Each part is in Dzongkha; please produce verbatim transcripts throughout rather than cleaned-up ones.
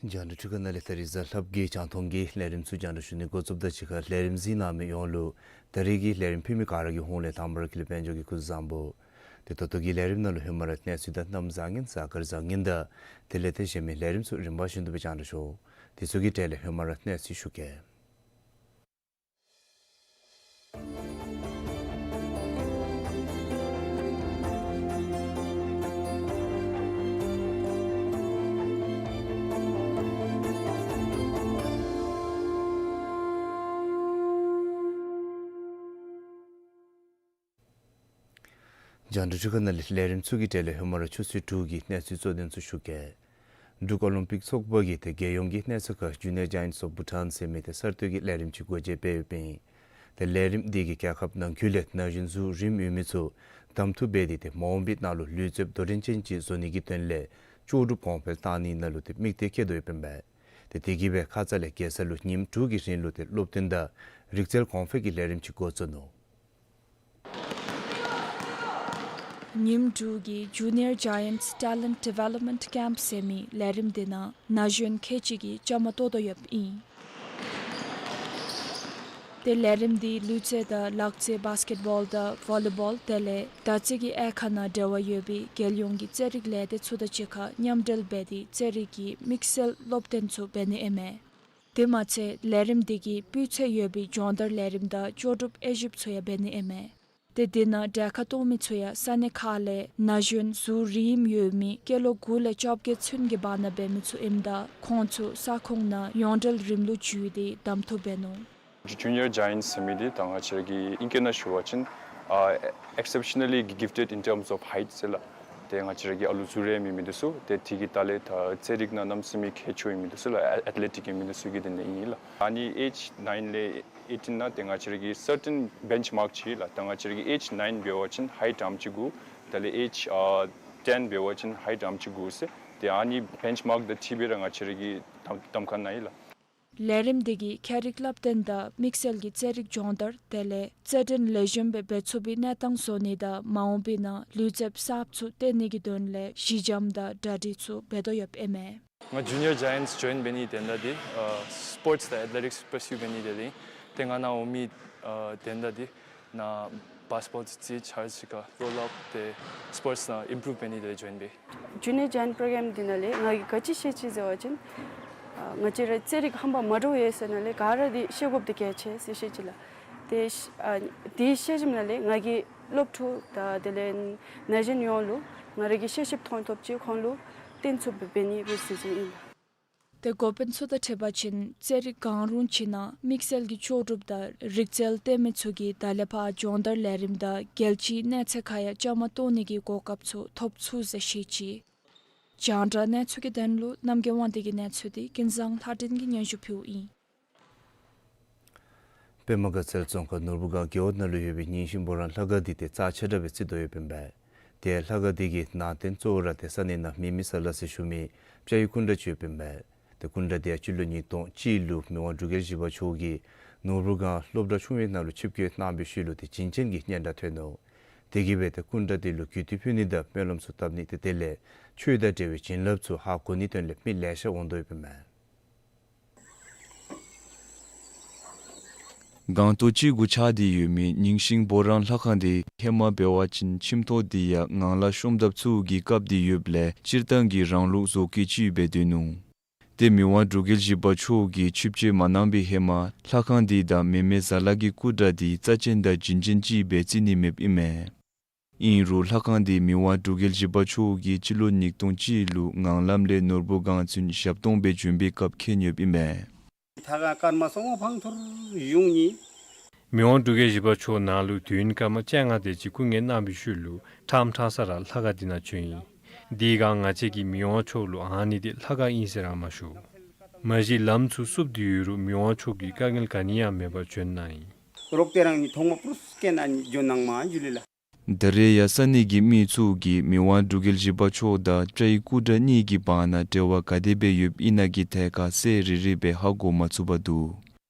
རྒྱང་བསྒྲགས་འཕྲུལ་ཁང་ནང་ལས་ད་རིས་གཟའ་ལྷགཔ་གི་རྒྱང་མཐོང་གི་ལས་རིམ་ཚུ་རྒྱང་བསྒྲགས་ཞུ་ནི་འགོ་བཙུགསཔ་ད་གཅིག་ཁར་ལས་རིམ་གཟིགས་གནང་མི་ཡོངས་ལུ་ད་རིས་ཀྱི་ལས་རིམ་ཕུལ་མི་ག་ར་གི་ཧོངས་ལས་དང་པ་ར་དགེ་ལེགས་དཔལ་འབྱོར་གྱིས་སྐུ་གཟུགས་བཟང་པོ། ཏེ་ད་ལྟོ་གི་ལས་རིམ་ནང་ལུ་ཧེ་མ་ར་གནས་ཚུལ་དང་གནམ་བཟང་ངན་གཟའ་སྐར་བཟང་ངན་དང་དེ་ལས་ཏེ་གཞན་མི་ལས་རིམ་ཚུ་རིམ་པ་བཞིན་དུ་སྦེ་རྒྱང་བསྒྲགས་ཞུ། དེ་ཚུ་གི་གྲས་ལས་ཧེ་མ་ར་གནས་ཚུལ་ཞུ་གེ། རྒྱང་བསྒྲགས་འཕྲུལ་ཁང་ནང་ལས་ལས་རིམ་ཚུ་གི་གྲས་ལས་ཧེ་མ་ར་ཆུ་ཚོད་དྲུག་གི་གནས་ཚུལ་གཙོ་དོན་ཚུ་ཞུ་གེ། འབྲུག་ཨོ་ལིམ་པིག་ཚོགས་པ་གིས་ཏེ་རྒྱལ་ཡོངས་ཀྱི་གནས་ཚད་ཁར་Junior Giants of Bhutan ཟེར་མི་ཏེ་གསར་གཏོད་ཀྱི་ལས་རིམ་ཅིག་སྒོ་འབྱེད་འབད་ཡོདཔ་ཨིན། ཏེ་ལས་རིམ་འདི་གིས་རྒྱལ་ཁབ་ནང་འཁོད་ལས་ན་གཞོན་ཚུ་རིམ་ཡོད་མི་ཚུ་གདམ་འཐུ་འབད་དེ་ཏེ་མ་འོངས་པའི་ནང་ལུ་ལུས་རྩལཔ་དོ་འགྲན་ཅན་ཅིག་བཟོ་ནི་གི་དོན་ལས་ལྕོགས་གྲུབ་གོང་འཕེལ་གཏང་ནི་ནང་ལུ་ཏེ་དམིགས་གཏད་བསྐྱེད་དོ་ཡོདཔ་ཨིན་པས། ཏེ་དེ་གིས་སྦེ་ཁ་ཙ་ལས་རྒྱལ་ས་ལུ་ཉིནམ་དྲུག་གི་རིང་ལུ་ཏེ་སློབ་སྟོན་དང་རིག་རྩལ་གོང་འཕེལ་གྱི་ལས་རིམ་ཅིག་འགོ་བཙུགས་ནུག། ཉིནམ་དྲུག་གི་Junior Giants Talent Development Camp ཟེར་མི་ལས་རིམ་འདི་ནང་ན་གཞོན་ཁལ་གཅིག་གིས་བཅའ་མར་གཏོགས་དོ་ཡོདཔ་ཨིན། ཏེ་ལས་རིམ་འདི་ལུས་རྩལ་དང་ལག་རྩལ་བཱསི་ཀེཊ་བཱོལ་དང་ཝོ་ལི་བཱོལ་དེ་ལས་དར་རྩེ་གི་དབྱེ་ཁག་ནང་འབྲེལ་བ་ཡོད་པའི་རྒྱལ་ཡོངས་ཀྱི་རྩེད་རིགས་ལས་སྡེ་ཚུ་དང་གཅིག་ཁར་མཉམ་འབྲེལ་འབད་དེ་རྩེད་རིགས་ཀྱི་དམིགས་བསལ་སློབ་སྟོན་ཚུ་འབད་ནི་ཨིན་མས། དེ་མ་ཚད་ལས་རིམ་འདི་གིས་སྤུས་ཚད་ཡོད་པའི་སྦྱོང་བརྡར་ལས་རིམ་དང་ལྕོགས་གྲུབ་དབྱེ་ཞིབ་ཚུ་ཡང་འབད་ནི་ཨིན་མས། ཏེ་འདི་ནང་གྲལ་ཁར་གཏོགས་མི་ཚུ་ཡང་ས་གནས་ཁག་ལས་ན་གཞོན་གཟུགས་རིངམོ་ཡོད་མི་སྐྱེས་ལོ་དགུ་ལས་བཅོ་བརྒྱད་ཚུན་གྱི་བར་ན་འབད་མི་ཚུ་ཨིནམ་ད་ཁོང་ཚུ་ས་ཁོངས་ནང་ཡོངས་འབྲེལ་རིམ་ལུགས་བརྒྱུད་དེ་གདམ་འཐུ་འབད་ནུག། Junior Giants ཟེར་མི་འདི་ད་ང་བཅས་ར་གི་ཨིང་སྐད་ནང་ཞུ་བ་ཅིན་ཨ་exceptionally gifted in terms of height ཟེར་ལགས། ཏེ་ང་བཅས་ར་གི་ཨ་ལུ་གཟུགས་རིངམོ་ཡོད་མི་འདི་ཚུ་ཏེ་དེ་གི་ཐད་ལས་ད་རྩེད་རིགས་ནང་གནམ་མེད་ས་མེད་ཁྱད་ཆོས་ཡོད་མི་འདི་ཚུ་ལགས། ཨེ་ཨེཐ་ལེ་ཊིཀ་ཡོད་མི་འདི་ཚུ་གི་དོན་ལས་ཨིན་ལགས། ཨ་ནི་age nine ལས་eighteen ནང་ཏེ་ང་བཅས་ར་གི་certain benchmark ཅིག་ལགས། ད་ང་བཅས་ར་གི་age nine འབད་བ་ཅིན་height ཨམ་ཅིག་དགོ། དེ་ལས་age ཨ་ten འབད་བ་ཅིན་height ཨམ་ཅིག་དགོ་ཟེར་ཏེ་ཨ་ནི་benchmark དང་འཁྲིལ་སྦེ་ར་ང་བཅས་ར་གི་གདམ་གདམ་ཁ་གནང་ཡི་ལགས། ལས་རིམ་འདི་གིས་ཁྱད་རིག་བསླབ་སྟོན་དང་དམིགས་བསལ་གྱི་རྩེད་རིགས་སྦྱོང་བརྡར་དེ་ལས་རྩེད་འགྲན་ལེགས་ཤོམ་སྦེ་འབད་ཚུགས་པའི་གནས་སྟངས་བཟོ་ནི་དང་མ་འོངས་པའི་ནང་ལུས་རྩལཔ་གསརཔ་ཚུ་བཏོན་ནི་གི་དོན་ལས་གཞི་འགྱམ་དང་གྲ་སྒྲིག་ཚུ་འབད་དོ་ཡོདཔ་ཨིན་མས། ང་Junior Giants ཇོའིན་འབད་ནིའི་དོན་དག་འདི་ཨ་སི་པོརཊསི་དང་ཨེཐ་ལེ་ཊིཀསི་པར་སིའུ་འབད་ནི་དེ་ལས་ཨིན། ཏེ་ང་ནཱ་འོང་མི་ཨ་དོན་དག་འདི་ནཱ་བཱསི་ཀེཊ་བཱོལ་རྩེད་ཆ་རོགས་ཅིག་ཁར་རོལ་ཨཔ་ཏེ་སི་པོརཊསི་ནང་ཨིམ་པྲུབ་འབད་ནི་དེ་ལས་ཇོའིན་འབད། Junior Giant program འདི་ནང་ལས་ང་གིས་ག་ཅི་ཤེས་ཅི་ཟེར་བ་ཅིན་ཨ་ང་བཅས་ར་རྩེད་རིགས་ཧམ་པ་མ་འདྲཝ་ཡོད་ས་ནང་ལས་ག་ར་འདི་ཤེས་དགོཔ་འདི་གལ་ཆེ་ཟེར་ཤེས་ཅི་ལགས། ཏེ་ཤ་ཨ་འདི་ཤེས་ཞིནམ་ལས་ང་གིས་སློབ་ཕྲུག་དང་དེ་ལས་ན་གཞོན་ཡོངས་ལུ་ང་ར་གི་ཤེས་ཤེསཔ་མཐོང་ཐོབ་ཅིག་ཁོང་ལུ་སྟོན་ཚུགསཔ་འབད་ནི་སྦེ་ཟེར་ཅི་ཨིན་ལགས། ཏེ་འགོ་དཔོན་ཚུ་དང་འཁྲིལ་བ་ཅིན་རྩེད་རིགས་གང་རུང་ཅིག་ནང་དམིགས་བསལ་གྱི་ལྕོགས་གྲུབ་དང་རིག་རྩལ་སྟོན་མི་ཚུ་གིས་ད་ལས་ཕར་སྦྱོང་བརྡར་ལས་རིམ་དང་རྒྱལ་སྤྱིའི་གནས་ཚད་ཁར་ཡང་བཅའ་མར་གཏོགས་ནི་གི་གོ་སྐབས་ཚུ་ཐོབ་ཚུགས་ཟེར་བཤད་ཅི། རྒྱང་བསྒྲགས་གནས་ཚུལ་གྱི་དོན་ལུ་རྣམ་རྒྱལ་དབང་འདུས་ཀྱི་གནས་ཚུལ་འདི་ཀུན་བཟང་ལྷ་སྒྲོན་གྱིས་སྙན་ཞུ་ཕུལཝ་ཨིན། པདྨ་དགའ་ཚལ་རྫོང་ཁག་ནོར་བུ་སྒང་རྒེད་འོག་ནང་ལུ་ཡོད་པའི་རྙིང་ཞིང་འབོ་རང་ལྷ་ཁང་འདི་ཏེ་རྩ་ཆེ་དྲགས་སྦེ་བརྩི་དོ་ཡོདཔ་ཨིན་པས། ཏེ་ལྷ་ཁང་འདི་གི་ནང་རྟེན་གཙོ་བོ་ར་ཏེ་ས་གནས་ནང་མེ་མེ་ཟ་ལ་ཟེར་ཞུ་མི་སྤྱ་ཡི་སྐུ་འདྲ་ཅིག་ཡོདཔ་ཨིན་པས། ཏེ་སྐུ་འདྲ་འདི་ཡང་སྤྱི་ལོ་ཉིས་སྟོང་གཅིག་ལུ་མི་དབང་འབྲུག་རྒྱལ་བཞི་པ་མཆོག་གིས་ནོར་བུ་སྒང་སློབ་གྲྭ་ཆུང་བའི་ནང་ལུ་ཆིབས་བསྐྱོད་གནང་བའི་ཤུལ་ལུ་ཏེ་བྱིན་ཅན་གྱི་སྙན་གྲགས་ཐོན་ནུག། དེ་གིས་སྦེ་ཏེ་སྐུ་འདྲ་འདི་ལུ་གུས་བཏུད་ཕུལ་ནི་དང་སྨོན་ལམ་ཚུ་བཏབ་ནི་ཏེ་དེ་ལས་ཆོས་དང་འབྲེལ་བའི་བྱིན་རླབས་ཚུ་ཧ་གོ་ནིའི་དོན་ལས་མི་ལེ་ཤ་འོང་དོ་ཡོདཔ་ཨིན་མས། སྒང་ཏོག་གཅིག་གུ་ཆགས་ཏེ་ཡོད་མི་རྙིང་ཞིང་འབོ་རང་ལྷ་ཁང་འདི་ཧེ་མ་འབད་བ་ཅིན་ཁྱིམ་ཐོག་འདི་ཡང་ངང་ལག་བཤོམ་ཐབས་ཚུ་གི་བཀབ་སྟེ་ཡོདཔ་ལས་སྤྱིར་བཏང་གི་རང་ལུགས་བཟོ་བཀོད་ཅིག་སྦེ་སྡོད་ནུག། ཏེ་མི་དབང་འབྲུག་རྒྱལ་བཞི་པ་མཆོག་གིས་ཆིབས་བསྐྱོད་མ་གནང་བའི་ཧེ་མ་ལྷ་ཁང་འདི་དང་མེ་མེ་ཟ་ལ་གི་སྐུ་འདྲ་འདི་རྩ་ཅན་དང་བྱིན་ཅན་ཅིག་སྦེ་བརྩི་ནི་མེདཔ་ཨིན་མས། ཨིན་རུང་ལྷ་ཁང་འདི་མི་དབང་འབྲུག་རྒྱལ་བཞི་པ་མཆོག་གིས་སྤྱི་ལོ་ཉིས་སྟོང་གཅིག་ལུ་ངང་ལམ་ལས་ནོར་བུ་སྒང་ཚུན་ཞབས་སྟོང་སྦེ་བྱོན་པའི་སྐབས་མཁྱེན་ཡོདཔ་ཨིན་མས། ད་ག་སྐར་མ་སོང་ངོ་ཕང་ཐུར་ཡུང་ནི། མི་དབང་འབྲུག་རྒྱལ་བཞི་པ་མཆོག་ནཱ་ལུ་དུས་ཡུན་སྐར་མ་བཅོ་ལྔ་དེ་ཅིག་སྐུ་ངལ་གནང་བའི་ཤུལ་ལུ་ཁྲམ་ཁྲང་ས་ར་ལྷ་ཁང་འདི་ནང་བྱོན་ཡི། དེ་སྒང་ང་བཅས་ཀྱིས་མི་དབང་མཆོག་ལུ་ཨ་ནི་འདི་ལྷ་ཁང་ཨིན་ཟེར་ར་མ་ཞུ། མ་གཞི་ལམ་ཚུ་བསུབས་ཏེ་ཡོད་རུང་མི་དབང་མཆོག་གིས་དཀའ་ངལ་ག་ནི་ཡང་མེད་པར་བྱོན་གནང་ཡི། རོགས་དེ་རང་ནི་ཐོག་མ་པུ་རུས་སྐད་ནང་ནི་འགྱོ་གནང་མ་འགྱོ་ལེ་ལགས། ད་རེས་ཡང་ས་གནས་ཀྱི་མི་ཚུ་གིས་མི་དབང་འབྲུག་རྒྱལ་བཞི་པ་མཆོག་དང་སྤྱ་ཡི་སྐུ་འདྲ་གཉིས་ཀྱི་བར་ན་འབྲེལ་བ་ག་དེ་སྦེ་ཡོདཔ་ཨིན་ན་གི་ཐད་ཁར་གསལ་རི་རི་སྦེ་ཧ་གོ་མ་ཚུགས་པར་འདུག།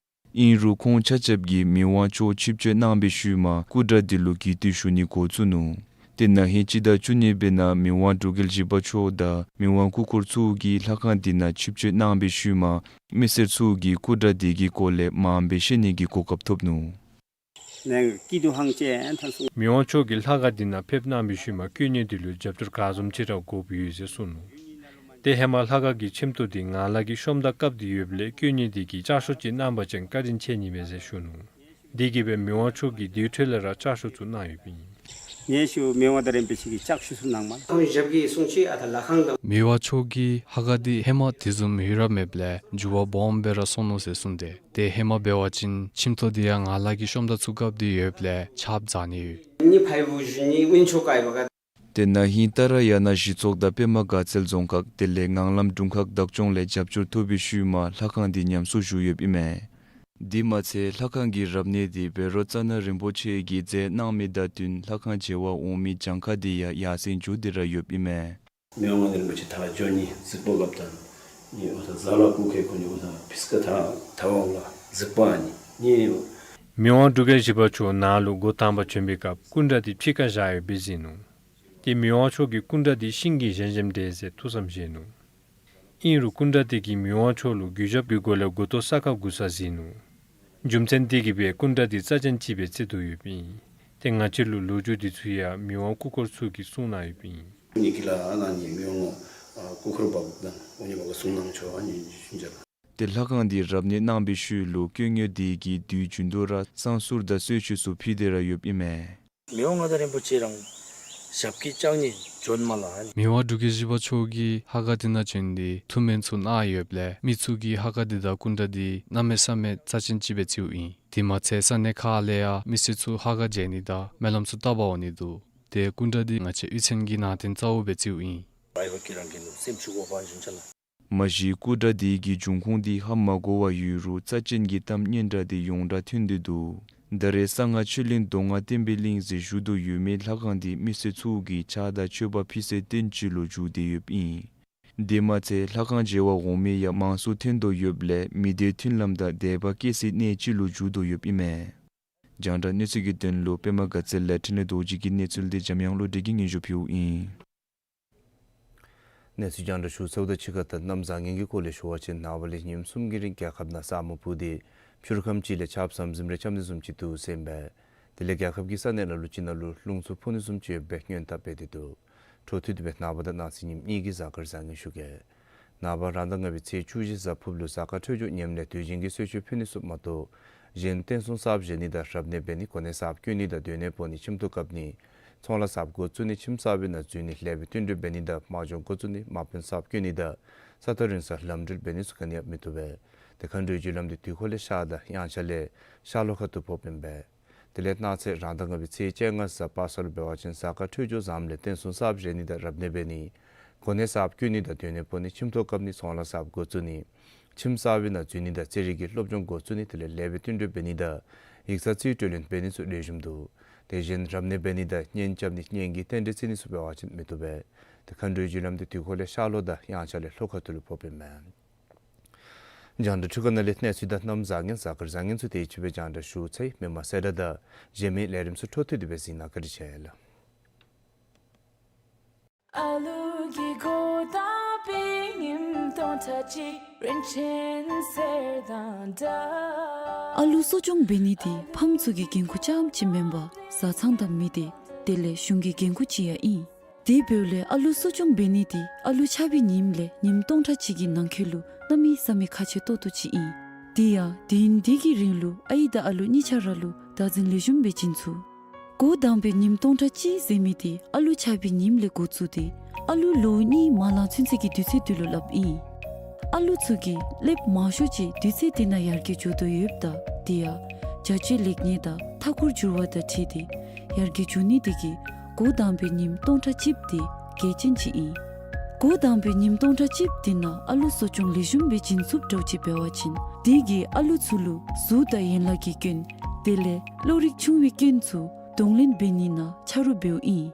ཨིན་རུང་ཁོང་ཆ་ཁྱབ་ཀྱིས་མི་དབང་མཆོག་ཆིབས་བསྐྱོད་གནང་བའི་ཤུལ་མ་སྐུ་འདྲ་འདི་ལུ་གུས་བཏུད་ཞུ་ནི་འགོ་བཙུགས་ནུག། ཏེ་ན་ཧིང་སྤྱི་ཟླ་བཅུ་གཉིས་པའི་ནང་མི་དབང་འབྲུག་རྒྱལ་བཞི་པ་མཆོག་དང་མི་དབང་སྐུ་འཁོར་ཚུ་གིས་ལྷ་ཁང་འདི་ནང་ཆིབས་བསྐྱོད་གནང་བའི་ཤུལ་མ་མི་སེར་ཚུ་གིས་སྐུ་འདྲ་འདི་གི་སྐོར་ལས་མང་སྦེ་ཤེས་ནི་གི་གོ་སྐབས་ཐོབ་ནུག། མི་དབང་མཆོག་གིས་ལྷ་ཁང་འདི་ནང་ཕེབས་གནང་བའི་ཤུལ་མ་བསྐྱོད་ནི་འདི་ལུ་རྒྱབ་སྐྱོར་ག་བཟུམ་ཅིག་ར་དགོཔ་ཡོད་ཟེར་གསུངས་ནུག། ཏེ་ཧེ་མ་ལྷ་ཁང་གི་ཆེམ་ཐོག་འདི་ངང་ལག་གིས་ཤོམ་ད་བཀབ་སྟེ་ཡོདཔ་ལས་བསྐྱོད་ནི་འདི་གིས་ལྕགས་ཤོག་ཅིག་གནང་བ་ཅིན་བཀའ་དྲིན་ཆེ་ནི་མས་ཟེར་ཞུ་ནུག། དེ་གིས་སྦེ་མི་དབང་མཆོག་གིས་དེའི་ཁྲོད་ལས་ར་ལྕགས་ཤོག་ཚུ་གནང་ཡོདཔ་ཨིན། ཉེ་ཞུ་མི་དབང་མངའ་བདག་རིན་པོ་ཆེ་གིས་ལྕགས་ཤོག་ཚུ་གནངམ་མས། ཁོང་ཞབས་ཀྱིས་གསུངས་ཅི་ཨ་ད་ལྷ་ཁང་དང་། མི་དབང་མཆོག་གིས་ལྷ་ཁང་འདི་ཧེ་མ་དེ་བཟུམ་ཡོད་ར་མེདཔ་ལས་འགྱུར་བ་སྦོམ་སྦེ་ར་སོང་ནུག་ཟེར་གསུངས་ཏེ། ཏེ་ཧེ་མ་འབད་བ་ཅིན་ཁྱིམ་ཐོག་འདི་ཡང་ངང་ལག་གི་ཤོམ་ད་ཚུ་བཀབ་སྟེ་ཡོདཔ་ལས་ཆརཔ་འཛག་ནི་ཡོད། ཏེ་ན་ཧིང་ཏ་ར་ཡ་ན་གཞི་ཚོགས་དང་པདྨ་དགའ་ཚལ་རྫོང་ཁག་དེ་ལས་ངང་ལམ་དྲུང་ཁག་བདག་སྐྱོང་ལས་རྒྱབ་སྐྱོར་ཐོབ་པའི་ཤུལ་མ་ལྷ་ཁང་འདི་ཉམས་གསོ་ཞུ་ཡོདཔ་ཨིན་མས། དེ་མ་ཚད་ལྷ་ཁང་གི་རབ་གནས་འདི་བཻ་རོ་ཙ་ན་རིན་པོ་ཆེ་གིས་མཛད་གནང་མི་དང་བསྟུན་ལྷ་ཁང་མཇལ་བར་འོང་མི་གྱངས་ཁ་འདི་ཡང་ཡར་སེང་འགྱོ་སྟེ་ར་ཡོདཔ་ཨིན་མས། མི་དབང་མངའ་བདག་རིན་པོ་ཆེ་ད་འགྱོ་ནི་གཟིགས་པ་སྐབས་དང་ནི་འོ་ད་ཟ་ལ་སྐུ་ཁེ་ཁོ་ནི་འོ་ད་ཕིས་ཀ་ད་ད་འོང་ལ་གཟིགས་པ་ནི་ནི། མི་དབང་འབྲུག་རྒྱལ་བཞི་པ་མཆོག་ནཱ་ལུ་སྒོ་དང་པ་བྱོན་པའི་སྐབས་སྐུ་འདྲ་འདི་ཕྱི་ཁར་བཞག་ཡོདཔ་སྦེ་གཟིགས་ནུག། ཏེ་མི་དབང་མཆོག་གིས་སྐུ་འདྲ་འདི་ཤིང་གི་བཞེངས་བཞེངསམ་འདྲས་ཟེར་ཐུགས་བསམ་བཞེས་ནུག། ཨིན་རུང་སྐུ་འདྲ་འདི་གིས་མི་དབང་མཆོག་ལུ་གུས་ཞབས་ཀྱི་སྒོ་ལས་མགུ་ཏོ་ས་ཁར་སྒུར་ས་གཟིགས་ནུག། རྒྱུ་མཚན་འདི་གིས་སྦེ་སྐུ་འདྲ་འདི་རྩ་ཅན་ཅིག་སྦེ་བརྩི་དོ་ཡོདཔ་ཨིན། ཏེ་ང་བཅས་ལུ་ལོ་རྒྱུས་འདི་ཚུ་ཡང་མི་དབང་སྐུ་འཁོར་ཚུ་གིས་གསུངས་གནང་ཡོདཔ་ཨིན། ནི་གི་ལ་ཨ་ན་ནི་མི་དབང་ཨ་སྐུ་འཁོར་བ་དང་འོ་ནི་བ་ག་གསུངས་གནང་ཆོག་ཨ་ནི་ཞུན་ཅ་ལ། ཏེ་ལྷ་ཁང་འདི་རབ་གནས་གནང་བའི་ཤུལ་ལུ་བསྐྱོད་ནི་འདི་གིས་དུས་རྒྱུན་དུ་ར་བསང་གསུར་དང་གསོལ་མཆོད་ཚུ་ཕུལ་ཏེ་ར་ཡོདཔ་ཨིན་མས། མི་དབང་མངའ་བདག་རིན་པོ་ཆེ་རང་ཞབས་ཀྱིས་བཅག་ནི་བྱོན་མ་ལ། མི་དབང་འབྲུག་རྒྱལ་བཞི་པ་མཆོག་གིས་ལྷ་ཁང་འདི་ནང་བྱོན་ཏེ་ཐུགས་སྨོན་ཚུ་གནང་ཡོདཔ་ལས་མི་ཚུ་གིས་ལྷ་ཁང་འདི་དང་སྐུ་འདྲ་འདི་གནམ་མེད་ས་མེད་རྩ་ཅན་ཅིག་སྦེ་བརྩིཝ་ཨིན། དེ་མ་ཚད་ས་གནས་ཁག་ལས་ཡང་མི་སེར་ཚུ་ལྷ་ཁང་མཇལ་ནི་དང་སྨོན་ལམ་ཚུ་བཏབ་པར་འོང་ནི་འདུག། ཏེ་སྐུ་འདྲ་འདི་ང་བཅས་ཡུལ་ཚན་གྱི་ནང་རྟེན་གཙོ་བོ་སྦེ་བརྩིཝ་ཨིན། ཨའི་ཧོ་ཁྱེད་རང་གི་ནུ་སེམས་ཤུགས་པ་ཞུན་ཅ་ལ། མ་གཞི་སྐུ་འདྲ་འདི་གི་འབྱུང་ཁུངས་འདི་ཧ་མ་གོ་བར་ཡོད་རུང་རྩ་ཅན་གྱི་གཏམ་སྙན་གྲགས་འདི་ཡོངས་གྲགས་ཐོན་ཏེ་འདུག། ད་རེས་གསང་སྔགས་ཆོས་གླིང་མདོ་སྔགས་བསྟན་པའི་གླིང་ཟེར་ཞུ་དོ་ཡོད་མི་ལྷ་ཁང་འདི་མི་སེར་ཚུ་གིས་ཕྱག་དང་མཆོད་པ་ཕུལ་སའི་རྟེན་ཅིག་ལུ་འགྱུར་ཏེ་ཡོདཔ་ཨིན། དེ་མ་ཚད་ལྷ་ཁང་མཇལ་བར་འོང་མི་ཡང་མང་སུ་ཐོན་དོ་ཡོདཔ་ལས་མི་སྡེའི་མཐུན་ལམ་དང་དད་པ་སྐྱེ་སའི་གནས་ཅིག་ལུ་འགྱུར་དོ་ཡོདཔ་ཨིན་མས། རྒྱང་བསྒྲགས་གནས་ཚུལ་གྱི་དོན་ལུ་པདྨ་དགའ་ཚལ་ལས་འཕྲིན་ལས་རྡོ་རྗེ་གི་གནས་ཚུལ་འདི་འཇམ་དབྱངས་བློ་གྲོས་ཀྱིས་སྙན་ཞུ་ཕུལཝ་ཨིན། གནས་ཚུལ་རྒྱང་བསྒྲགས་ཞུ་ཚརཝ་དང་གཅིག་ཁར་ད་གནམ་བཟང་ངན་གྱི་སྐོར་ལས་ཞུ་བ་ཅིན་ནངས་པ་ལས་ཉིནམ་གསུམ་གྱི་རིང་རྒྱལ་ཁབ་ནང་ས་སྨུག་སྤུབས་ཏེ་ཕྱི་རུ་ཁམས་ཅིག་ལས་ཆརཔ་ཟམ་ཟིམ་རེ་རྐྱབ་ནི་བཟུམ་ཅིག་འདུག་ཟེར་ཨིན་པས། དེ་ལས་རྒྱལ་ཁབ་ཀྱི་ས་གནས་ལ་ལུ་ཅིག་ནང་ལུ་རླུང་འཚུབ་འཕུ་ནི་བཟུམ་ཅིག་ཡོདཔ་སྦེ་སྔོན་དཔག་འབད་དེ་འདུག། འཕྲོ་མཐུད་དེ་སྦེ་ནངས་པ་དང་གནངས་ཚེ་ཉིནམ་གཉིས་ཀྱི་གཟའ་སྐར་བཟང་ངན་ཞུ་གེ། ནངས་པ་རང་ཟླ་ལྔ་པའི་ཚེས་བཅུ་བཞི་གཟའ་ཕུརཔ་ལུ་གཟའ་སྐར་འཕྲོད་སྦྱོར་ངནམ་ལས་དུས་ཆེན་གྱི་གསོལ་མཆོད་ཕུལ་ནི་ཚུ་མ་གཏོགས་གཞན་རྟེན་གསུམ་གསརཔ་བཞེངས་ནི་དང་རབ་གནས་འབད་ནི་གོ་གནས་གསརཔ་བསྐྱོན་ནི་དང་སྡོད་གནས་སྤོ་ནི་ཁྱིམ་ཐོག་བཀབ་ནི་ཚོང་ལཱ་གསརཔ་འགོ་བཙུགས་ནི་ཁྱིམ་གསར་པའི་ནང་འཛུལ་ནི་ལས་པའི་བསྟུན་གྲོས་འབད་ནི་དང་དམག་སྦྱོང་འགོ་བཙུགས་ནི་དམག་དཔོན་གསརཔ་བསྐྱོན་ནི་དང་ས་ཐག་རིང་སར་ལམ་འགྲུལ་འབད་ནི་ཚུ་ག་ནི་ཡང་མི་བཏུབ་པས། ཏེ་མཁའ་འགྲོའི་རྒྱུ་ལམ་འདི་དུས་འཁོར་ལས་ཤར་དང་དབྱངས་འཆར་ལས་ཤར་ལྷོ་ཁ་ཐུག་ཕོགཔ་ཨིན་པས། དེ་ལས་གནངས་ཚེ་རང་ཟླ་ལྔ་པའི་ཚེས་བཅོ་ལྔ་གཟའ་པ་སངས་ལུ་འབད་བ་ཅིན་གཟའ་སྐར་འཕྲོད་སྦྱོར་བཟངམ་ལས་རྟེན་གསུམ་གསརཔ་བཞེངས་ནི་དང་རབ་གནས་འབད་ནི་གོ་གནས་གསརཔ་བསྐྱོན་ནི་དང་སྡོད་གནས་སྤོ་ནི་ཁྱིམ་ཐོག་བཀབ་ནི་ཚོང་ལཱ་གསརཔ་འགོ་བཙུགས་ནི་ཁྱིམ་གསར་པའི་ནང་འཛུལ་ནི་དང་རྩེད་རིགས་ཀྱི་སློབ་སྦྱོང་འགོ་བཙུགས་ནི་དེ་ལས་ལས་པའི་བསྟུན་གྲོས་འབད་ནི་དང་ཡིག་ཚང་རྩིས་སྤྲོད་ལེན་འབད་ནི་ཚུ་ལེགས་ཤོམ་འདུག། དེ་བཞིན་རབ་གནས་འབད་ནི་དང་གཉེན་རྐྱབ་ནི་གཉེན་གྱི་རྟེན་འབྲེལ་བརྩི་ནི་ཚུ་འབད་བ་ཅིན་མི་བཏུབ་པས། ཏེ་མཁའ་འགྲོའི་རྒྱུ་ལམ་འདི་དུས་འཁོར་ལས་ཤར་ལྷོ་དང་དབྱངས་འཆར་ལས་ལྷོ་ཁ་ཐུག་ལུ་ཕོགཔ་ཨིན་མས། རྒྱང་བསྒྲགས་འཕྲུལ་ཁང་ནང་ལས་གནས་ཚུལ་དང་གནམ་བཟང་ངན་གཟའ་སྐར་བཟང་ངན་ཚུ་དེ་ཅིག་སྦེ་རྒྱང་བསྒྲགས་ཞུ་ཚར་ཡི། མི་མང་གསལ་བསྒྲགས་དང་གཞན་མི་ལས་རིམ་ཚུ་འཕྲོ་མཐུད་དེ་སྦེ་གཟིགས་གནང་བཀའ་དྲིན་ཆེ་ལགས། ཨ་ལུ་གི་གོ་དང་པའི་ཉིནམ་སྟོང་ཕྲག་གཅིག་རིན་ཆེན་གསེར་དང་འདྲ། ཨ་ལུ་གསོ་སྐྱོང་འབད་ནི་འདི་ཕམ་ཚུ་གི་འགན་ཁུར་རྐྱངམ་ཅིག་མེན་པར་བཟའ་ཚང་དང་མི་སྡེ་དེ་ལས་གཞུང་གི་འགན་ཁུར་ཅིག་ཡང་ཨིན། དེ་འབདཝ་ལས་ཨ་ལུ་གསོ་སྐྱོང་འབད་ནི་འདི་ཨ་ལུ་ཆགས་པའི་ཉིནམ་ལས་ཉིནམ་སྟོང་ཕྲག་གཅིག་གི་ནང་འཁོད་ལུ་གནམ་མེད་ས་མེད་ཁག་ཆེ་ཏོག་ཏོ་ཅིག་ཨིན། དེ་ཡང་དུས་ཡུན་འདི་གི་རིང་ལུ་ཨའི་དང་ཨ་ལུ་གཉིས་ཆ་ར་ལུ་བདག་འཛིན་ལེགས་ཤོམ་སྦེ་བྱིན་ཚུགས། འགོ་དང་པའི་ཉིནམ་སྟོང་ཕྲག་གཅིག་ཟེར་མི་འདི་ཨ་ལུ་ཆགས་པའི་ཉིནམ་ལས་འགོ་བཙུགས་ཏེ་ཨ་ལུ་ལོ་གཉིས་མ་ལང་ཚུན་ཚོད་ཀྱི་དུས་ཚོད་འདི་ལུ་སླབ་ཨིན། ཨ་ལུ་ཚུ་གིས་ལེབ་མང་ཤོས་ཅིག་དུས་ཚོད་འདི་ནང་ཡར་རྒྱས་འགྱོ་དོ་ཡོདཔ་ད་དེ་ཡང་བྱ་སྤྱོད་ལེགས་ཉེས་དང་མཐའ་འཁོར་འགྱུར་བ་དང་འཁྲིལ་ཏེ་ཡར་རྒྱས་འགྱོ་ནི་འདི་གིས་འགོ་དང་པའི་ཉིནམ་སྟོང་ཕྲག་གཅིགཔོ་འདི་གལ་ཅན་ཅིག་ཨིན། འགོ་དང་པའི་ཉིནམ་སྟོང་ཕྲག་གཅིགཔོ་འདི་ནང་ཨ་ལུ་གསོ་སྐྱོང་ལེགས་ཤོམ་སྦེ་བྱིན་ཚུགསཔ་འདྲཝ་ཅིག་འབད་བ་ཅིན་དེ་གིས་ཨ་ལུ་ཚུ་ལུ་གཟུགས་དང་ཡན་ལག་གི་སྐྱོན་དེ་ལས་བློ་རིག་ཆུང་བའི་སྐྱོན་ཚུ་གདོང་ལེན་འབད་ནི་ནང་ཆ་རོགས་འབདཝ་ཨིན།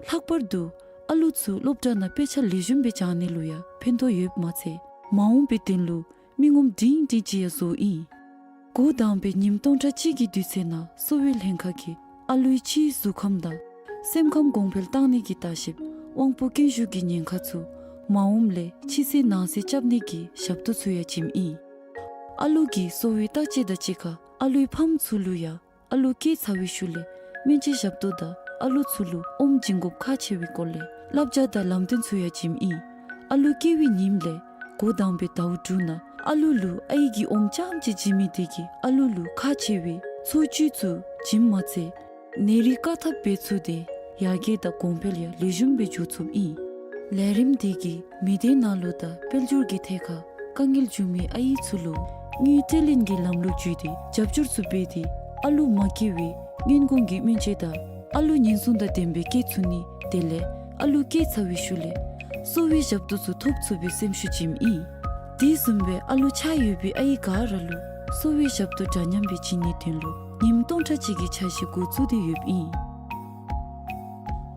ལྷག་པར་དུ་ཨ་ལུ་ཚུ་སློབ་གྲྭ་ནང་དཔེ་ཆ་ལེགས་ཤོམ་སྦེ་སྦྱང་ནི་ལུ་ཡང་ཕན་ཐོགས་ཡོདཔ་མ་ཚད་མ་འོངས་པའི་དོན་ལུ་མི་ངོམ་སྒྲིང་སྒྲིང་ཅིག་ཡང་བཟོཝ་ཨིན། འགོ་དང་པའི་ཉིནམ་སྟོང་ཕྲག་གཅིག་གི་དུས་ཚོད་ནང་གསོ་བའི་ལྷན་ཁག་གིས་ཨ་ལུའི་ཕྱིའི་གཟུགས་ཁམས་དང་ སེམས་ཁམས་གོང་འཕེལ་གཏང་ནི་གི་ལྟ་ཞིབ་དབང་པོ་སྐྱོན་ཞུགས་ཀྱི་ཉེན་ཁ་ཚུ་མ་འོངམ་ལས་ཕྱི་གསལ་ནང་གསལ་རྐྱབ་ནི་གི་ཞབས་ཏོག་ཚུ་ཡང་བྱིནམ་ཨིན། ཨ་ལུ་གི་གསོ་བའི་བརྟག་དཔྱད་དང་གཅིག་ཁར་ཨ་ལུའི་ཕམ་ཚུ་ལུ་ཡང་ཨ་ལུ་སྐྱེས་ཚར་བའི་ཤུལ་ལས་སྨན་བཅོས་ཞབས་ཏོག་དང་ཨ་ལུ་ཚུ་ལུ་ཨོམ་བྱིན་དགོཔ་ཁག་ཆེ་བའི་སྐོར་ལས་བསླབ་བྱ་དང་ལམ་སྟོན་ཚུ་ཡང་བྱིནམ་ཨིན། ཨ་ལུ་སྐྱེས་པའི་ཉིནམ་ལས་འགོ་དང་པའི་ཟླཝ་དྲུག་ནང་ཨ་ལུ་ལུ་ཨའི་གི་ཨོམ་རྐྱངམ་ཅིག་བྱིན་མི་དེ་གིས་ཨ་ལུ་ལུ་ཁག་ཆེ་བའི་འཚོ་བཅུད་ཚུ་བྱིནམ་མ་ཚད་ནད་རིགས་བཀག་ཐབས་འབད་ཚུགས་ཏེ་ཡར་རྒྱས་དང་གོང་འཕེལ་ཡང་ལེགས་ཤོམ་སྦེ་འགྱོ་ཚུགསཔ་ཨིན། ལས་རིམ་དེ་གིས་མི་སྡེ་ནང་ལུ་དང་དཔལ་འབྱོར་གྱི་ཐད་ཁར་དཀའ་ངལ་བྱུང་མི་ཨའི་ཚུ་ལུ་དངུལ་སྤྲོད་ལེན་གྱི་ལམ་ལུགས་བརྒྱུད་དེ་རྒྱབ་སྐྱོར་ཚུ་འབད་དེ་ཨ་ལུ་མ་སྐྱེ་བའི་སྔོན་འགོག་གི་སྨན་བཅོས་དང་ཨ་ལུ་ཉེན་སྲུང་དང་ལྡན་པའི་སྐྱེ་ཚུགས་ནི་དེ་ལས་ཨ་ལུ་སྐྱེས་ཚར་བའི་ཤུལ་ལས་གསོ་བའི་ཞབས་ཏོག་ཚུ་ཐོབ་ཚུགས་པའི་སེམས་ཤུགས་བྱིནམ་ཨིན། དེ་བཟུམ་སྦེ་ཨ་ལུ་ཆགས་ཡོད་པའི་ཨའི་ག་ར་ལུ་གསོ་བའི་ཞབས་ཏོག་འདྲ་མཉམ་སྦེ་བྱིན་ནིའི་དོན་ལུ་ཉིནམ་སྟོང་ཕྲག་གཅིག་གི་འཆར་གཞི་འགོ་བཙུགས་ཏེ་ཡོདཔ་ཨིན།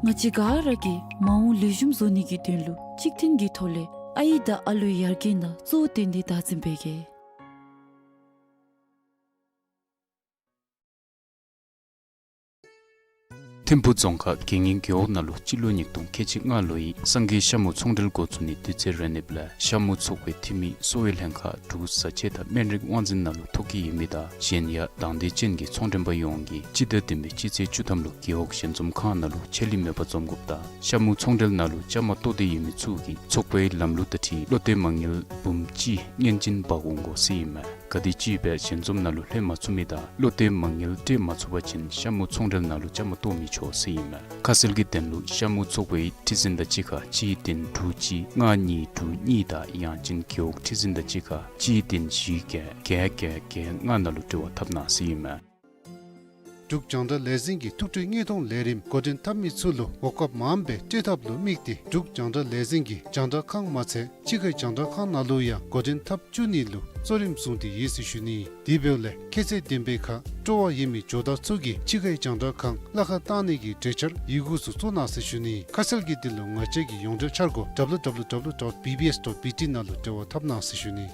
ང་བཅས་ག་ར་གིས་མ་འོངས་ལེགས་ཤོམ་བཟོ་ནི་གི་དོན་ལུ་གཅིག་མཐུན་གྱི་ཐོག་ལས་ཨའི་དང་ཨ་ལུའི་ཡར་རྒྱས་ནང་གཙོ་བོ་བཏོན་ཏེ་བདག་འཛིན་འབད་གེ། ཐིམ་ཕུ་རྫོང་ཁག་དགེ་བསྙེན་རྒེད་འོག་ནང་ལུ་སྤྱི་ལོ་ཉིས་སྟོང་ཁལ་གཅིག་ལྔ་ལོའི་སངས་རྒྱས་ཤ་མུ་ཚོང་འབྲེལ་འགོ་བཙུགས་ནི་དུས་ཚོད་རན་ནིབ་ལས་ཤ་མུ་ཚོགས་པའི་འཐུས་མི་གསོ་བའི་ལྷན་ཁག་འབྲུག་བཟའ་ཆས་དང་སྨན་རིགས་དབང་འཛིན་ནང་ལུ་ཐོ་བཀོད་ཡོད་མི་དང་གཞན་ཡང་དང་འདོད་ཅན་གྱི་ཚོང་མགྲོན་པ་ཡོངས་ཀྱིས་སྤྱི་ཟླ་བདུན་པའི་སྤྱི་ཚེས་བཅུ་ཐམ་ལུ་རྒེད་འོག་ཞལ་འཛོམས་ཁང་ནང་ལུ་ཆད་ལུས་མེད་པར་འཛོམས་དགོཔ་དང་ཤ་མུ་ཚོང་འབྲེལ་ནང་ལུ་བཅའ་མར་གཏོགས་ཏེ་ཡོད་མི་ཚུ་གིས་ཚོགས་པའི་ལམ་ལུགས་དང་འཁྲིལ་བློ་གཏད་མ་དངུལ་འབུམ་གཅིག་སྔོན་བྱིན་འབག་འོང་དགོ་ཟེར་ཨིན་མས། ག་དེམ་ཅིག་སྦེ་ཞལ་འཛོམས་ནང་ལུ་ལྷོད་མ་ཚུགས་མི་དང་བློ་གཏད་མ་དངུལ་སྤྲོད་མ་ཚུགས་པ་ཅིན་ཤ་མུ་ཚོང་འབྲེལ་ནང་ལུ་བཅའ་མར་གཏོགས་མི་ཆོག་ཟེར་ཨིན་མས། ཁ་གསལ་གྱི་དོན་ལུ་ཤ་མུ་ཚོགས་པའི་འཁྲི་འཛིན་དང་གཅིག་ཁར་གཅིག་བདུན་དྲུག་གཅིག་ལྔ་གཉིས་དྲུག་གཉིས་དང་ཡང་ཅིན་རྒེད་འོག་འཁྲི་འཛིན་དང་གཅིག་ཁར་གཅིག་བདུན་བཞི་བརྒྱད་བརྒྱད་བརྒྱད་བརྒྱད་ལྔ་ནང་ལུ་འབྲེལ་བ་འཐབ་གནང་ཟེར་ཨིན་མས། འབྲུག་རྒྱང་བསྒྲགས་ལས་འཛིན་གྱིས་ཐུགས་སྤྲོའི་དངོས་མཐོང་ལས་རིམ་འགོ་འདྲེན་འཐབ་མི་ཚུ་ལུ་གོ་སྐབས་མངམ་སྦེ་སྤྲོད་ཐབས་ལུ་དམིགས་ཏེ་འབྲུག་རྒྱང་བསྒྲགས་ལས་འཛིན་གྱིས་རྒྱང་བསྒྲགས་ཁང་མ་ཚད་ཕྱི་ཁའི་རྒྱང་བསྒྲགས་ཁང་ནང་ལུ་ཡང་འགོ་འདྲེན་འཐབ་བཅུག་ནི་ལུ་གཙོ་རིམ་བཟུང་སྟེ་ཡོད་ཟེར་ཞུ་ནི། དེ་འབདཝ་ལས་ཁྱད་ཚད་ལྡན་པའི་ཁར་སྤྲོ་བ་ཡོད་མི་ཇོ་བདག་ཚུ་གིས་ཕྱི་ཁའི་རྒྱང་བསྒྲགས་ཁང་གླ་ཁར་བཏང་ནི་གི་གྲོས་འཆར་ཡི་གུ་ཚུ་བཙུགས་གནང་ཟེར་ཞུ་ནི། ཁ་གསལ་གྱི་དོན་ལུ་ང་བཅས་ཀྱི་ཡོངས་འབྲེལ་འཆར་སྒོ་W W W dot B B S dot B T ནང་ལུ་འབྲེལ་བ་འཐབ་གནང་ཟེར་ཞུ་ནི།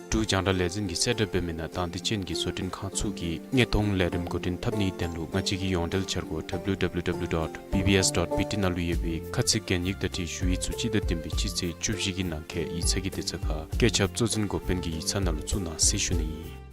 འབྲུག་རྒྱང་བསྒྲགས་ལས་འཛིན་གྱིས་གསལ་བསྒྲགས་འབད་མི་ནང་དང་འདོད་ཅན་གྱི་བཟོ་སྐྲུན་ཁང་ཚུ་གིས་དངོས་མཐོང་ལས་རིམ་འགོ་འདྲེན་འཐབ་ནིའི་དོན་ལུ་ང་བཅས་ཀྱི་ཡོངས་འབྲེལ་འཆར་སྒོ་W W W dot B B S dot B T ནང་ལུ་ཡོད་པའི་ཁ་ཚིག་གན་ཡིག་དང་འཁྲིལ་ཞུ་ཡིག་ཚུ་སྤྱི་ཟླ་བདུན་པའི་སྤྱི་ཚེས་བཅུ་བཞི་གི་ནང་འཁོད་ཡིག་ཚང་གི་དུས་ཚོད་ཁར་བཀོད་ཁྱབ་གཙོ་འཛིན་འགོ་དཔོན་གྱི་ཡིག་ཚང་ནང་ལུ་བཙུགས་གནང་ཟེར་ཞུ་ནི་ཨིན།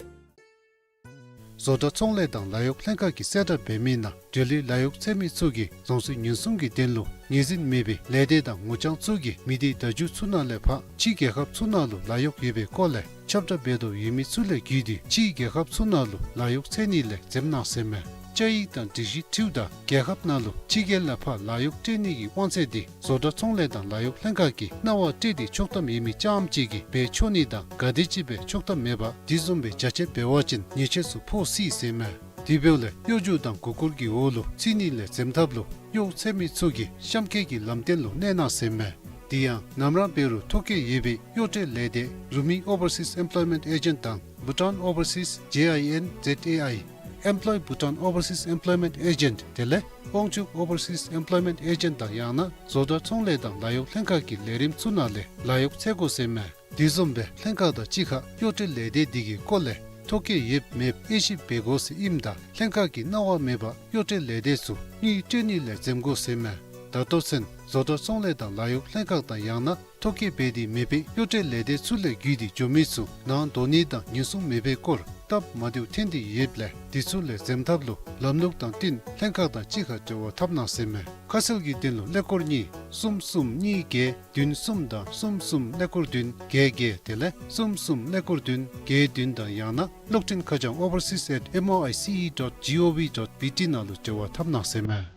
བཟོ་གྲྭ་ཚོང་ལས་དང་ལཱ་གཡོག་ལྷན་ཁག་གིས་གསལ་བསྒྲགས་འབད་མི་ནང་འབྲེལ་ཡོད་ལཱ་གཡོག་འཚོལ་མི་ཚུ་གིས་རྫོང་སྲིད་ཉེན་སྲུང་གི་དོན་ལུ་ངོས་འཛིན་མེད་པའི་ལས་སྡེ་དང་ངོ་རྐྱང་ཚུ་གིས་མི་སྡེ་བརྡ་བརྒྱུད་ཚུ་ནང་ལས་ཕར་ཕྱིའི་རྒྱལ་ཁབ་ཚུ་ནང་ལུ་ལཱ་གཡོག་ཡོད་པའི་སྐོར་ལས་ཁྱབ་བསྒྲགས་འབད་དོ་ཡོད་མི་ཚུ་ལས་བརྒྱུད་དེ་ཕྱིའི་རྒྱལ་ཁབ་ཚུ་ནང་ལུ་ལཱ་གཡོག་འཚོལ་ནི་ལས་འཛེམ་གནང་ཟེར་མས། བཅའ་ཡིག་དང་སྒྲིག་གཞི་འཁྲིལཝ་ད་རྒྱལ་ཁབ་ནང་ལུ་ཕྱི་རྒྱལ་ལས་ཕར་ལཱ་གཡོག་སྤྲོད་ནི་གི་དབང་ཚད་དེ་བཟོ་གྲྭ་ཚོང་ལས་དང་ལཱ་གཡོག་ལྷན་ཁག་གིས་གནང་བ་སྤྲོད་དེ་ཆོག་ཐམ་ཡོད་མི་རྐྱངམ་ཅིག་གིས་འབད་ཆོག་ནི་དང་ག་དེམ་ཅིག་སྦེ་ཆོག་ཐམ་མེད་པ་དེ་བཟུམ་སྦེ་རྒྱ་ཆེ་འབད་བ་ཅིན་ཉེས་ཆད་ཚུ་ཕོག་སྲིད་ཟེར་མས། དེ་འབདཝ་ལས་གཡོ་སྒྱུ་དང་མགུ་སྐོར་གྱི་འོག་ལུ་ཚུད་ནི་ལས་འཛེམ་ཐབས་ལུ་གཡོག་འཚོལ་མི་ཚུ་གིས་གཤམ་འཁོད་ཀྱི་ལམ་སྟོན་ལུ་གནས་གནང་ཟེར་མས། དེ་ཡང་ནམ་ར་འབད་རུང་ཐོ་བཀོད་ཡོད་པའི་གཡོག་སྤྲོད་ལས་སྡེ་རུ་མི་ཨོ་བར་སིས་ཨེམ་པོལོའི་མེནཊ་ཨེ་ཇེནཊ་དང་བྷུ་ཊཱན་ཨོ་བར་སིས་ཇེ་ཨའི་ཨེན་ཛེཌ་ཨེ་ཨའི་ཨེམ་པོལོའི་བྷུ་ཊཱན་ཨོ་བར་སིས་ཨེམ་པོལོའི་མེནཊ་ཨེ་ཇེནཊ་དེ་ལས་དབང་ཕྱུག་ཨོ་བར་སིས་ཨེམ་པོལོའི་མེནཊ་ཨེ་ཇེནཊ་དང་ཡང་ན་བཟོ་གྲྭ་ཚོང་ལས་དང་ལཱ་གཡོག་ལྷན་ཁག་གི་ལས་རིམ་ཚུ་ནང་ལས་ལཱ་གཡོག་འཚོལ་དགོ་ཟེར་མས། དེ་བཟུམ་སྦེ་ལྷན་ཁག་དང་གཅིག་ཁར་གཡོག་སྤྲོད་ལས་སྡེ་དེ་གི་སྐོར་ལས་ཐོ་བཀོད་ཡོད་མེད་དབྱེ་ཞིབ་འབད་དགོ་ཟེར་ཨིནམ་ད་ལྷན་ཁག་གིས་གནང་བ་མེད་པར་གཡོག་སྤྲོད་ལས་སྡེ་ཚུ་དངུལ་སྤྲོད་ནི་ལས་འཛེམ་དགོ་ཟེར་མས། ད་ལྟོ་ཚུན་བཟོ་གྲྭ་ཚོང་ལས་དང་ལཱ་གཡོག་ལྷན་ཁག་དང་ཡང་ན་ཐོ་བཀོད་འབད་དེ་མེད་པའི་གཡོག་སྤྲོད་ལས་སྡེ་ཚུ་ལས་བརྒྱུད་དེ་འགྱོ་མི་ཚུ་ནང་འདོགས་ནི་དང་ཉེན་སྲུང་མེད་པའི་སྐོར་སྟབས་མ་བདེཝ་ཐོན་ཏེ་ཡོདཔ་ལས་དེ་ཚུ་ལས་འཛེམ་ཐབས་ལུ་ལམ་ལུགས་དང་བསྟུན་ལྷན་ཁག་དང་གཅིག་ཁར་འབྲེལ་བ་འཐབ་གནང་ཟེར་མས། ཁ་གསལ་གྱི་དོན་ལུ་ཀླད་ཀོར་གཉིས་གསུམ་གསུམ་གཉིས་བརྒྱད་བདུན་གསུམ་དང་གསུམ་གསུམ་ཀླད་ཀོར་བདུན་བརྒྱད་བརྒྱད་དེ་ལས་གསུམ་གསུམ་ཀླད་ཀོར་བདུན་བརྒྱད་བདུན་དང་ཡང་ན་གློག་འཕྲིན་ཁ་བྱང་overseas at M O I C E dot G O V dot B T ནང་ལུ་འབྲེལ་བ་འཐབ་གནང་ཟེར་མས།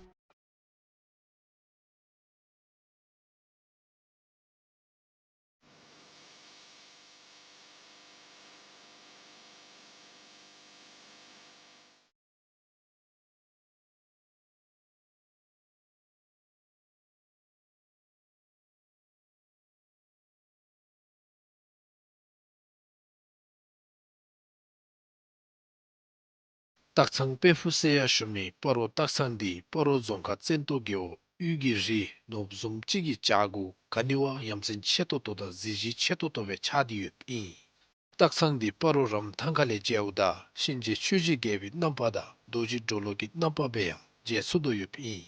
སྟག་ཚང་དཔལ་ཕུག་ཟེར་ཡང་ཞུ་མི་སྤ་རོ་སྟག་ཚང་འདི་སྤ་རོ་རྫོང་ཁག་བཙན་ཏོ་རྒེད་འོག་དབུས་ཀྱི་རི་ནོར་བུ་བཟུམ་ཅིག་གི་བྱག་གུ་ག་ནི་བ་ཡ་མཚན་ཆེ་ཏོག་ཏོ་དང་གཟི་བརྗིད་ཆེ་ཏོག་ཏོ་སྦེ་ཆགས་ཏེ་ཡོདཔ་ཨིན། སྟག་ཚང་འདི་སྤ་རོ་རམ་ཐང་ཁ་ལས་མཇལཝ་ད་གཤིན་རྗེ་ཆོས་རྗེ་རྒྱལ་པོའི་རྣམ་པ་དང་རྡོ་རྗེ་གྲོ་ལོད་ཀྱི་རྣམ་པ་སྦེ་ཡང་ མཇལ་ཚུགས་དོ་ཡོདཔ་ཨིན།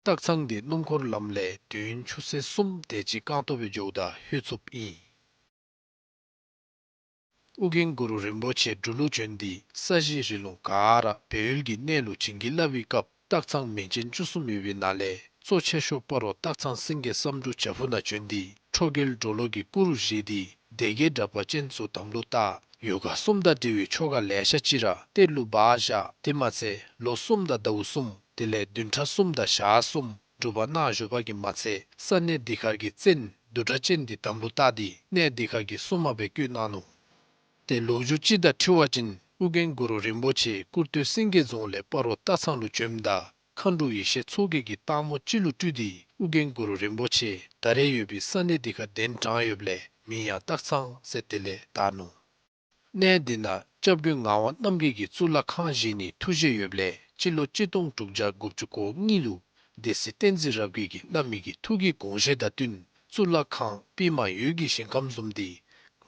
སྟག་ཚང་འདི་སྣུམ་འཁོར་ལམ་ལས་དུས་ཡུན་ཆུ་ཚོད་གསུམ་དེ་ཅིག་རྐང་སྟོང་སྦེ་འགྱོཝ་ད་ལྷོད་ཚུགསཔ་ཨིན། ཨོ་རྒྱན་གུ་རུ་རིན་པོ་ཆེ་འབྲུག་ལུ་བྱོན་ཏེ་ས་གཞི་རི་ལུང་ག་ར་སྦས་ཡུལ་གྱི་གནས་ལུ་བྱིན་གྱིས་བརླབས་པའི་སྐབས་སྟག་ཚང་མིང་ཅན་བཅུ་གསུམ་ཡོད་པའི་ནང་ལས་གཙོ་ཆེ་ཤོས་སྤ་རོ་སྟག་ཚང་སེང་གེ་བསམ་འགྲུབ་བྱག་ཕུག་ནང་བྱོན་ཏེ་ཁྲོ་རྒྱལ་གྲོ་ལོད་ཀྱི་སྐུ་རུ་བཞེངས་ཏེ་སྡེ་བརྒྱད་དྲེགས་པ་ཅན་ཚུ་དམ་ལུ་བཏགས། ཡོ་ག་གསུམ་དང་འབྲེལ་བའི་ཆོ་ག་ལེ་ཤ་ཅིག་ར་གཏེར་ལུ་སྦ་བཞག། དེ་མ་ཚད་ལོ་གསུམ་དང་ཟླཝ་གསུམ་དེ་ལས་བདུན་ཕྲག་གསུམ་དང་ཞག་གསུམ་སྒྲུབ་པ་གནང་བཞུགས་པ་གིས་མ་ཚད་ས་གནས་འདི་ཁར་གྱི་བཙན་བདུད་དྲེགས་ཅན་འདི་དམ་ལུ་བཏགས་ཏེ་གནས་འདི་ཁར་གྱི་སྲུང་མ་སྦེ་བསྐོས་གནང་ནུག། ཏེ་ལོ་རྒྱུས་ཅིག་དང་འཁྲིལ་བ་ཅིན་ཨོ་རྒྱན་གུ་རུ་རིན་པོ་ཆེ་སྐུར་སྟོད་སེང་གེ་རྫོང་ལས་སྤ་རོ་སྟག་ཚང་ལུ་བྱོནམ་ད་མཁའ་འགྲོ་ཡེ་ཤེས་མཚོ་རྒྱལ་གྱིས་སྟག་མོ་ཅིག་ལུ་སྤྲུལ་ཏེ་ཨོ་རྒྱན་གུ་རུ་རིན་པོ་ཆེ་ད་རེས་ཡོད་པའི་ས་གནས་འདི་ཁར་གདན་དྲངས་ཡོདཔ་ལས་མིང་ཡང་སྟག་ཚང་ཟེར་དེ་ལས་བཏགས་ནུག། གནས་འདི་ནང་སྐྱབས་མགོན་ངག་དབང་རྣམ་རྒྱལ་གྱིས་གཙུག་ལག་ཁང་བཞེངས་ནིའི་ཐུགས་བཞེད་ཡོདཔ་ལས་སྤྱི་ལོ་གཅིག་སྟོང་དྲུག་བརྒྱ་དགུ་བཅུ་གོ་གཉིས་ལུ་སྡེ་སྲིད་བསྟན་འཛིན་རབ་རྒྱས་ཀྱིས་བླ་མའི་གི་ཐུགས་ཀྱི་དགོངས་བཞེད་དང་བསྟུན་གཙུག་ལག་ཁང་པདྨ་འོད་ཀྱི་ཞིང་ཁམས་བཟུམ་འདི་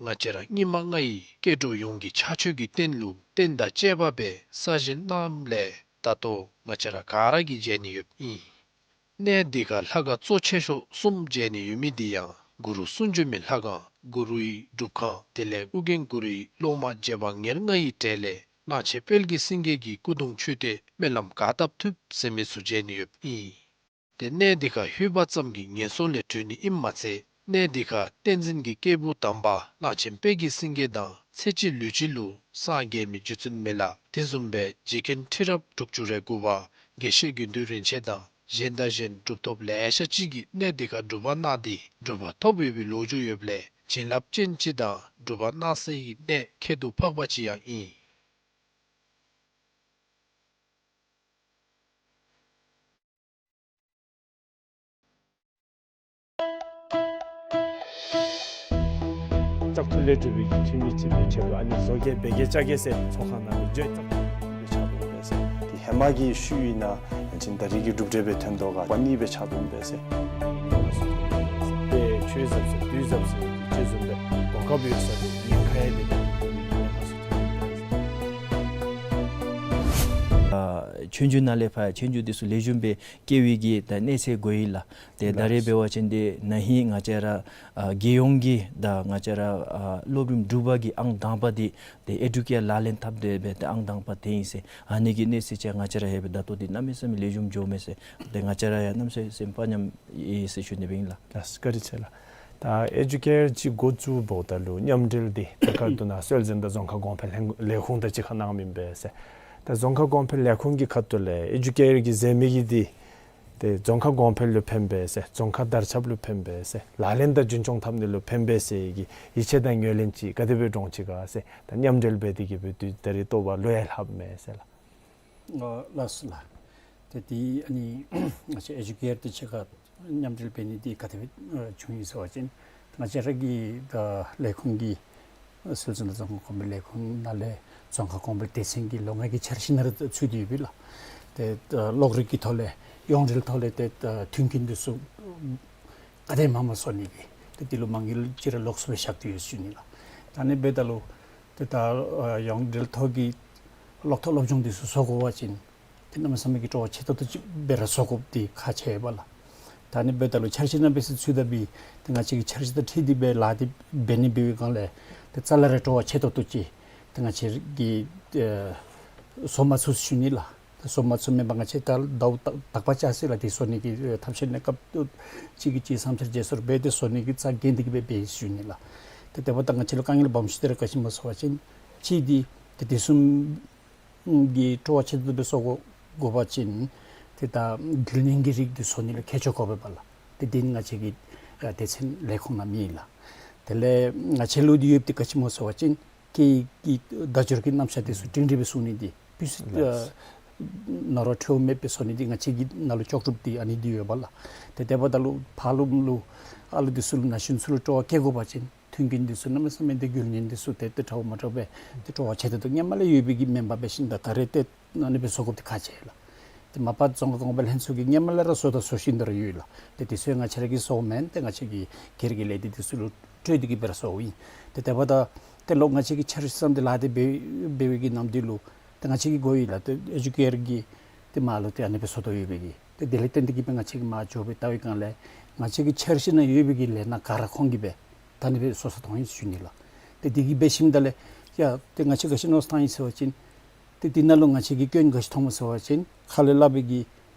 ང་བཅས་ར་སྙིགས་མ་ལྔ་ཡི་སྐྱེ་འགྲོ་ཡོངས་ཀྱི་ཕྱག་མཆོད་ཀྱི་རྟེན་ལུ་རྟེན་དང་བཅས་པ་སྦེ་གསར་བཞེངས་གནངམ་ལས་ད་ལྟོ་ང་བཅས་ར་ག་ར་གིས་མཇལ་ནི་ཡོདཔ་ཨིན། གནས་འདི་ཁར་ལྷ་ཁང་གཙོ་ཆེ་ཤོས་གསུམ་མཇལ་ནི་ཡོད་མི་འདི་ཡང་གུ་རུ་གསུང་བྱོན་མའི་ལྷ་ཁང་གུ་རུའི་སྒྲུབ་ཁང་དེ་ལས་ཨོ་རྒྱན་གུ་རུའི་སློབ་མ་རྗེ་འབངས་ཉེར་ལྔ་ཡི་གྲས་ལས་གླང་ཆེན་དཔལ་གྱི་སེང་གེ་གི་སྐུ་གདུང་མཆོད་རྟེན་སྨོན་ལམ་ག་བཏབ་ཐུབ་ཟེར་མི་ཚུ་མཇལ་ནི་ཡོདཔ་ཨིན། ཏེ་གནས་འདི་ཁར་ལྷོད་པ་ཙམ་གྱིས་ངན་སོང་ལས་གྲོལ་ནི་ཨིནམ་མ་ཚད་གནས་འདི་ཁར་བསྟན་འཛིན་གྱི་སྐྱེས་བུ་དམ་པ་གླང་ཆེན་དཔལ་གྱི་སེང་གེ་དང་ཚེ་གཅིག་ལུས་གཅིག་ལུ་སངས་རྒྱས་མི་རྗེ་བཙུན་མི་ལ་དེ་བཟུམ་སྦེ་རྗེ་མཁན་ཁྲི་རབས་དྲུག་ཅུ་རེ་དགུ་པ་དགེ་བཤེས་དགེ་འདུན་རིན་ཆེན་དང་གཞན་དང་གཞན་གྲུབ་ཐོབ་ལེ་ཤ་ཅིག་གིས་གནས་འདི་ཁར་སྒྲུབ་པ་གནང་སྟེ་གྲུབ་པ་ཐོབ་ཡོད་པའི་ལོ་རྒྱུས་ཡོདཔ་ལས་བྱིན་རླབས་ཅན་ཅིག་དང་གྲུབ་པ་གནང་སའི་གནས་ཁྱད་དུ་འཕགས་པ་ཅིག་ཡང་ཨིན། ལྕགས་ཐུ་ལས་གྲུབ་པའི་ཐུན་གྱི་རྩིབས་ལས་འཕྲོས་པ་ཨ་ནི་བཟོ་བཀོད་སྦེ་གི་ལྕགས་ཀྱི་ཟེར་ཚོགས་ཁང་ནང་ལུ་བརྗོད་ལྕགས་ཐུ་ལས་ཆགས་པ་ཨིན་པས་ཟེར། དེ་ཧེ་མ་གི་ཤུལ་ཨིན་ན་ཡང་ཅིན་ད་རེས་ཀྱི་གྲུབ་འབྲས་སྦེ་ཐོན་དོ་ག་པ་ནི་སྦེ་ཆགས་པ་ཨིན་པས་ཟེར། དེ་ཆོས་ཟབ་ཟེར་དུས་ཟབ་ཟེར་ཅིག་བཟུམ་སྦེ་གོ་སྐབས་ཡོད་ས་དེ་ཉེན་ཁ་ཡང་མེད་པའི་ཨ་ཆོས་རྒྱུད་ནང་ལས་ཕར་ཆོས་རྒྱུད་འདི་ཚུ་ལེགས་ཤོམ་སྦེ་སྐྱེ་བའི་གི་ད་གནས་ཚད་དགོ་ཡི་ལགས། ཏེ་ད་རེས་འབད་བ་ཅིན་ཏེ་ན་ཧིང་ང་བཅས་ར་ཨ་རྒྱལ་ཡོངས་ཀྱི་ད་ང་བཅས་ར་ཨ་སློབ་རིམ་དྲུག་པ་གི་ཨང་དང་པ་འདི་ཏེ་ཨེ་ཌུ་ཀེར་ལག་ལེན་འཐབ་སྟེ་སྦེ་ཏེ་ཨང་དང་པ་ཐོན་ཡི་ཟེར། ཨ་ནི་གི་གནས་ཚད་ཅིག་ང་བཅས་ར་ཧེ་སྦེ་ད་ལྟོ་འདི་གནམ་མེད་ས་མེད་ལེགས་ཤོམ་འགྱོཝ་མས་ཟེར། ཏེ་ང་བཅས་ར་ཡང་གནམ་མེད་ས་མེད་སེམས་དཔའ་ཉམས་ཡི་ཟེར་ཞུ་ནི་སྦེ་ཨིན་ལགས། ལགས་བཀའ་དྲིན་ཆེ་ལགས། ད་ཨེ་ཌུ་ཀེར་ཅིག་འགོ་བཙུགས་འབདཝ་ད་ལུ་མཉམ་འབྲེལ་འདི་ཐད་ཀར་དུ་ནཱ་སྲོལ་འཛིན་དང་རྫོང་ཁ་གོང་འཕེལ་ལྷན་ལས་ཁུངས་དང་གཅིག་ཁར་གནང་མི་ཨིན་པས་ཟེར། ད་རྫོང་ཁ་གོང་འཕེལ་ལས་ཁུངས་ཀྱི་ཁ་ཐུག་ལས་ཨེ་ཌུ་ཀེར་གྱིས་མཛད་མི་གི་འདི་ཏེ་རྫོང་ཁ་གོང་འཕེལ་ལུ་ཕན་པས་ཟེར། རྫོང་ཁ་དར་ཁྱབ་ལུ་ཕན་པས་ཟེར། ལག་ལེན་དང་རྒྱུན་སྐྱོང་འཐབ་ནི་ལུ་ཕན་པས་ཟེར་གྱི་ཡིད་ཆེས་དང་ངོས་ལེན་ཅིག་ག་དེ་སྦེ་འདྲོངས་ཅི་ག་ཟེར། ད་མཉམ་འབྲེལ་འབད་དེ་གི་སྦེ་དུས་ད་རེས་ལྟོ་བ་ལུ་ཡང་ལྷགཔ་མས་ཟེར་ལགས། ཨ་ལགས་སོ་ལགས། ཏེ་འདི་ཨ་ནི་ང་བཅས་ཨེ་ཌུ་ཀེར་དང་གཅིག་ཁར་མཉམ་འབྲེལ་འབད་ནི་འདི་ག་དེ་སྦེ་ཨ་བྱུང་ཡི་ཟེར་བ་ཅིན་ང་བཅས་ར་གི་ད་ལས་ཁུངས་ཀྱི་སྲོལ་འཛིན་དང་རྫོང་ཁ་གོང་འཕེལ་ལས་ཁུངས་ནང་ལས་རྫོང་ཁ་གོང་འཕེལ་སྡེ་ཚན་གྱི་ལོ་ལྔ་གི་འཆར་གཞི་ནང་ར་ཚུད་དེ་ཡོད་པས་ལགས། ཏེ་ད་གློག་རིག་གི་ཐོག་ལས་ཡོངས་འབྲེལ་ཐོག་ལས་ཏེ་ད་མཐུན་རྐྱེན་འདི་ཚུ་ག་དེ་མང་མང་བཟོ་ནི་གི་ཏེ་འདི་ལུ་མ་དངུལ་ཅིག་ར་ལོགས་སུ་སྦེ་བཞག་སྟེ་ཡོད་ཟེར་ཞུ་ནི་ལགས། ད་ཨ་ནི་འབདཝ་ད་ལུ་ཏེ་ད་ཨ་ཡོངས་འབྲེལ་ཐོག་གི་གློག་ཐོག་སློབ་སྦྱོང་འདི་ཚུ་བཟོ་དགོ་པ་ཅིན་ཏེ་གནམ་མེད་ས་མེད་ཀྱི་སྤྲོ་བ་ཆེ་ཏོག་ཏོ་ཅིག་སྦེ་ར་བཟོ་དགོཔ་འདི་ཁག་ཆེ་བས་ལགས། ད་ཨ་ནི་འབདཝ་ད་ལུ་འཆར་གཞི་ནང་སྦེ་ཟེར་ཚུད་ད་འབད་ཏེ་ང་བཅས་ཀྱི་འཆར་གཞི་དང་འཁྲིལ་ཏེ་སྦེ་ལཱ་འདི་འབད་ནི་འབད་བའི་སྒང་ལས་ཏེ་རྩ་ལས་ར་སྤྲོ་བ་ཆེ་ཏོག་ཏོ་ཅིག་ཏེ་ང་བཅས་ཀྱིས་ཨེ་བཟོ་མ་ཚུགས་ཟེར་ཞུ་ནི་ལགས། ཏེ་བཟོ་མ་ཚུགས་མེན་པར་ང་བཅས་ད་ཟླཝ་དག་པ་ཅིག་ཟེར་ལགས། ཏེ་བཟོ་ནི་གི་ཨེ་ཐབས་ཤེས་ནི་སྐབས་ཅིག་གི་ཅིག་བསམ་འཆར་བརྗེ་སོར་འབད་དེ་བཟོ་ནི་གི་རྩ་འགེངས་ཏེ་གི་སྦེ་འབད་ཡི་ཟེར་ཞུ་ནི་ལགས། ཏེ་དེ་འབདཝ་ད་ང་བཅས་ལུ་དཀའ་ངལ་སྦོམ་ཤོས་འདི་ར་ག་ཅི་སྨོ་ཟེར་བ་ཅིན་གཅིག་འདི་ཏེ་དེ་བཟུམ་གྱི་སྤྲོ་བ་ཆེ་ཏོག་ཏོ་སྦེ་བཟོ་དགོ་དགོ་པ་ཅིན་ཏེ་ད་རྒྱུན་ལྡན་གྱི་རིགས་འདི་བཟོ་ནི་ལུ་མཁས་མཆོག་དགོ་པས་ལགས། ཏེ་འདི་ནི་ང་བཅས་ཀྱི་ཨ་སྡེ་ཚན་ལས་ཁུངས་ནང་མེད་ལགས། དེ་ལས་ང་བཅས་ལུ་འདི་ཡོདཔ་འདི་ག་ཅི་སྨོ་ཟེར་བ་ཅིན་སྐད་ཀྱི་བརྡ་སྦྱོར་གྱི་རྣམ་གཞག་འདི་ཚུ་སྒྲིང་སྒྲི་སྦེ་གསུང་ནི་འདི་ཕུལ་ས་ཨ་ནོར་བ་འཕྲོ་མེད་སྦེ་བཟོ་ནི་འདི་ང་བཅས་ཀྱི་ནང་ལུ་ལྕོགས་གྲུབ་འདི་ཨ་ནི་འདི་ཡོད་པས་ལགས། ཏེ་དེ་འབདཝ་ད་ལུ་ཕར་ལུ་ལུ་ཨ་ལུ་འདི་ཚུ་ལུ་ན་གཞོན་ཚུ་ལུ་སྤྲོ་བ་བསྐྱེད་དགོ་པ་ཅིན་མཐུན་རྐྱེན་འདི་ཚུ་གནམ་མེད་ས་མེད་འདི་རྒྱུན་ལྡན་འདི་ཚུ་ཏེ་ཏེ་དྲག་མ་དྲག་སྦེ་ཏེ་སྤྲོ་བ་ཆེ་ཏོག་ཏོ་སྔོན་མ་ལས་ཡོད་པའི་གི་མེན་པར་འབད་ཞིནམ་ད་ད་རེས་ཏེ་ཨ་ནི་སྦེ་བཟོ་དགོཔ་འདི་ཁག་ཆེ་ལགས། ཏེ་མ་པ་རྫོང་ཁ་གོང་འཕེལ་ལྷན་ཚོགས་ཀྱིས་སྔོན་མ་ལས་ར་བཟོ་དང་བཟོ་བཞིན་དུ་ར་ཡོད་ལགས། ཏེ་དེ་ཚུ་ཡང་ང་བཅས་ར་གིས་བཟོཝ་མེན། ཏེ་ང་བཅས་ཀྱི་སྒེར་གྱི་ལས་སྡེ་འདི་ཚུ་ལུ་སྤྲོད་དེ་གི་སྦེ་ར་བཟོཝ་ཨིན། ཏེ་དེ་འབདཝ་ད་ཏེ་ལོག་ང་བཅས་ཀྱིས་འཆར་གཞི་བརྩམས་ཏེ་ལཱ་འདི་འབད་འབད་བའི་གི་ནམ་དུས་ལུ་ཏེ་ང་བཅས་ཀྱིས་གོ་ཡི་ལགས། ཏེ་ཨེ་ཌུ་ཀེར་གྱི་ ཏེ་མར་ལུ་ཏེ་ཨ་ནི་སྦེ་བཟོ་དོ་ཡོད་པའི་གི། ཏེ་དེ་ལས་བརྟེན་ཏེ་གིས་སྦེ་ང་བཅས་ཀྱིས་མར་འགྱོ་སྦེ་བལྟ་བའི་སྒང་ལས་ང་བཅས་ཀྱི་འཆར་གཞི་ནང་ཡོད་པའི་གི་ལས་སྣ་ག་ར་ཁོང་གིས་སྦེ་ད་ཨ་ནི་སྦེ་བཟོ་ཚར་དོ་ཨིན་ཞུ་ནི་ལགས། ཏེ་དེ་གིས་འབད་ཞིནམ་ད་ལས་ཡ་ཏེ་ང་བཅས་ག་ཅི་མནོ་བསམ་བཏང་ཡི་ཟེར་བ་ཅིན་ཏེ་དེ་ནང་ལུ་ང་བཅས་ཀྱིས་སྐྱོན་ག་ཅི་མཐོངམ་ཟེར་བ་ཅིན་ཁ་ལས་སླབ་པའི་གི་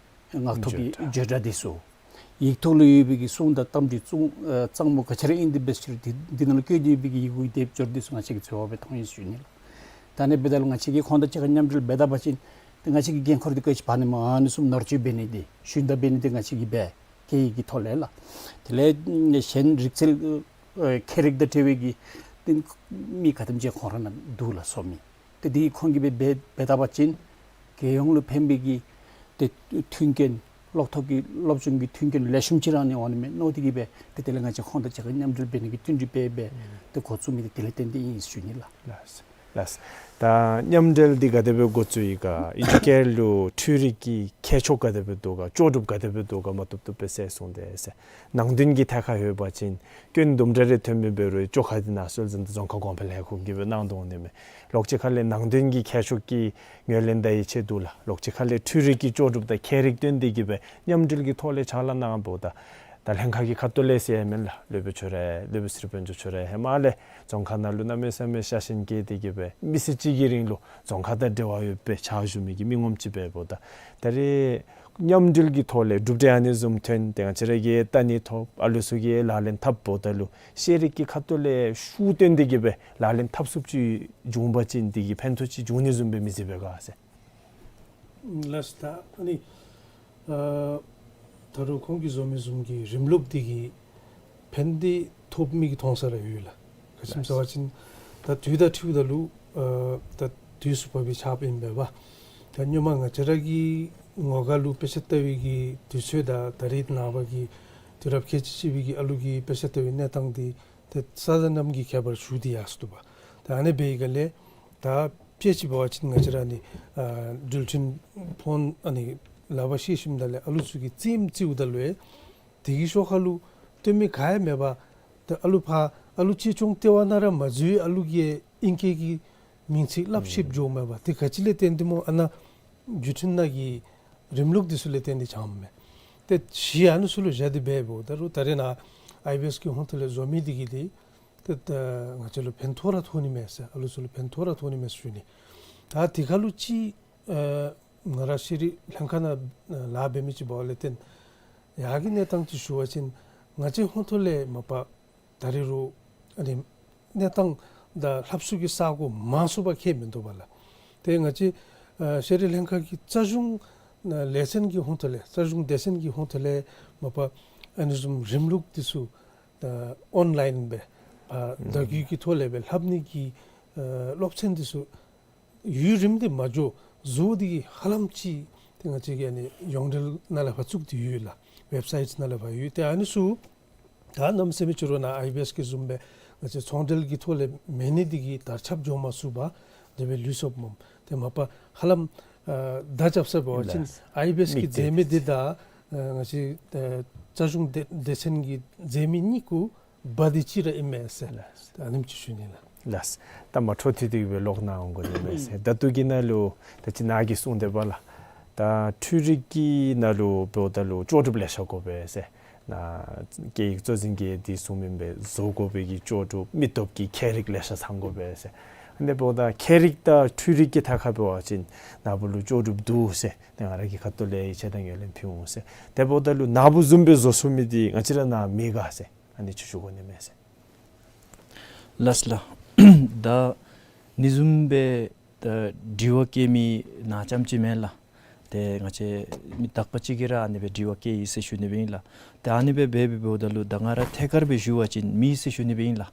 ངག་ཐོག་གི་བརྗོད་སྒྲ་འདི་ཚུ། ཡིག་ཐོག་ལུ་ཡོད་པའི་གི་གསུང་དང་གཏམ་འདི་གཙང་ཨ་གཙང་མ་ག་ཅི་ར་ཨིན་དེ་འབད་ཞིནམ་འདི་འདི་ནང་ལུ་བཀོད་དེ་ཡོད་པའི་གི་ཡི་གུ་སྡེབ་སྦྱོར་འདི་ཚུ་ང་བཅས་ཀྱིས་འཚོལ་བ་སྦེ་མཐོང་ཡི་ཞུ་ནི་ལགས། ད་ཨ་ནི་འབདཝ་ད་ལུ་ང་བཅས་ཀྱིས་ཁོང་དང་གཅིག་ཁར་མཉམ་འབྲེལ་འབད་ད་པ་ཅིན་ཏེ་ང་བཅས་ཀྱི་འགན་ཁུར་འདི་ག་ཅི་འབད་ནི་སྨོ། ཨ་ནི་བཟུམ་ནོར་བཅོས་འབད་ནི་འདི་ཞུན་དག་འབད་ནི་འདི་ང་བཅས་ཀྱིས་འབད་སྐད་ཡིག་གི་ཐོག་ལས་ལགས། དེ་ལས་གཞན་རིག་རྩལ་ཨ་ཁྱད་རིག་དང་འབྲེལ་བའི་གི་ཏེ་མི་ག་དེམ་ཅིག་ཁོང་ར་ནང་འདུག་ལགས་སོ་མི། ཏེ་འདི་ཁོང་གིས་སྦེ་འབད་འབད་ད་པ་ཅིན་རྒྱལ་ཡོངས་ལུ་ཕན་པའི་གི་ཏེ་མཐུན་རྐྱེན་གློག་ཐོག་གི་སློབ་སྦྱོང་གི་མཐུན་རྐྱེན་ལེགས་ཤོམ་ཅིག་ར་ཨ་ནི་འོང་ནི་མས་མནོ་སྟེ་གིས་སྦེ་ཏེ་དེ་ལས་ང་བཅས་ཁོང་དང་གཅིག་ཁར་མཉམ་འབྲེལ་འབད་ནི་གི་བསྟུན་གྲོས་འབད་སྦེ་ཏེ་འགོ་བཙུགས་མི་འདི་དེ་ལས་བརྟེན་ཏེ་ཨིན་ཞུ་ནི་ལགས། ལགས། ལགས། ད་མཉམ་འབྲེལ་འདི་ག་དེ་སྦེ་འགོ་བཙུགས་ཡི་ག། ཨིན་ཅི་སྐད་ལུ་འཕྲུལ་རིག་གི་ཁྱད་ཆོས་ག་དེ་སྦེ་འདུག་ག། ལྕོགས་གྲུབ་ག་དེ་སྦེ་འདུག་ག་མ་བཏུབ་བཏུབ་སྦེ་གསལ་གསུངས་ཏེ་ཟེར། ནང་དོན་གྱི་ཐད་ཁར་ཡོད་པ་ཅིན་སྐྱོན་དུམ་གྲ་རེ་ཐོན་མི་འབད་རུང་བཅོ་ཁ་འདི་ནཱ་སྲོལ་འཛིན་དང་རྫོང་ཁ་གོང་འཕེལ་ལྷན་ཁག་གིས་སྦེ་གནང་དོ་འོང་ནི་མས། ལོགས་གཅིག་ཁ་ལས་ནང་དོན་གྱི་ཁྱད་ཆོས་ཀྱི་ངོས་ལེན་ད་ཡིད་ཆེས་འདུག་ལགས། ལོགས་གཅིག་ཁ་ལས་འཕྲུལ་རིག་གི་ལྕོགས་གྲུབ་དང་ཁྱད་རིག་བཏོན་ཏེ་གིས་སྦེ་མཉམ་འབྲེལ་གྱི་ཐོག་ལས་ཕྱག་ལཱ་གནངམ་ད་ད་ལྷན་ཁག་གི་ཁ་ཐུག་ལས་ཟེར་མེན་ལགས། སློབ་དཔོན་མཆོག་ར་སློབ་དཔོན་ཚེ་རིང་དཔལ་འབྱོར་མཆོག་ར་ཧེ་མ་ལས་རྫོང་ཁ་ནང་ལུ་གནམ་མེད་ས་མེད་ཤ་ཞེན་བསྐྱེད་དེ་གིས་སྦེ་མི་ཚེ་གཅིག་གི་རིང་ལུ་རྫོང་ཁ་དང་འབྲེལ་བ་ཡོད་པའི་ཕྱག་ཞུ་མི་གི་མི་ངོམ་ཅིག་འབདཝ་ད་ད་རེས་མཉམ་འབྲེལ་གྱི་ཐོག་ལས་གྲུབ་འབྲས་ཨ་ནི་བཟུམ་ཐོན་ཏེ་ང་བཅས་ར་གིས་བལྟ་ནི་ཐོབ། ཨ་ལུ་ཚུ་གིས་ལག་ལེན་འཐབ་འབདཝ་ད་ལུ་ཤེས་རིག་གི་ཁ་ཐུག་ལས་ཤུགས་བཏོན་ཏེ་གིས་སྦེ་ལག་ལེན་འཐབ་ཚུགསཔ་ཅིག་བྱུང་པ་ཅིན་དེ་གིས་ཕན་ཐོགས་ཅིག་འབྱུང་ནི་བཟུམ་སྦེ་མི་བརྩི་བས་ག་ཟེར། ལགས། ད་ཨ་ནི་ཨ་ད་རུང་ཁོང་གིས་བཟོ་མི་བཟུམ་གྱི་རིམ་ལུགས་འདི་གིས་ཕན་བདེ་ཐོབ་མི་གི་མཐོང་ས་ར་ཡོད་ལགས། ག་ཅི་སྨོ་ཟེར་བ་ཅིན་ད་དུས་དང་འཁྲིལཝ་ད་ལུ་ཨ་ད་དུས་སུ་བབས་པའི་ཆརཔ་ཨིན་པས་པ། ད་སྔོན་མ་ང་བཅས་ར་གི་ངོ་དགའ་ལུ་དཔེ་ཆ་ལྟ་བའི་གི་དུས་ཚོད་དང་ད་རེས་ནངས་པ་གི་དུས་རབས་ཁལ་གཅིག་གཅིག་པའི་གི་ཨ་ལུ་གི་དཔེ་ཆ་ལྟ་བའི་གནས་སྟངས་འདི་ཏེ་ས་དང་གནམ་གྱི་ཁྱད་པར་ཞུགས་ཏེ་ཡར་སོ་ནུག་པ། ད་ཨ་ནི་འབད་བའི་སྒང་ལས་ད་དཔེ་ཅིག་འབད་བ་ཅིན་ང་བཅས་ར་ཨ་ནི་ཨ་འགྲུལ་འཕྲིན་ཕོན་ཨ་ནི་ལག་པར་བཤེད་ཞིནམ་ད་ལས་ཨ་ལུ་ཚུ་གིས་རྩེདམོ་རྩེཝ་ད་ལུ་ཨེ་དེ་གི་ཤོག་ཁ་ལུ་སྟོན་མི་ག་ཡང་མེད་པར་ད་ཨ་ལུ་ཕར་ཨ་ལུ་ཆེ་ཆུང་ལྟེ་བ་ནང་ར་མ་འཛུལ་བའི་ཨ་ལུ་གིས་ཨིང་སྐད་ཀྱི་མིང་ཚིག་སླབ་ཤེསཔ་འགྱོཝ་མས་པ། དེ་ག་ཅི་ལས་བརྟེན་ཏེ་སྨོ། ཨ་ནཱ་བརྒྱུད་འཕྲིན་ནང་གི་རིམ་ལུགས་འདི་ཚུ་ལས་བརྟེན་ཏེ་བྱུངམ་མས། ཏེ་གཞི་ཨ་ནི་ཚུ་ལུ་བཞག་སྟེ་འབདཝ་ད་རུང་ད་རེས་ནཱ་ཨའི་བི་ཨེསི་གི་ཧོངས་ཐོག་ལས་བཟོ་མི་འདི་གིས་འདི་ཏེ་ད་ང་བཅས་ལུ་ཕན་ཐོགས་ར་ཐོགས་ནི་མས་ཟེར། ཨ་ལུ་ཚུ་ལུ་ཕན་ཐོགས་ར་ཐོགས་ནི་མས་ཟེར་ཞུ་ནི། ད་དེ་ཁར་ལུ་ཅིག་ཨ་ང་ར་ཤེས་རིག་ལྷན་ཁག་ནང་ལཱ་འབད་མི་ཅིག་འབདཝ་ལས་བརྟེན་ཡར་གྱི་གནས་སྟངས་ཅིག་ཞུ་བ་ཅིན་ང་བཅས་ཧོངས་ཐོག་ལས་མ་པ་ད་རེས་རུང་ཨ་ནི་གནས་སྟངས་དང་ལྷབ་ས་གི་ས་གོ་མང་སུ་འབད་ཁྱད་མིན་འདུག་པ་ལགས། ཏེ་ང་བཅས་ཨ་ཤེས་རིག་ལྷན་ཁག་གི་རྩ་གཞུང་ཨ་ལས་ཚན་གྱི་ཧོངས་ཐོག་ལས་རྩ་གཞུང་སྡེ་ཚན་གྱི་ཧོངས་ཐོག་ལས་མ་པ་ཨ་ནི་བཟུམ་རིམ་ལུགས་འདི་ཚུ་ཨ་ཨོན་ལཱའིན་སྦེ་ཨ་བརྡ་བརྒྱུད་ཀྱི་ཐོག་ལས་སྦེ་ལྷབ་ནི་གི་ཨ་སློབ་ཚན་འདི་ཚུ་ཡུན་རིངམོ་འདི་མ་འགྱོ་བཟོ་སྟེ་གིས་ཧ་ལམ་ཅིག་ཏེ་ང་བཅས་ཀྱི་ཨ་ནི་ཡོངས་འབྲེལ་ནང་ལས་ཕར་བཙུགས་ཏེ་ཡོད་ལགས། ཝེབ་སའིཊ་ནང་ལས་ཕར་ཡོད། ཏེ་ཨ་ནི་ཚུ་ད་གནམ་མེད་ས་མེད་ཅིག་ར་ནཱ་ཨའི་བི་ཨེསི་གི་བཟུམ་སྦེ་ང་བཅས་ཚོང་འབྲེལ་གྱི་ཐོག་ལས་མེད་ནི་འདི་གིས་དར་ཁྱབ་འགྱོ་མ་ཚུགས་པར་དེ་སྦེ་ལུས་སོཔ་སྨོ། ཏེ་མ་པ་ཧ་ལམ་ཨ་བརྡ་རྐྱབ་ས་འབད་བ་ཅིན་ཨའི་བི་ཨེསི་གིས་མཛད་མི་འདི་དང་ཨ་ང་བཅས་ཨ་རྩ་གཞུང་སྡེ་སྡེ་ཚན་གྱིས་མཛད་མི་གཉིས་ཀུ་བ་འདི་གཅིག་ར་ཨིན་མས་ཟེར། ལགས། ད་ཨ་ནེམ་ཅིག་ཞུ་ནི་ལགས། ལགས། ད་མ་འཕྲོ་མཐུད་དེ་སྦེ་ལོག་གནང་འོང་དགོ་ནི་མས་ཟེར། ད་ལྟོ་གི་ནང་ལུ་ད་ཅི་ནཱ་གིས་གསུངས་ཏེ་འབདཝ་ལགས། ད་འཕྲུལ་རིག་གི་ནང་ལུ་འབདཝ་ད་ལུ་ལྕོགས་གྲུབ་ལེ་ཤ་དགོ་པས་ཟེར། ནཱ་སྐད་ཡིག་གཙོ་འཛིན་གྱིས་འདི་གསུངས་མི་སྦེ་བཟོ་དགོ་པའི་གི་ལྕོགས་གྲུབ་མི་སྟོབས་ཀྱི་ཁྱད་རིག་ལེ་ཤ་ཚང་དགོ་པས་ཟེར། ཨ་ནི་འབདཝ་ད་ཁྱད་རིག་དང་འཕྲུལ་རིག་གི་ཐད་ཁར་འབད་བ་ཅིན་ནཱ་བུ་ལུ་ལྕོགས་གྲུབ་འདུག་ཟེར་ཏེ་ང་ར་གིས་ཁ་ཐུག་ལས་ཡིད་ཆེས་དང་ངོས་ལེན་ཕུལ་འོང་ཟེར། དེ་འབདཝ་ད་ལུ་ནཱ་བུ་བཟུམ་སྦེ་བཟོ་ཚུགས་མི་འདི་ང་བཅས་ར་ནཱ་མེད་ག་ཟེར། ཨ་ནི་ཅིག་ཞུ་དགོ་ནི་མས་ཟེར། ལགས་ལགས། ད་ཨ་ནི་བཟུམ་སྦེ་ད་དྲི་བ་བཀོད་མི་ནཱ་རྐྱངམ་ཅིག་མེན་ལགས། ཏེ་ང་བཅས་མི་དག་པ་ཅིག་གིས་ར་ཨ་ནི་སྦེ་དྲི་བ་བཀོད་ཡི་ཟེར་ཞུ་ནི་སྦེ་ཨིན་ལགས། ཏེ་ཨ་ནི་སྦེ་འབད་འབདཝ་ད་ལུ་ད་ང་ར་ཐད་ཀར་སྦེ་ཞུ་བ་ཅིན་མེད་ཟེར་ཞུ་ནི་སྦེ་ཨིན་ལགས།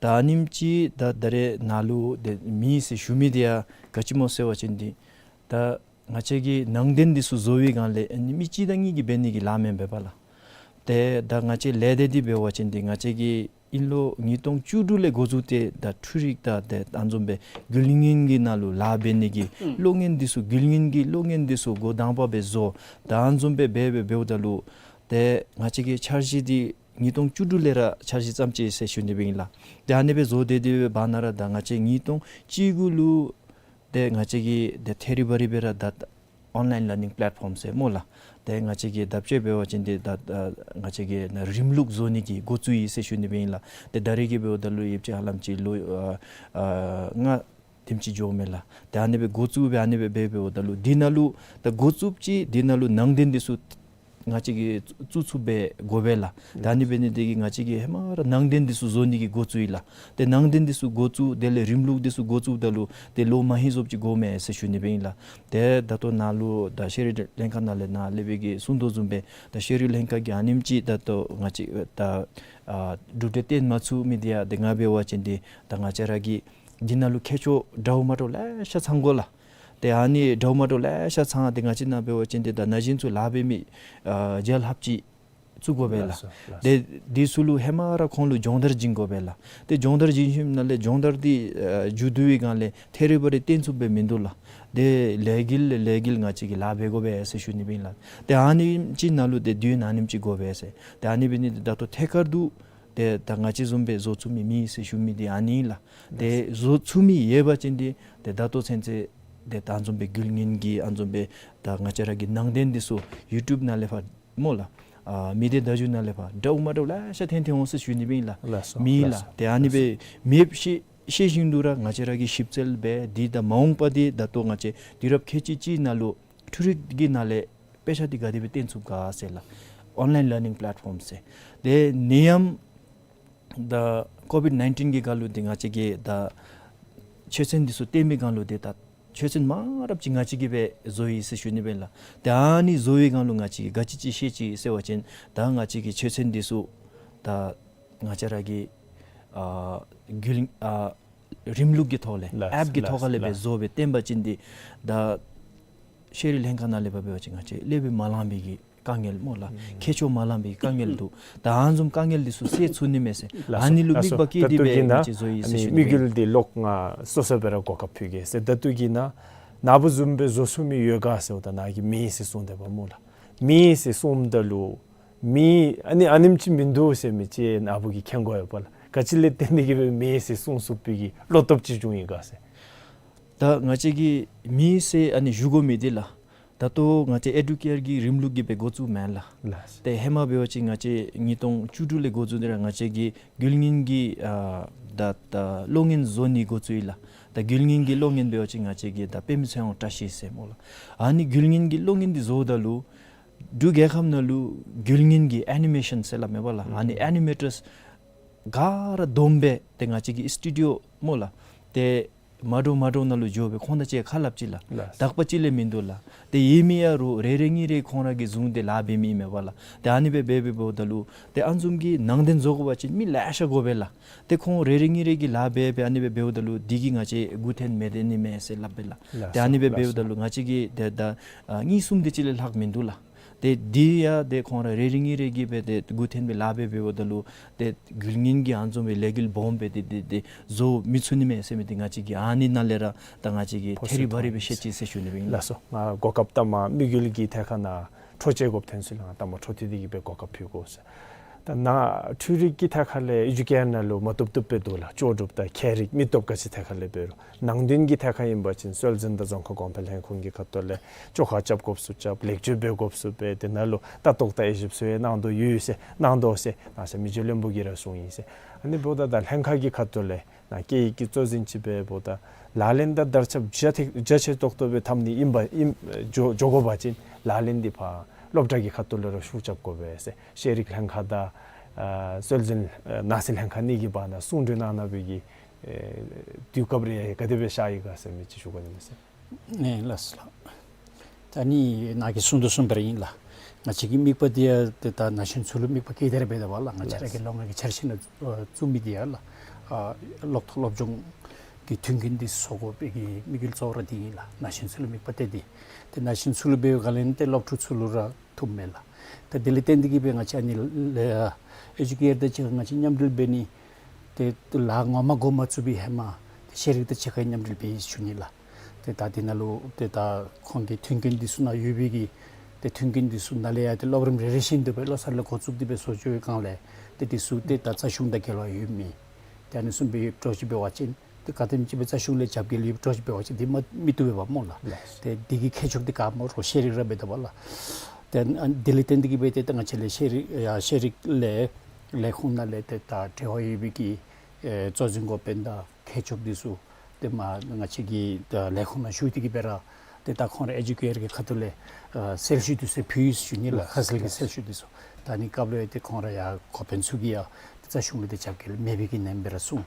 ད་ཨ་ནེམ་ཅིག་ད་ད་རེས་ནཱ་ལུ་ཏེ་མེད་ཟེར་ཞུ་མི་འདི་ཡང་ག་ཅི་སྨོ་ཟེར་བ་ཅིན་འདི་ད་ང་བཅས་ཀྱི་ནང་རྟེན་འདི་ཚུ་བཟོ་བའི་སྒང་ལས་ཨ་ནི་མི་གཅིག་དང་གཉིས་ཀྱིས་འབད་ནི་གི་ལཱ་མེན་པས་པ་ལགས། ཏེ་ད་ང་བཅས་ལས་སྡེ་འདི་འབད་བ་ཅིན་འདི་ང་བཅས་ཀྱིས་དབྱིན་ལོ་ཉིས་སྟོང་བཅུ་དྲུག་ལས་འགོ་བཙུགས་ཏེ་ད་འཕྲུལ་རིག་དང་ཏེ་ཨ་ནི་བཟུམ་སྦེ་རྒྱུན་གླིང་གི་ནང་ལུ་ལཱ་འབད་ནི་གི་ཨུམ་གློག་བརྙན་འདི་ཚུ་རྒྱུན་གླིང་གི་གློག་བརྙན་འདི་ཚུ་འགོ་དང་པ་སྦེ་བཟོ། ད་ཨ་ནི་བཟུམ་སྦེ་འབད་འབད་འབདཝ་ད་ལུ་ཏེ་ང་བཅས་ཀྱི་འཆར་གཞི་འདི་ཉིས་སྟོང་བཅུ་དྲུག་ལས་ར་འཆར་གཞི་བརྩམས་ཅི་ཟེར་ཞུ་ནི་སྦེ་ཨིན་ལགས། ཏེ་ཨ་ནི་སྦེ་བཟོ་སྡོད་སྡོད་པའི་བར་ན་ར་ད་ང་བཅས་ཉིས་སྟོང་བཅུ་དགུ་ལུ་ཏེ་ང་བཅས་ཀྱིས་ཏེ་ཐད་རི་བ་རི་སྦེ་ར་ད་ ཨོན་ལའིན་ལར་ནིང་པ་ལེཊ་ཕོམ་ཟེར་སྨོ་ལགས། ཏེ་ང་བཅས་ཀྱིས་དཔྱེ་འབད་བ་ཅིན་ཏེ་ད་ཨ་ང་བཅས་ཀྱིས་ནཱ་རིམ་ལུགས་བཟོ་ནི་གི་འགོ་བཙུགས་ཡི་ཟེར་ཞུ་ནི་སྦེ་ཨིན་ལགས། ཏེ་ད་རེས་ཀྱི་འབདཝ་ད་ལུ་ཡོདཔ་ཅིག་ཧ་ལམ་ཅིག་ལོ་ཨ་ཨ་ལྔ་དེམ་ཅིག་འགྱོཝ་མས་ལགས། ཏེ་ཨ་ནི་སྦེ་འགོ་བཙུགས་སྦེ་ཨ་ནི་སྦེ་འབད་འབདཝ་ད་ལུ་འདི་ནང་ལུ་ད་འགོ་བཙུགསཔ་ཅིག་འདི་ནང་ལུ་ནང་དོན་འདི་ཚུ་ང་བཅས་ཀྱིས་བཙུགས་ཚུགསཔ་སྦེ་དགོ་པས་ལགས། ད་ཨ་ནི་འབད་ནི་དེ་གིས་ང་བཅས་ཀྱིས་ཧེ་མ་ར་ནང་དོན་འདི་ཚུ་བཟོ་ནི་གི་འགོ་བཙུགས་ཡི་ལགས། ཏེ་ནང་དོན་འདི་ཚུ་འགོ་བཙུགས་དེ་ལས་རིམ་ལུགས་འདི་ཚུ་འགོ་བཙུགསཔ་ད་ལུ་ཏེ་ལོ་མ་ཧེ་བཟོཝ་ཅིག་དགོ་མས་ཟེར་ཞུ་ནི་སྦེ་ཨིན་ལགས། ཏེ་ད་ལྟོ་ནཱ་ལུ་ད་ཤེས་རིག་ལྷན་ཁག་ནང་ལས་ནཱ་ལས་འབད་གིས་གསུང་དོ་བཟུམ་སྦེ་ད་ཤེས་རིག་ལྷན་ཁག་གིས་ཨ་ནེམ་ཅིག་ད་ལྟོ་ང་བཅས་ད་ཨ་གྲུབ་འབྲས་བཏོན་མ་ཚུགས་མི་འདི་ཡང་ཏེ་ང་འབད་བ་ཅིན་ཏེ་ད་ང་བཅས་ར་གིས་འདི་ནང་ལུ་མཁས་མཆོག་འདྲཝ་མ་འདྲཝ་ལེ་ཤ་ཚང་དགོ་ལགས། ཏེ་ཨ་ནི་འདྲཝ་མ་འདྲཝ་ལེ་ཤ་ཚང་ཏེ་ང་བཅས་ནཱ་འབད་བ་ཅིན་ཏེ་ད་ན་གཞོན་ཚུ་ལཱ་འབད་མི་ཨ་རྒྱལ་ལྷབ་ཅིག་བཙུགས་དགོ་པས་ལགས། ལགས་སོ་ལགས་སོ། ཏེ་འདི་ཚུ་ལུ་ཧེ་མ་ར་ཁོང་ལུ་སྦྱོང་བརྡར་བྱིན་དགོ་པས་ལགས། ཏེ་སྦྱོང་བརྡར་བྱིན་ཞིནམ་ལས་སྦྱོང་བརྡར་འདི་ཨ་མཇུག་བསྡུ་བའི་སྒང་ལས་ཐད་རི་བ་རི་བཏོན་ཚུགསཔ་སྦེ་མིན་འདུག་ལགས། ཏེ་ལས་འགུལ་ལས་ལས་འགུལ་ང་བཅས་ཀྱིས་ལཱ་འབད་དགོ་པས་ཟེར་ཞུ་ནི་སྦེ་ཨིན་ལགས། ཏེ་ཨ་ནེམ་ཅིག་ནང་ལུ་ཏེ་དུས་ཡུན་ཨ་ནེམ་ཅིག་དགོ་པས་ཟེར། ཏེ་ཨ་ནི་འབད་ནི་འདི་ད་ལྟོ་ཐད་ཀར་དུ་ཏེ་ད་ང་བཅས་བཟུམ་སྦེ་བཟོ་ཚུགས་མི་མེད་ཟེར་ཞུ་མི་འདི་ཨ་ནི་ཨིན་ལགས། ཏེ་བཟོ་ཚུགས་མི་ཡོད་པ་ཅིན་ཏེ་ཏེ་ད་ལྟོ་ཚུན་ཚོད་ཏེ་ད་ཨ་བཟུམ་སྦེ་རྒྱུན་རྐྱེན་གྱི་ཨ་བཟུམ་སྦེ་ད་ང་བཅས་ར་གི་ནང་དོན་འདི་ཚུ་ཡུ་ཊུབ་ནང་ལས་ཕར་སྨོ་ལགས། ཨ་མི་སྡེ་བརྡ་བརྒྱུད་ནང་ལས་ཕར་འདྲཝ་མ་འདྲཝ་ལེ་ཤ་ཐོན་ཐོན་འོང་ཟེར་ཞུ་ནི་སྦེ་ཨིན་ལགས། ལགས་སོ། མེད་ལགས། ལགས་སོ། ཏེ་ཨ་ནི་སྦེ་མེདཔ་ཤེས་ཤེས་བཞིན་དུ་ར་ང་བཅས་ར་གིས་ཞིབ་འཚོལ་འབད་འདི་དང་མ་འོངས་པ་འདི་ད་ལྟོ་ང་བཅས་དུས་རབས་ཁལ་གཅིག་གཅིག་ནང་ལུ་འཕྲུལ་རིག་གི་ནང་ལས་དཔེ་ཆ་འདི་ག་དེ་སྦེ་བཏོན་ཚུགས་ག་ཟེར་ལགས། ཨོན་ལའིན་ལར་ནིང་པ་ལེཊ་ཕོམ་ཟེར། ཏེ་ནད་ཡམས་ད་ཀོ་བིཌ་ནའིན་ཊིན་གྱི་སྐབས་ལུ་འདི་ང་བཅས་ཀྱིས་ད་ཆོས་ཚན་འདི་ཚུ་བཏོན་པའི་སྒང་ལུ་འདི་ད་ཆོས་ཚན་མང་རབས་ཅིག་ང་བཅས་ཀྱིས་སྦེ་བཟོ་ཡི་ཟེར་ཞུ་ནི་སྦེ་ལགས། ཏེ་ཨ་ནི་བཟོ་བའི་སྒང་ལུ་ང་བཅས་ཀྱིས་ག་ཅི་ཅིག་ཤེས་ཅི་ཟེར་བ་ཅིན་ད་ང་བཅས་ཀྱིས་ཆོས་ཚན་འདི་ཚུ་ད་ང་བཅས་ར་གི་ཨ་རྒྱུན་ཨ་རིམ་ལུགས་ཀྱི་ཐོག་ལས་ལགས་ཨེཔ་ཀྱི་ལགས་ཐོག་ཁ་ལས་སྦེ་ལགས། བཟོ་སྦེ་བཏོན་པ་ཅིན་འདི་ད་ཤེས་རིག་ལྷན་ཁག་ནང་ལས་ཕར་འབད་བ་ཅིན་ང་བཅས་ཀླད་པ་མ་ལང་པའི་གི་དཀའ་ངལ་སྨོ་ལགས། ཨུམ་མཁས་མཆོག་མ་ལང་པའི་དཀའ་ངལ་འདུག། ད་ཨ་བཟུམ་དཀའ་ངལ་འདི་ཚུ་སེལ་ཚུགས་ནི་མས་ཟེར། ལགས་སོ། ཨ་ནི་ལུ་ལགས་དམིགས་པ་སོ། བསྐྱེད་དེ་སྦེ་ད་ལྟོ་གི་ནང་ང་བཅས་བཟོ་ཡི་ཨ་ཟེར་ནི་ཞུ་ནི་མི་སྦེ། རྒྱུད་འདི་ལོག་ང་སོ་སོ་སྦེ་ར་གོ་སྐབས་ཕུལ་གེ་ཟེར། ད་ལྟོ་གི་ནང་ནཱ་བུ་བཟུམ་སྦེ་བཟོ་ཚུགས་མི་ཡོད་ག་ཟེརཝ་ད་ནཱ་གིས་མེད་ཟེར་གསུངས་དེས་པ་སྨོ་ལགས། མེད་ཟེར་གསུངམ་ད་ལུ་མེད་ཨ་ནི་ཨ་ནེམ་ཅིག་མིན་འདུག་ཟེར་མི་ཅིག་ནཱ་བུ་གིས་མཁྱེན་དགོ་ཡོདཔ་ལགས། ག་ཅི་ལས་བརྟེན་ཏེ་གིས་སྦེ་མེད་ཟེར་གསུང་ཚུགས་པའི་གི་བློ་སྟོབས་ཅིག་བྱུང་ཡི་ག་ཟེར། ད་ང་བཅས་ཀྱིས་མེད་ཟེར་ཨ་ནི་ཞུ་དགོ་མི་འདི་ལགས། ད་ལྟོ་ང་བཅས་ཨེ་ཌུ་ཀེར་གྱི་རིམ་ལུགས་ཀྱིས་སྦེ་འགོ་བཙུགས་མེན་ལགས། ལགས། ཏེ་ཧེ་མ་འབད་བ་ཅིན་ང་བཅས་ཉིས་སྟོང་བཅུ་དྲུག་ལས་འགོ་བཙུགས་ཏེ་ར་ང་བཅས་ཀྱིས་རྒྱུན་རྐྱེན་གྱི་ཨ་ད་ད་གློག་བརྙན་བཟོ་ནི་འགོ་བཙུགས་ཡི་ལགས། ད་རྒྱུན་རྐྱེན་གྱི་གློག་བརྙན་འབད་བ་ཅིན་ང་བཅས་ཀྱིས་ད་དཔེ་མི་སྲིད་ཡང་བཀྲ་ཤིས་ཟེར་སྨོ་ལགས། ཨ་ནི་རྒྱུན་རྐྱེན་གྱི་གློག་བརྙན་འདི་བཟོཝ་ད་ལུ་འབྲུག་རྒྱལ་ཁབ་ནང་ལུ་རྒྱུན་རྐྱེན་གྱི་ཨེ་ནི་མེ་ཤཱན་ཟེར་སླབ་མས་པ་ལགས། ཨ་ནི་ཨེ་ནི་མེ་ཊརསི་ག་ར་བསྡོམས་སྦེ་ཏེ་ང་བཅས་ཀྱི་སི་ཊུ་ཌིའོ་སྨོ་ལགས། ཏེ་མ་འདྲཝ་མ་འདྲཝ་ནང་ལུ་འགྱོ་སྦེ་ཁོང་དང་གཅིག་ཁ་སླབ་ཅི་ལགས། ལགས། དག་པ་ཅིག་ལས་མིན་འདུག་ལགས། ཏེ་ཡོད་མི་ཡང་རུང་རེ་རེ་གཉིས་རེ་ཁོང་ར་གིས་བཟུང་སྟེ་ལཱ་འབད་མི་ཨིན་མས་པ་ལགས། ཏེ་ཨ་ནི་སྦེ་འབད་འབད་འབདཝ་ད་ལུ་ཏེ་ཨ་བཟུམ་གྱི་ནང་དོན་བཟོ་དགོ་པ་ཅིན་མི་ལེ་ཤ་དགོ་པས་ལགས། ཏེ་ཁོང་རེ་རེ་གཉིས་རེ་གིས་ལཱ་འབད་འབད་ཨ་ནི་སྦེ་འབདཝ་ད་ལུ་འདི་གིས་ང་བཅས་མགུ་ཐོན་མི་སྡོད་ནི་མས་ཟེར་སླབ་པས་ལགས། ལགས་སོ། ཏེ་ཨ་ནི་སྦེ་ལགས་སོ། འབདཝ་ད་ལུ་ང་བཅས་ཀྱིས་ཏེ་ད་ཨ་གཉིས་གསུམ་དེ་ཅིག་ལས་ལྷག་མིན་འདུག་ལགས། ཏེ་འདི་ཡང་ཏེ་ཁོང་ར་རེ་རེ་གཉིས་རེ་གིས་སྦེ་ཏེ་མགུ་ཐོན་སྦེ་ལཱ་འབད་འབདཝ་ད་ལུ་ཏེ་རྒྱུན་རྐྱེན་གྱི་ཨ་བཟུམ་སྦེ་ལས་འགུལ་སྦོམ་སྦེ་ཏེ་ཏེ་ཏེ་བཟོ་མི་ཚུགས་ནི་མས་ཟེར་མི་འདི་ང་བཅས་ཀྱིས་ཨ་ནི་ནང་ལས་ར་ད་ང་བཅས་ཀྱིས་ཐད་རི་བ་རི་སྦེ་ཤེས་ཅི་ཟེར་ཞུ་ནི་སྦེ་ཨིན་ལགས། ལགས་སོ། ང་གོ་སྐབས་ལྟ་མ་དམིགས་ཡུལ་གྱི་ཐད་ཁར་ནཱ་འཕྲོ་བཅད་དགོཔ་ཐོན་ཚུལ་ལུ་ང་ལྟ་མ་འཕྲོ་མཐུད་དེ་གིས་སྦེ་གོ་སྐབས་ཕུལ་དགོ་ཟེར། ད་ནཱ་འཕྲུལ་རིག་གི་ཐད་ཁར་ལས་ཨེ་ཌུ་ཀེར་ནང་ལུ་མ་བཏུབ་བཏུབ་སྦེ་འདུག་ལགས། ལྕོགས་གྲུབ་དང་མཁས་རིག་མི་སྟོབས་ག་ཅི་ཐད་ཁར་ལས་འབད་རུང་ནང་དོན་གྱི་ཐད་ཁར་ཨིན་པ་ཅིན་སྲོལ་འཛིན་དང་རྫོང་ཁ་གོང་འཕེལ་ལྷན་ཁག་གི་ཁ་ཐུག་ལས་བཅོ་ཁ་རྐྱབ་དགོཔ་ཚུ་རྐྱབ། ལེགས་བཅོས་འབད་དགོཔ་ཚུ་འབད། དེ་ནང་ལུ་ལྟ་རྟོག་དང་དབྱེ་ཞིབ་ཚུ་ཡང་གནང་དོ་ཡོད་ཟེར་གནང་དོ་ཟེར་ནཱ་ས་མི་རྗེ་བློན་པོ་གིས་ར་གསུངས་ཡི་ཟེར། ཨ་ནི་འབདཝ་ད་ད་ལྷན་ཁག་གི་ཁ་ཐུག་ལས་ནཱ་སྐད་ཡིག་གི་གཙོ་འཛིན་ཅིག་འབདཝ་ད་ལག་ལེན་དང་དར་ཁྱབ་རྒྱ་ཐེག་རྒྱ་ཆེ་ཏོག་ཏོ་སྦེ་འཐབ་ནི་ཨིན་པ་ཨིན་འགྱོ་འགྱོ་དགོ་པ་ཅིན་ལག་ལེན་འདི་ཕར་སློབ་གྲྭ་གི་ཁ་ཐུག་ལས་ར་ཤུགས་རྐྱབ་དགོ་པས་ཟེར། ཤེས་རིག་ལྷན་ཁག་དང་ཨ་སྲོལ་འཛིན་ཨ་ནང་སྲིད་ལྷན་ཁག་གཉིས་ཀྱི་བར་ན་གསུང་གྲོས་གནང་གནང་བའི་གི་ཨེ་དུས་སྐབས་རེ་ག་དེ་སྦེ་ཤར་ཡི་ག་ཟེར་མི་ཅིག་ཞུ་དགོ་ནི་མས་ཟེར། ཨེ་ལགས་སོ་ལགས། ད་ནི་ནཱ་གིས་གསུང་དོ་གསུངས་པ་ར་ཨིན་ལགས། ང་བཅས་ཀྱི་དམིགས་པ་འདི་ཡང་ཏེ་ད་ན་གཞོན་ཚུ་ལུ་དམིགས་པ་བསྐྱེད་དེ་ར་འབད་དོ་བ་ལགས། ང་བཅས་ར་གི་ལགས་སོ། ལོ་ལྔ་གི་འཆར་གཞི་ནང་ཨ་བཙུགས་མི་འདི་ཡང་ལགས། ཨ་གློག་ཐོག་སློབ་སྦྱོང་གི་མཐུན་རྐྱེན་འདི་བཟོ་དགོ་པའི་གི་དམིགས་ཡུལ་གཙོ་བོ་ར་འདི་ཨིན་ལགས། ན་གཞོན་ཚུ་ལུ་དམིགས་པ་གཏད་དེ། ཏེ་ན་གཞོན་ཚུ་ལུ་འབད་བའི་སྒང་ལས་ཏེ་སློབ་ཕྲུག་ཚུ་ལུ་ར་ཐུགཔ་མས་ལགས། ཏེ་དེ་ལས་བརྟེན་ཏེ་གིས་སྦེ་ང་བཅས་ཨ་ནི་ལས་ཨ་ཨེ་ཌུ་ཀེར་དང་གཅིག་ཁར་ང་བཅས་མཉམ་འབྲེལ་འབད་ནི་ཏེ་ལཱ་ངོ་མ་འགོ་མ་བཙུགས་པའི་ཧེ་མ་ཏེ་ཤེས་རིག་དང་གཅིག་ཁར་མཉམ་འབྲེལ་འབད་ཡི་ཞུ་ནི་ལགས། ཏེ་ད་འདི་ནང་ལུ་ཏེ་ད་ཁོང་གི་མཐུན་རྐྱེན་འདི་ཚུ་ནཱ་ཡོད་པའི་གི་ཏེ་མཐུན་རྐྱེན་འདི་ཚུ་ནཱ་ལས་ཡང་ཏེ་སློབ་རིམ་རེ་རེ་བཞིན་དུ་སྦེ་བློ་གསར་ལས་འགོ་བཙུགས་ཏེ་སྦེ་བཟོ་བཅུག་པའི་སྒང་ལས་ཏེ་འདི་ཚུ་ཏེ་ད་རྩ་གཞུང་དང་འགལ་བ་ཡོད་མེད་ཏེ་ཨ་ནི་བཟུམ་སྦེ་འགྱོ་ཅི་འབད་བ་ཅིན་ ག་དེམ་ཅིག་སྦེ་རྩ་གཞུང་ལས་རྒྱབ་འགལ་ཡོདཔ་འདྲཝ་ཅིག་འབད་བ་ཅིན་དེ་མ་མི་བཏུབ་པས་པ་སྨོ་ལགས། ལགས། ཏེ་དེ་གི་ཁྱད་ཆོས་འདི་ག་སྨོ་རོགས་ཤེས་རིག་ར་འབད་དོ་བ་ལགས། ཏེ་ཨ་དེ་ལས་བརྟེན་ཏེ་གིས་སྦེ་ཏེ་ད་ང་བཅས་ལས་ཤེས་རིག་ཡ་ཤེས་རིག་ལས་ལས་ཁུངས་ནང་ལས་ཏེ་ད་འབྲེལ་བ་ཡོད་པའི་གི་ཨེ་གཙོ་འཛིན་འགོ་དཔོན་དང་མཁས་མཆོག་འདི་ཚུ་ཏེ་མ་ང་བཅས་ཀྱི་ད་ལས་ཁུངས་ནང་ཞུ་སྟེ་གིས་སྦེ་ར་ཏེ་ད་ཁོང་ར་ཨེ་ཇུ་ཀེར་གྱི་ཁ་ཐུག་ལས་ཨ་གསལ་ཞུ་འདི་ཚུ་ཕུལ་ཡི་ཟེར་ཞུ་ནི་ལགས། ལགས། ཁ་གསལ་གྱི་ལགས། གསལ་ཞུ་འདི་ཚུ། ད་ཨ་ནི་སྐབས་ལུ་ཡང་ཏེ་ཁོང་ར་ཡང་འགོ་དཔོན་ཚུ་གིས་ཡང་ཏེ་རྩ་གཞུང་ལུ་ཏེ་རྒྱབ་འགལ་མེད་པའི་གི་ནེམ་སྦེ་ར་གསུངས།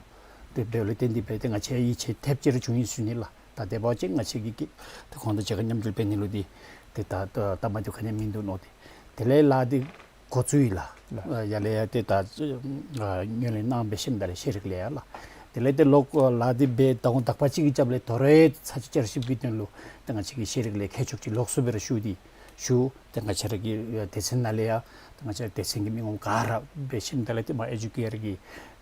ཏེ་དེ་ལས་བརྟེན་ཏེ་སྦེ་ཏེ་ང་བཅས་ཡིད་ཆེས་ཐེབས་ཅིག་ར་བྱུང་ཡི་ཟེར་ཞུ་ནི་ལགས། ད་དེ་འབད་བ་ཅིན་ང་བཅས་ཀྱིས་ཀྱིས་ཏེ་ཁོང་དང་མཇལ་ཁ་མཉམ་འབྲེལ་འབད་ནི་ལུ་འདི་ཏེ་ད་ད་སྟབས་མ་བདེཝ་ག་ནི་ཡང་མིན་འདུག་མནོ་སྟེ། དེ་ལས་ལཱ་འདི་འགོ་བཙུགས་ཡི་ལགས། ལགས། ཡར་ལས་ཡང་ཏེ་ད་ཨ་ངོས་ལེན་གནང་སྦེ་ཞིནམ་ད་ལས་ཤེས་རིག་ལས་ཡང་ལགས། དེ་ལས་ཏེ་ལོག་ལཱ་འདི་འབད་ཟླཝ་དག་པ་ཅིག་གི་རྒྱབ་ལས་དོ་རུང་ཚར་གཅིག་བསྐྱར་ཞིབ་ཀྱི་དོན་ལུ་ཏེ་ང་བཅས་ཀྱི་ཤེས་རིག་ལས་མཁས་མཆོག་ཅིག་ལོགས་སུ་སྦེ་ར་ཞུ་སྟེ་ཞུ། ཏེ་ང་བཅས་ར་གི་སྡེ་ཚན་ནང་ལས་ཡང་ཏེ་ང་བཅས་སྡེ་ཚན་གྱི་མི་ངོམ་ག་ར་འབད་ཞིནམ་ད་ལས་ཏེ་མ་ཨེ་ཇུ་ཀེར་གྱི་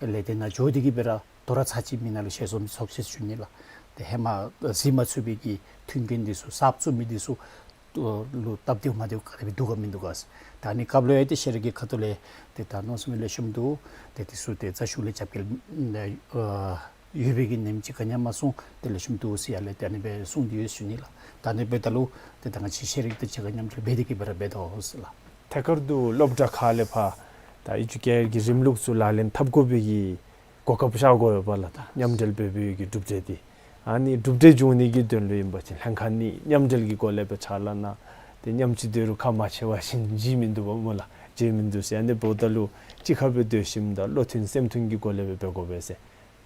ལས་སྡེ་ནང་འགྱོ་སྟེ་གིས་སྦེ་ར་དོ་རུང་ཚར་གཅིག་མི་ནང་ལུ་ཞལ་འཛོམས་ཚོགས་ཅི་ཟེར་ཞུ་ནི་ལགས། ཏེ་ཧེ་མ་གཟིགས་མ་ཚུགས་པའི་གི་མཐུན་རྐྱེན་འདི་ཚུ་གསརཔ་བཙུགས་མི་འདི་ཚུ་ལུ་སྟབས་བདེཝ་མ་བདེཝ་ག་དེ་སྦེ་འདུག་ག་མིན་འདུག་ག་ཟེར། ད་ཨ་ནི་སྐབས་ལུ་ཡང་ཏེ་ཤེས་རིག་གི་ཁ་ཐུག་ལས་ཏེ་ད་མནོ་བསམ་ལེགས་ཤོམ་འདུག། ཏེ་འདི་ཚུ་ཏེ་རྩ་གཞུང་ལས་རྒྱབ་འགལ་ཨ་ཡོད་པའི་གི་ནེམ་ཅིག་ག་ནི་ཡང་མ་གསུངས། ཏེ་ལེགས་ཤོམ་འདུག་ཟེར་ཡར་ལས་ཏེ་ཨ་ནི་སྦེ་གསུངས་ཏེ་ཡོད་ཟེར་ཞུ་ནི་ལགས། ད་ཨ་ནི་འབདཝ་ད་ལུ་ཏེ་ད་ང་བཅས་ཤེས་རིག་དང་གཅིག་ཁར་མཉམ་འབྲེལ་འབད་དེ་གིས་སྦེ་ར་འབད་དོ་ཟེར་ལགས། ཐད་ཀར་དུ་སློབ་གྲྭ་ཁག་ལས་ཕར་ད་ཨེ་ཇུ་ཀེར་གྱི་རིམ་ལུགས་ཚུ་ལག་ལེན་འཐབ་དགོ་པའི་གི་གོ་སྐབས་ཤར་དགོ་པས་ལགས། ད་མཉམ་འབྲེལ་འབད་བའི་གི་གྲུབ་འབྲས་འདི་ཨ་ནི་གྲུབ་འབྲས་འབྱུང་ནི་གི་དོན་ལུ་ཨིན་པ་ཅིན་ལྷན་ཁག་གཉིས་མཉམ་འབྲེལ་གྱི་སྒོ་ལས་སྦེ་ཕྱག་ལཱ་གནང་། ཏེ་མཉམ་གཅིག་སྡོད་རུང་ཁ་མ་ཕྱེ་བ་བཞིན་བརྗེད་མིན་འདུག་པ་སྨོ་ལགས། བརྗེད་མིན་འདུག་ཟེར། ཨ་ནི་འབདཝ་ད་ལུ་གཅིག་ཁར་སྦེ་སྡོད་ཞིནམ་ད་བློ་མཐུན་སེམས་མཐུན་གྱི་སྒོ་ལས་སྦེ་འབད་དགོ་པས་ཟེར་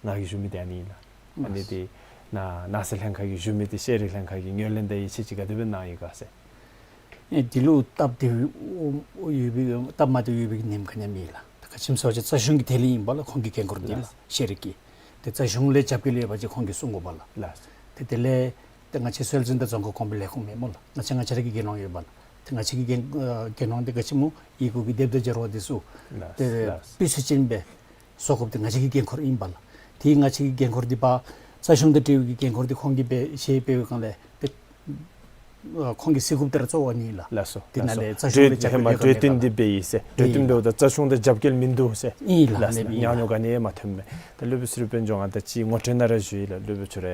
ང་གིས་ཞུ་མི་འདི་ཨ་ནི་ཨིན་ལགས། ཨ་ནི་ཏེ་ནཱ་ནང་གསེས་ལྷན་ཁག་གིས་ཞུ་མི་འདི་ཤེས་རིག་ལྷན་ཁག་གིས་ངོས་ལེན་དང་ཡིད་ཆེས་ཅིག་ག་དེ་སྦེ་གནང་ཡི་ག་ཟེར། ཨེ་འདི་ལུ་སྟབས་བདེཝ་ཡོད་པའི་སྟབས་མ་བདེཝ་ཡོད་པའི་གི་ནེམ་ག་ནི་ཡང་མེད་ལགས། ད་ག་ཅི་སྨོ་ཟེར་བ་ཅིན་རྩ་གཞུང་གི་ཐད་ལས་ཨིན་པ་ལགས། ཁོང་གི་འགན་ཁུར་འདི་ལགས། ལགས། ཤེས་རིག་གི། ཏེ་རྩ་གཞུང་ལས་རྒྱབ་འགལ་ཡོད་པ་ཅིན་ཁོང་གིས་གསུང་དགོ་པས་ལགས། ལགས། ཏེ་དེ་ལས་ཏེ་ང་བཅས་སྲོལ་འཛིན་དང་རྫོང་ཁ་གོང་འཕེལ་ལས་ཁུངས་མས་སྨོ་ལགས། ང་བཅས་ང་བཅས་ར་གི་འགན་དབང་ཡོད་པས་ལགས། ཏེ་ང་བཅས་ཀྱི་འགན་ཨ་འགན་དབང་འདི་ག་ཅི་སྨོ། ཡི་གུ་གི་སྡེབ་དང་སྦྱར་བ་འདི་ཚུ། ལགས། ཏེ་ལགས། སྤུས་ཚད་ཅན་སྦེ་བཟོ་དགོཔ་འདི་ང་བཅས་ཀྱི་འགན་ཁུར་ཨིན་པས་ལགས། ཏེ་ང་བཅས་ཀྱི་འགན་ཁུར་འདི་ཕར་རྩ་གཞུང་དང་འབྲེལ་བའི་གི་འགན་ཁུར་འདི་ཁོང་གིས་འབད་ཞེས་འབད་བའི་སྒང་ལས་ཏེ་ཨ་ཁོང་གིས་གཟིགས་དགོཔ་འདི་ར་གཙོ་བོ་ཨ་ནི་ལགས། ལགས་སོ། དེ་ནང་ལས་ལགས་སོ། རྩ་གཞུང་ལས་རྒྱབ་འགལ་ཡོད་ག་མེད་ག་ལགས། གྲོས་བསྟུན་འདི་འབད་ཡི་ཟེར། གྲོས་བསྟུན་ཨིན་ལགས། འབདཝ་ད་རྩ་གཞུང་དང་རྒྱབ་འགལ་མིན་འདུག་ཟེར། ཨིན་ལགས། ལགས་སོ། ཨ་ནི་ཉམས་མྱོང་ག་ནི་ཡང་མ་ཐོན་མས། ད་སློབ་དཔོན་ཚུ་ར་དཔལ་འབྱོར་ང་དང་གཅིག་ངོ་སྤྲོད་ནང་ར་ཞུ་ཡི་ལགས། སློབ་དཔོན་ཚུ་ར་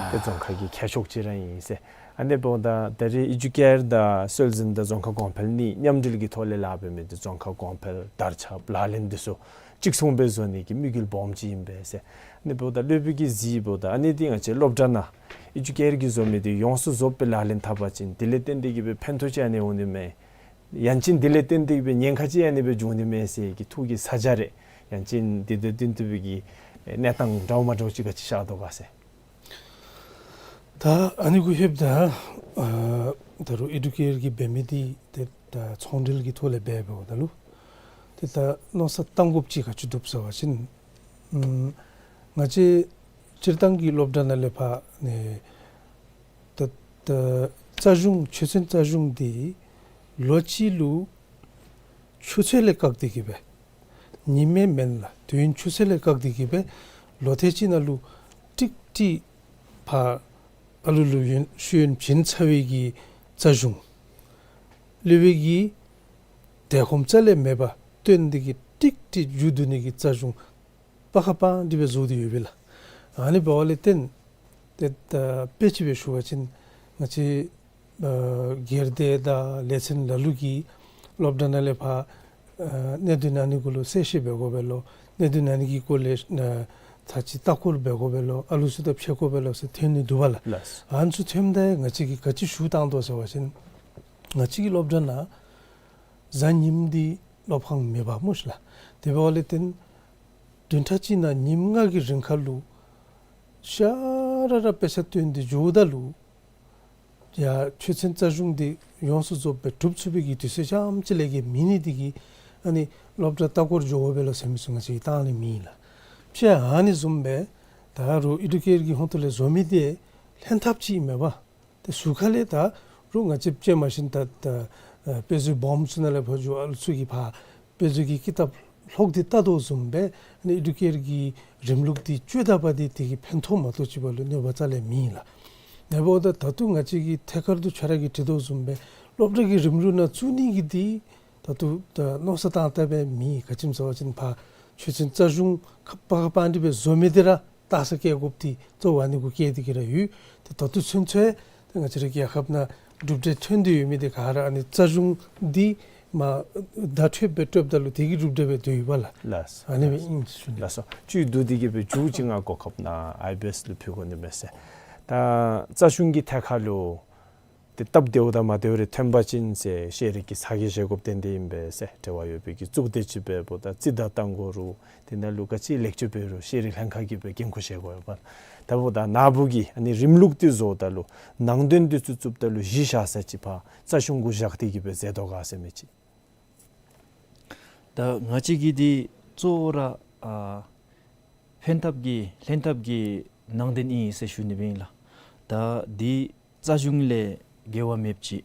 ཏེ་རྫོང་ཁ་གི་མཁས་མཆོག་ཅིག་ར་ཨིན་ཟེར། ཨ་ནི་འབདཝ་ད་ད་རེས་ཨེ་ཌུ་ཀེར་དང་སྲོལ་འཛིན་དང་རྫོང་ཁ་གོང་འཕེལ་གཉིས་མཉམ་འབྲེལ་གྱི་ཐོག་ལས་ལཱ་འབད་མི་འདི་རྫོང་ཁ་གོང་འཕེལ་དར་ཁྱབ་ལག་ལེན་འདི་ཚུ་གཅིག་མཚུངས་སྦེ་བཟོ་ནི་གི་དམིགས་ཡུལ་སྦོམ་ཅིག་ཨིན་པས་ཟེར། ཨ་ནི་འབདཝ་ད་སློབ་དཔོན་གྱིས་གཟིགསཔ་ད་ཨ་ནི་འདི་ང་བཅས་སློབ་གྲྭ་ནང་ཨེ་ཌུ་ཀེར་གྱིས་བཟོ་མི་འདི་ཡོངས་སུ་རྫོགསཔ་སྦེ་ལག་ལེན་འཐབ་པ་ཅིན་དེ་ལས་བརྟེན་ཏེ་གིས་སྦེ་ཕན་ཐོགས་ཅིག་ཨ་ནི་འོང་ནི་མས། ཡང་ཅིན་དེ་ལས་བརྟེན་ཏེ་གིས་སྦེ་ཉེན་ཁ་ཅིག་ཨ་ནི་སྦེ་འབྱུང་ནི་མས་ཟེར་གྱི་ཐུགས་ཀྱི་ས་ཆ་རེ་ཡང་ཅིན་དེ་དང་བསྟུན་ཏེ་སྦེ་གི་གནས་སྟངས་འདྲཝ་མ་འདྲཝ་ཅིག་ག་ཅི་ཤར་དོ་ག་ཟེར། ད་ཨ་ནི་གུ་ལྷོདཔ་ད་ཨ་ད་རུང་ཨེ་ཌུ་ཀེར་གྱིས་འབད་མི་འདི་ཏེ་ད་ཚོང་འབྲེལ་གྱི་ཐོག་ལས་འབད་འབདཝ་ད་ལུ་ཏེ་ད་མནོ་བསམ་བཏང་དགོཔ་ཅིག་ག་ཅི་འདུག་ཟེར་བ་ཅིན་ཨམ་ང་བཅས་སྤྱིར་བཏང་གི་སློབ་གྲྭ་ནང་ལས་ཕར་ནི་ད་ད་རྩ་གཞུང་ཆོས་ཚན་རྩ་གཞུང་འདི་ལོ་གཅིག་ལུ་ཆུ་ཚོད་ལས་བཀག་སྟེ་གིས་སྦེ་ཉིནམ་མེན་ལགས། དུས་ཡུན་ཆུ་ཚོད་ལས་བཀག་སྟེ་གིས་སྦེ་ལོ་ཐེངས་གཅིག་ནང་ལུ་ཀྲིག་ཀྲི་ཕར་ཨ་ལུ་ལུ་ཡོན་ཤེས་ཡོན་བྱིན་ཚར་བའི་གི་རྩ་གཞུང་སློབ་དཔོན་གྱིས་དལ་ཁོམ་རྩ་ལས་མེད་པར་སྟོན་ཏེ་གིས་ཀྲིག་ཀྲི་མཇུག་བསྡུ་ནི་གི་རྩ་གཞུང་པ་ཁ་པང་སྟེ་སྦེ་བཟོ་སྟེ་ཡོད་པས་ལགས། ཨ་ནི་འབདཝ་ལས་བརྟེན་ཏེ་ད་དཔེ་ཅིག་སྦེ་ཞུ་བ་ཅིན་ང་བཅས་ཨ་སྒེར་སྡེ་དང་ལས་ཚན་ལ་ལུ་གིས་སློབ་གྲྭ་ནང་ལས་ཕར་ཨ་གནད་དོན་ཨ་ནི་གུ་ལུ་གསལ་བཤད་འབད་དགོ་པས་ལོ། གནད་དོན་ཨ་ནི་གི་སྐོར་ལས་ཨ་ཚར་གཅིག་ལྟ་སྐོར་འབད་དགོ་པས་ལོ། ཨ་ལུ་ཚུ་དང་ཕྱད་དགོ་པས་ལོ་ཟེར་ཐོན་ནི་འདུག་པ་ལགས། ལགས། ཨ་ནི་ཚུ་ཐོནམ་ད་ང་བཅས་ཀྱིས་ག་ཅི་ཞུ་བཏང་དོ་ཟེར་བ་ཅིན་ང་བཅས་ཀྱི་སློབ་གྲྭ་ནང་གཟའ་ཉིམ་འདི་སློབ་ཁང་མེད་པས་སྨོ་ཤིག་ལགས། དེ་འབདཝ་ལས་བརྟེན་བདུན་ཕྲག་གཅིག་ནང་ཉིནམ་ལྔ་གི་རིང་ཁར་ལུ་ཤ་ར་ར་དཔེ་ཆ་སྟོན་ཏེ་འགྱོཝ་ད་ལུ་ཡ་ཆོས་ཚན་རྩ་གཞུང་འདི་ཡོངས་སུ་རྫོགསཔ་སྦེ་གྲུབ་ཚུགས་པའི་གི་དུས་ཚོད་རྐྱངམ་གཅིག་ལས་བརྒལ་མེད་ནི་འདི་གིས་ཨ་ནི་སློབ་གྲྭ་ལྟ་སྐོར་འགྱོ་དགོ་པས་ལོ་ཟེར་མི་ཚུ་ང་བཅས་ཀྱིས་བཏང་ནི་མེད་ལགས། ཕྱེད་ཨ་ནི་བཟུམ་སྦེ་ད་རུང་ཨེ་ཌུ་ཀེར་གྱི་ཧོངས་ཏོ་ལས་བཟོ་མི་འདི་ལྷན་ཐབས་ཅིག་མེན་པས། ཏེ་ཟུར་ཁ་ལས་ད་རུང་ང་བཅས་ཅིག་མ་གཞི་ད་ད་ཨ་དཔེ་མཛོད་སྦོམ་ཚུ་ནང་ལས་ཕར་འགྱོ་ཨ་ལུ་ཚུ་གིས་ཕར་དཔེ་མཛོད་ཀྱི་ཀི་ཏབ་ལྷོག་སྟེ་ལྟ་དོ་བཟུམ་སྦེ་ཨ་ནི་ཨེ་ཌུ་ཀེར་གྱི་རིམ་ལུགས་འདི་སྤྱོད་ད་པ་འདི་དེ་གིས་ཕན་ཐོགས་མ་གཏོགས་ཅིག་འབད་རུང་གནོད་པ་རྩ་ལས་མེད་ལགས། དེ་འབདཝ་ད་ད་ལྟོ་ང་བཅས་ཀྱིས་ཐད་ཀར་དུ་ཁྱོད་ར་གིས་དྲི་དོ་བཟུམ་སྦེ་སློབ་གྲྭ་གི་རིམ་ལུགས་ནང་བཙུགས་ནི་གི་འདི་ད་ལྟོ་ད་མནོ་བསམ་བཏང་བལྟ་བས་མེད། ག་ཅི་སྨོ་ཟེར་བ་ཅིན་ཕར་ཆོས་ཚན་རྩ་གཞུང་ཁ་པ་ཁ་པང་སྟེ་སྦེ་བཟོ་མི་འདི་ར་ ལྟ་ས་བཀལ་དགོཔ་འདི་གཙོ་བོ་ཨ་ནི་གུ་བཀལ་ཏེ་གི་ར་ཡོད། ཏེ་ད་ལྟོ་ཚུན་ཚོད་ཏེ་ང་བཅས་རའི་རྒྱལ་ཁབ་ནང་གྲུབ་འབྲས་ཐོན་ཏེ་ཡོད་མི་འདི་ག་ར་ཨ་ནི་རྩ་གཞུང་འདི་མ་བརྡ་སྤྲོད་སྦེ་སྤྲོདཔ་ད་ལུ་དེ་གི་གྲུབ་འབྲས་སྦེ་སྡོད་ཡོདཔ་ལགས། ལགས་སོ། ཨ་ནི་སྦེ་ཨིན་ཟེར་ཞུ་ནི། ལགས་སོ། བཅུད་བསྡུ་སྟེ་གི་སྦེ་མཇུག་ཅིག་ང་གོ་སྐབས་གནང་ཨའི་བི་ཨེསི་ལུ་ཕུལ་དགོ་ནི་མས་ཟེར། ད་རྩ་གཞུང་གི་ཐད་ཁར་ལུ་ཏེ་སྟབས་བདེཝ་དང་མ་བདེཝ་རེ་ཐོན་པ་ཅིན་ཟེར་ཤེས་རིག་གི་ས་གོ་བཞེས་དགོཔ་ཏན་ཏན་ཨིན་པས་ཟེར། འབྲེལ་བ་ཡོད་པའི་གི་གཙུག་སྡེ་ཅིག་འབདཝ་ད་རྩིས་བདའ་བཏང་དགོ་རུང་དེ་ནང་ལུ་ག་ཅི་ལེགས་བཅོས་འབད་རུང་ཤེས་རིག་ལྷན་ཁག་གིས་སྦེ་འགན་ཁུར་བཞེས་དགོ་པས། ད་འབདཝ་ད་ནཱ་བུ་གིས་ཨ་ནི་རིམ་ལུགས་འདི་བཟོཝ་ད་ལུ་ནང་དོན་འདི་ཚུ་བཙུགསཔ་ད་ལུ་གཞི་བཞག་ས་ཅིག་ཕར་རྩ་གཞུང་གུ་བཞག་སྟེ་གི་སྦེ་མཛད་དོ་ག་ཟེར་མི་ཅིག། ད་ང་བཅས་ཀྱི་འདི་གཙོ་བོ་ར་ཨ་ཕན་ཐབས་ཀྱི་ལྷན་ཐབས་ཀྱི་ནང་དོན་ཨིན་ཟེར་ཞུ་ནི་སྦེ་ཨིན་ལགས། ད་འདི་རྩ་གཞུང་ལས་འགལ་བ་མེདཔ་ཅིག།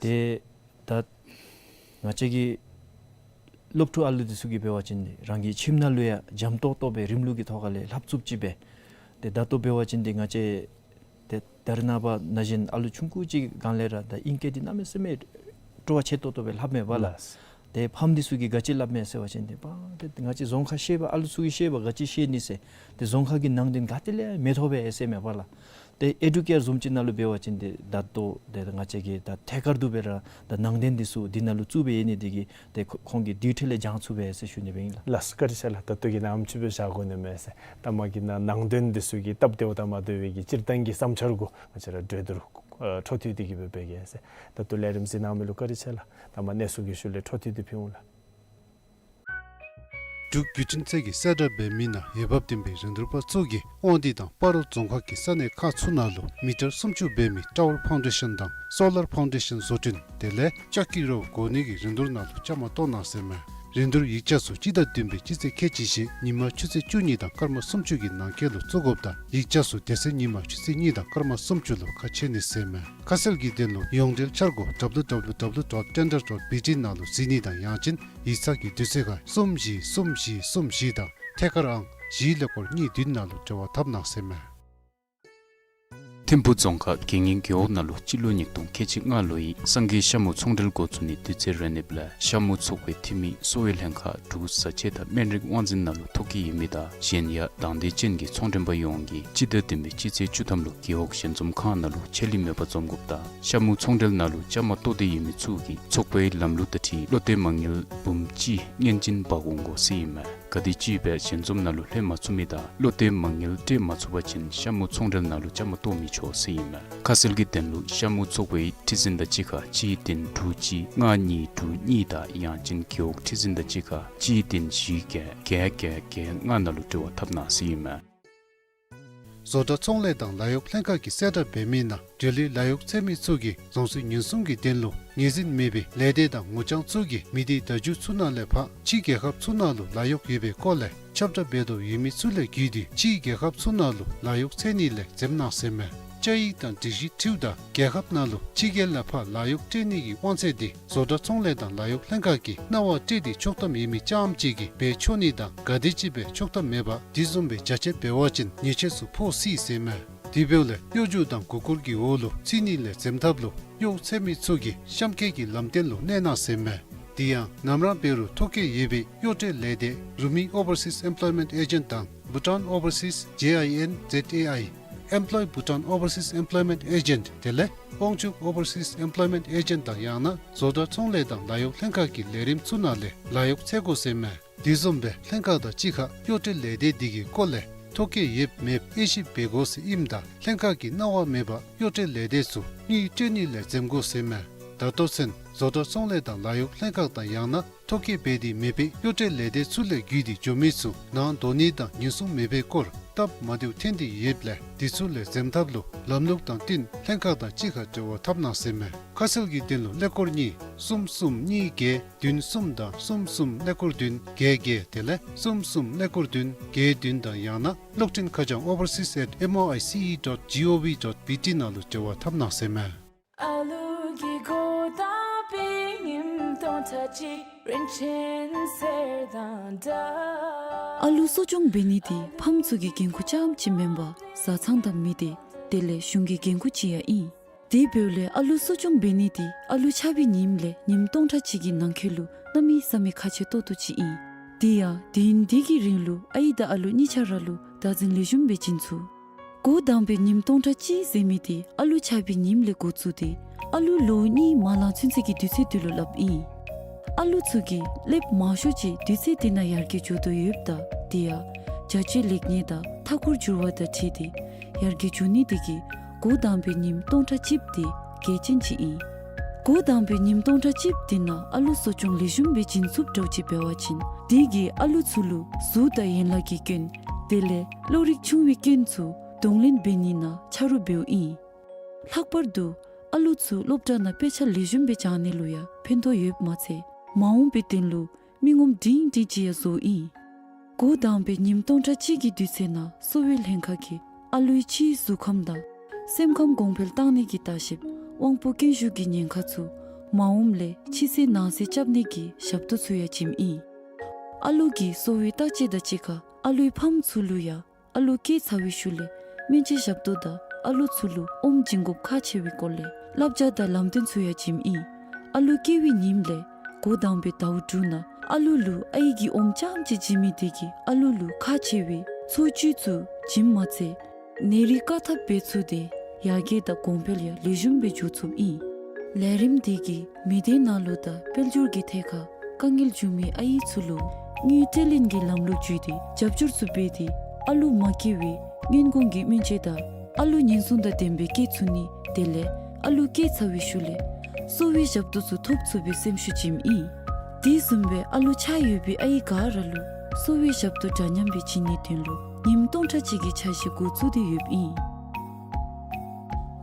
ཏེ་ད་ང་བཅས་ཀྱི་སློབ་ཕྲུག་ཨ་ལུ་འདི་ཚུ་གིས་འབད་བ་ཅིན་རང་གི་ཁྱིམ་ནང་ལུ་ཡང་འཇམ་ཏོག་ཏོ་སྦེ་རིམ་ལུགས་ཀྱི་ཐོག་ཁ་ལས་ལྷབ་ཚུགསཔ་ཅིག་སྦེ། ཏེ་ད་ལྟོ་འབད་བ་ཅིན་འདི་ང་བཅས་ཏེ་ད་རེས་ནངས་པ་ན་གཞོན་ཨ་ལུ་ཆུང་ཀུ་ཅིག་སྒང་ལས་ར་ད་ཨིང་སྐད་འདི་གནམ་མེད་ས་མེད་སྤྲོ་བ་ཆེ་ཏོག་ཏོ་སྦེ་ལྷབ་མས་པ་ལགས། ལགས། ཏེ་ཕམ་འདི་ཚུ་གིས་ག་ཅི་སླབ་མས་ཟེར་བ་ཅིན་ཏེ་པ་ཏེ་ང་བཅས་རྫོང་ཁ་ཤེས་པ་ཨ་ལུ་ཚུ་གིས་ཤེས་པ་ག་ཅི་ཤེས་ནི་ཟེར། ཏེ་རྫོང་ཁ་གི་ནང་དོན་ག་ཏེ་ལས་མི་ཐོབ་པས་ཟེར་མས་པ་ལགས། ཏེ་ཨེ་ཌུ་ཀེར་བཟུམ་ཅིག་ནང་ལུ་འབད་བ་ཅིན་ཏེ་ད་ལྟོ་ཏེ་ང་བཅས་ཀྱིས་ད་ཐད་ཀར་དུ་སྦེ་ར་ད་ནང་དོན་འདི་ཚུ་འདི་ནང་ལུ་བཙུགས་སྦེ་ཡོད་ནི་འདི་གིས་ཏེ་ཁོ་ཁོང་གིས་ཌིའུ་ཊི་ལས་སྦྱང་ཚུགས་པས་ཟེར་ཞུ་ནི་སྦེ་ཨིན་ལགས། ལགས་སོ། བཀའ་དྲིན་ཆེ་ལགས། ད་ལྟོ་གི་ནང་ཨ་ནེམ་ཅིག་སྦེ་བཞག་དགོ་ནི་མས་ཟེར། ད་མ་གི་ནང་ནང་དོན་འདི་ཚུ་གི་སྟབས་བདེཝ་དང་མ་བདེ་བའི་གི་སྤྱིར་བཏང་གི་བསམ་འཆར་གུ་ང་བཅས་ར་གྲོས་བསྡུར་ཨ་འཕྲོ་མཐུད་དེ་གི་སྦེ་འབད་གེ་ཟེར། ད་ལྟོ་ལས་རིམ་གཟིགས་གནང་མི་ལུ་བཀའ་དྲིན་ཆེ་ལགས། ད་མ་གནས་ཚུལ་གྱི་ཤུལ་ལས་འཕྲོ་མཐུད་དེ་ཕུལ་འོང་ལགས། འབྲུག་བརྒྱུད་འཕྲིན་ཚད་ཀྱིས་གསལ་བསྒྲགས་འབད་མི་ནང་འོས་འབབ་ལྡན་པའི་རིན་བསྡུར་པ་ཚུ་གིས་དབང་འདུས་དང་སྤ་རོ་རྫོང་ཁག་གི་ས་གནས་ཁག་ཚུ་ནང་ལུ་མི་ཊར་སུམ་ཅུ་འབད་མི་ཊ་ཝར་ཕའུན་ཌེ་ཤཱན་དང་སོ་ལར་ཕའུན་ཌེ་ཤཱན་བཟོ་སྐྲུན་དེ་ལས་ལྕགས་ཀྱི་རོ་བཀོག་ནི་གི་རིན་བསྡུར་ནང་ལུ་བཅའ་མར་གཏོགས་གནང་ཟེར་མས། རིན་བསྡུར་ཡིག་ཆ་ཚུ་སྤྱི་ཟླ་བདུན་པའི་སྤྱི་ཚེས་ཁལ་གཅིག་བཞི་ཉིན་མ་ཆུ་ཚོད་བཅུ་གཉིས་དང་སྐར་མ་སུམ་ཅུ་གི་ནང་འཁོད་ལུ་བཙུགས་དགོཔ་དང་ཡིག་ཆ་ཚུ་དེ་ཚེ་ཉིན་མ་ཆུ་ཚོད་གཉིས་དང་སྐར་མ་སུམ་ཅུ་ལུ་ཁ་ཕྱེ་ནི་ཟེར་མས། ཁ་གསལ་གྱི་དོན་ལུ་ཡོངས་འབྲེལ་འཆར་སྒོ་W W W dot tender dot B T ནང་ལུ་གཟིགས་ནི་དང་ཡང་ཅིན་ཡིག་ཚང་གི་དུས་ཚོད་ཁར་གསུམ་བཞི་གསུམ་བཞི་གསུམ་བཞི་དང་ཐད་ཀར་ཨང་བཞི་ཀླད་ཀོར་གཉིས་བདུན་ནང་ལུ་འབྲེལ་བ་འཐབ་གནང་ཟེར་མས། ཐིམ་ཕུ་རྫོང་ཁག་དགེ་བསྙེན་རྒེད་འོག་ནང་ལུ་སྤྱི་ལོ་ཉིས་སྟོང་ཁལ་གཅིག་ལྔ་ལོའི་སངས་རྒྱས་ཤ་མུ་ཚོང་འབྲེལ་འགོ་བཙུགས་ནི་དུས་ཚོད་རན་ནིབ་ལས་ཤ་མུ་ཚོགས་པའི་འཐུས་མི་གསོ་བའི་ལྷན་ཁག་འབྲུག་བཟའ་ཆས་དང་སྨན་རིགས་དབང་འཛིན་ནང་ལུ་ཐོ་བཀོད་ཡོད་མི་དང་གཞན་ཡང་དང་འདོད་ཅན་གྱི་ཚོང་མགྲོན་པ་ཡོངས་ཀྱིས་སྤྱི་ཟླ་བདུན་པའི་སྤྱི་ཚེས་བཅུ་ཐམ་ལུ་རྒེད་འོག་ཞལ་འཛོམས་ཁང་ནང་ལུ་ཆད་ལུས་མེད་པར་འཛོམས་དགོཔ་དང་ཤ་མུ་ཚོང་འབྲེལ་ནང་ལུ་བཅའ་མར་གཏོགས་ཏེ་ཡོད་མི་ཚུ་གིས་ཚོགས་པའི་ལམ་ལུགས་དང་འཁྲིལ་བློ་གཏད་མ་དངུལ་འབུམ་གཅིག་སྔོན་བྱིན་འབག་འོང་དགོ་ཟེར་ཨིན་མས། ག་དེམ་ཅིག་སྦེ་ཞལ་འཛོམས་ནང་ལུ་ལྷོད་མ་ཚུགས་མི་དང་བློ་གཏད་མ་དངུལ་སྤྲོད་མ་ཚུགས་པ་ཅིན་ཤ་མུ་ཚོང་འབྲེལ་ནང་ལུ་བཅའ་མར་གཏོགས་མི་ཆོག་ཟེར་ཨིན་མས། ཁ་གསལ་གྱི་དོན་ལུ་ཤ་མུ་ཚོགས་པའི་ཁྲི་འཛིན་དང་གཅིག་ཁར་གཅིག་བདུན་དྲུག་གཅིག་ལྔ་གཉིས་དྲུག་གཉིས་དང་ཡང་ཅིན་རྒེད་འོག་ཁྲི་འཛིན་དང་གཅིག་ཁར་གཅིག་བདུན་བཞི་བརྒྱད་བརྒྱད་བརྒྱད་བརྒྱད་ལྔ་ནང་ལུ་འབྲེལ་བ་འཐབ་གནང་ཟེར་ཨིན་མས། བཟོ་གྲྭ་ཚོང་ལས་དང་ལཱ་གཡོག་ལྷན་ཁག་གིས་གསལ་བསྒྲགས་འབད་མི་ནང་འབྲེལ་ཡོད་ལཱ་གཡོག་འཚོལ་མི་ཚུ་གིས་རྫོང་སྲིད་ཉེན་སྲུང་གི་དོན་ལུ་ངོས་འཛིན་མེད་པའི་ལས་སྡེ་དང་ངོ་རྐྱང་ཚུ་གིས་མི་སྡེ་བརྡ་བརྒྱུད་ཚུ་ནང་ལས་ཕར་ཕྱི་རྒྱལ་ཁབ་ཚུ་ནང་ལུ་ལཱ་གཡོག་ཡོད་པའི་སྐོར་ལས་ཁྱབ་བསྒྲགས་འབད་དོ་ཡོད་མི་ཚུ་ལས་བརྒྱུད་དེ་ཕྱི་རྒྱལ་ཁབ་ཚུ་ནང་ལུ་ལཱ་གཡོག་འཚོལ་ནི་ལས་འཛེམ་གནང་ཟེར་མས། བཅའ་ཡིག་དང་སྒྲིག་གཞི་འཁྲིལཝ་ད་རྒྱལ་ཁབ་ནང་ལུ་ཕྱི་རྒྱལ་ལས་ཕར་ལཱ་གཡོག་སྤྲོད་ནི་གི་དབང་ཚད་འདི་བཟོ་གྲྭ་ཚོང་ལས་དང་ལཱ་གཡོག་ལྷན་ཁག་གིས་གནང་བ་སྤྲོད་དེ་ཆོག་ཐམ་ཡོད་མི་རྐྱངམ་ཅིག་གིས་འབད་ཆོག་ནི་དང་ག་དེམ་ཅིག་སྦེ་ཆོག་ཐམ་མེད་པར་དེ་བཟུམ་སྦེ་རྒྱ་ཆེར་འབད་བ་ཅིན་ཉེས་ཆད་ཚུ་ཕོག་སྲིད་ཟེར་མས། དེ་འབདཝ་ལས་གཡོ་སྒྱུ་དང་མགུ་སྐོར་གྱི་འོག་ལུ་ཚུད་ནི་ལས་འཛེམ་ཐབས་ལུ་གཡོག་འཚོལ་མི་ཚུ་གིས་གཤམ་འཁོད་ཀྱི་ལམ་སྟོན་ལུ་གནས་གནང་ཟེར་མས། དེ་ཡང་ནམ་ར་འབད་རུང་ཐོ་བཀོད་ཡོད་པའི་གཡོག་སྤྲོད་ལས་སྡེ་རུ་མི་ཨོ་བར་སིས་ཨེམ་པོ་ལོའི་མེནཊ་ཨེ་ཇེནཊ་དང་བྷུ་ཊཱན་ཨོ་བར་སིས་ཇེ་ཨའི་ཨེན་ཛེཌ་ཨེ་ཨའི་ཨེམ་པོ་ལོའི་བྷུ་ཊཱན་ཨོ་བར་སིས་ཨེམ་པོ་ལོའི་མེནཊ་ཨེ་ཇེནཊ་དེ་ལས་དབང་ཕྱུག་ཨོ་བར་སིས་ཨེམ་པོ་ལོའི་མེནཊ་ཨེ་ཇེནཊ་དང་ཡང་ན་བཟོ་གྲྭ་ཚོང་ལས་དང་ལཱ་གཡོག་ལྷན་ཁག་གི་ལས་རིམ་ཚུ་ནང་ལས་ལཱ་གཡོག་འཚོལ་དགོ་ཟེར་མས། དེ་བཟུམ་སྦེ་ལྷན་ཁག་དང་གཅིག་ཁར་གཡོག་སྤྲོད་ལས་སྡེ་འདི་གི་སྐོར་ལས་ཐོ་བཀོད་ཡོད་མེད་དབྱེ་ཞིབ་འབད་དགོ་ཟེར་ཨིནམ་ད་ལྷན་ཁག་གིས་གནང་བ་མེད་པར་གཡོག་སྤྲོད་ལས་སྡེ་ཚུ་དངུལ་སྤྲོད་ནི་ལས་འཛེམ་དགོ་ཟེར་མས། ད་ལྟོ་ཚུན་བཟོ་གྲྭ་ཚོང་ལས་དང་ལཱ་གཡོག་ལྷན་ཁག་དང་ཡང་ན་ཐོ་བཀོད་འབད་དེ་མེད་པའི་གཡོག་སྤྲོད་ལས་སྡེ་ཚུ་ལས་བརྒྱུད་དེ་འགྱོ་མི་ཚུ་ནང་འདོགས་ནི་དང་ཉེན་སྲུང་མེད་པའི་སྐོར་སྟབས་མ་བདེཝ་ཐོན་ཏེ་ཡོདཔ་ལས་དེ་ཚུ་ལས་འཛེམ་ཐབས་ལུ་ལམ་ལུགས་དང་བསྟུན་ལྷན་ཁག་དང་གཅིག་ཁར་འབྲེལ་བ་འཐབ་གནང་ཟེར་མས། ཁ་གསལ་གྱི་དོན་ལུ་ཀླད་ཀོར་གཉིས་གསུམ་གསུམ་གཉིས་བརྒྱད་བདུན་གསུམ་དང་གསུམ་གསུམ་ཀླད་ཀོར་བདུན་བརྒྱད་བརྒྱད་དེ་ལས་གསུམ་གསུམ་ཀླད་ཀོར་བདུན་བརྒྱད་བདུན་དང་ཡང་ན་གློག་འཕྲིན་ཁ་བྱང་ཨོ་བར་སིས་ཨེཊ་ཨེམ་ཨོ་ཨའི་སི་ཨི་ཌོཊ་ཇི་ཨོ་ཝི་ཌོཊ་བི་ཊི་ནང་ལུ་འབྲེལ་བ་འཐབ་གནང་ཟེར་མས། ཨ་ལུ་གི་གོ་དང་པི་ཉིམ་སྟོང་ཕྲག་གཅིག་རིན་ཆེན་གསེར་དང་འདྲ། ཨ་ལུ་གསོ་སྐྱོང་འབད་ནི་འདི་ཕམ་ཚུ་གི་འགན་ཁུར་རྐྱངམ་ཅིག་མེན་པར་བཟའ་ཚང་དང་མི་སྡེ་དེ་ལས་གཞུང་གི་འགན་ཁུར་ཅིག་ཡང་ཨིན། དེ་འབདཝ་ལས་ཨ་ལུ་གསོ་སྐྱོང་འབད་ནི་འདི་ཨ་ལུ་ཆགས་པའི་ཉིནམ་ལས་ཉིནམ་སྟོང་ཕྲག་གཅིག་གི་ནང་འཁོད་ལུ་གནམ་མེད་ས་མེད་ཁག་ཆེ་ཏོག་ཏོ་ཅིག་ཨིན། དེ་ཡང་དུས་ཡུན་འདི་གི་རིང་ལུ་ཨའི་དང་ཨ་ལུ་གཉིས་ཆ་ར་ལུ་ བདག་འཛིན་ལེགས་ཤོམ་སྦེ་བྱིན་ཚུགས། འགོ་དང་པའི་ཉིནམ་སྟོང་ཕྲག་གཅིག་ཟེར་མི་དེ་ཨ་ལུ་ཆགས་པའི་ཉིནམ་ལས་འགོ་བཙུགས་ཏེ་ཨ་ལུ་ལོ་གཉིས་མ་ལང་ཚུན་ཚོད་ཀྱི་དུས་ཚོད་དེ་ལུ་སླབ་ཨིན། ཨ་ལུ་ཚུ་གིས་ལེབ་མང་ཤོས་ཅིག་དུས་ཚོད་དེ་ནང་ཡར་རྒྱས་འགྱོ་དོ་ཡོདཔ་ད་དེ་ཡང་བྱ་སྤྱོད་ལེགས་ཉེས་དང་མཐའ་འཁོར་འགྱུར་བ་དང་འཁྲིལ་ཏེ་ཡར་རྒྱས་འགྱོ་ནི་དེ་གིས་འགོ་དང་པའི་ཉིནམ་སྟོང་ཕྲག་གཅིག་དེ་གལ་ཆེན་ཅིག་ཨིན། འགོ་དང་པའི་ཉིནམ་སྟོང་ཕྲག་གཅིག་དེ་ནང་ཨ་ལུ་གསོ་སྐྱོང་ལེགས་ཤོམ་སྦེ་བྱིན་ཚུགསཔ་འདྲཝ་ཅིག་འབད་བ་ཅིན་དེ་གིས་ཨ་ལུ་ཚུ་ལུ་གཟུགས་དང་ཡན་ལག་གི་སྐྱོན་དེ་ལས་བློ་རིག་ཆུང་བའི་སྐྱོན་ཚུ་གདོང་ལེན་འབད་ནི་ནང་ཆ་རོགས་འབདཝ་ཨིན། ལྷག་པར་དུ་ཨ་ལུ་ཚུ་སློབ་གྲྭ་ནང་དཔེ་ཆ་ལེགས་ཤོམ་སྦེ་སྦྱང་ནི་ལུ་ཡང་ཕན་ཐོགས་ཡོདཔ་མ་ཚད་མ་འོངས་པའི་དོན་ལུ་མི་ངོམ་སྒྲིང་སྒྲིང་ཅིག་ཡང་བཟོཝ་ཨིན། འགོ་དང་པའི་ཉིནམ་སྟོང་ཕྲག་གཅིག་གི་དུས་ཚོད་ནང་གསོ་བའི་ལྷན་ཁག་གིས་ཨ་ལུའི་ཕྱིའི་གཟུགས་ཁམས་དང་སེམས་ཁམས་གོང་འཕེལ་བཏང་ནི་གི་ལྟ་བཤལཔ་དབང་པོ་རྐྱེན་ཞུགས་ཀྱི་ཉེན་ཁ་ཚུ་མ་འོངམ་ལས་ཕྱི་གསལ་ནང་གསལ་རྐྱབ་ནི་གི་ཞབས་ཏོག་ཚུ་ཡང་བྱིནམ་ཨིན། ཨ་ལུ་གི་གསོ་བའི་བརྟག་དཔྱད་དང་གཅིག་ཁར་ཨ་ལུའི་ཕམ་ཚུ་ལུ་ཡང་ཨ་ལུ་སྐྱེས་ཚར་བའི་ཤུལ་ལས་སྨན་བཅོས་ཞབས་ཏོག་དང་ཨ་ལུ་ཚུ་ལུ་ཨོམ་བྱིན་དགོཔ་ཁག་ཆེ་བའི་སྐོར་ལས་བསླབ་བྱ་དང་ལམ་སྟོན་ཚུ་ཡང་བྱིནམ་ཨིན། ཨ་ལུ་སྐྱེ་བའི་ཉིནམ་ལས་འགོ་དང་པའི་ཟླཝ་དྲུག་ནང་ཨ་ལུ་ལུ་ཨའི་གིས་ཨོམ་རྐྱངམ་ཅིག་བྱིན་མི་དེ་གིས་ཨ་ལུ་ལུ་ཁག་ཆེ་བའི་འཚོ་བཅུད་ཚུ་བྱིནམ་མ་ཚད་ནད་རིགས་བཀག་ཐབས་འབད་ཚུགས་ཏེ་ཡར་རྒྱས་དང་གོང་འཕེལ་ཡང་ལེགས་ཤོམ་སྦེ་འགྱོ་ཚུགསཔ་ཨིན། ལས་རིམ་དེ་གིས་མི་སྡེ་ནང་ལུ་དང་དཔལ་འབྱོར་གྱི་ཐད་ཁར་དཀའ་ངལ་བྱུང་མི་ཨའི་ཚུ་ལུ་དངུལ་སྤྲོད་ལེན་གྱི་ལམ་ལུགས་བརྒྱུད་དེ་རྒྱབ་སྐྱོར་ཚུ་འབད་དེ་ཨ་ལུ་མ་སྐྱེ་བའི་སྔོན་གོང་གི་སྨན་བཅོས་དང་ཨ་ལུ་ཉེན་སྲུང་དང་ལྡནམ་སྦེ་སྐྱེ་ཚུགས་ནི་དེ་ལས་ཨ་ལུ་སྐྱེས་ཚར་བའི་ཤུལ་ལས་གསོ་བའི་ཞབས་ཏོག་ཚུ་ཐོབ་ཚུགས་པའི་སེམས་ཤུགས་བྱིནམ་ཨིན། དེ་བཟུམ་སྦེ་ཨ་ལུ་ཆགས་ཡོད་པའི་ཨའི་ག་ར་ལུ་གསོ་བའི་ཞབས་ཏོག་འདྲ་མཉམ་སྦེ་བྱིན་ནིའི་དོན་ལུ་ཉིནམ་སྟོང་ཕྲག་གཅིག་གི་འཆར་གཞི་འགོ་བཙུགས་ཏེ་ཡོདཔ་ཨིན།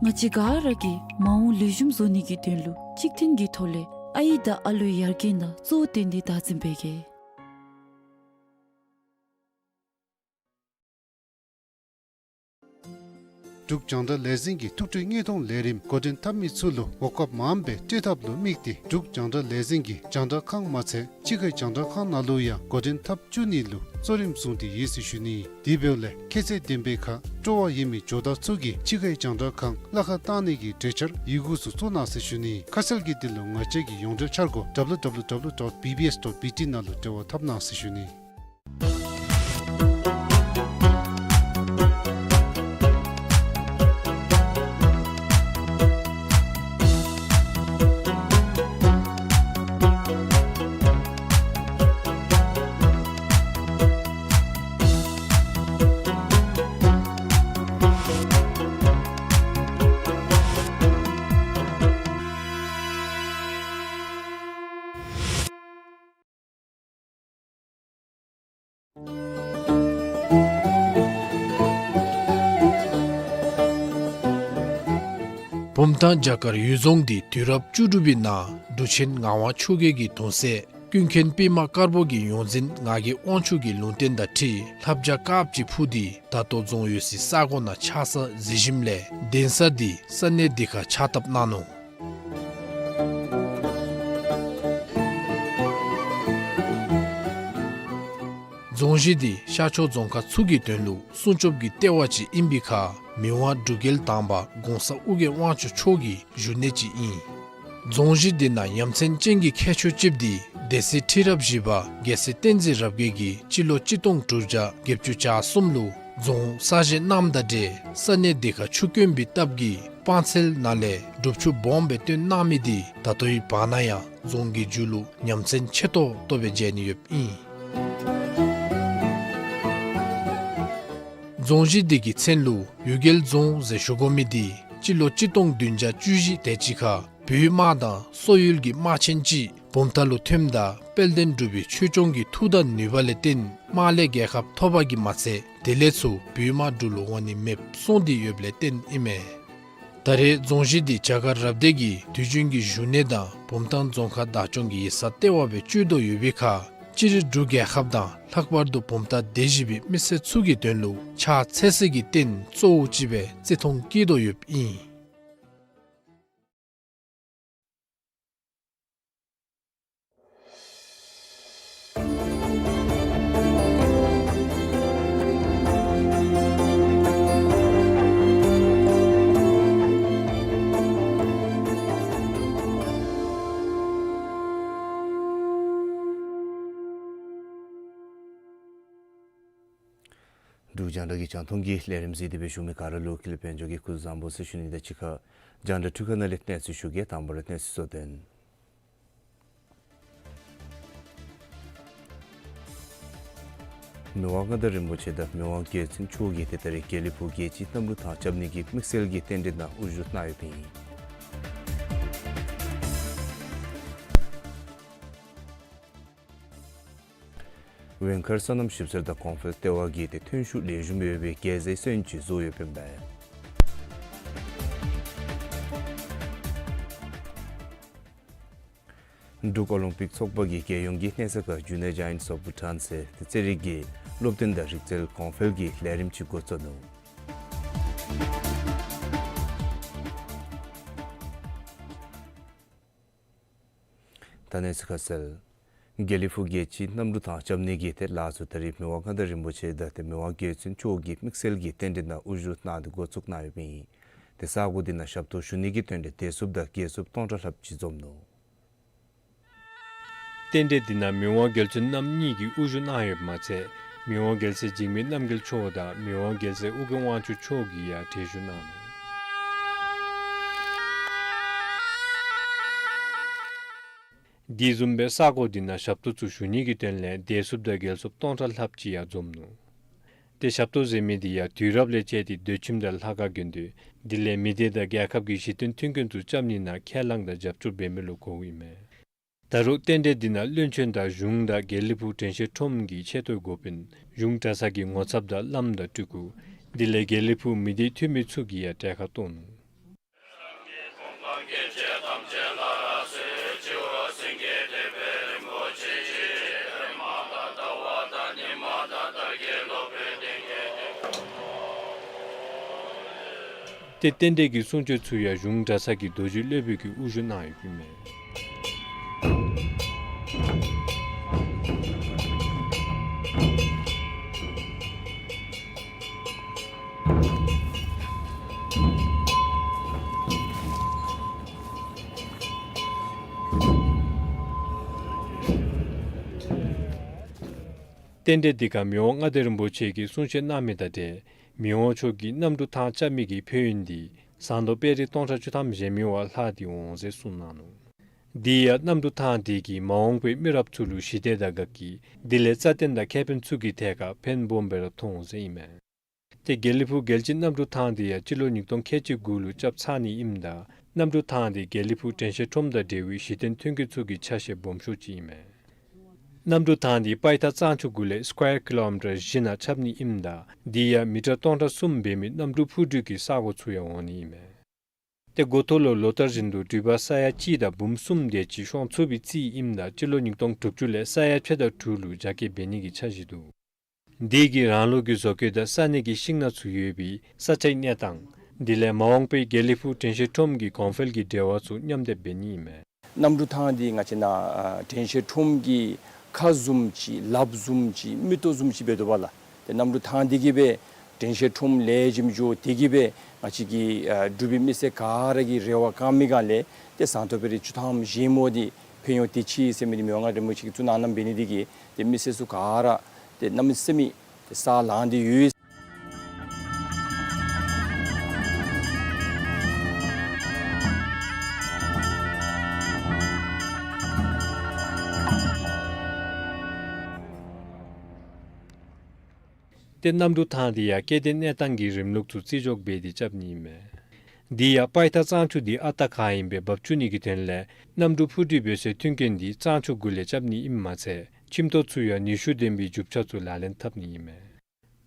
ང་བཅས་ག་ར་གིས་མ་འོངས་ལེགས་ཤོམ་བཟོ་ནི་གི་དོན་ལུ་གཅིག་མཐུན་གྱི་ཐོག་ལས་ཨའི་དང་ཨ་ལུའི་ཡར་རྒྱས་ནང་གཙོ་བོ་བཏོན་ཏེ་བདག་འཛིན་འབད་གེ། འབྲུག་རྒྱང་བསྒྲགས་ལས་འཛིན་གྱི་ཐུགས་སྤྲོའི་དངོས་མཐོང་ལས་རིམ་འགོ་འདྲེན་འཐབ་མི་ཚུ་ལུ་གོ་སྐབས་མངམ་སྦེ་སྤྲོད་ཐབས་ལུ་དམིགས་ཏེ་འབྲུག་རྒྱང་བསྒྲགས་ལས་འཛིན་གྱི་རྒྱང་བསྒྲགས་ཁང་མ་ཚད་ཕྱི་ཁའི་རྒྱང་བསྒྲགས་ཁང་ནང་ལུ་ཡང་འགོ་འདྲེན་འཐབ་བཅུག་ནི་ལུ་གཙོ་རིམ་བཟུང་སྟེ་ཡོད་ཟེར་ཞུ་ནི། དེ་འབདཝ་ལས་ཁྱད་ཚད་ལྡན་པའི་ཁར་སྤྲོ་བ་ཡོད་མི་ཇོ་བདག་ཚུ་གིས་ཕྱི་ཁའི་རྒྱང་བསྒྲགས་ཁང་གླ་ཁར་བཏང་ནི་གི་གྲོས་འཆར་ཡི་གུ་ཚུ་བཙུགས་གནང་ཟེར་ཞུ་ནི། ཁ་གསལ་གྱི་དོན་ལུ་ང་བཅས་ཀྱི་ཡོངས་འབྲེལ་འཆར་སྒོ་W W W dot B B S dot B T ནང་ལུ་འབྲེལ་བ་འཐབ་གནང་ཟེར་ཞུ་ནི། བུམ་ཐང་བྱ་དཀར་གཡུལ་རྫོང་འདི་དུས་རབས་བཅུ་དྲུག་པའི་ནང་འབྲུག་ཆེན་ངག་དབང་ཆོས་རྒྱལ་གྱི་གདུང་སྲས་ཀུན་མཁྱེན་པདྨ་དཀར་པོ་གི་ཡོངས་འཛིན་ངག་གི་དབང་ཕྱུག་གི་ལུང་བསྟན་དང་འཁྲིལ་ལྷ་བྱ་དཀརཔོ་ཅིག་འཕུར་ཏེ་ད་ལྟོ་རྫོང་ཡོད་སའི་ས་གོ་ནང་ཆགས་ས་གཟིགས་ཞིནམ་ལས་གདན་ས་འདི་ས་གནས་འདི་ཁར་ཕྱག་བཏབ་གནང་ནུག། རྫོང་གཞི་འདི་ཤར་ཕྱོགས་རྫོང་ཁག་ཚུ་གི་དོན་ལུ་སྲུང་སྐྱོབ་ཀྱི་ལྟེ་བ་ཅིག་ཨིན་པའི་ཁར་མི་དབང་འབྲུག་རྒྱལ་དང་པ་གོང་ས་ཨོ་རྒྱན་དབང་ཕྱུག་མཆོག་གི་བཞུགས་གནས་ཅིག་ཨིན། རྫོང་གཞི་འདི་ནང་ཡ་མཚན་ཅན་གྱི་ཁྱད་ཆོས་ཅིག་འདི་སྡེ་སྲིད་ཁྲི་རབས་བཞི་པ་རྒྱལ་སྲས་བསྟན་འཛིན་རབ་རྒྱས་ཀྱིས་སྤྱི་ལོ་གཅིག་སྟོང་དྲུག་བརྒྱ་བརྒྱད་ཅུ་གྱ་གསུམ་ལུ་རྫོང་གསར་བཞེངས་གནངམ་དང་འབྲེལ་ས་གནས་འདི་ཁར་ཆུ་དཀོན་པའི་སྟབས་ཀྱིས་སྤང་ཚལ་ནང་ལས་སྒྲུབ་ཆུ་སྦོམ་སྦེ་བཏོན་གནང་མི་འདི་ད་ལྟོའི་བར་ན་ཡང་རྫོང་གི་མཇུག་ལུ་ཡ་མཚན་ཆེ་ཏོག་ཏོ་སྦེ་མཇལ་ནི་ཡོདཔ་ཨིན། རྫོང་གཞི་འདི་གི་མཚན་ལུ་གཡུལ་རྒྱལ་རྫོང་ཟེར་ཞུ་དགོ་མི་འདི་སྤྱི་ལོ་གཅིག་སྟོང་བདུན་བརྒྱ་བཅུ་བཞི་དེ་ཅིག་ཁར་བོད་དམག་དང་སོག་ཡུལ་གྱི་དམག་ཆེན་ཅིག་བུམ་ཐང་ལུ་ཐོནམ་ད་དཔལ་ལྡན་འབྲུག་པའི་ཆོས་སྐྱོང་གི་མཐུ་དང་ནུས་པ་ལས་བརྟེན་དམག་ལས་རྒྱལ་ཁ་ཐོབ་པ་གིས་མ་ཚད་དེ་ལས་ཚུར་བོད་དམག་འབྲུག་ལུ་འོང་ནི་མེདཔ་སོང་སྟེ་ཡོདཔ་ལས་བརྟེན་ཨིན་མས། ད་རེས་རྫོང་གཞི་འདི་བྱ་དཀར་རབ་སྡེ་གི་དུས་རྒྱུན་གྱི་བཞུགས་གནས་དང་བུམ་ཐང་རྫོང་ཁག་བདག་སྐྱོང་གི་ཡིག་ཚང་ལྟེ་བ་སྦེ་སྤྱོད་དོ་ཡོད་པའི་ཁར་སྤྱིར་འབྲུག་རྒྱལ་ཁབ་དང་ལྷག་པར་དུ་བུམ་ཐང་སྡེ་བཞི་པའི་མི་སེར་ཚུ་གི་དོན་ལུ་ཕྱག་འཚལ་ས་གི་རྟེན་གཙོ་བོ་ཅིག་སྦེ་བརྩི་མཐོང་བསྐྱེད་དོ་ཡོདཔ་ཨིན། རྒྱང་བསྒྲགས་ཀྱི་རྒྱང་མཐོང་གི་ལས་རིམ་གཟིགས་ཏེ་སྦེ་བཞུགས་མི་ག་ར་ལུ་ཀུན་ལེགས་དཔལ་འབྱོར་གྱིས་སྐུ་གཟུགས་བཟང་པོ་ཟེར་ཞུ་ནི་དང་གཅིག་ཁར་རྒྱང་བསྒྲགས་འཕྲུལ་ཁང་ནང་ལས་གནས་ཚུལ་ཞུ་གེ། དང་པ་ར་གནས་ཚུལ་གཙོ་དོན། མི་དབང་མངའ་བདག་རིན་པོ་ཆེ་དང་མི་དབང་རྒྱལ་བཙུན་མཆོག་གིས་ཏེ་ད་རིས་དགེ་ལེགས་ཕུག་རྒྱལ་སྤྱིའི་གནམ་གྲུ་ཐང་རྐྱབ་ནི་གི་དམིགས་བསལ་གྱི་རྟེན་འབྲེལ་ནང་དབུ་བཞུགས་གནང་ཡོདཔ་ཨིན། ཝེང་མཁར་སོ་ནམ་ཞིབ་འཚོལ་དང་གོང་འཕེལ་ལྟེ་བ་གིས་ཏེ་ཐོན་ཤུགས་ལེགས་ཤོམ་ཡོད་པའི་རྒྱལ་རྩེད་སོན་ཅིག་བཟོ་ཡོདཔ་ཨིན་པས། འབྲུག་ཨོ་ལིམ་པིག་ཚོགས་པ་གིས་རྒྱལ་ཡོངས་ཀྱི་གནས་ས་ཁག་Junior Giants of Bhutan ཟེར་ཏེ་རྩེད་རིགས་ཀྱི་སློབ་སྟོན་དང་རིག་རྩལ་གོང་འཕེལ་གྱི་ལས་རིམ་ཅིག་འགོ་བཙུགས་ནུག། ད་གནས་ཚུལ་ཁ་གསལ། དགེ་ལེགས་ཕུག་རྒྱལ་སྤྱིའི་གནམ་གྲུ་ཐང་རྐྱབ་ནི་གི་ཏེ་ལཱ་ཚུ་ད་རིས་མི་དབང་མངའ་བདག་རིན་པོ་ཆེ་དང་ཏེ་མི་དབང་རྒྱལ་བཙུན་མཆོག་གིས་དམིགས་བསལ་གྱི་རྟེན་འབྲེལ་ནང་དབུ་བཞུགས་གནང་སྟེ་འགོ་བཙུགས་གནང་ཡོདཔ་ཨིན། ཏེ་ས་གོ་འདི་ནང་ཞབས་ཏོག་ཞུ་ནི་གི་དོན་ལས་བདེ་སྲུངཔ་དང་རྒྱལ་སྲུངཔ་སྟོང་ཕྲག་ལྷགཔ་ཅིག་འཛོམས་ནུག། རྟེན་འབྲེལ་འདི་ནང་མི་དབང་རྒྱལ་བཙུན་རྣམ་གཉིས་ཀྱིས་དབུ་བཞུགས་གནང་ཡོདཔ་མ་ཚད་མི་དབང་རྒྱལ་སྲས་འཇིགས་མེད་རྣམ་རྒྱལ་མཆོག་དང་མི་དབང་རྒྱལ་སྲས་ཨོ་རྒྱན་དབང་ཕྱུག་མཆོག་གིས་ཡང་གྲལ་བཞུགས་གནང་ནུག། དེ་བཟུམ་སྦེ་ས་གོ་འདི་ནང་ཞབས་ཏོག་ཚུ་ཞུ་ནི་གི་དོན་ལས་བདེ་སྲུངཔ་དང་རྒྱལ་སྲུངཔ་སྟོང་ཕྲག་ལྷགཔ་ཅིག་ཡང་འཛོམས་ནུག། ཏེ་ཞབས་ཏོག་ཟེར་མི་འདི་ཡང་དུས་རབས་ལས་བཅད་དེ་འདོད་ཁྱིམ་དང་ལྷ་ཁང་དགོན་སྡེ་དེ་ལས་མི་སྡེ་དང་རྒྱལ་ཁབ་ཀྱི་གཞི་རྟེན་མཐུན་རྐྱེན་ཚུ་རྐྱབ་ནི་ནང་ཁས་བླངས་དང་རྒྱབ་སྐྱོར་འབད་མི་ལུ་གོཝ་ཨིན་མས། ད་རུང་རྟེན་འབྲེལ་འདི་ནང་བློན་ཆེན་དང་གཞུང་དང་དགེ་ལེགས་ཕུག་དྲན་ཤེས་ཁྲོམ་གྱི་ཆེ་མཐོའི་འགོ་དཔོན་གཞུང་གྲྭ་ཚང་གི་ངོ་ཚབ་དང་བླམ་དང་སྤྲུལ་སྐུ་དེ་ལས་དགེ་ལེགས་ཕུག་མི་སྡེའི་འཐུས་མི་ཚུ་གིས་ཡང་གྲལ་ཁར་གཏོགས་ནུག། ཏེ་རྟེན་འབྲེལ་གྱི་གསུང་ཆོག་ཚུ་ཡང་གཞུང་གྲྭ་ཚང་གི་རྡོ་རྗེ་སློབ་དཔོན་གྱིས་དབུ་བཞུགས་གནང་ཡོདཔ་ཨིན་མས། རྟེན་འབྲེལ་འདི་ཁར་མི་དབང་མངའ་བདག་རིན་པོ་ཆེ་གིས་གསུང་བཤད་གནང་མི་དང་འབྲེལ་མི་དབང་མཆོག་གིས་གནམ་གྲུ་ཐང་རྐྱབ་མི་གི་ཕན་ཡོན་འདི་ཟངས་མདོག་དཔལ་རི་སྟོང་ཕྲག་བཅུ་ཐམ་བཞེངས་མི་བ་ལྷག་སྟེ་འོང་ཟེར་གསུངས་གནང་ནུག། དེ་ཡང་གནམ་གྲུ་ཐང་འདི་གིས་མ་འོངས་པའི་མི་རབས་ཚུ་ལུ་ཞི་བདེ་དང་དགའ་སྐྱིད་དེ་ལས་རྩ་བརྟན་དང་ཁེ་ཕན་ཚུ་གི་ཐད་ཁར་ཕན་སྦོམ་སྦེ་ར་ཐོགས་འོང་ཟེར་ཨིན་མས། ཏེ་དགེ་ལེགས་ཕུག་རྒྱལ་སྤྱིའི་གནམ་གྲུ་ཐང་འདི་ཡང་སྤྱི་ལོ་ཉིས་སྟོང་ཁལ་གཅིག་དགུ་ལུ་རྐྱབ་ཚར་ནི་ཨིནམ་ད་གནམ་གྲུ་ཐང་འདི་དགེ་ལེགས་ཕུག་དྲན་ཤེས་ཁྲོམ་དང་འབྲེལ་བའི་གཞི་རྟེན་མཐུན་རྐྱེན་ཚུ་གི་ཆ་ཤས་སྦོམ་ཤོས་ཅིག་ཨིན་མས། གནམ་གྲུ་ཐང་འདི་པའི་ཐག་གཙང་ཆུ་གུ་ལས་སི་ཀོ་ཡར་ཀི་ལོ་མི་ཊར་བཞི་ནང་རྐྱབ་ནི་ཨིནམ་ད་དེ་ཡང་མི་ཊར་སྟོང་ཕྲག་གསུམ་འབད་མི་གནམ་གྲུ་འཕུར་གྲུ་གི་ས་གོ་ཚུ་ཡང་འོང་ནི་ཨིན་མས། ཏེ་འགོ་ཐོག་ལུ་ལོ་ལྟར་བཞིན་དུ་འགྲུལ་པ་ས་ཡ་གཅིག་དང་འབུམ་གསུམ་དེ་ཅིག་ཤོང་ཚུགས་པའི་རྩིས་ཨིནམ་ད་སྤྱི་ལོ་ཉིས་སྟོང་དྲུག་ཅུ་ལས་ས་ཡ་ཕྱེད་དང་དྲུག་ལུ་རྒྱ་སྐྱེད་འབད་ནི་གི་འཆར་གཞི་འདུག། འདི་གིས་རང་ལུགས་ཀྱི་བཟོ་བཀོད་དང་ས་གནས་ཀྱི་ཤིང་ནགས་ཚུ་ཡོད་པའི་ས་ཆའི་གནས་སྟངས་དེ་ལས་མ་འོངས་པའི་དགེ་ལེགས་ཕུག་དྲན་ཤེས་ཁྲོམ་གྱི་གོང་འཕེལ་གྱི་འབྲེལ་བ་ཚུ་མཉམ་སྡེབ་འབད་ནི་ཨིན་མས། གནམ་གྲུ་ཐང་འདི་ང་བཅས་ནཱ་ཨ་དྲན་ཤེས་ཁྲོམ་གྱི་ཁ་བཟུམ་ཅིག་ལགཔ་བཟུམ་ཅིག་མིག་ཏོ་བཟུམ་ཅིག་འབད་དོ་བ་ལགས། ཏེ་གནམ་གྲུ་ཐང་འདི་གིས་སྦེ་དྲན་ཤེས་ཁྲོམ་ལེགས་ཤོམ་འགྱོ་སྟེ་གིས་སྦེ་ང་བཅས་ཀྱི་ཨ་འབྲུག་པའི་མི་སེར་ག་ར་གི་རེ་བ་བསྐང་མི་སྒང་ལས་ཏེ་ཟངས་མདོག་དཔལ་རི་བཅུ་ཐམ་བཞེངས་མི་འདི་ཕན་ཡོན་དེ་ཅིག་ཟེར་མི་འདི་མི་དབང་མངའ་རིན་པོ་ཆེ་གིས་བཙུགས་གནང་གནངམ་འབད་ནི་འདི་གིས་ཏེ་མི་སེར་ཚུ་ག་ར་ཏེ་གནམ་མེད་ས་མེད་ཏེ་ས་ལངས་ཏེ་ཡོད། ཏེ་གནམ་གྲུ་ཐང་འདི་ཡང་སྐྱེ་ལྡན་གནས་སྟངས་ཀྱི་རིམ་ལུགས་ཚུ་རྩིས་འཇོག་འབད་དེ་རྐྱབ་ནི་ཨིན་མས། དེ་ཡང་པའི་ཐག་གཙང་ཆུ་འདི་ཨ་རྟག་ག་ཨིནམ་སྦེ་འབབ་བཅུག་ནི་གི་དོན་ལས་གནམ་གྲུ་འཕུར་གྲུ་འབད་སའི་མཐུན་རྐྱེན་འདི་གཙང་ཆུ་གུ་ལས་རྐྱབ་ནི་ཨིནམ་མ་ཚད་ཁྱིམ་ཐོག་ཚུ་ཡང་ནུས་ཤུགས་ལྡན་པའི་རྒྱུ་ཆ་ཚུ་ལག་ལེན་འཐབ་ནི་ཨིན་མས།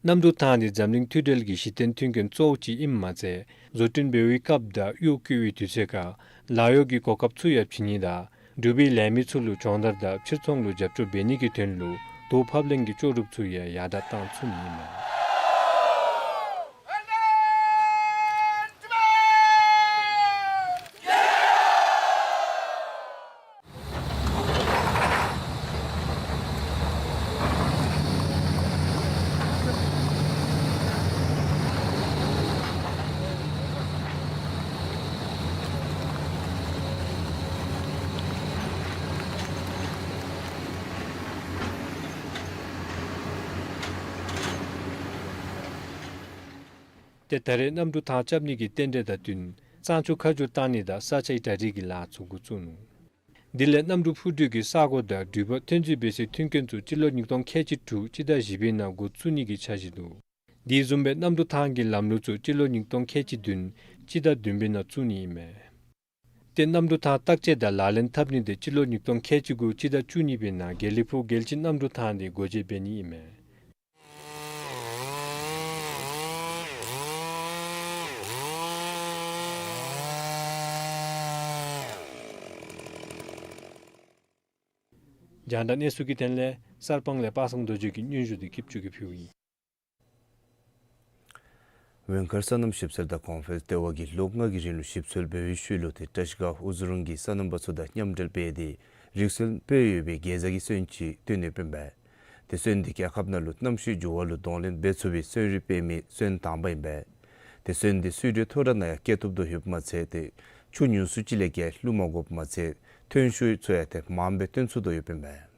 གནམ་གྲུ་ཐང་འདི་འཛམ་གླིང་མཐུད་འབྲེལ་གྱི་གཞི་རྟེན་མཐུན་རྐྱེན་གཙོ་བོ་ཅིག་ཨིནམ་མ་ཚད་བཟོ་སྐྲུན་འབད་བའི་སྐབས་དང་གཡོག་བཀོལ་བའི་དུས་ཚོད་ཁར་ལཱ་གཡོག་གི་གོ་སྐབས་ཚུ་ཡང་བྱིན་ནི་དང་འབྲུག་པའི་ལས་མི་ཚུ་ལུ་སྦྱོང་བརྡར་དང་ཕྱིར་ཚོང་ལུ་རྒྱབ་སྐྱོར་འབད་ནི་གི་དོན་ལུ་རྡོ་ཕབ་ལེན་གྱི་ལྕོགས་གྲུབ་ཚུ་ཡང་ཡར་དྲག་བཏང་ཚུགས་ནི་ཨིན་མས། ཏེ་ད་རེས་གནམ་གྲུ་ཐང་རྐྱབ་ནི་གི་རྟེན་འབྲེལ་དང་བསྟུན་གཙང་ཆུ་ཁ་བསྒྱུར་བཏང་ནི་དང་ས་ཆའི་གྲ་སྒྲིག་གི་ལཱ་ཚུ་འགོ་བཙུགས་ནུག། དེ་ལས་གནམ་གྲུ་འཕུར་གྲུ་གི་ས་གོ་དང་འགྲུལ་པ་ཐོན་རྫས་སྦེད་སའི་མཐུན་རྐྱེན་ཚུ་སྤྱི་ལོ་ཉིས་སྟོང་ཁལ་གཅིག་དྲུག་སྤྱི་ཟླ་བཞི་པའི་ནང་འགོ་བཙུགས་ནི་གི་འཆར་གཞི་འདུག། དེ་བཟུམ་སྦེ་གནམ་གྲུ་ཐང་གི་ལམ་ལུགས་ཚུ་སྤྱི་ལོ་ཉིས་སྟོང་ཁལ་གཅིག་བདུན་སྤྱི་ཟླ་བདུན་པའི་ནང་བཙུགས་ནི་ཨིན་མས། ཏེ་གནམ་གྲུ་ཐང་བརྟག་དཔྱད་དང་ལག་ལེན་འཐབ་ནི་དེ་སྤྱི་ལོ་ཉིས་སྟོང་ཁལ་གཅིག་དགུ་སྤྱི་ཟླ་བཅུ་གཉིས་པའི་ནང་དགེ་ལེགས་ཕུག་རྒྱལ་སྤྱི་གནམ་གྲུ་ཐང་དེ་སྒོ་འབྱེད་འབད་ནི་ཨིན་མས། རྒྱང་བསྒྲགས་གནས་ཚུལ་གྱི་དོན་ལས་གསར་སྤང་ལས་པ་སངས་རྡོ་རྗེ་གིས་སྙན་ཞུ་དེ་སྐྱིད་ཆུ་གིས་ཕུལཝ་ཨིན། ཝེང་མཁར་སོ་ནམ་ཞིབ་འཚོལ་དང་གོང་འཕེལ་ལྟེ་བ་གིས་ལོ་ལྔ་གི་རིང་ལུ་ཞིབ་འཚོལ་འབད་བའི་ཤུལ་ལུ་ཏེ་བཀྲ་ཤིས་སྒང་ཨུ་ཛུ་རུང་གི་སོ་ནམ་པ་ཚུ་དང་མཉམ་འབྲེལ་འབད་དེ་རིགས་སུ་དཔེ་ཡོད་པའི་གེ་ཛ་གི་སོན་ཅིག་བཏོན་ཡོདཔ་ཨིན་པས། ཏེ་སོན་འདི་རྒྱལ་ཁབ་ནང་ལུ་གནམ་གཤིས་འགྱུར་བ་ལུ་གདོང་ལེན་འབད་ཚུགས་པའི་སོན་རིགས་སྤེལ་མི་སོན་དང་པ་ཨིན་པས། ཏེ་སོན་འདི་སུ་འདྲའི་མཐོ་གྲལ་ནང་ཡང་སྐྱེ་བཏུབ་དོ་ཡོདཔ་མ་ཚད་ཏེ་ཆུ་ཉུང་སུ་ཅིག་ལས་བརྒལ་བླུག་མ་དགོཔ་མ་ཚད་ཐོན་ཤུགས་ཚུ་ཡང་ཏེ་མངམ་སྦེ་སྟོན་ཚུགས་དོ་ཡོདཔ་ཨིན་པས།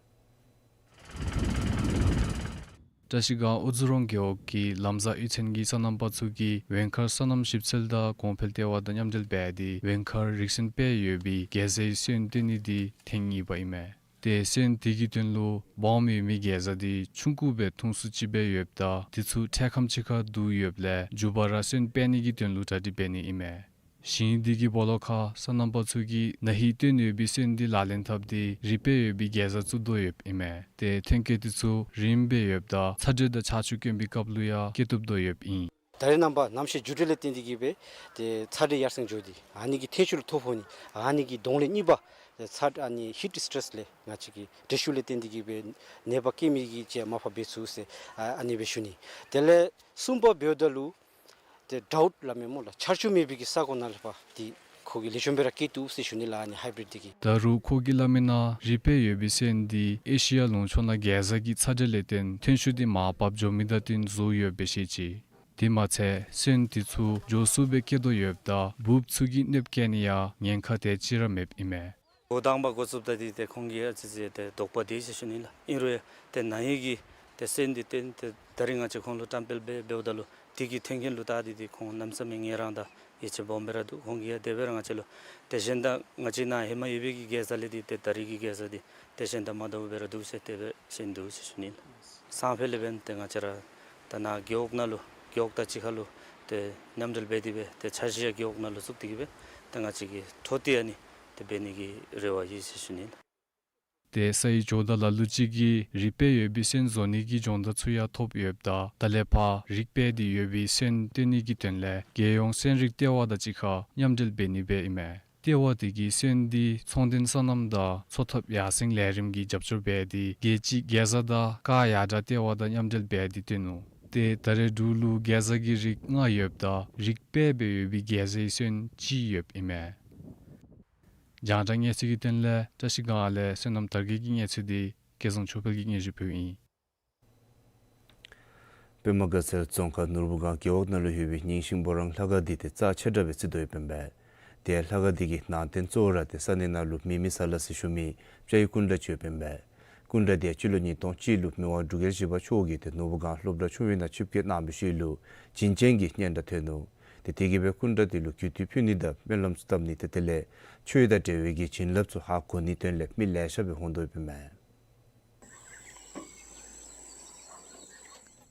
བཀྲ་ཤིས་སྒང་ཨུ་ཛུ་རུང་རྒེད་འོག་གི་ལམ་བཟའ་གཡུས་ཚན་གྱི་སོ་ནམ་པ་ཚུ་གིས་ཝེང་མཁར་སོ་ནམ་ཞིབ་འཚོལ་དང་གོང་འཕེལ་ལྟེ་བ་དང་མཉམ་འབྲེལ་འབད་དེ་ཝེང་མཁར་རིགས་སུ་དཔེ་ཡོད་པའི་གེ་ཛའི་སོན་བཏོན་ནི་དེ་ཐེངས་གཉིས་པ་ཨིན་མས། ཏེ་སོན་དེ་གི་དོན་ལུ་སྦོམ་ཡོད་མི་གེ་ཛ་དེ་ཆུང་ཀུ་སྦེ་ཐུང་སུ་ཅིག་སྦེ་ཡོདཔ་ད་དེ་ཚུ་འཕྲལ་ཁམས་ཅིག་ཁར་བསྡུ་ཡོདཔ་ལས་མཇུག་པ་ར་སོན་སྤེལ་ནི་གི་དོན་ལུ་གྲ་སྒྲིག་འབད་ནི་ཨིན་མས། ཞིང་དེ་གི་སྦོ་ལོགས་ཁར་སོ་ནམ་པ་ཚུ་གིས་ན་ཧིང་བཏོན་ཡོད་པའི་སོན་དེ་ལག་ལེན་འཐབ་སྟེ་རིགས་སྤེལ་ཡོད་པའི་གེ་ཛ་བཙུགས་དོ་ཡོདཔ་ཨིན་མས། ཏེ་ཐོན་སྐྱེད་དེ་ཚུ་རིངམོ་སྦེ་ཡོདཔ་ད་ཚ་དྲོད་དང་ཆར་ཆུ་དཀོན་པའི་སྐབས་ལུ་ཡང་སྐྱེ་བཏུབ་དོ་ཡོདཔ་ཨིན། ད་རེས་ནངས་པ་གནམ་གཤིས་འགྱུར་འགྲོས་ལས་བརྟེན་ཏེ་གིས་སྦེ་ཏེ་ཚ་དྲོད་ཡར་སེང་འགྱོ་སྟེ་ཨ་ནི་གི་ཐོན་ཤུགས་ལུ་ཐོ་ཕོག་ནི་ཨ་ནི་གི་གདོང་ལེན་གཉིས་པ་ཚ་ཨ་ནི་ཧིཊ་སི་ཊེ་རེསི་ལས་ང་བཅས་ཀྱི་དྲོད་ཤུགས་ལས་བརྟེན་ཏེ་གིས་སྦེ་ནད་པ་སྐྱེ་མི་གི་ཅིག་མར་ཕབ་འབད་ཚུགས་ཟེར་ཨ་ཨ་ནི་སྦེ་ཞུ་ནི། དེ་ལས་གསུམ་པ་འབདཝ་ད་ལུ་ཏེ་ཌརའུཊ་སླབ་མས་སྨོ་ལགས། ཆར་ཆུ་མེད་པའི་གི་ས་གོ་ནང་ལས་ཕར་ཏེ་ཁོ་གིས་ལེགས་ཤོམ་སྦེ་ར་སྐྱེ་བཏུབ་ཟེར་ཞུ་ནི་ལགས། ཨ་ནི་ཧའི་བི་རིཌ་འདི་གིས། ད་རུང་ཁོ་གིས་སླབ་མི་ནང་རིགས་སྤེལ་ཡོད་པའི་སོན་འདི་ཨེ་ཤི་ཡ་ལུང་ཕྱོགས་ནང་གེ་ཛ་གི་ཚ་དྲོད་ལས་བརྟེན་ཐོན་ཤུགས་འདི་མར་བབས་འགྱོ་མི་དང་བསྟུན་བཟོ་ཡོདཔ་སྦེ་བཤད་ཅི། དེ་མ་ཚད་སོན་དེ་ཚུ་མགྱོགས་སུ་སྦེ་སྐྱེ་དོ་ཡོདཔ་ད་འབུཔ་ཚུ་གིས་གནོདཔ་བཀལ་ནི་ཡང་ཉེན་ཁ་དེ་ཅིག་ར་མེདཔ་ཨིན་མས། འགོ་དང་པ་འགོ་བཙུགསཔ་ད་འདི་ཏེ་ཁོང་གིས་ཨ་ཙི་ཅིག་ཏེ་དོགས་པ་དེ་ཅིག་ཞུ་ནི་ལགས། ཨིན་རུང་ཡང་ཏེ་ན་ཧིང་གི་ཏེ་སོན་འདི་ཏེ་ཏེ་ད་རིས་ང་བཅས་ཁོང་ལུ་བཀྲམ་སྤེལ་འབད་འབདཝ་ད་ལུ་དེ་གི་ཐོན་ཁུངས་ལུ་བལྟ་སྟེ་ཏེ་ཁོང་གནམ་མེད་ས་མེད་ངལ་རངས་དང་ཡིད་ཆེས་སྦོམ་སྦེ་ར་འདུག། ཁོང་གིས་ཡང་དེ་སྦེ་ར་ང་བཅས་ལུ་ཏེ་གཞན་དང་ང་བཅས་ནཱ་ཧེ་མ་ཡོད་པའི་གི་གེ་ཛ་ལས་འདི་ཏེ་ད་རིས་ཀྱི་གེ་ཛ་འདི་ཏེ་གཞན་དང་མ་འདྲཝ་སྦེ་ར་འདུག་ཟེར་དེ་སྦེ་ཞུ་ནི་འདུག་ཟེར་ཞུ་ནི་ལགས། སང་ཕོད་ལས་འབདན་ཏེ་ང་བཅས་ར་ད་ནཱ་རྒེད་འོག་ནང་ལུ་རྒེད་འོག་དང་གཅིག་ཁར་ལུ་ཏེ་མཉམ་འབྲེལ་འབད་དེ་སྦེ་ཏེ་འཆར་གཞི་ཡང་རྒེད་འོག་ནང་ལུ་བཙུགས་ཏེ་གིས་སྦེ་ཏེ་ང་བཅས་ཀྱིས་འཕྲོ་མཐུད་ཨ་ནི་ཏེ་འབད་ནི་གི་རེ་བ་ཡོད་ཟེར་ཞུ་ནི་ལགས། ཏེ་སའི་ཇོ་བདག་ལ་ལུ་ཅིག་གིས་རིགས་སྤེལ་ཡོད་པའི་སོན་བཟོ་ནི་གི་སྦྱོང་བརྡར་ཚུ་ཡང་ཐོབ་ཡོདཔ་ད་ད་ལས་ཕར་རིགས་སྤེལ་ཏེ་ཡོད་པའི་སོན་བཏོན་ནི་གི་དོན་ལས་རྒྱལ་ཡོངས་སོན་རིགས་ལྟེ་བ་དང་གཅིག་ཁར་མཉམ་འབྲེལ་འབད་ནི་སྦེ་ཨིན་མས། ལྟེ་བ་དེ་གིས་སོན་འདི་ཚོང་དོན་སོ་ནམ་དང་འཚོ་ཐབས་ཡར་སེང་ལས་རིམ་གྱི་རྒྱབ་སྐྱོར་འབད་དེ་རྒྱལ་སྤྱིའི་གེ་ཛ་དང་ཀར་ཡར་དྲག་ལྟེ་བ་དང་མཉམ་འབྲེལ་འབད་དེ་བཏོན་ནུག། ཏེ་ད་རེས་འབྲུག་ལུ་གེ་ཛ་གི་རིགས་ལྔ་ཡོདཔ་ད་རིགས་སྤེལ་འབད་ཡོད་པའི་གེ་ཛའི་སོན་གཅིག་ཡོདཔ་ཨིན་མས། རྒྱང་བསྒྲགས་གནས་ཚུལ་གྱི་དོན་ལས་བཀྲ་ཤིས་སྒང་ལས་བསོད་ནམས་དར་རྒྱས་ཀྱི་གནས་ཚུལ་འདི་སྐལ་བཟང་ཆོས་འཕེལ་གྱིས་སྙན་ཞུ་ཕུལཝ་ཨིན། པདྨ་དགའ་ཚལ་རྫོང་ཁག་ནོར་བུ་སྒང་རྒེད་འོག་ནང་ལུ་ཡོད་པའི་རྙིང་ཞིང་སྦོ་རང་ལྷ་ཁང་འདི་ཏེ་རྩ་ཆེ་དྲགས་སྦེ་བརྩི་དོ་ཡོདཔ་ཨིན་པས། ཏེ་ལྷ་ཁང་འདི་གི་ནང་རྟེན་གཙོ་བོ་ར་ཏེ་ས་གནས་ནང་ལུ་མེ་མེ་ཟ་ལ་ཟེར་ཞུ་མི་སྤྱ་ཡི་སྐུ་འདྲ་ཅིག་ཡོདཔ་ཨིན་པས། སྐུ་འདྲ་འདི་ཡང་སྤྱི་ལོ་ཉིས་སྟོང་གཅིག་ལུ་མི་དབང་འབྲུག་རྒྱལ་བཞི་པ་མཆོག་གིས་ཏེ་ནོར་བུ་སྒང་སློབ་གྲྭ་ཆུང་བའི་ནང་ཆིབས་བསྐྱོད་གནང་བའི་ཤུལ་ལུ་བྱིན་ཅན་གྱི་སྙན་གྲགས་ཐོན་ནུག། ཏེ་དེ་གིས་སྦེ་སྐུ་འདྲ་འདི་ལུ་གུས་བཏུད་ཕུལ་ནི་དང་སྨོན་ལམ་ཚུ་བཏབ་ནི་ཏེ་དེ་ལས་ཆོས་དང་འབྲེལ་བའི་གི་བྱིན་རླབས་ཚུ་ཧ་གོ་ནིའི་དོན་ལས་མི་ལེ་ཤ་སྦེ་འོང་དོ་ཡོདཔ་ཨིན་མས།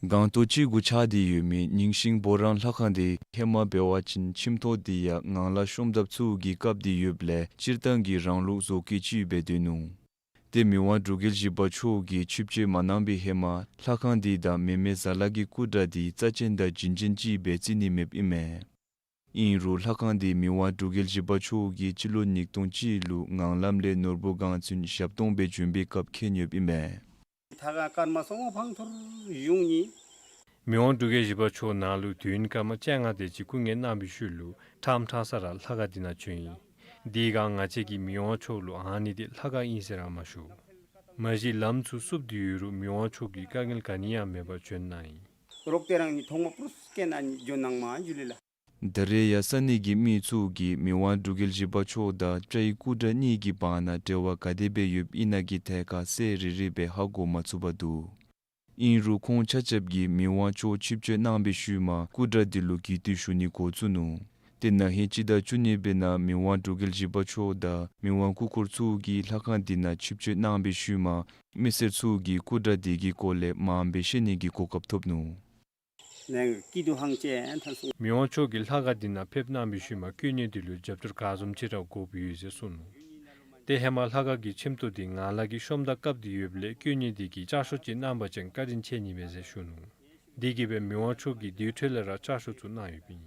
སྒང་ཏོག་ཅིག་གུ་ཆགས་ཏེ་ཡོད་མི་རྙིང་ཞིང་སྦོ་རང་ལྷ་ཁང་འདི་ཧེ་མ་འབད་བ་ཅིན་ཁྱིམ་ཐོག་འདི་ཡང་ངང་ལག་བཤོམ་ཐབས་ཚུ་གིས་བཀབ་སྟེ་ཡོདཔ་ལས་སྤྱིར་བཏང་གི་རང་ལུགས་བཟོ་བཀོད་ཅིག་སྦེ་སྡོད་ནུག། ཏེ་མི་དབང་འབྲུག་རྒྱལ་བཞི་པ་མཆོག་གིས་ཆིབས་བསྐྱོད་མ་གནང་པའི་ཧེ་མ་ལྷ་ཁང་འདི་དང་མེ་མེ་ཟ་ལ་གི་སྐུ་འདྲ་འདི་རྩ་ཅན་དང་བྱིན་ཅན་ཅིག་སྦེ་བརྩི་ནི་མེདཔ་ཨིན་མས། ཨིན་རུང་ལྷ་ཁང་འདི་མི་དབང་འབྲུག་རྒྱལ་བཞི་པ་མཆོག་གིས་སྤྱི་ལོ་ཉིས་སྟོང་གཅིག་ལུ་ངང་ལམ་ལས་ནོར་བུ་སྒང་ཚུན་ཞབས་སྟོང་སྦེ་བྱོན་པའི་སྐབས་མཁྱེན་ཡོདཔ་ཨིན་མས། ཐ་ག་སྐར་མ་སོ་ངོ་ཕང་ཐུར་ཡུང་ནི། མི་དབང་འབྲུག་རྒྱལ་བཞི་པ་མཆོག་ནཱ་ལུ་དུས་ཡུན་སྐར་མ་བཅོ་ལྔ་དེ་ཅིག་སྐུ་ངལ་གནང་བའི་ཤུལ་ལུ་ཁྲམ་ཁྲང་ས་ར་ལྷ་ཁང་འདི་ནང་བྱོན་ཡི། དེའི་སྒང་ང་བཅས་ཀྱིས་མི་དབང་མཆོག་ལུ་ཨ་ནི་འདི་ལྷ་ཁང་ཨིན་ཟེར་ར་མ་ཞུ། མ་གཞི་ལམ་ཚུ་བསུབ་སྟེ་ཡོད་རུང་མི་དབང་མཆོག་གིས་དཀའ་ངལ་ག་ནི་ཡང་མེད་པར་བྱོན་གནང་ཡི། རོགས་ཏེ་རང་ནི་ཐོག་མ་པུ་རུས་སྐད་ནང་ནི་འགྱོ་གནང་མ་འགྱོ་ལེ་ལགས། ད་རེས་ཡང་ས་གནས་ཀྱི་མི་ཚུ་གིས་མི་དབང་འབྲུག་རྒྱལ་བཞི་པ་མཆོག་དང་སྤྱ་ཡི་སྐུ་འདྲ་གཉིས་ཀྱི་བར་ན་འབྲེལ་བ་ག་དེ་སྦེ་ཡོདཔ་ཨིན་ན་གི་ཐད་ཁར་གསལ་རི་རི་སྦེ་ཧ་གོ་མ་ཚུགས་པར་འདུག། ཨིན་རུང་ཁོང་ཆ་ཁྱབ་ཀྱིས་མི་དབང་མཆོག་ཆིབས་བསྒྱུར་གནང་བའི་ཤུལ་མ་སྐུ་འདྲ་འདི་ལུ་གུས་བཏུད་ཞུ་ནི་འགོ་བཙུགས་ནུག། ཏེ་ན་ཧིང་སྤྱི་ཟླ་བཅུ་གཉིས་པའི་ནང་མི་དབང་འབྲུག་རྒྱལ་བཞི་པ་མཆོག་དང་མི་དབང་སྐུ་འཁོར་ཚུ་གིས་ལྷ་ཁང་འདི་ནང་ཆིབས་བསྒྱུར་གནང་བའི་ཤུལ་མ་མི་སེར་ཚུ་གིས་སྐུ་འདྲ་འདི་གི་སྐོར་ལས་མང་སྦེ་ཤེས་ནི་གི་གོ་སྐབས་ཐོབ་ནུག། མི་དབང་མཆོག་གིས་ལྷ་ཁང་འདི་ནང་ཕེབས་གནང་བའི་ཤུལ་མ་བཀོད་ནི་འདི་ལུ་རྒྱབ་སྐྱོར་ག་བཟུམ་ཅིག་ར་དགོཔ་ཡོད་ཟེར་གསུངས་ནུག། ཏེ་ཧེ་མ་ལྷ་ཁང་གི་ཆེམ་ཐོག་འདི་ངང་ལག་གི་ཤོམ་དང་བཀབ་སྟེ་ཡོདཔ་ལས་བཀོད་ནི་འདི་གིས་ལྕགས་ཤོག་ཅིག་གནང་པ་ཅིན་བཀའ་དྲིན་ཆེ་ནི་མས་ཟེར་ཞུ་ནུག། དེ་གིས་སྦེ་མི་དབང་མཆོག་གིས་དེའི་ཁྲོད་ལས་ར་ལྕགས་ཤོག་ཚུ་གནང་ཡོདཔ་ཨིན།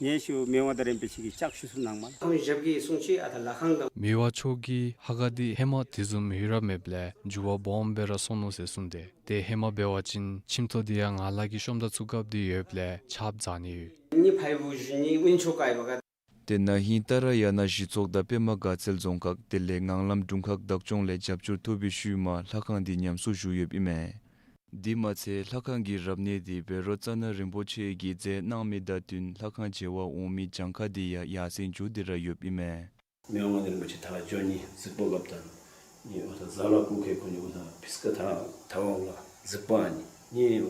ཉེ་ཞུ་མི་དབང་མངའ་བདག་རིན་པོ་ཆེ་གིས་ལྕགས་ཤོག་ཚུ་གནངམ་ལགས། ཁོང་ཞབས་ཀྱིས་གསུང་ཅི་ཨ་ད་ལྷ་ཁང་དང་། མི་དབང་མཆོག་གིས་ལྷ་ཁང་འདི་ཧེ་མ་དེ་བཟུམ་ཡོད་ར་མེདཔ་ལས་འགྱུར་བ་སྦོམ་སྦེ་ར་སོང་ནུག་ཟེར་གསུངས་ཏེ། ཏེ་ཧེ་མ་འབད་བ་ཅིན་ཁྱིམ་ཐོག་འདི་ཡང་ངང་ལག་གི་ཤོམ་དང་ཚུ་བཀབ་སྟེ་ཡོདཔ་ལས་ཆརཔ་འཛག་ནི་ཡོད། ནི་ཕའི་བུ་ཞུ་ནི་ཝིན་ཆོ་ཀའི་བ་ག། ཏེ་ན་ཧིང་ཏཱ་ར་ཡ་ན་གཞི་ཚོགས་དང་པདྨ་དགའ་ཚལ་རྫོང་ཁག་དེ་ལས་ངང་ལམ་དྲུང་ཁག་བདག་སྐྱོང་ལས་རྒྱབ་སྐྱོར་ཐོབ་པའི་ཤུལ་མ་ལྷ་ཁང་འདི་ཉམས་གསོ་ཞུ་ཡོདཔ་ཨིན་མས། དེ་མ་ཚད་ལྷ་ཁང་གི་རབ་གནས་འདི་བཻ་རོ་ཙ་ན་རིན་པོ་ཆེ་གིས་མཛད་གནང་མི་དང་བསྟུན་ལྷ་ཁང་མཇལ་བར་འོང་མི་གྱངས་ཁ་འདི་ཡང་ཡར་སེང་འགྱོ་སྟེ་ར་ཡོདཔ་ཨིན་མས། མི་དབང་མངའ་བདག་རིན་པོ་ཆེ་ད་འགྱོ་ནི་གཟིགས་པར་འགྱོཝ་ད་ནི་འོ་ད་ཟ་ལ་ཀུ་ཁེ་ཁོ་ནི་འོ་ད་ཕིས་ཀ་ད་ད་འོང་ལ་གཟིགས་པར་ནི་ནི།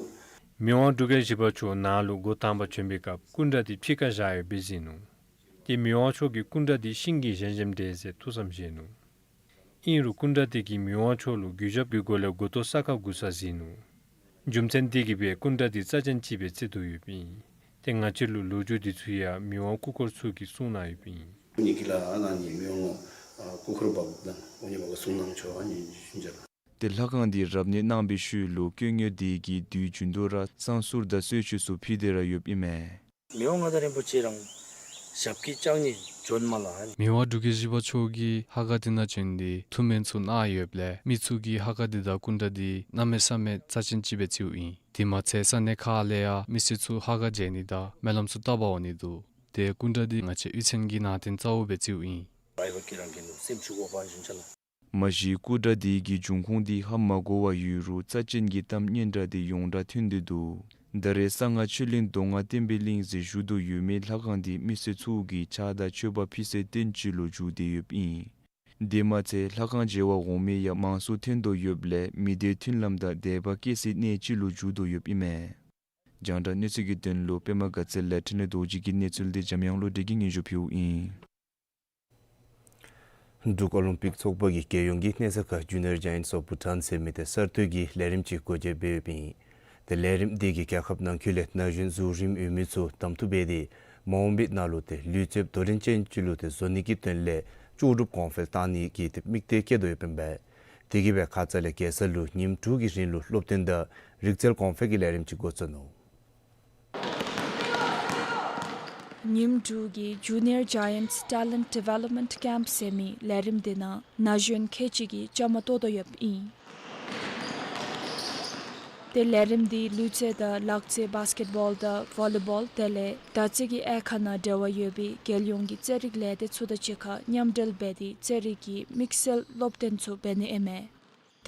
མི་དབང་འབྲུག་རྒྱལ་བཞི་པ་མཆོག་ནཱ་ལུ་འགོ་དང་པ་བྱོན་པའི་སྐབས་སྐུ་འདྲ་འདི་ཕྱི་ཁར་བཞག་ཡོདཔ་སྦེ་གཟིགས་ནུག། ཏེ་མི་དབང་མཆོག་གིས་སྐུ་འདྲ་འདི་ཤིང་གིས་བཞེངས་བཞེངསམ་འདྲས་ཟེར་ཐུགས་བསམ་བཞེས་ནུག། ཨིན་རུང་སྐུ་འདྲ་འདི་གིས་མི་དབང་མཆོག་ལུ་གུས་ཞབས་ཀྱི་སྒོ་ལས་མགུ་ཏོ་ས་ཁར་སྒུར་ས་གཟིགས་ནུག། རྒྱུ་མཚན་འདི་གིས་སྦེ་སྐུ་འདྲ་འདི་རྩ་ཅན་ཅིག་སྦེ་བརྩི་དོ་ཡོདཔ་ཨིན། ཏེ་ང་བཅས་ལུ་ལོ་རྒྱུས་འདི་ཚུ་ཡང་མི་དབང་སྐུ་འཁོར་ཚུ་གིས་གསུངས་གནང་ཡོདཔ་ཨིན། ནི་གི་ལ་ཨ་ན་ནི་མི་དབང་སྐུ་འཁོར་བ་དང་འོ་ནི་བ་ག་གསུང་གནང་ཆོག་ཨ་ནི་ཞུན་ཅ་ལགས། ཏེ་ལྷ་ཁང་འདི་རབ་གནས་གནང་བའི་ཤུལ་ལུ་བཀོད་ངོས་འདི་གི་དུས་རྒྱུན་དུ་ར་བསང་གསུར་དང་གསོལ་མཆོད་ཚུ་ཕུལ་ཏེ་ར་ཡོདཔ་ཨིན་མས། མི་དབང་མངའ་བདག་རིན་པོ་ཆེ་རང་ཞབས་ཀྱིས་བཅག་ནི་བྱོན་མ་ལགས། མི་དབང་འབྲུག་རྒྱལ་བཞི་པ་མཆོག་གིས་ལྷ་ཁང་འདི་ནང་བྱོན་ཏེ་ཐུགས་སྨོན་ཚུ་གནང་ཡོདཔ་ལས་མི་ཚུ་གིས་ལྷ་ཁང་འདི་དང་སྐུ་འདྲ་འདི་གནམ་མེད་ས་མེད་རྩ་ཅན་ཅིག་སྦེ་བརྩིཝ་ཨིན། དེ་མ་ཚད་ས་གནས་ཁག་ལས་ཡང་མི་སེར་ཚུ་ལྷ་ཁང་མཇལ་ནི་དང་སྨོན་ལམ་ཚུ་བཏབ་པར་འོང་ནི་འདུག། ཏེ་སྐུ་འདྲ་འདི་ང་བཅས་གཡུས་ཚན་གྱི་ནང་རྟེན་གཙོ་བོ་སྦེ་བརྩིཝ་ཨིན། ཨའི་ཧོ་ཁྱེད་རང་གིས་ནུ་སེམས་ཆུང་ཀུ་ཕར་ཞུན་ཅ་ལགས། མ་གཞི་སྐུ་འདྲ་འདི་གི་འབྱུང་ཁུངས་འདི་ཧ་མ་གོ་བར་ཡོད་རུང་རྩ་ཅན་གྱི་གཏམ་སྙན་གྲགས་འདི་ཡོངས་གྲགས་ཐོན་ཏེ་འདུག། ད་རེས་གསང་སྔགས་ཆོས་གླིང་མདོ་སྔགས་བསྟན་པའི་གླིང་ཟེར་ཞུ་དོ་ཡོད་མི་ལྷ་ཁང་འདི་མི་སེར་ཚུ་གིས་ཕྱག་དང་མཆོད་པ་ཕུལ་སའི་རྟེན་ཅིག་ལུ་འགྱུར་ཏེ་ཡོདཔ་ཨིན། དེ་མ་ཚད་ལྷ་ཁང་མཇལ་བར་འོང་མི་ཡང་མང་སུ་ཐོན་དོ་ཡོདཔ་ལས་མི་སྡེ་མཐུན་ལམ་དང་དད་པ་སྐྱེ་སའི་གནས་ཅིག་ལུ་འགྱུར་དོ་ཡོདཔ་ཨིན་མས། རྒྱང་བསྒྲགས་གནས་ཚུལ་གྱི་དོན་ལུ་པདྨ་དགའ་ཚལ་ལས་འཕྲིན་ལས་རྡོ་རྗེ་གི་གནས་ཚུལ་འདི་འཇམ་དབྱངས་བློ་གྲོས་ཀྱིས་སྙན་ཞུ་ཕུལཝ་ཨིན། འབྲུག་ཨོ་ལིམ་པིག་ཚོགས་པ་གིས་རྒྱལ་ཡོངས་ཀྱི་གནས་ས་ཁག་Junior Giants of Bhutan ཟེར་མི་འདི་གསར་གཏོད་ཀྱི་ལས་རིམ་ཅིག་འགོ་འབྱེད་འབད་ཡོདཔ་ཨིན། ཏེ་ལས་རིམ་འདི་གིས་རྒྱལ་ཁབ་ནང་འཁོད་ལས་ན་གཞོན་གཟུགས་རིངམོ་ཡོད་མི་ཚུ་གདམ་འཐུ་འབད་དེ་མ་འོངས་པའི་ནང་ལུ་ཏེ་ལུས་རྩལཔ་དོ་འགྲན་ཅན་ཅིག་ལུ་ཏེ་བཟོ་ནི་གི་དོན་ལས་ལྕོགས་གྲུབ་གོང་འཕེལ་གཏང་ནི་གི་ཏེ་དམིགས་གཏད་བསྐྱེད་དོ་ཡོདཔ་ཨིན་པས། དེ་གིས་སྦེ་ཁ་ཙ་ལས་རྒྱལ་ས་ལུ་ཉིནམ་དྲུག་གི་རིང་ལུ་སློབ་སྟོན་དང་རིག་རྩལ་གོང་འཕེལ་གྱི་ལས་རིམ་ཅིག་འགོ་བཙུགས་ནུག། ཉིནམ་དྲུག་གི་Junior Giants Talent Development Camp ཟེར་མི་ལས་རིམ་འདི་ནང་ན་གཞོན་ཁལ་གཅིག་གིས་བཅའ་མར་གཏོགས་དོ་ཡོདཔ་ཨིན། ཏེ་ལས་རིམ་འདི་ལུས་རྩལ་དང་ལག་རྩལ་བཱསི་ཀེཊ་བཱོལ་དང་ཝོ་ལི་བཱོལ་དེ་ལས་དར་རྩེ་གི་དབྱེ་ཁག་ནང་འབྲེལ་བ་ཡོད་པའི་རྒྱལ་ཡོངས་ཀྱི་རྩེད་རིགས་ལས་སྡེ་ཚུ་དང་གཅིག་ཁར་མཉམ་འབྲེལ་འབད་དེ་རྩེད་རིགས་ཀྱི་དམིགས་བསལ་སློབ་སྟོན་ཚུ་འབད་ནི་ཨིན་མས།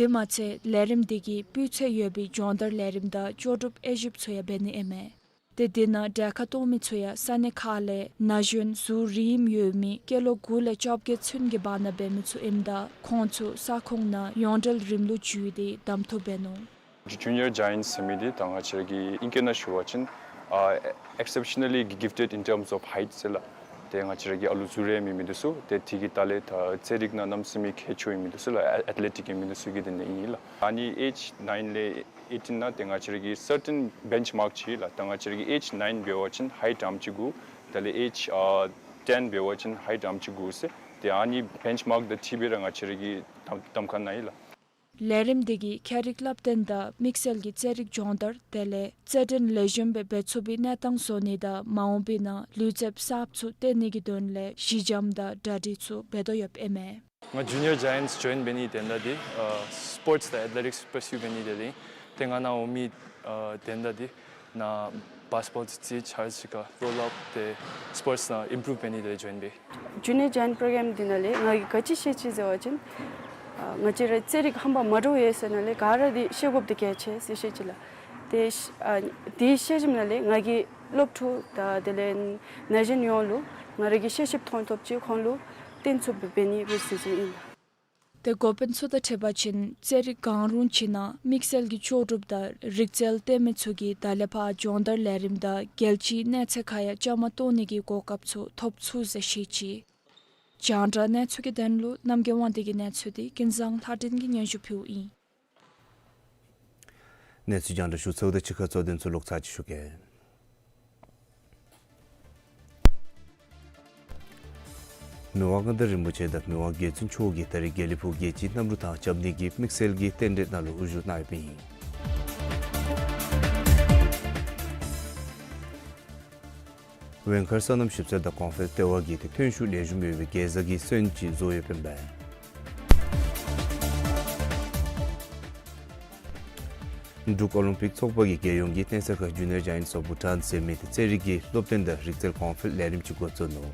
དེ་མ་ཚད་ལས་རིམ་འདི་གིས་སྤུས་ཚད་ཡོད་པའི་སྦྱོང་བརྡར་ལས་རིམ་དང་ལྕོགས་གྲུབ་དབྱེ་ཞིབ་ཚུ་ཡང་འབད་ནི་ཨིན་མས། ཏེ་དེ་ནང་གྲལ་ཁར་གཏོགས་མི་ཚུ་ཡང་ས་གནས་ཁག་ལས་ན་གཞོན་གཟུགས་རིངམོ་ཡོད་མི་སྐྱེས་ལོ་དགུ་ལས་བཅོ་བརྒྱད་ཚུན་གྱི་བར་ན་འབད་མི་ཚུ་ཨིནམ་ད་ཁོང་ཚུ་ས་ཁོངས་ནང་ཡོངས་འབྲེལ་རིམ་ལུགས་བརྒྱུད་དེ་གདམ་འཐུ་འབད་ནུག། Junior Giants ཟེར་མི་འདི་ད་ང་བཅས་ར་གི་ཨིང་སྐད་ནང་ཞུ་བ་ཅིན་ཨ་exceptionally gifted in terms of height ཟེར་ལགས། ཏེ་ང་བཅས་ར་གི་ཨ་ལུ་གཟུགས་རིངམོ་ཡོད་མི་འདི་ཚུ་ཏེ་དེ་གི་ད་ལས་ད་རྩེད་རིགས་ནང་གནམ་མེད་ས་མེད་ཁྱད་ཆོས་ཡོད་མི་འདི་ཚུ་ལགས། ཨེ་ཨེཐ་ལེ་ཊིཀ་ཡོད་མི་འདི་ཚུ་གི་དོན་ལས་ཨིན་ལགས། ཨ་ནི་age nine ལས་eighteen ནང་ཏེ་ང་བཅས་ར་གི་certain benchmark ཅིག་ལགས། ད་ང་བཅས་ར་གི་age nine འབད་བ་ཅིན་height ཨམ་ཅིག་དགོ། དེ་ལས་age ཨ་ten འབད་བ་ཅིན་height ཨམ་ཅིག་དགོ་ཟེར། ཏེ་ཨ་ནི་benchmark དང་འཁྲིལ་སྦེ་ར་ང་བཅས་ར་གི་གདམ་གདམ་ཁ་ནང་ཨིན་ལགས། ལས་རིམ་འདི་གིས་ཁྱད་རིག་བསླབ་སྟོན་དང་དམིགས་བསལ་གྱི་རྩེད་རིགས་སྦྱོང་བརྡར་དེ་ལས་རྩེད་འགྲན་ལེགས་ཤོམ་སྦེ་འབད་ཚུགས་པའི་གནས་སྟངས་བཟོ་ནི་དང་མ་འོངས་པའི་ནང་ལུས་རྩལཔ་གསརཔ་ཚུ་བཏོན་ནི་གི་དོན་ལས་གཞི་འགྱམ་དང་གྲ་སྒྲིག་ཚུ་འབད་དོ་ཡོདཔ་ཨིན་མས། ང་Junior Giants join འབད་ནིའི་དོན་དག་འདི་ཨ་སི་པོརཊསི་དང་ཨེཐ་ལེ་ཊིཀསི་པར་སིའུ་འབད་ནིའི་དོན་ལས་ཨིན། ཏེ་ང་ནཱ་འོང་མིའི་ཨ་དོན་དག་འདི་ནཱ་བཱསི་ཀེཊ་བཱོལ་རྩེད་ཆ་རོགས་ཅིག་ཁར་རོལ་ཨཔ་ཏེ་སི་པོརཊསི་ནང་ཨིམ་པྲུབ་འབད་ནི་དོན་ལས་ཇོའིན་འབད། Junior Giant program འདི་ནང་ལས་ང་གིས་ག་ཅི་ཤེས་ཅི་ཟེར་བ་ཅིན་ཨ་ང་བཅས་ར་རྩེད་རིགས་ཧམ་པ་མ་འདྲཝ་ཡོད་ཟེར་ནང་ལས་ག་ར་འདི་ཤེས་དགོཔ་འདི་གལ་ཆེ་ཟེར་ཤེས་ཅི་ལགས། ཏེ་ཤ་ཨ་འདི་ཤེས་ཞིནམ་ལས་ང་གི་སློབ་ཕྲུག་དང་དེ་ལས་ན་གཞོན་ཡོངས་ལུ་ང་ར་གི་ཤེས་ཞིབ་ཐོན་ཐོབ་ཅིག་ཁོང་ལུ་སྟོན་ཚུགསཔ་འབད་ནི་འབད་ཟེར་ཟེར་ཨིན་ལགས། ཏེ་འགོ་དཔོན་ཚུ་དང་འཕྲད་པ་ཅིན་རྩེད་རིགས་གང་རུང་ཅིག་ནང་དམིགས་བསལ་གྱི་ལྕོགས་གྲུབ་དང་རིག་རྩལ་སྟོན་མི་ཚུ་གིས་ད་ལས་ཕར་སྦྱོང་བརྡར་ལས་རིམ་དང་རྒྱལ་སྤྱིའི་གནས་ཚད་ཁར་ཡང་བཅའ་མར་གཏོགས་ནི་གི་གོ་སྐབས་ཚུ་ཐོབ་ཚུགས་ཟེར་བཤད་ཅི། རྒྱང་བསྒྲགས་གནས་ཚུལ་གྱི་དོན་ལུ་རྣམ་རྒྱལ་དབང་འདུས་ཀྱི་གནས་ཚུལ་འདི་ཀུན་བཟང་ལྷ་སྒྲོན་གྱིས་སྙན་ཞུ་ཕུལཝ་ཨིན། གནས་ཚུལ་རྒྱང་བསྒྲགས་ཞུ་ཚརཝ་ད་ཕྱི་ཁ་གཙོ་དོན་ཚུ་ལོག་ཚར་ཅིག་ཞུ་གེ། མི་དབང་མངའ་བདག་རིན་པོ་ཆེ་དང་མི་དབང་རྒྱལ་བཙུན་མཆོག་གིས་ད་རིས་དགེ་ལེགས་ཕུག་རྒྱལ་སྤྱིའི་གནམ་གྲུ་ཐང་རྐྱབ་ནི་གི་དམིགས་བསལ་གྱི་རྟེན་འབྲེལ་ནང་ལུ་དབུ་བཞུགས་གནང་ཡོདཔ་ཨིན། ཝེང་མཁར་སོ་ནམ་ཞིབ་འཚོལ་དང་གོང་འཕེལ་ལྟེ་བ་གིས་ཏེ་ཐོན་ཤུགས་ལེགས་ཤོམ་ཡོད་པའི་གེ་ཛ་གི་སོན་ཅིག་བཟོ་ཡོདཔ་ཨིན་པས། འབྲུག་ཨོ་ལིམ་པིག་ཚོགས་པ་གིས་རྒྱལ་ཡོངས་ཀྱི་གཏན་ས་ཁར་Junior Giants of Bhutan ཟེར་མི་ཏེ་རྩེད་རིགས་ཀྱི་སློབ་སྟོན་དང་རིག་རྩལ་གོང་འཕེལ་ལས་རིམ་ཅིག་འགོ་བཙུགས་ནུག།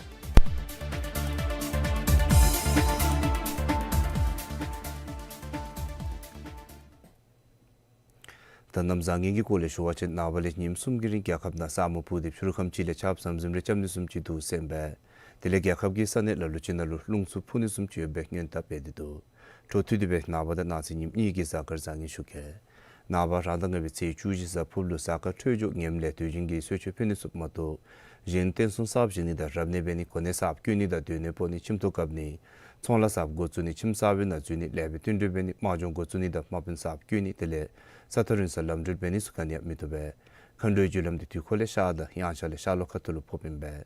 ད་གནམ་བཟང་ངན་གྱི་སྐོར་ལས་ཞུ་བ་ཅིན་ནངས་པ་ལས་ཉིནམ་གསུམ་གྱི་རིང་རྒྱལ་ཁབ་ནང་ས་སྨུག་ཕུབ་སྟེ་ཕྱི་རུ་ཁམས་ཅིག་ལས་ཆརཔ་ཟམ་ཟིམ་རེ་རྐྱབ་ནི་བཟུམ་ཅིག་འདུག་ཟེར་ཨིན་པས། དེ་ལས་རྒྱལ་ཁབ་ཀྱི་ས་གནས་ལ་ལུ་ཅིག་ནང་ལུ་རླུང་འཚུབ་འཕུ་ནི་བཟུམ་ཅིག་ཡོད་པའི་སྔོན་བརྡ་སྤེལ་ཏེ་འདུག། འཕྲོ་མཐུད་དེ་སྦེ་ནངས་པ་དང་གནངས་ཚེ་ཉིནམ་གཉིས་ཀྱི་གཟའ་སྐར་བཟང་ངན་ཞུ་གེ། ནངས་པ་རང་ཟླ་ལྔ་པའི་ཚེས་བཅུ་བཞི་གཟའ་ཕུར་བུ་ལུ་གཟའ་སྐར་འཕྲོད་སྦྱོར་ངནམ་ལས་དུས་རྒྱུན་གྱི་གསོལ་མཆོད་ཕུལ་ནི་ཚུ་མ་གཏོགས་གཞན་རྟེན་གསུམ་གསརཔ་བཞེངས་ནི་དང་རབ་གནས་འབད་ནི་གོ་གནས་གསརཔ་བསྐོ་ནི་དང་སྡོད་གནས་སྤོ་ནི་ཁྱིམ་ཐོག་བཀབ་ནི་ཚོང་ལཱ་གསརཔ་འགོ་བཙུགས་ནི་ཁྱིམ་གསར་པའི་ནང་འཛུལ་ནི་ལས་པའི་བསྟུན་གྲོས་འབད་ནི་དམག་སྦྱོང་འགོ་བཙུགས་ནི་དང་དམག་དཔོན་གསརཔ་བསྐོ་ནི་དེ་ལས་ས་ཐག་རིང་སར་ལམ་འགྲུལ་འབད་ནི་ཚུ་ག་ནི་ཡང་མི་བཏུབ་པས། མཁའ་འགྲོའི་རྒྱུ་ལམ་འདི་དུས་འཁོར་ལས་ཤར་དང་དབྱངས་འཆར་ལས་ཤར་ལྷོ་ཁ་ཐུག་ལུ་ཕོགཔ་ཨིན་པས།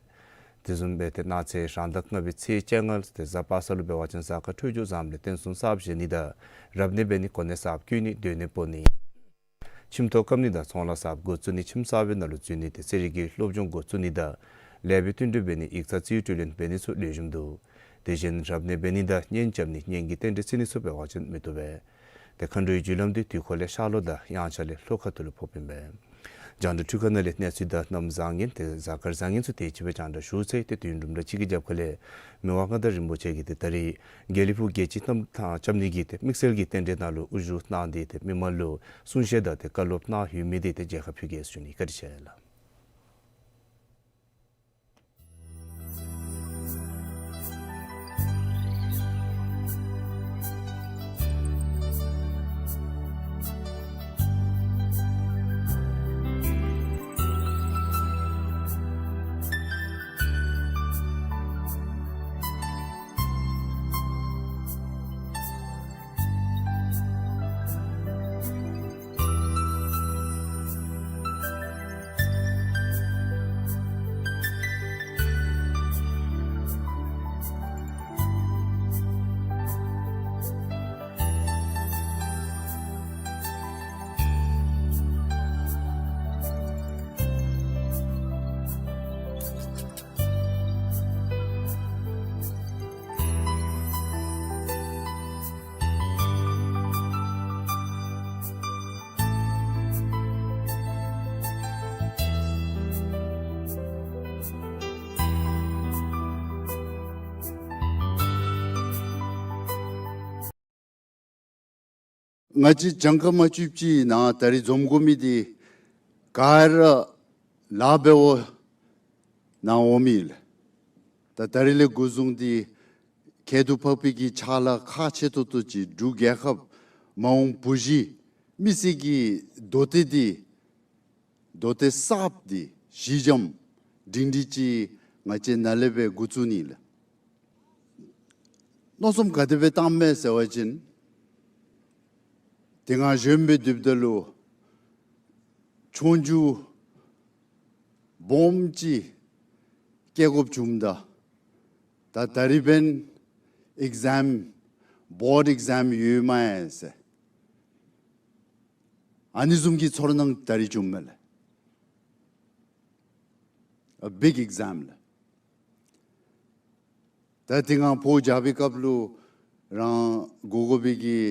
དེ་བཟུམ་སྦེ་ཏེ་གནངས་ཚེ་རང་ཟླ་ལྔ་པའི་ཚེས་བཅོ་ལྔ་ཏེ་གཟའ་པ་སངས་ལུ་འབད་བ་ཅིན་གཟའ་སྐར་འཕྲོད་སྦྱོར་བཟངམ་ལས་རྟེན་གསུམ་གསརཔ་བཞེངས་ནི་དང་རབ་གནས་འབད་ནི་གོ་གནས་གསརཔ་བསྐོ་ནི་སྡོད་གནས་སྤོ་ནི་ཁྱིམ་ཐོག་བཀབ་ནི་དང་ཚོང་ལཱ་གསརཔ་འགོ་བཙུགས་ནི་ཁྱིམ་གསར་པའི་ནང་ལུ་འཛུལ་ནི་ཏེ་རྩེད་རིགས་ཀྱི་སློབ་སྦྱོང་འགོ་བཙུགས་ནི་དང་ལས་པའི་བསྟུན་གྲོས་འབད་ནི་ཡིག་ཚང་རྩིས་སྤྲོད་ལེན་འབད་ནི་ཚུ་ལེགས་ཤོམ་འདུག། དེ་བཞིན་རབ་གནས་འབད་ནི་དང་གཉེན་རྐྱབ་ནི་གཉེན་གྱི་རྟེན་འབྲེལ་བརྩི་ནི་ཚུ་འབད་བ་ཅིན་མི་བཏུབ་པས། ཏེ་མཁའ་འགྲོའི་རྒྱུ་ལམ་འདི་དུས་འཁོར་ལས་ཤར་ལྷོ་དང་དབྱངས་འཆར་ལས་ལྷོ་ཁ་ཐུག་ལུ་ཕོགཔ་ཨིན་པས། རྒྱང་བསྒྲགས་འཕྲུལ་ཁང་ནང་ལས་གནས་ཚུལ་དང་གནམ་བཟང་ངན་ཏེ་གཟའ་སྐར་བཟང་ངན་ཚུ་དེ་ཅིག་སྦེ་རྒྱང་བསྒྲགས་ཞུ་ཚར་ཡི། ཏེ་དུས་ཡུན་རིངམོ་ར་ཅིག་གི་རྒྱབ་ཁ་ལས་མི་དབང་མངའ་བདག་རིན་པོ་ཆེ་གིས་ཏེ་ད་རིས་དགེ་ལེགས་ཕུག་རྒྱལ་སྤྱིའི་གནམ་གྲུ་ཐང་རྐྱབ་ནི་གི་ཏེ་དམིགས་བསལ་གྱི་རྟེན་འབྲེལ་ནང་ལུ་དབུ་བཞུགས་གནང་སྟེ་ཏེ་མི་མང་ལུ་གསུང་བཤད་དང་ཏེ་བཀའ་སློབ་གནང་ཡོད་མི་འདི་ཏེ་མཇལ་ཁ་ཕུལ་གེ་ཟེར་ཞུ་ནི། བཀའ་དྲིན་ཆེ་ལགས། ང་བཅས་གྱངས་ཁ་མ་ཆོདཔ་ཅིག་ནང་ད་རིས་འཛོམས་དགོ་མི་འདི་ག་ར་ལཱ་འབདཝ་ནང་འོང་མི་ལགས། ད་ད་རིས་ལས་འགོ་བཟུང་སྟེ་ཁྱད་དུ་འཕགས་པའི་གི་ཕྱག་ལཱ་ཁག་ཆེ་ཏོག་ཏོ་ཅིག་འབྲུག་རྒྱལ་ཁབ་མ་འོངས་བུ་གཞི་མི་སེར་གྱི་མདོ་སྡེ་འདི་མདོ་སྡེ་གསརཔ་འདི་གཞི་འགྱམ་སྒྲིང་སྒྲི་ཅིག་ང་བཅས་ནཱ་ལས་སྦེ་འགོ་བཙུགས་ནི་ལགས། མནོ་བསམ་ག་དེ་སྦེ་བཏངམ་མས་ཟེར་བ་ཅིན་དེ་སྔ་གཞོནམ་སྦེ་སྡོདཔ་ད་ལུ་ཆོས་རྒྱུགས་སྦོམ་ཅིག་བཀལ་དགོཔ་བྱུངམ་ད་ད་ད་རིས་འབདན་ཨིག་ཛམ་བོཌ་ཨིག་ཛམ་ཡོད་མས་ཟེར་ཨ་ནི་བཟུམ་གྱི་ཚོར་སྣང་ད་རིས་བྱུངམ་མས་ལགས། A big exam ལགས། ད་དེ་སྔ་ཕོ་རྒྱག་པའི་སྐབས་ལུ་རང་དགོ་དགོ་པའི་གི་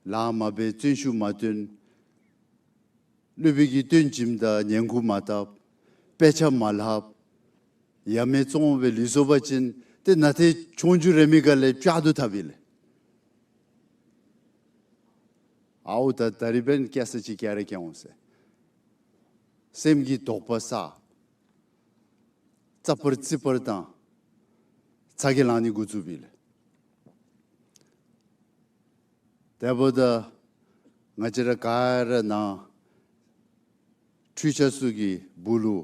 ལཱ་མ་འབད་བརྩོན་ཤུགས་མ་བཏོན། སློབ་དཔོན་གྱིས་སྟོན་བྱིནམ་ད་ཉན་ཁུག་མ་བཏབ། དཔེ་ཆ་མ་ལྷབ། ཡ་མེད་བཙོང་སྦེ་ལུས་སོང་པ་ཅིན་ཏེ་ནཱ་ཏེ་ཆོས་རྒྱུགས་རེ་མི་ག་ལས་བཅག་དོ་ཐབས་ཨིན་ལགས། ཨའོ་ད་ད་རིས་འབདན་སྐྱེ་ས་ཅིག་སྐྱེ་ར་སྐྱེ་འོང་ཟེར་སེམས་ཀྱི་དོགས་པ་ཟ། རྩ་བར་རྩི་བར་དང་ཚ་གྱང་ལང་ནི་འགོ་བཙུགས་པས་ལགས། དེ་འབདཝ་ད་ང་བཅས་ར་ག་ར་ནཱ་འཕྲུལ་ཆས་ཚུ་གི་སྦུག་ལུ་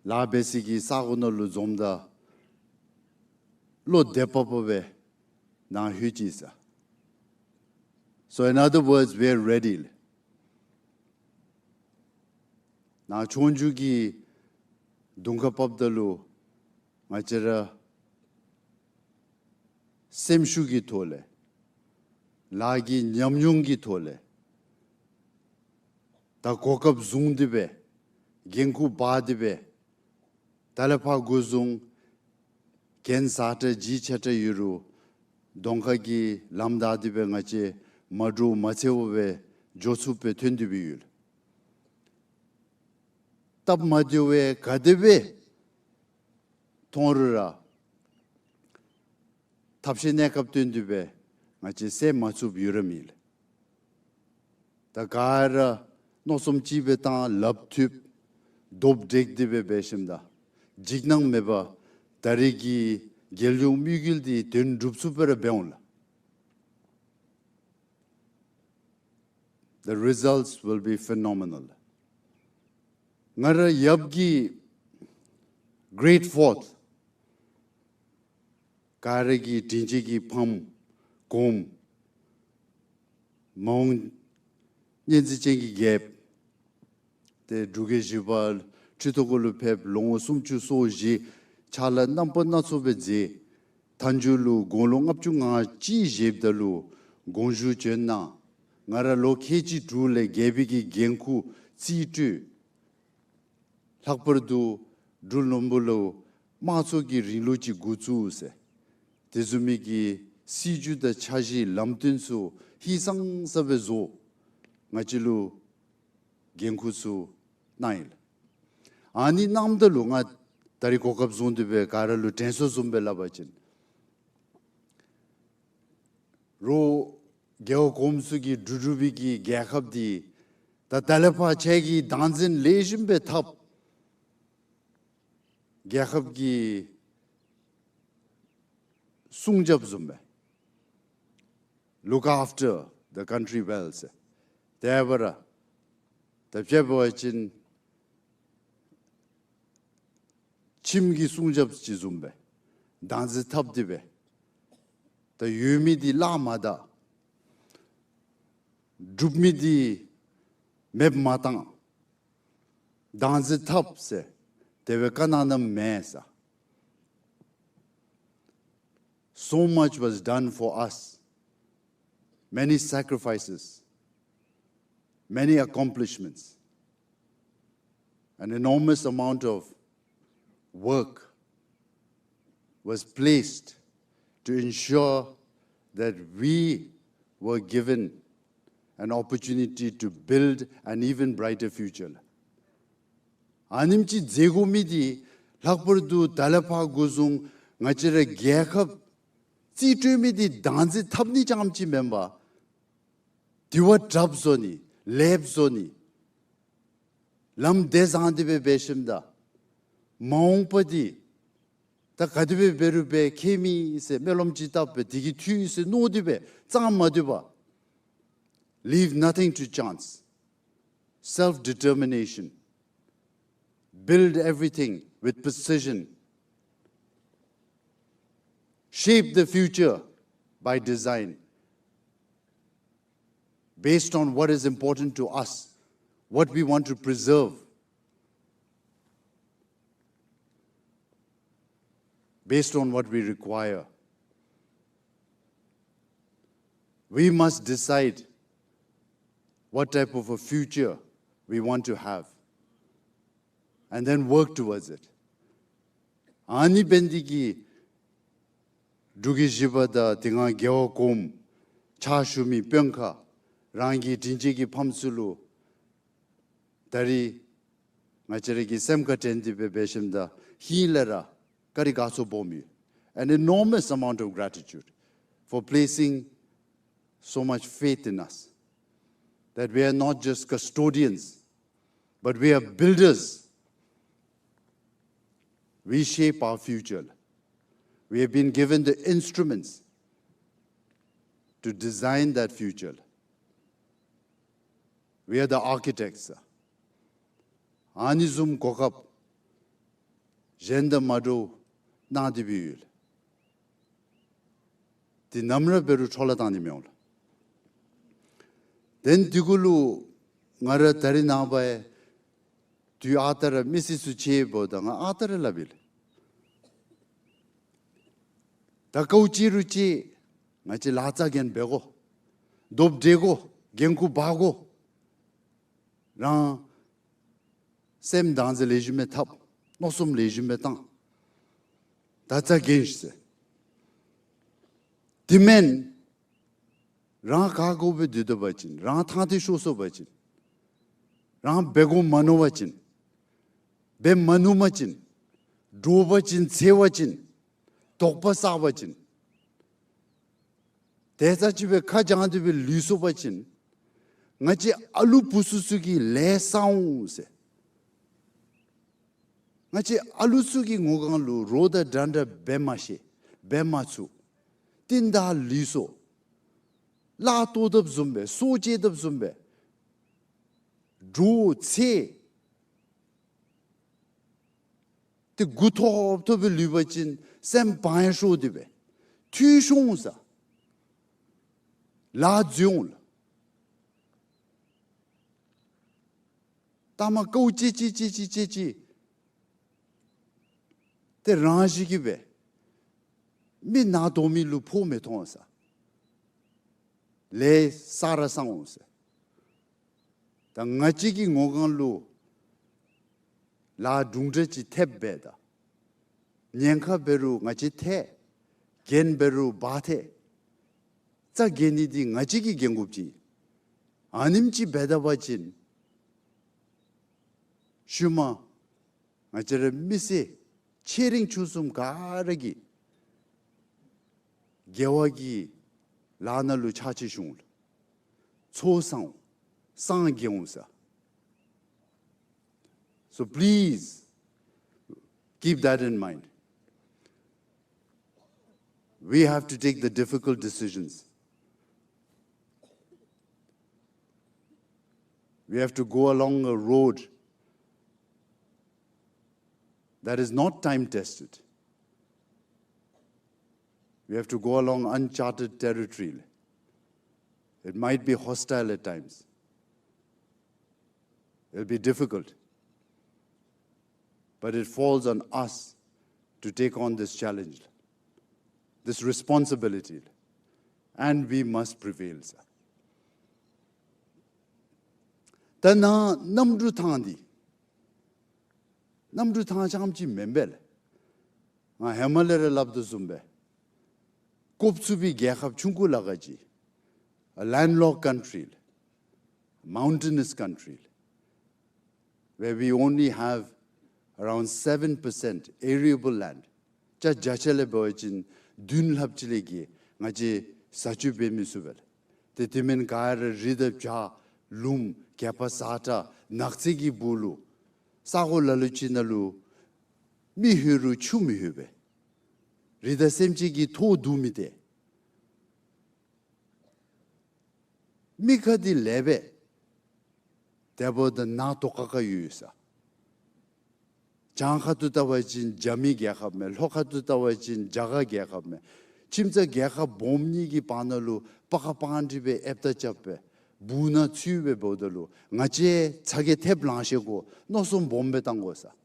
ལཱ་འབད་སའི་གི་ས་གོ་ནང་ལུ་འཛོམས་ད་བློ་བདེ་པོ་པོ་སྦེ་ནཱ་ལྷོད་ཅི་ཟེར། So in other words, we are ready. ནཱ་ཆོས་རྒྱུགས་ཀྱི་གདོང་ཁར་བབ་ད་ལུ་ང་བཅས་ར་སེམས་ཤུགས་ཀྱི་ཐོག་ལས་ལཱ་གི་ཉམས་མྱོང་གི་ཐོག་ལས་ད་གོ་སྐབས་བཟུང་སྟེ་སྦེ་འགན་ཁུར་འབག་སྟེ་སྦེ་ད་ལས་ཕར་འགོ་བཟུང་གྱེན་ས་ཁྲ་བརྗིད་ཆེ་དྲགས་ཡོད་རུང་གདོང་ཁ་གི་ལམ་བདའ་སྟེ་སྦེ་ང་བཅས་མ་འདྲོག་མ་འཚེར་བར་སྦེ་འགྱོ་ཚུགསཔ་སྦེ་ཐོན་ཏེ་སྦེ་ཡོད། སྟབས་མ་བདེཝ་ག་དེ་སྦེ་མཐོང་རུང་ར་ཐབས་ཤེས་གནས་སྐབས་བཏོན་ཏེ་སྦེ་ང་བཅས་བསལ་མ་ཚུགསཔ་ཡོད་ར་མེད་ལགས། ད་ག་ར་མནོ་བསམ་གཅིག་སྦེ་བཏང་ལགཔ་མཐུད་རྡོག་བསྒྲིལ་ཏེ་སྦེ་འབད་ཞིནམ་ད་འཇིགས་སྣང་མེད་པར་ད་རེས་ཀྱི་རྒྱལ་ཡོངས་དམིགས་ཡུལ་འདི་དོན་འགྲུབ་ཚུགསཔ་སྦེ་ར་འབད་འོང་ལགས། The results will be phenomenal. ང་ར་ཡབ་ཀྱི་great fourth ག་ར་གི་དྲིན་ཅན་གྱི་ཕམ་གོངམ་མ་འོངས་སྙན་གསན་ཅན་གྱི་རྒྱལཔོ་ཏེ་འབྲུག་རྒྱལ་བཞི་པ་ཁྲི་ཐོག་གུ་ལུ་ཕེབས་ལོ་ངོ་སུམ་ཅུ་སོ་བཞི་ཕྱག་ལཱ་རྣམ་པ་སྣ་ཚོགས་སྦེ་མཛད། མཐའ་མཇུག་ལུ་དགུང་ལོ་ལྔ་བཅུ་ང་གཅིག་བཞེསཔ་ད་ལུ་དགོངས་ཞུ་བྱོན་གནང་། ང་ར་ལོ་ཁལ་གཅིག་དྲུག་ལས་རྒྱལ་པོའི་གི་འགན་ཁུར་རྩིས་སྤྲོད། ལྷག་པར་དུ་འབྲུག་ལུང་པ་ལུ་དམངས་གཙོ་གི་རིང་ལུགས་ཅིག་འགོ་བཙུགས་ཟེར་དེ་བཟུམ་མའི་གི་སྲིད་བྱུས་དང་འཆར་གཞི་ལམ་སྟོན་ཚུ་ཧིང་སངས་ས་སྦེ་བཟོ་ང་བཅས་ལུ་འགན་ཁུར་ཚུ་གནང་ཡི་ལགས། ཨ་ནི་གནངམ་ད་ལུ་ང་ད་རེས་གོ་སྐབས་བཟུང་སྟེ་སྦེ་ག་ར་ལུ་དྲན་གསོ་བཟུམ་སྦེ་སླབ་པ་ཅིན་རོགས་རྒྱལ་བ་གོངམ་ཚུ་གིས་བསྒྲུབས་བསྒྲུབས་པའི་གི་རྒྱལ་ཁབ་འདི་ད་ད་ལས་ཕར་ཁྱེད་ཀྱིས་བདག་འཛིན་ལེགས་ཤོམ་སྦེ་འཐབ། རྒྱལ་ཁབ་ཀྱི་སྲུང་སྐྱོབ་བཟུམ་སྦེ་look after the country well ཟེར། དེ་འབད་ར་ད་དཔྱེ་འབད་བ་ཅིན་ཁྱིམ་གྱི་སྲུང་སྐྱོབ་ཅིག་བཟུམ་སྦེ་བདག་འཛིན་འཐབ་སྟེ་སྦེ་ད་ཡོད་མི་འདི་བརླག་མ་ད། འགྲུབ་མི་འདི་མེདཔ་མ་བཏང་། བདག་འཛིན་འཐབ་ཟེར་དེ་སྦེ་བཀའ་གནང་གནངམ་མས་ཟེར། So much was done for us. Many sacrifices, many accomplishments, an enormous amount of work was placed to ensure that we were given an opportunity to build an even brighter future. ཨ་ནེམ་ཅིག་མཛད་དགོ་མི་འདི་ལྷག་པར་དུ་ད་ལས་ཕར་འགོ་བཟུང་ང་བཅས་ར་རྒྱལ་ཁབ་རྩིས་སྤྲོད་མི་འདི་བདག་འཛིན་འཐབ་ནི་རྐྱངམ་ཅིག་མེན་པར་དེ་བ་དྲགཔ་བཟོ་ནི་ལེགསཔ་བཟོ་ནི་ལམ་བདེ་བཟང་སྟེ་སྦེ་འབད་ཞིནམ་ད་མ་འོངས་པ་འདི་ད་ག་དེ་སྦེ་འབད་རུང་འབད་ཁྱད་མེད་ཟེར་སྨོན་ལམ་ཅིག་བཏབ་སྦེ་དེ་གིས་འཐུས་ཟེར་མནོ་སྟེ་སྦེ་ཙང་མ་སྡོད་པར། Leave nothing to chance. Self-determination. Build everything with precision. Shape the future by design, based on what is important to us, what we want to preserve, based on what we require. We must decide what type of a future we want to have and then work towards it. ཨ་ནི་འབད་ནི་འདི་གིས་འབྲུག་རྒྱལ་བཞི་པ་དང་དེ་སྒང་རྒྱལ་བ་གོངམ་ཕྱག་ཞུ་མི་དཔོན་ཁག་རང་གི་དྲིན་ཅན་གྱི་ཕམ་ཚུ་ལུ་ད་རེས་ང་བཅས་ར་གི་སེམས་ཁར་དྲན་ཏེ་སྦེ་འབད་ཞིནམ་ད་ཧིང་ལས་ར་བཀའ་དྲིན་དགའ་ཚོར་སྦོམ་ཡོད། An enormous amount of gratitude for placing so much faith in us, that we are not just custodians, but we are builders. We shape our future. We have been given the instruments to design that future. We are the architects. ཨ་ནི་བཟུམ་གོ་སྐབས་གཞན་དང་མ་འདྲཝ་གནང་སྟེ་སྦེ་ཡོད། དེ་ནམ་ར་འབད་རུང་འཕྲོ་བརླག་བཏང་ནི་མི་འོང་ལགས། དེ་ནི་དེ་གུ་ལུ་ང་ར་ད་རིས་ནངས་པ་ཡང་དུས་ཨ་རྟག་ར་མི་སེར་ཚུ་ཆེ་བོ་དང་ང་ཨ་རྟག་ར་སླབ་ཨིན་ལགས། ད་དཀའཝ་སྤྱད་རུང་སྤྱད་ང་བཅས་ལཱ་རྩ་འགེངས་འབད་དགོ། རྡོབ་འགྲེལ་དགོ། འགན་ཁུར་འབག་དགོ། རང་སེམས་དྭངས་ཟེར་ལེགས་ཤོམ་སྦེ་འཐབ། མནོ་བསམ་ལེགས་ཤོམ་སྦེ་བཏང་། ད་རྩ་འགེངས་ཤིག་ཟེར། དེ་མེན་རང་ག་དགོ་སྦེ་སྡོད་ད་པ་ཅིན་རང་ཐང་ཐད་ཤོར་སོང་པ་ཅིན་རང་འབད་དགོ་མ་མནོ་བ་ཅིན་འབད་མ་ནུམ་པ་ཅིན་འདྲོག་པ་ཅིན་འཚེར་བ་ཅིན་དོགས་པ་བསགས་པ་ཅིན་དེ་ཙམ་ཅིག་སྦེ་ཁ་བྱང་སྟེ་སྦེ་ལུས་སོང་པ་ཅིན་ང་བཅས་ཨ་ལུ་བུ་ཚུ་ཚུ་གིས་ལས་བསག་འོང་ཟེར། ང་བཅས་ཨ་ལུ་ཚུ་གི་ངོ་གང་ལུ་རོགས་དང་འདྲན་འདྲ་འབད་མ་ཤེས། འབད་མ་ཚུགས། རྟིང་བདའ་ལུས་སོང་། གླགས་བཏོག་དཔ་བཟུམ་སྦེ་སྲོག་བཅད་དཔ་བཟུམ་སྦེ་འདྲོག་འཚེར། ཏེ་མགུ་ཐོམ་ཐོམ་སྦེ་ལུས་པ་ཅིན་སེམས་བག་ཡངས་ཤོར་ཏེ་སྦེ་འཐུས་ཤོར་འོང་ཟེར། ལཱ་འཛོལ་འོང་ལགས། ལྟ་མ་དཀའཝ་སྤྱད་སྤྱད་སྤྱད་སྤྱད་སྤྱད་ཏེ་རང་བཞིན་གྱིས་སྦེ་མི་ནག་དོག་མི་ལུ་ཕོག་མི་ཐོགས་ཟེར། ལས་བསག་ར་བསག་འོང་ཟེར། ད་ང་བཅས་ཀྱི་ངོ་གང་ལུ་ལཱ་དུམ་གྲ་ཅིག་ཐེབས་འབདཝ་ད་ཉེན་ཁ་འབད་རུང་ང་བཅས་ཐད། འགན་འབད་རུང་འབག་ཐད། རྩ་འགེངས་ནི་འདི་ང་བཅས་ཀྱིས་འགེངས་དགོཔ་ཅིག། ཨ་ནེམ་ཅིག་འབད་ད་པ་ཅིན་ཤུལ་མ་ང་བཅས་ར་མི་སེར་ཆེ་འབྲིང་ཆུང་གསུམ་ག་ར་གིས་དགེ་བ་གི་ལཱ་ནང་ལུ་ཕྱག་ཕྱིད་ཞུ་འོང་ལགས། ཚོགས་བསག་འོང་། སངས་རྒྱས་འོང་ཟེར། So please keep that in mind. We have to take the difficult decisions. We have to go along a road that is not time tested. We have to go along uncharted territory. It might be hostile at times. It'll be difficult. But it falls on us to take on this challenge, this responsibility, and we must prevail, sir. ད་ནཱ་གནམ་གྲུ་ཐང་འདི་གནམ་གྲུ་ཐང་རྐྱངམ་ཅིག་མེན་པས་ལགས། ང་ཧེ་མ་ལས་ར་སླབ་དོ་བཟུམ་སྦེ་བཀོག་ཚུགས་པའི་རྒྱལ་ཁབ་ཆུང་ཀུ་ལ་ཁག་ཅིག། A landlocked country, mountainous country, where we only have around seven percent arable land. ཅ་བརྒྱ་ཆ་ལས་འབད་བ་ཅིན་བདུན་ལྷགཔ་ཅིག་ལས་བརྒལ་ང་བཅས་བཟའ་སྤྱོད་འབད་མི་ཚུགས་པས་ལགས། ཏེ་དེ་མེན་ག་ར་རི་དང་བྱག་ལུངམ་གད་པ་ཟ་དྲགས་ནགས་ཚལ་གྱི་སྦུག་ལུ་ས་གོ་ལ་ལུ་ཅིག་ནང་ལུ་མི་ལྷོད་རུང་ཆུ་མི་ལྷོད་པས། རི་དྭགས་སེམས་ཅན་གྱི་ཐོག་བསྡུ་མི་སྟེར། མི་ཁ་འདི་ལེགས་པས། དེ་འབདཝ་ད་ནག་དོག་ཁ་ཁ་ཡོད་ཡོད་ཟེར། བྱང་ཁ་ཐུག་བལྟ་བ་ཅིན་རྒྱ་མི་རྒྱལ་ཁབ་མས། ལྷོ་ཁ་ཐུག་བལྟ་བ་ཅིན་རྒྱ་གར་རྒྱལ་ཁབ་མས། ཁྱིམ་ཚང་རྒྱལ་ཁབ་སྦོམ་གཉིས་ཀྱི་བར་ན་ལུ་པ་ཁ་པང་སྒྲིག་སྦེ་ཨེབ་ཏ་རྐྱབ་སྦེ་སྦུག་ནང་ཚུད་སྦེ་འབདཝ་ད་ལུ་ང་བཅས་ཚ་གྱང་ཐེབས་ལང་ཤེས་དགོ། མནོ་བསམ་སྦོམ་སྦེ་བཏང་དགོ་ཟེར།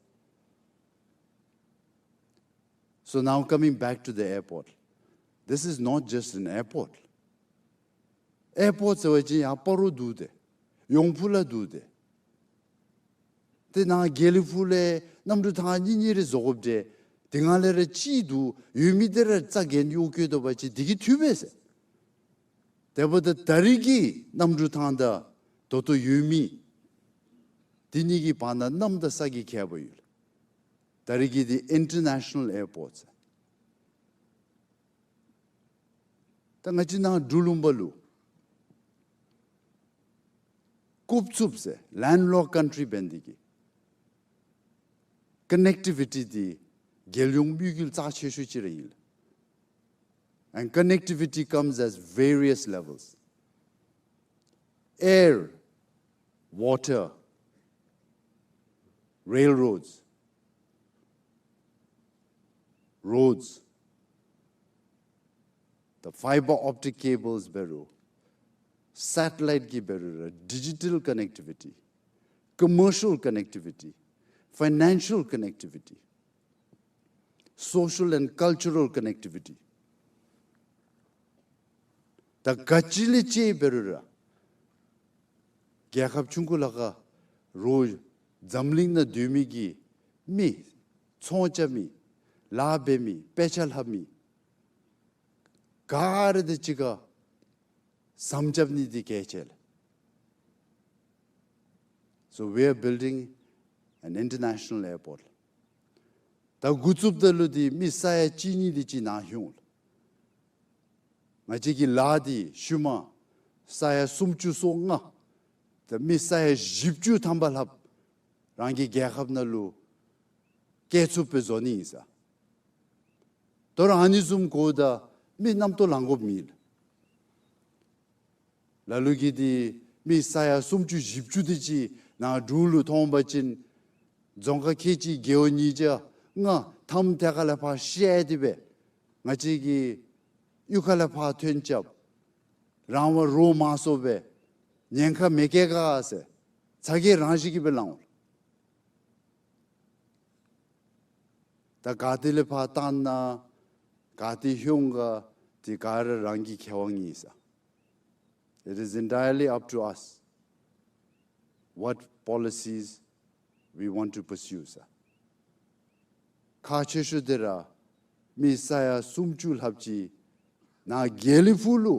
So now coming back to the airport, this is not just an airport. ཨེར་པོརཊ་ཟེར་བ་ཅིན་ཡར་སྤ་རོ་འདུག་སྟེ། ཡོང་ཕུ་ལ་འདུག་སྟེ། ཏེ་ནཱ་དགེ་ལེགས་ཕུག་ལས་གནམ་གྲུ་ཐང་གཉིས་གཉིས་རེ་བཟོ་དགོཔ་འདྲས། དེ་སྒང་ལས་ར་གཅིག་འདུག། ཡོད་མི་དེ་ར་རྩ་འགེངས་གཡོག་བཀོལ་དོ་བ་ཅིན་དེ་གིས་འཐུས་པས་ཟེར། དེ་འབདཝ་ད་ད་རིས་ཀྱི་གནམ་གྲུ་ཐང་དང་ད་ལྟོ་ཡོད་མི་དེ་གཉིས་ཀྱི་བར་ན་གནམ་དང་ས་གི་ཁྱད་པར་ཡོད། ད་རིས་ཀྱི་འདི་ཨིན་ཊར་ནེ་ཤ་ནཱལ་ཨེར་པོརཊ་ཟེར། ད་ང་བཅས་ནཱ་འབྲུག་ལུང་པ་ལུ་བཀོག་ཚུགསཔ་ཟེར་ལེནཌ་ལོཀཌ་ཀཱན་ཊི་རི་འབད་ནི་དེ་གིས་ཀ་ནེག་ཊི་བི་ཊི་འདི་རྒྱལ་ཡོངས་དམིགས་ཡུལ་རྩ་ཆེ་ཤོས་ཅིག་ར་ཨིན། And connectivity comes as various levels. Air, water, railroads, roads, the fiber optic cables འབད་རུང་, satellite གི་འབད་རུང་ར་digital connectivity, commercial connectivity, financial connectivity, social and cultural connectivity. ད་ག་ཅི་ལས་ཅིག་འབད་རུང་ར་རྒྱལ་ཁབ་ཆུང་ཀུ་ལ་ཁར་རོགས་འཛམ་གླིང་ནང་སྡོད་མི་གི་མི་ཚོང་རྐྱབ་མི་ལཱ་འབད་མི་དཔེ་ཆ་ལྷབ་མི་ག་ར་དང་གཅིག་ཁར་ཟམ་རྐྱབ་ནི་འདི་གལ་ཆེ་ལགས། So we are building an international airport. ད་འགོ་བཙུགསཔ་ད་ལུ་འདི་མི་ས་ཡ་གཅིག་གཉིས་དེ་ཅིག་ནཱ་ལྷོད་འོང་ལགས། ང་བཅས་ཀྱི་ལཱ་འདི་ཤུལ་མ་ས་ཡ་སུམ་ཅུ་སོ་ལྔ་ད་མི་ས་ཡ་བཞི་བཅུ་ཐམ་པ་ལྷགཔ་རང་གི་རྒྱལ་ཁབ་ནང་ལུ་སྐྱེལ་ཚུགསཔ་སྦེ་བཟོ་ནི་ཨིན་ས། དོ་རུང་ཨ་ནི་བཟུམ་དགོཔ་ད་མི་རྣམ་རྟོག་ལང་དགོཔ་མེད་ལགས། ལ་ལུ་གིས་འདི་མི་ས་ཡ་སུམ་ཅུ་བཞི་བཅུ་དེ་ཅིག་ནཱ་འབྲུག་ལུ་ཐོན་པ་ཅིན་རྫོང་ཁག་ཁལ་གཅིག་རྒེད་འོག་ཉིས་བརྒྱ་ལྔ་ཐམ་ཐད་ཀར་ལས་ཕར་བཤལ་ཏེ་སྦེ་ང་བཅས་ཀྱི་གཡུས་ཁ་ལས་ཕར་ཐོན་རྐྱབ་རང་དབང་རོགས་མང་སུ་སྦེ་ཉེན་ཁ་མེད་གེ་ག་ཟེར་ཚ་གྱང་རང་བཞིན་གྱིས་སྦེ་ལང་འོང་ལགས། ད་ག་ཏེ་ལས་ཕར་བཏང་ན་ག་ཏེ་ལྷོད་འོང་ག་འདི་ག་ར་རང་གི་ཁེ་དབང་ཨིན་ས། It is entirely up to us what policies we want to pursue ས། ཁག་ཆེ་ཤོས་འདི་ར་མི་ས་ཡ་སུམ་ཅུ་ལྷགཔ་ཅིག་ནཱ་དགེ་ལེགས་ཕུག་ལུ་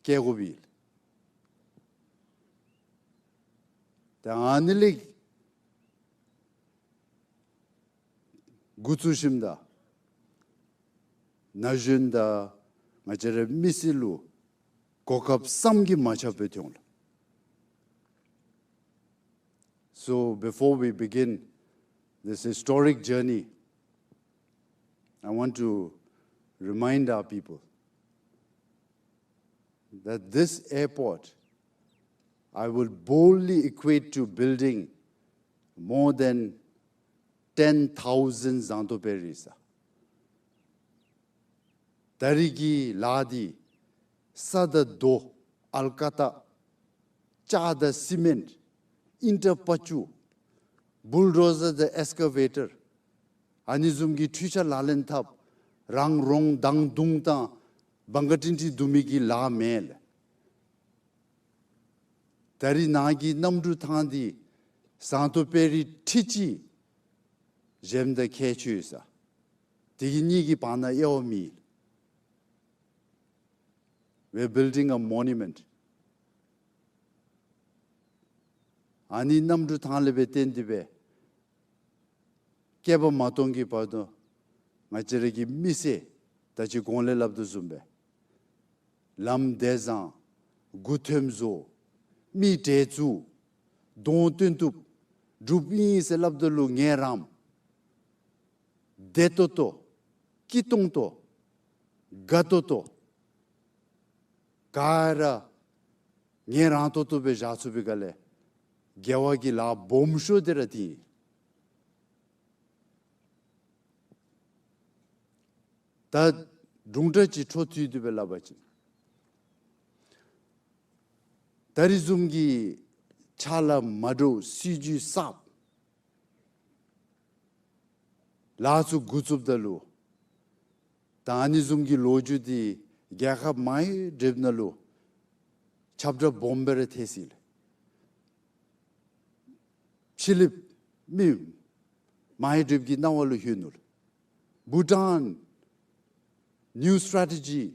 སྐྱེལ་དགོཔ་ཨིན་ལགས། ད་ཨ་ནི་ལས་འགོ་བཙུགས་ཞིནམ་ད་ན་གཞོན་དང་ང་བཅས་རའི་མི་སེར་ལུ་གོ་སྐབས་བསམ་གྱིས་མ་ཁྱབ་སྦེ་ཐོན་འོང་ལགས། So before we begin this historic journey, I want to remind our people that this airport, I will boldly equate to building more than ten thousand ཟངས་མདོག་དཔལ་རི་ས། ད་རིས་ཀྱི་ལཱ་འདི་ས་དང་རྡོ་ཨལ་ཀ་ཏ་ལྕགས་དང་སི་མེནཊ་ཨིན་ཊར་པ་ཅུ་བུལ་ཌོ་ཟར་དང་ཨེགསི་ཀ་བེ་ཊར་ཨ་ནི་བཟུམ་གྱི་འཕྲུལ་ཆས་ལག་ལེན་འཐབ་རང་རོང་དང་དུང་དང་བང་ག་ཏིང་ཏིང་བརྡུང་མི་གི་ལཱ་མེན་ལགས། ད་རིས་ནཱ་གི་གནམ་གྲུ་ཐང་འདི་ཟངས་མདོག་དཔལ་རི་ཁྲི་གཅིག་གཞལམ་ད་ཁྱད་ཆོས་ཡོད་ས། དེ་གི་གཉིས་ཀྱི་བར་ན་དབྱེ་བ་མེད། We are building a monument. ཨ་ནི་གནམ་གྲུ་ཐང་ལས་སྦེ་བརྟེན་ཏེ་སྦེ་བསྐལ་པ་མ་སྟོང་གི་བར་དུ་ང་བཅས་ར་གི་མི་སེར་ད་ཅི་གོང་ལས་སླབ་དོ་བཟུམ་སྦེ་ལམ་བདེ་བཟང་མགུ་འཐོམ་བཟོ་མི་འདྲེ་བཙུགས་གདོང་སྟོན་བཏུབ་སྒྲུབ་ཨིན་ཟེར་སླབ་ད་ལུ་ངལ་རངམ་བདེ་ཏོག་ཏོ་སྐྱིད་ཏོང་ཏོ་དགའ་ཏོག་ཏོ་ག་ར་ངལ་རངས་ཏོག་ཏོ་སྦེ་བཞག་ཚུགས་པའི་སྒང་ལས་དགེ་བ་གི་ལཱ་སྦོམ་ཤོས་འདི་ར་འདི་ཨིན། ད་དྲུང་འདྲ་ཅིག་འཕྲོ་མཐུད་དེ་སྦེ་སླབ་པ་ཅིན་ད་རིས་བཟུམ་གྱི་ཕྱག་ལཱ་མ་འདྲཝ་སྲིད་བྱུས་གསརཔ་ལཱ་ཚུ་འགོ་བཙུགསཔ་ད་ལུ་ད་ཨ་ནི་བཟུམ་གྱི་ལོ་རྒྱུས་འདི་རྒྱལ་ཁབ་མང་རབས་ནང་ལུ་ཁྱབ་བསྒྲགས་སྦོམ་སྦེ་ར་ཐལ་སོ་ཡི་ལགས། ཕྱི་གླིངཔ་མི་མང་རབས་ཀྱི་རྣ་བ་ལུ་ལྷོད་ནུག་ལགས། Bhutan, new strategy,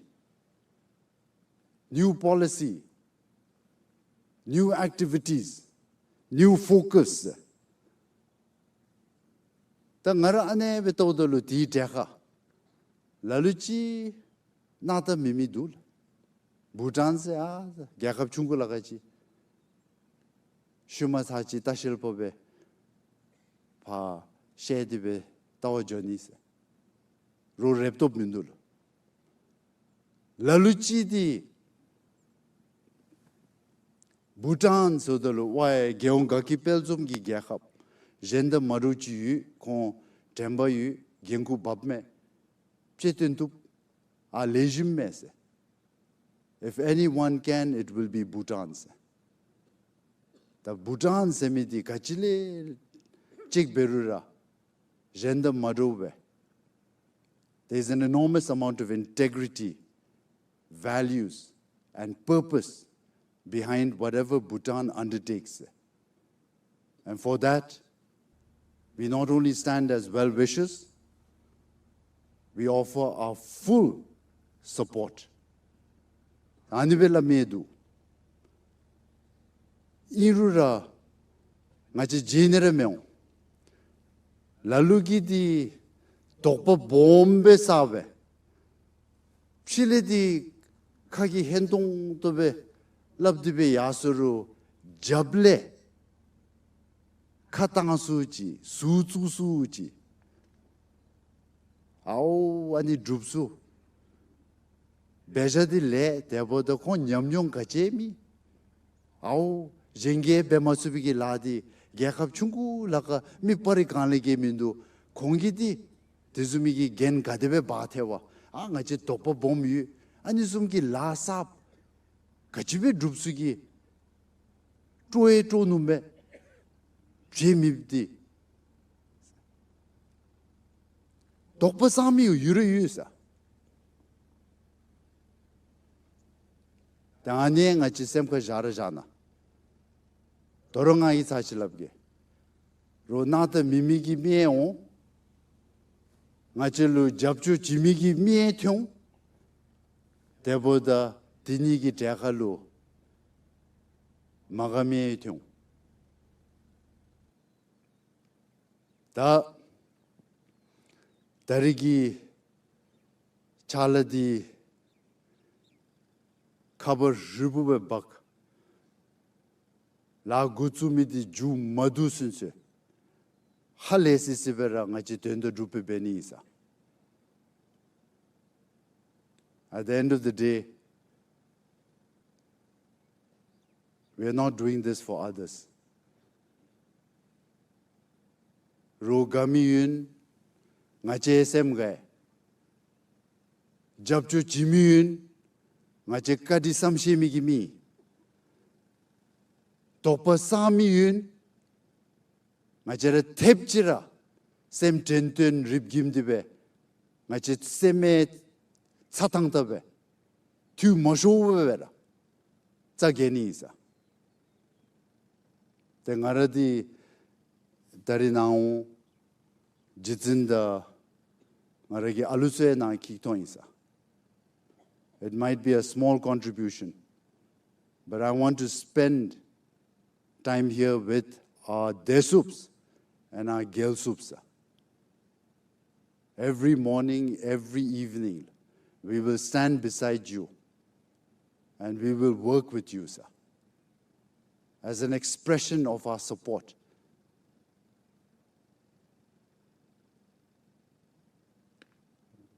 new policy, new activities, new focus. ད་ང་ར་ཨ་ནེ་སྦེ་བལྟཝ་ད་ལུ་དེའི་གྲས་ཁར་ལ་ལུ་ཅིག་སྣང་དག་མེད་མི་འདུག་ལགས། བྷུ་ཊཱན་ཟེར་ཨ་རྒྱལ་ཁབ་ཆུང་ཀུ་ལ་ཁར་ཅིག་ཤུལ་མ་ཚར་ཅིག་ལྟ་བཤལ་པོ་སྦེ་ཕར་བཤལ་ཏེ་སྦེ་ལྟ་བར་འགྱོ་ནི་ཟེར་རོགས་རེབ་ཏོག་མིན་འདུག་ལགས། ལ་ལུ་ཅིག་འདི་བྷུ་ཊཱན་ཟེརཝ་ད་ལུ་ཝའི་རྒྱལ་ཡོངས་དགའ་སྐྱིད་དཔལ་འཛོམས་ཀྱི་རྒྱལ་ཁབ་གཞན་དང་མ་འདྲཝ་ཅིག་ཡོད། ཁོང་དྲན་པ་ཡོད། འགན་ཁུར་བབས་མས། ཅིག་སྟོན་བཏུབ། ཨ་ལེགས་ཤོམ་མས་ཟེར། If anyone can, it will be Bhutan ཟེར། ད་བྷུ་ཊཱན་ཟེར་མི་འདི་ག་ཅི་ལས་ཅིག་འབད་རུང་ར་གཞན་དང་མ་འདྲཝ་སྦེ། There is an enormous amount of integrity, values, and purpose behind whatever Bhutan undertakes. And for that, we not only stand as well wishers, we offer our full support. ཨ་ནི་སྦེ་སླབ་མི་འདུག། ཨིན་རུང་ར་ང་བཅས་བརྗེད་ནི་ར་མི་འོང་། ལ་ལུ་གིས་འདི་དོགས་པ་སྦོམ་སྦེ་བསགས་སྦེ་ཕྱི་ལས་འདི་ཁ་གིས་ཧན་ཏོང་ཏོ་སྦེ་སླབ་སྟེ་སྦེ་ཡར་སོང་རུང་རྒྱབ་ལས་ཁ་བཏང་སུ་ཅིག་ཟུག་བཙུགས་སུ་ཅིག། ཨའོ་ཨ་ནི་འགྲུབ་སུ། འབད་བཞག་འདི་ལེགས། དེ་འབདཝ་ད་ཁོང་ཉམས་མྱོང་ག་ཅི་མེད། ཨའོ་གཞན་གྱིས་འབད་མ་ཚུགས་པའི་གི་ལཱ་འདི་རྒྱལ་ཁབ་ཆུང་ཀུ་ལ་ཁ་མི་སྤར་རི་གང་ལས་ཀྱི་མིན་འདུག། ཁོང་གིས་འདི་དེ་བཟུམ་མའི་གི་འགན་ག་དེ་སྦེ་འབག་ཐལ་བ། ཨ་ང་བཅས་དོགས་པ་སྦོམ་ཡོད། ཨ་ནི་བཟུམ་གྱི་ལཱ་གསརཔ་ག་ཅི་སྦེ་འགྲུབ་ཚུགས་ཀྱི། སྤྲོ་ཡང་སྤྲོ་ནུམ་སྦེ་བྱེད་མི་འདི་དོགས་པ་ཟ་མི་ཡོད་ར་ཡོད་ས། ད་ཨ་ནི་ང་བཅས་སེམས་ཁར་བཞག་ར་བཞག་གནང་། དོ་རུང་ང་གིས་ཚར་ཅིག་སླབ་གེ། རོགས་གནང་ད་མེད་མི་གི་མི་ཡང་འོང་། ང་བཅས་ལུ་རྒྱབ་སྐྱོར་བྱིན་མི་གི་མི་ཡང་ཐོན་འོང་། དེ་འབདཝ་ད་དེ་གཉིས་ཀྱི་གྲལ་ཁར་ལུ་མ་དགའ་མི་ཡང་ཐོན་འོང་། ད་ད་རིས་ཀྱི་ཕྱག་ལཱ་འདི་ཁ་བ་རི་བོ་སྦེ་འབག། ལཱ་འགོ་བཙུགས་མི་འདི་མཇུག་མ་བསྡུ་ཚུན་ཚོད་ཧ་ལས་སི་སི་སྦེ་ར་ང་བཅས་དོན་དག་སྒྲུབ་སྦེ་འབད་ནི་ཨིན་ས། At the end of the day, we are not doing this for others. རོགས་དགའ་མི་ཡོད། ང་བཅས་སེམས་དགའ། རྒྱབ་སྐྱོར་བྱིན་མི་ཡོད། ང་བཅས་བཀའ་དྲིན་བསམ་ཤེས་མི་གི་མི། དོགས་པ་ཟ་མི་ཡོད། ང་བཅས་ར་ཐེབས་ཅིག་ར་སེམས་དྲན་རྟེན་རིག་གིམ་འདི་སྦེ་ང་བཅས་སེམས་མེད་ཚ་ཐང་ཐབས་སྦེ་འཐུས་མ་ཤོར་བར་སྦེ་ར་རྩ་འགེངས་ནི་ཨིན་ས། ཏེ་ང་ར་འདི་ད་རིས་ནཱ་འོང་རྗེ་བཙུན་དང་ང་ར་གི་ཨ་ལུ་ཚུ་ཡང་ནཱ་འཁྱིད་ཐོན་ཨིན་ས། It might be a small contribution, but I want to spend time here with our ཌེ་སུབས་and our ཌེ་སུབས། Every morning, every evening, we will stand beside you and we will work with you, sir, as an expression of our support.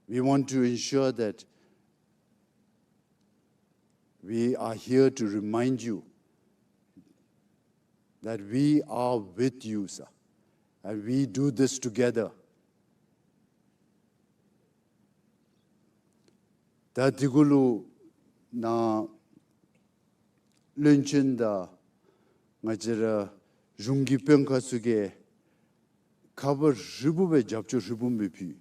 We want to ensure that we are here to remind you that we are with you, sir, and we do this together. ད་དེ་གུ་ལུ་ནཱ་བློན་ཆེན་དང་ང་བཅས་ར་གཞུང་གི་དཔོན་ཁག་ཚུ་གིས་ཁ་བ་རི་བོ་སྦེ་རྒྱབ་སྐྱོར་ཧྲིལ་བུམ་སྦེ་ཕུལ།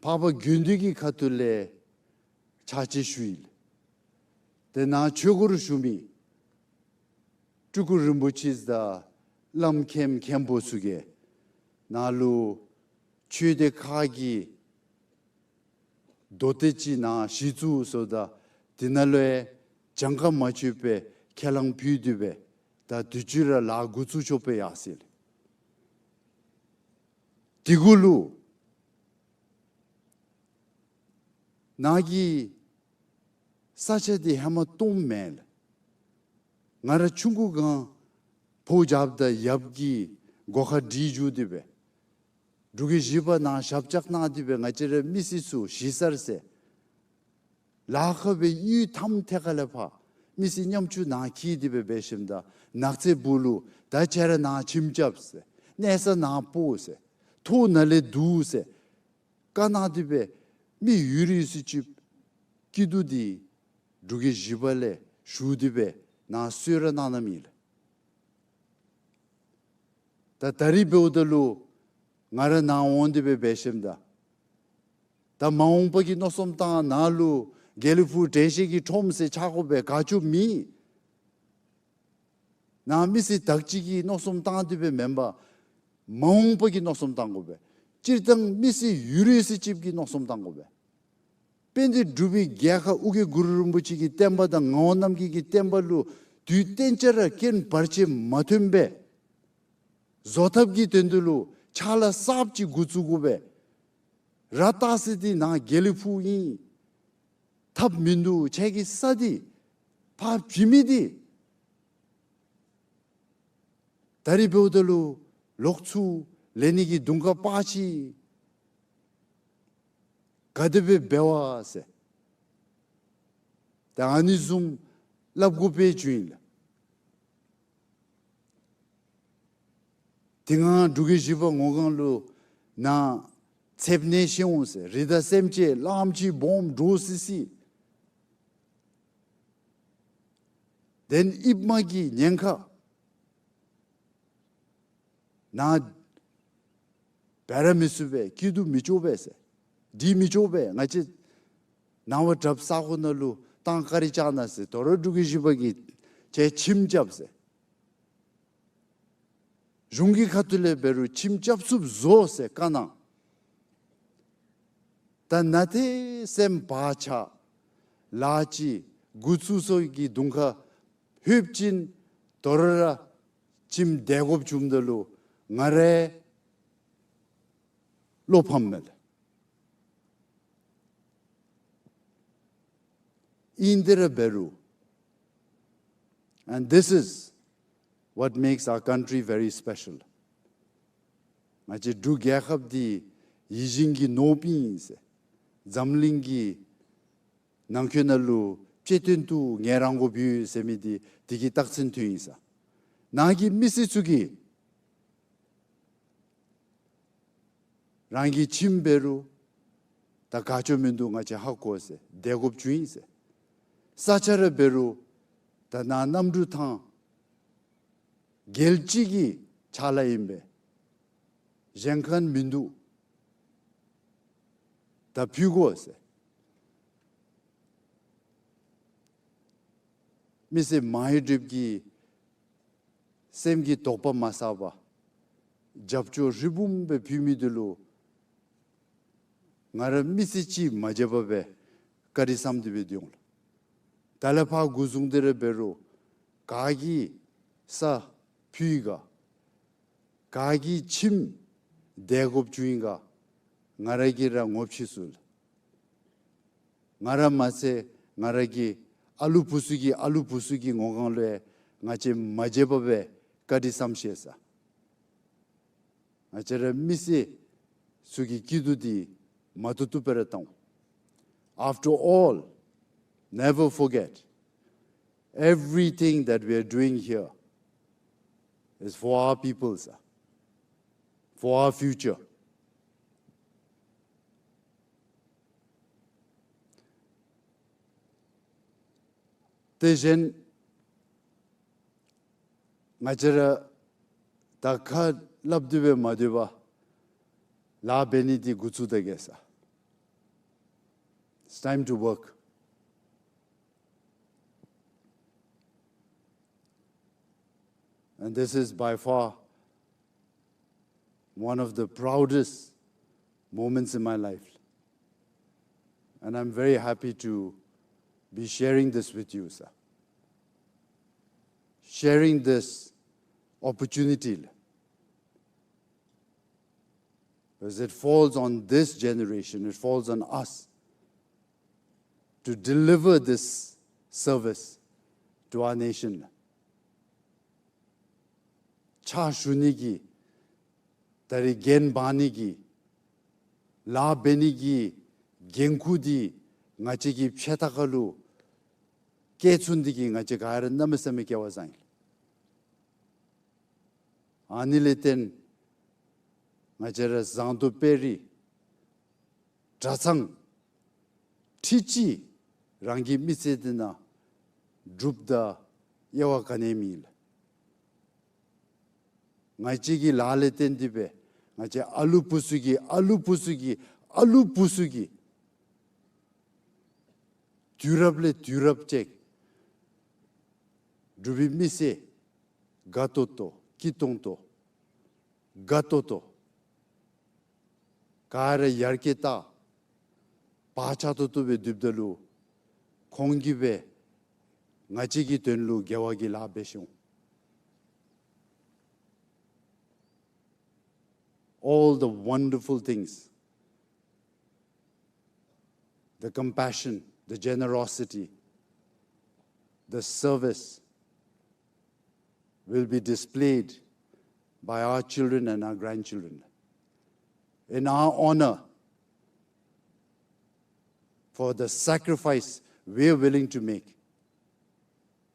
འཕགས་པ་དགེ་འདུན་གྱི་ཁ་ཐུག་ལས་ཕྱག་ཕྱི་ཞུ་ཡི། ཏེ་ནཱ་ཆོས་སྒོར་ཞུ་མི་སྤྲུལ་སྐུ་རིན་པོ་ཆེ་དང་བླམ་མཁན་མཁན་པོ་ཚུ་གིས་ནཱ་ལུ་ཆོས་སྡེ་ཁག་གི་མདོ་སྡེ་ཅིག་ནཱ་གཞི་བཙུགས་སོ་ད་དེ་ནང་ལུ་ཡང་གྱངས་ཁ་མ་ཆོདཔ་སྦེ་ཁས་བླངས་ཕུལ་ཏེ་སྦེ་ད་དུས་ཅི་ར་ལཱ་འགོ་བཙུགས་ཆོགཔ་སྦེ་ཡར་སོ་ཡི། དེ་གུ་ལུ་ནཱ་གི་ས་ཆ་འདི་ཧེ་མ་སྟོངམ་མེན་ལགས། ང་ར་ཆུང་ཀུ་སྒང་ཕོཝ་རྒྱབ་ད་ཡབ་ཀྱིས་སྒོ་ཁར་སྒྲིག་བཅུག་སྟེ་སྦེ་འབྲུག་གི་གཞིས་པ་ནང་ཞབས་བཅགས་གནང་སྟེ་སྦེ་ང་བཅས་ར་མི་སེར་ཚུ་གཞིས་གསར་ཟེར་ ལཱ་ཁག་སྦེ་ཡུལ་ཐམ་ཐད་ཁ་ལས་ཕར་མི་སེར་ཉམ་ཆུང་ནཱ་འཁྱིད་དེ་སྦེ་འབད་ཞིནམ་ད་ནགས་ཚལ་སྦུག་ལུ་ད་ཁྱེད་ར་ནཱ་ཁྱིམ་རྐྱབ་ཟེར། གནས་ས་ནཱ་སྤོ་ཟེར། ཐོག་ནཱ་ལས་བསྡུ་ཟེར། བཀའ་གནང་སྟེ་སྦེ་མི་ཡོད་རིགས་ཚུ་ཅིག་སྐྱིད་སྡུག་འདི་འབྲུག་རྒྱལ་བཞི་པ་ལས་ཞུ་སྟེ་སྦེ་ནཱ་གསོལ་ར་གནང་གནངམ་ཨིན་ལགས། ད་ད་རིས་འབདཝ་ད་ལུ་ང་ར་ནཱ་འོང་སྟེ་སྦེ་འབད་ཞིནམ་ད་ད་མ་འོངས་པ་གི་མནོ་བསམ་བཏང་ནཱ་ལུ་དགེ་ལེགས་ཕུག་དྲན་ཤེས་ཀྱི་ཁྲོམ་ཟེར་ཆགས་དགོ་པའི་དགའ་སྐྱོ་མེད། ནཱ་མི་སེར་དག་ཅིག་གི་མནོ་བསམ་བཏང་སྟེ་སྦེ་མེན་པར་མ་འོངས་པ་གི་མནོ་བསམ་བཏང་དགོ་པས། སྤྱིར་བཏང་མི་སེར་ཡོད་རིགས་ཚུ་ཅིག་གི་མནོ་བསམ་བཏང་དགོ་པས། དཔལ་ལྡན་འབྲུག་པའི་རྒྱལ་ཁབ་ཨོ་རྒྱན་གུ་རུ་རིན་པོ་ཆེ་གི་བསྟན་པ་དང་ངག་དབང་རྣམ་རྒྱལ་གྱི་བསྟན་པ་ལུ་དུས་གཏན་ཅ་ར་རྐྱེན་བར་ཆད་མ་ཐོན་པའི་བཟོ་ཐབས་ཀྱི་དོན་དུ་ལུ་ཕྱག་ལཱ་གསརཔ་ཅིག་འགོ་བཙུགས་དགོ་པས། ར་བཏགས་ས་འདི་ནཱ་དགེ་ལེགས་ཕུག་ཨིན། ཐབས་མིན་འདུག། ཁྱེད་ཀྱི་ས་འདི་ཕར་བྱིན་མི་འདི་ད་རིས་འབདཝ་ད་ལུ་ལོག་ཚུར་ལེན་ནི་གི་དུང་དཀར་པ་ཅིག་ག་དེ་སྦེ་འབད་བ་ཟེར། ད་ཨ་ནི་བཟུམ་སླབ་དགོ་པའི་རྒྱུ་ཨིན་ལགས། དེ་སྔ་འབྲུག་རྒྱལ་བཞི་པ་ངོ་གང་ལུ་ནཱ་ཚདཔ་ནད་ཤི་འོང་ཟེར། རི་དྭགས་སེམས་ཅན་གླངམོ་ཆེ་སྦོམ་འདྲོག་སི་སི། དེ་ལས་ཨིཔ་མ་གི་ཉེན་ཁ། ནཱ་འབད་ར་མི་ཚུགས་པས། སྐྱིད་སྡུག་མི་ཆོག་པས་ཟེར། སྒྲིག་མི་ཆོག་པས། ང་བཅས་ནང་པ་གྲྭ་པ་ས་གོ་ནང་ལུ་ཏང་ཀ་རི་ཅ་ན་ཟེར། དོ་རུང་འབྲུག་རྒྱལ་བཞི་པ་གིས་ཁྱེད་ཁྱིམ་རྐྱབ་ཟེར། གཞུང་གི་ཁ་ཐུག་ལས་འབད་རུང་ཁྱིམ་རྐྱབ་ཚུགསཔ་བཟོ་ཟེར་བཀའ་གནང་། ད་ནཱ་ཏེ་སེམས་བག་ཆགས་ལཱ་ཅིག་འགོ་བཙུགས་སོ་གི་དུང་ཁ་ལྷོདཔ་ཅིན་དོ་རུང་ར་ཁྱིམ་བདེ་དགོཔ་བྱུངམ་ད་ལུ་ང་རའི་བློ་ཕམ་མས་ལགས། ཨིན་ཏེ་ར་འབད་རུང་། And this is what makes our country very special. ང་བཅས་འབྲུག་རྒྱལ་ཁབ་འདི་ཡིད་བཞིན་གྱི་ནོར་བུ་ཨིན་ཟེར། འཛམ་གླིང་གི་ནང་འཁོད་ནང་ལུ་གཅེས་སྟོན་དུ་ངལ་རངས་དགོཔ་ཡོད་ཟེར་མི་འདི་དེ་གི་རྟགས་མཚན་ཐོན་ཡི་ཟེར། ནཱ་གི་མི་སེར་ཚུ་གིས་རང་གི་ཁྱིམ་འབད་རུང་ད་དགའ་སྐྱོ་མིན་འདུག། ང་བཅས་ཧ་གོ་ཟེར། བདེ་དགོཔ་བྱུང་ཡི་ཟེར། ས་ཆ་ར་འབད་རུང་ད་ནཱ་གནམ་གྲུ་ཐང་རྒྱལ་སྤྱི་གི་ཕྱག་ལཱ་ཨིན་པས། གཞན་ཁར་མིན་འདུག། ད་ཕུལ་དགོ་ཟེར། མི་སེར་མ་ཧེ་ཌེབ་ཀྱི་སེམས་ཀྱི་དོགས་པ་མ་ཟ་བར་རྒྱབ་སྐྱོར་ཧྲིལ་བུམ་སྦེ་ཕུལ་མི་འདི་ལུ་ང་ར་མི་ཚེ་གཅིག་མ་བརྗེད་པར་སྦེ་བཀའ་དྲིན་བསམ་སྟེ་སྦེ་སྡོད་འོང་ལགས། ད་ལས་ཕར་འགོ་བཟུང་སྟེ་ར་འབད་རུང་ག་གིས་ས་ཕུལ་ཡི་ག། ག་གིས་ཁྱིམ་བདེ་དགོཔ་བྱུང་ཡི་ག། ང་ར་གིས་ར་ངོ་ཕྱེ་ཚུགས་ལགས། ང་ར་མ་ཚད་ང་ར་གི་ཨ་ལུ་བུ་ཚུ་གི་ཨ་ལུ་བུ་ཚུ་གི་ངོ་གང་ལུ་ཡང་ང་བཅས་མ་བརྗེད་པར་སྦེ་བཀའ་དྲིན་བསམ་ཤེས་ཟེར། ང་བཅས་ར་མི་སེར་ཚུ་གི་སྐྱིད་སྡུག་འདི་མ་བཏུབ་བཏུབ་སྦེ་ར་བཏང་། After all, never forget, everything that we are doing here is for our people, sir, for our future. དེ་བཞིན་ང་བཅས་ར་ད་ཁ་སླབ་སྟེ་སྦེ་མ་སྡོད་པར་ལཱ་འབད་ནི་འདི་འགོ་བཙུགས་ད་གེ་ཟེར། It's time to work. And this is by far one of the proudest moments in my life. And I'm very happy to be sharing this with you, sir. Sharing this opportunity. Because it falls on this generation, it falls on us to deliver this service to our nation. ཕྱག་ཞུ་ནི་གི་ད་རིས་འགན་འབག་ནི་གི་ལཱ་འབད་ནི་གི་འགན་ཁུར་འདི་ ང་བཅས་ཀྱི་ཕྱི་ཐག་ཁ་ལུ་སྐྱེ་ཚུགས་ནི་འདི་གིས་ང་བཅས་ག་ར་གནམ་མེད་ས་མེད་སྐལ་བ་བཟང་ཡི། ཨ་ནི་ལས་བརྟེན་ང་བཅས་ར་བཟང་དུ་སྤེལ་རི་གྲྭ་ཚང་ཁྲི་གཅིག་རང་གི་མི་ཚེ་འདི་ནང་སྒྲུབ་ད་དབྱེ་བ་ག་ནི་མེད་ལགས། ང་བཅས་ཀྱི་ལཱ་ལས་བརྟེན་ཏེ་སྦེ་ང་བཅས་ཨ་ལུ་བུ་ཚུ་གི་ཨ་ལུ་བུ་ཚུ་གི་ཨ་ལུ་བུ་ཚུ་གི་དུས་རབས་ལས་དུས་རབས་ཅིག་འབྲུག་པའི་མི་སེར་དགའ་ཏོག་ཏོ་སྐྱིད་ཏོང་ཏོ་དགའ་ཏོག་ཏོ་ག་ར་ཡར་རྒྱས་ད་བག་ཆགས་ཏོག་ཏོ་སྦེ་སྡོདཔ་ད་ལུ་ཁོང་གིས་སྦེ་ང་བཅས་ཀྱི་དོན་ལུ་དགེ་བ་གི་ལཱ་འབད་ཤོང་། All the wonderful things, the compassion, the generosity, the service will be displayed by our children and our grandchildren in our honor for the sacrifice we are willing to make,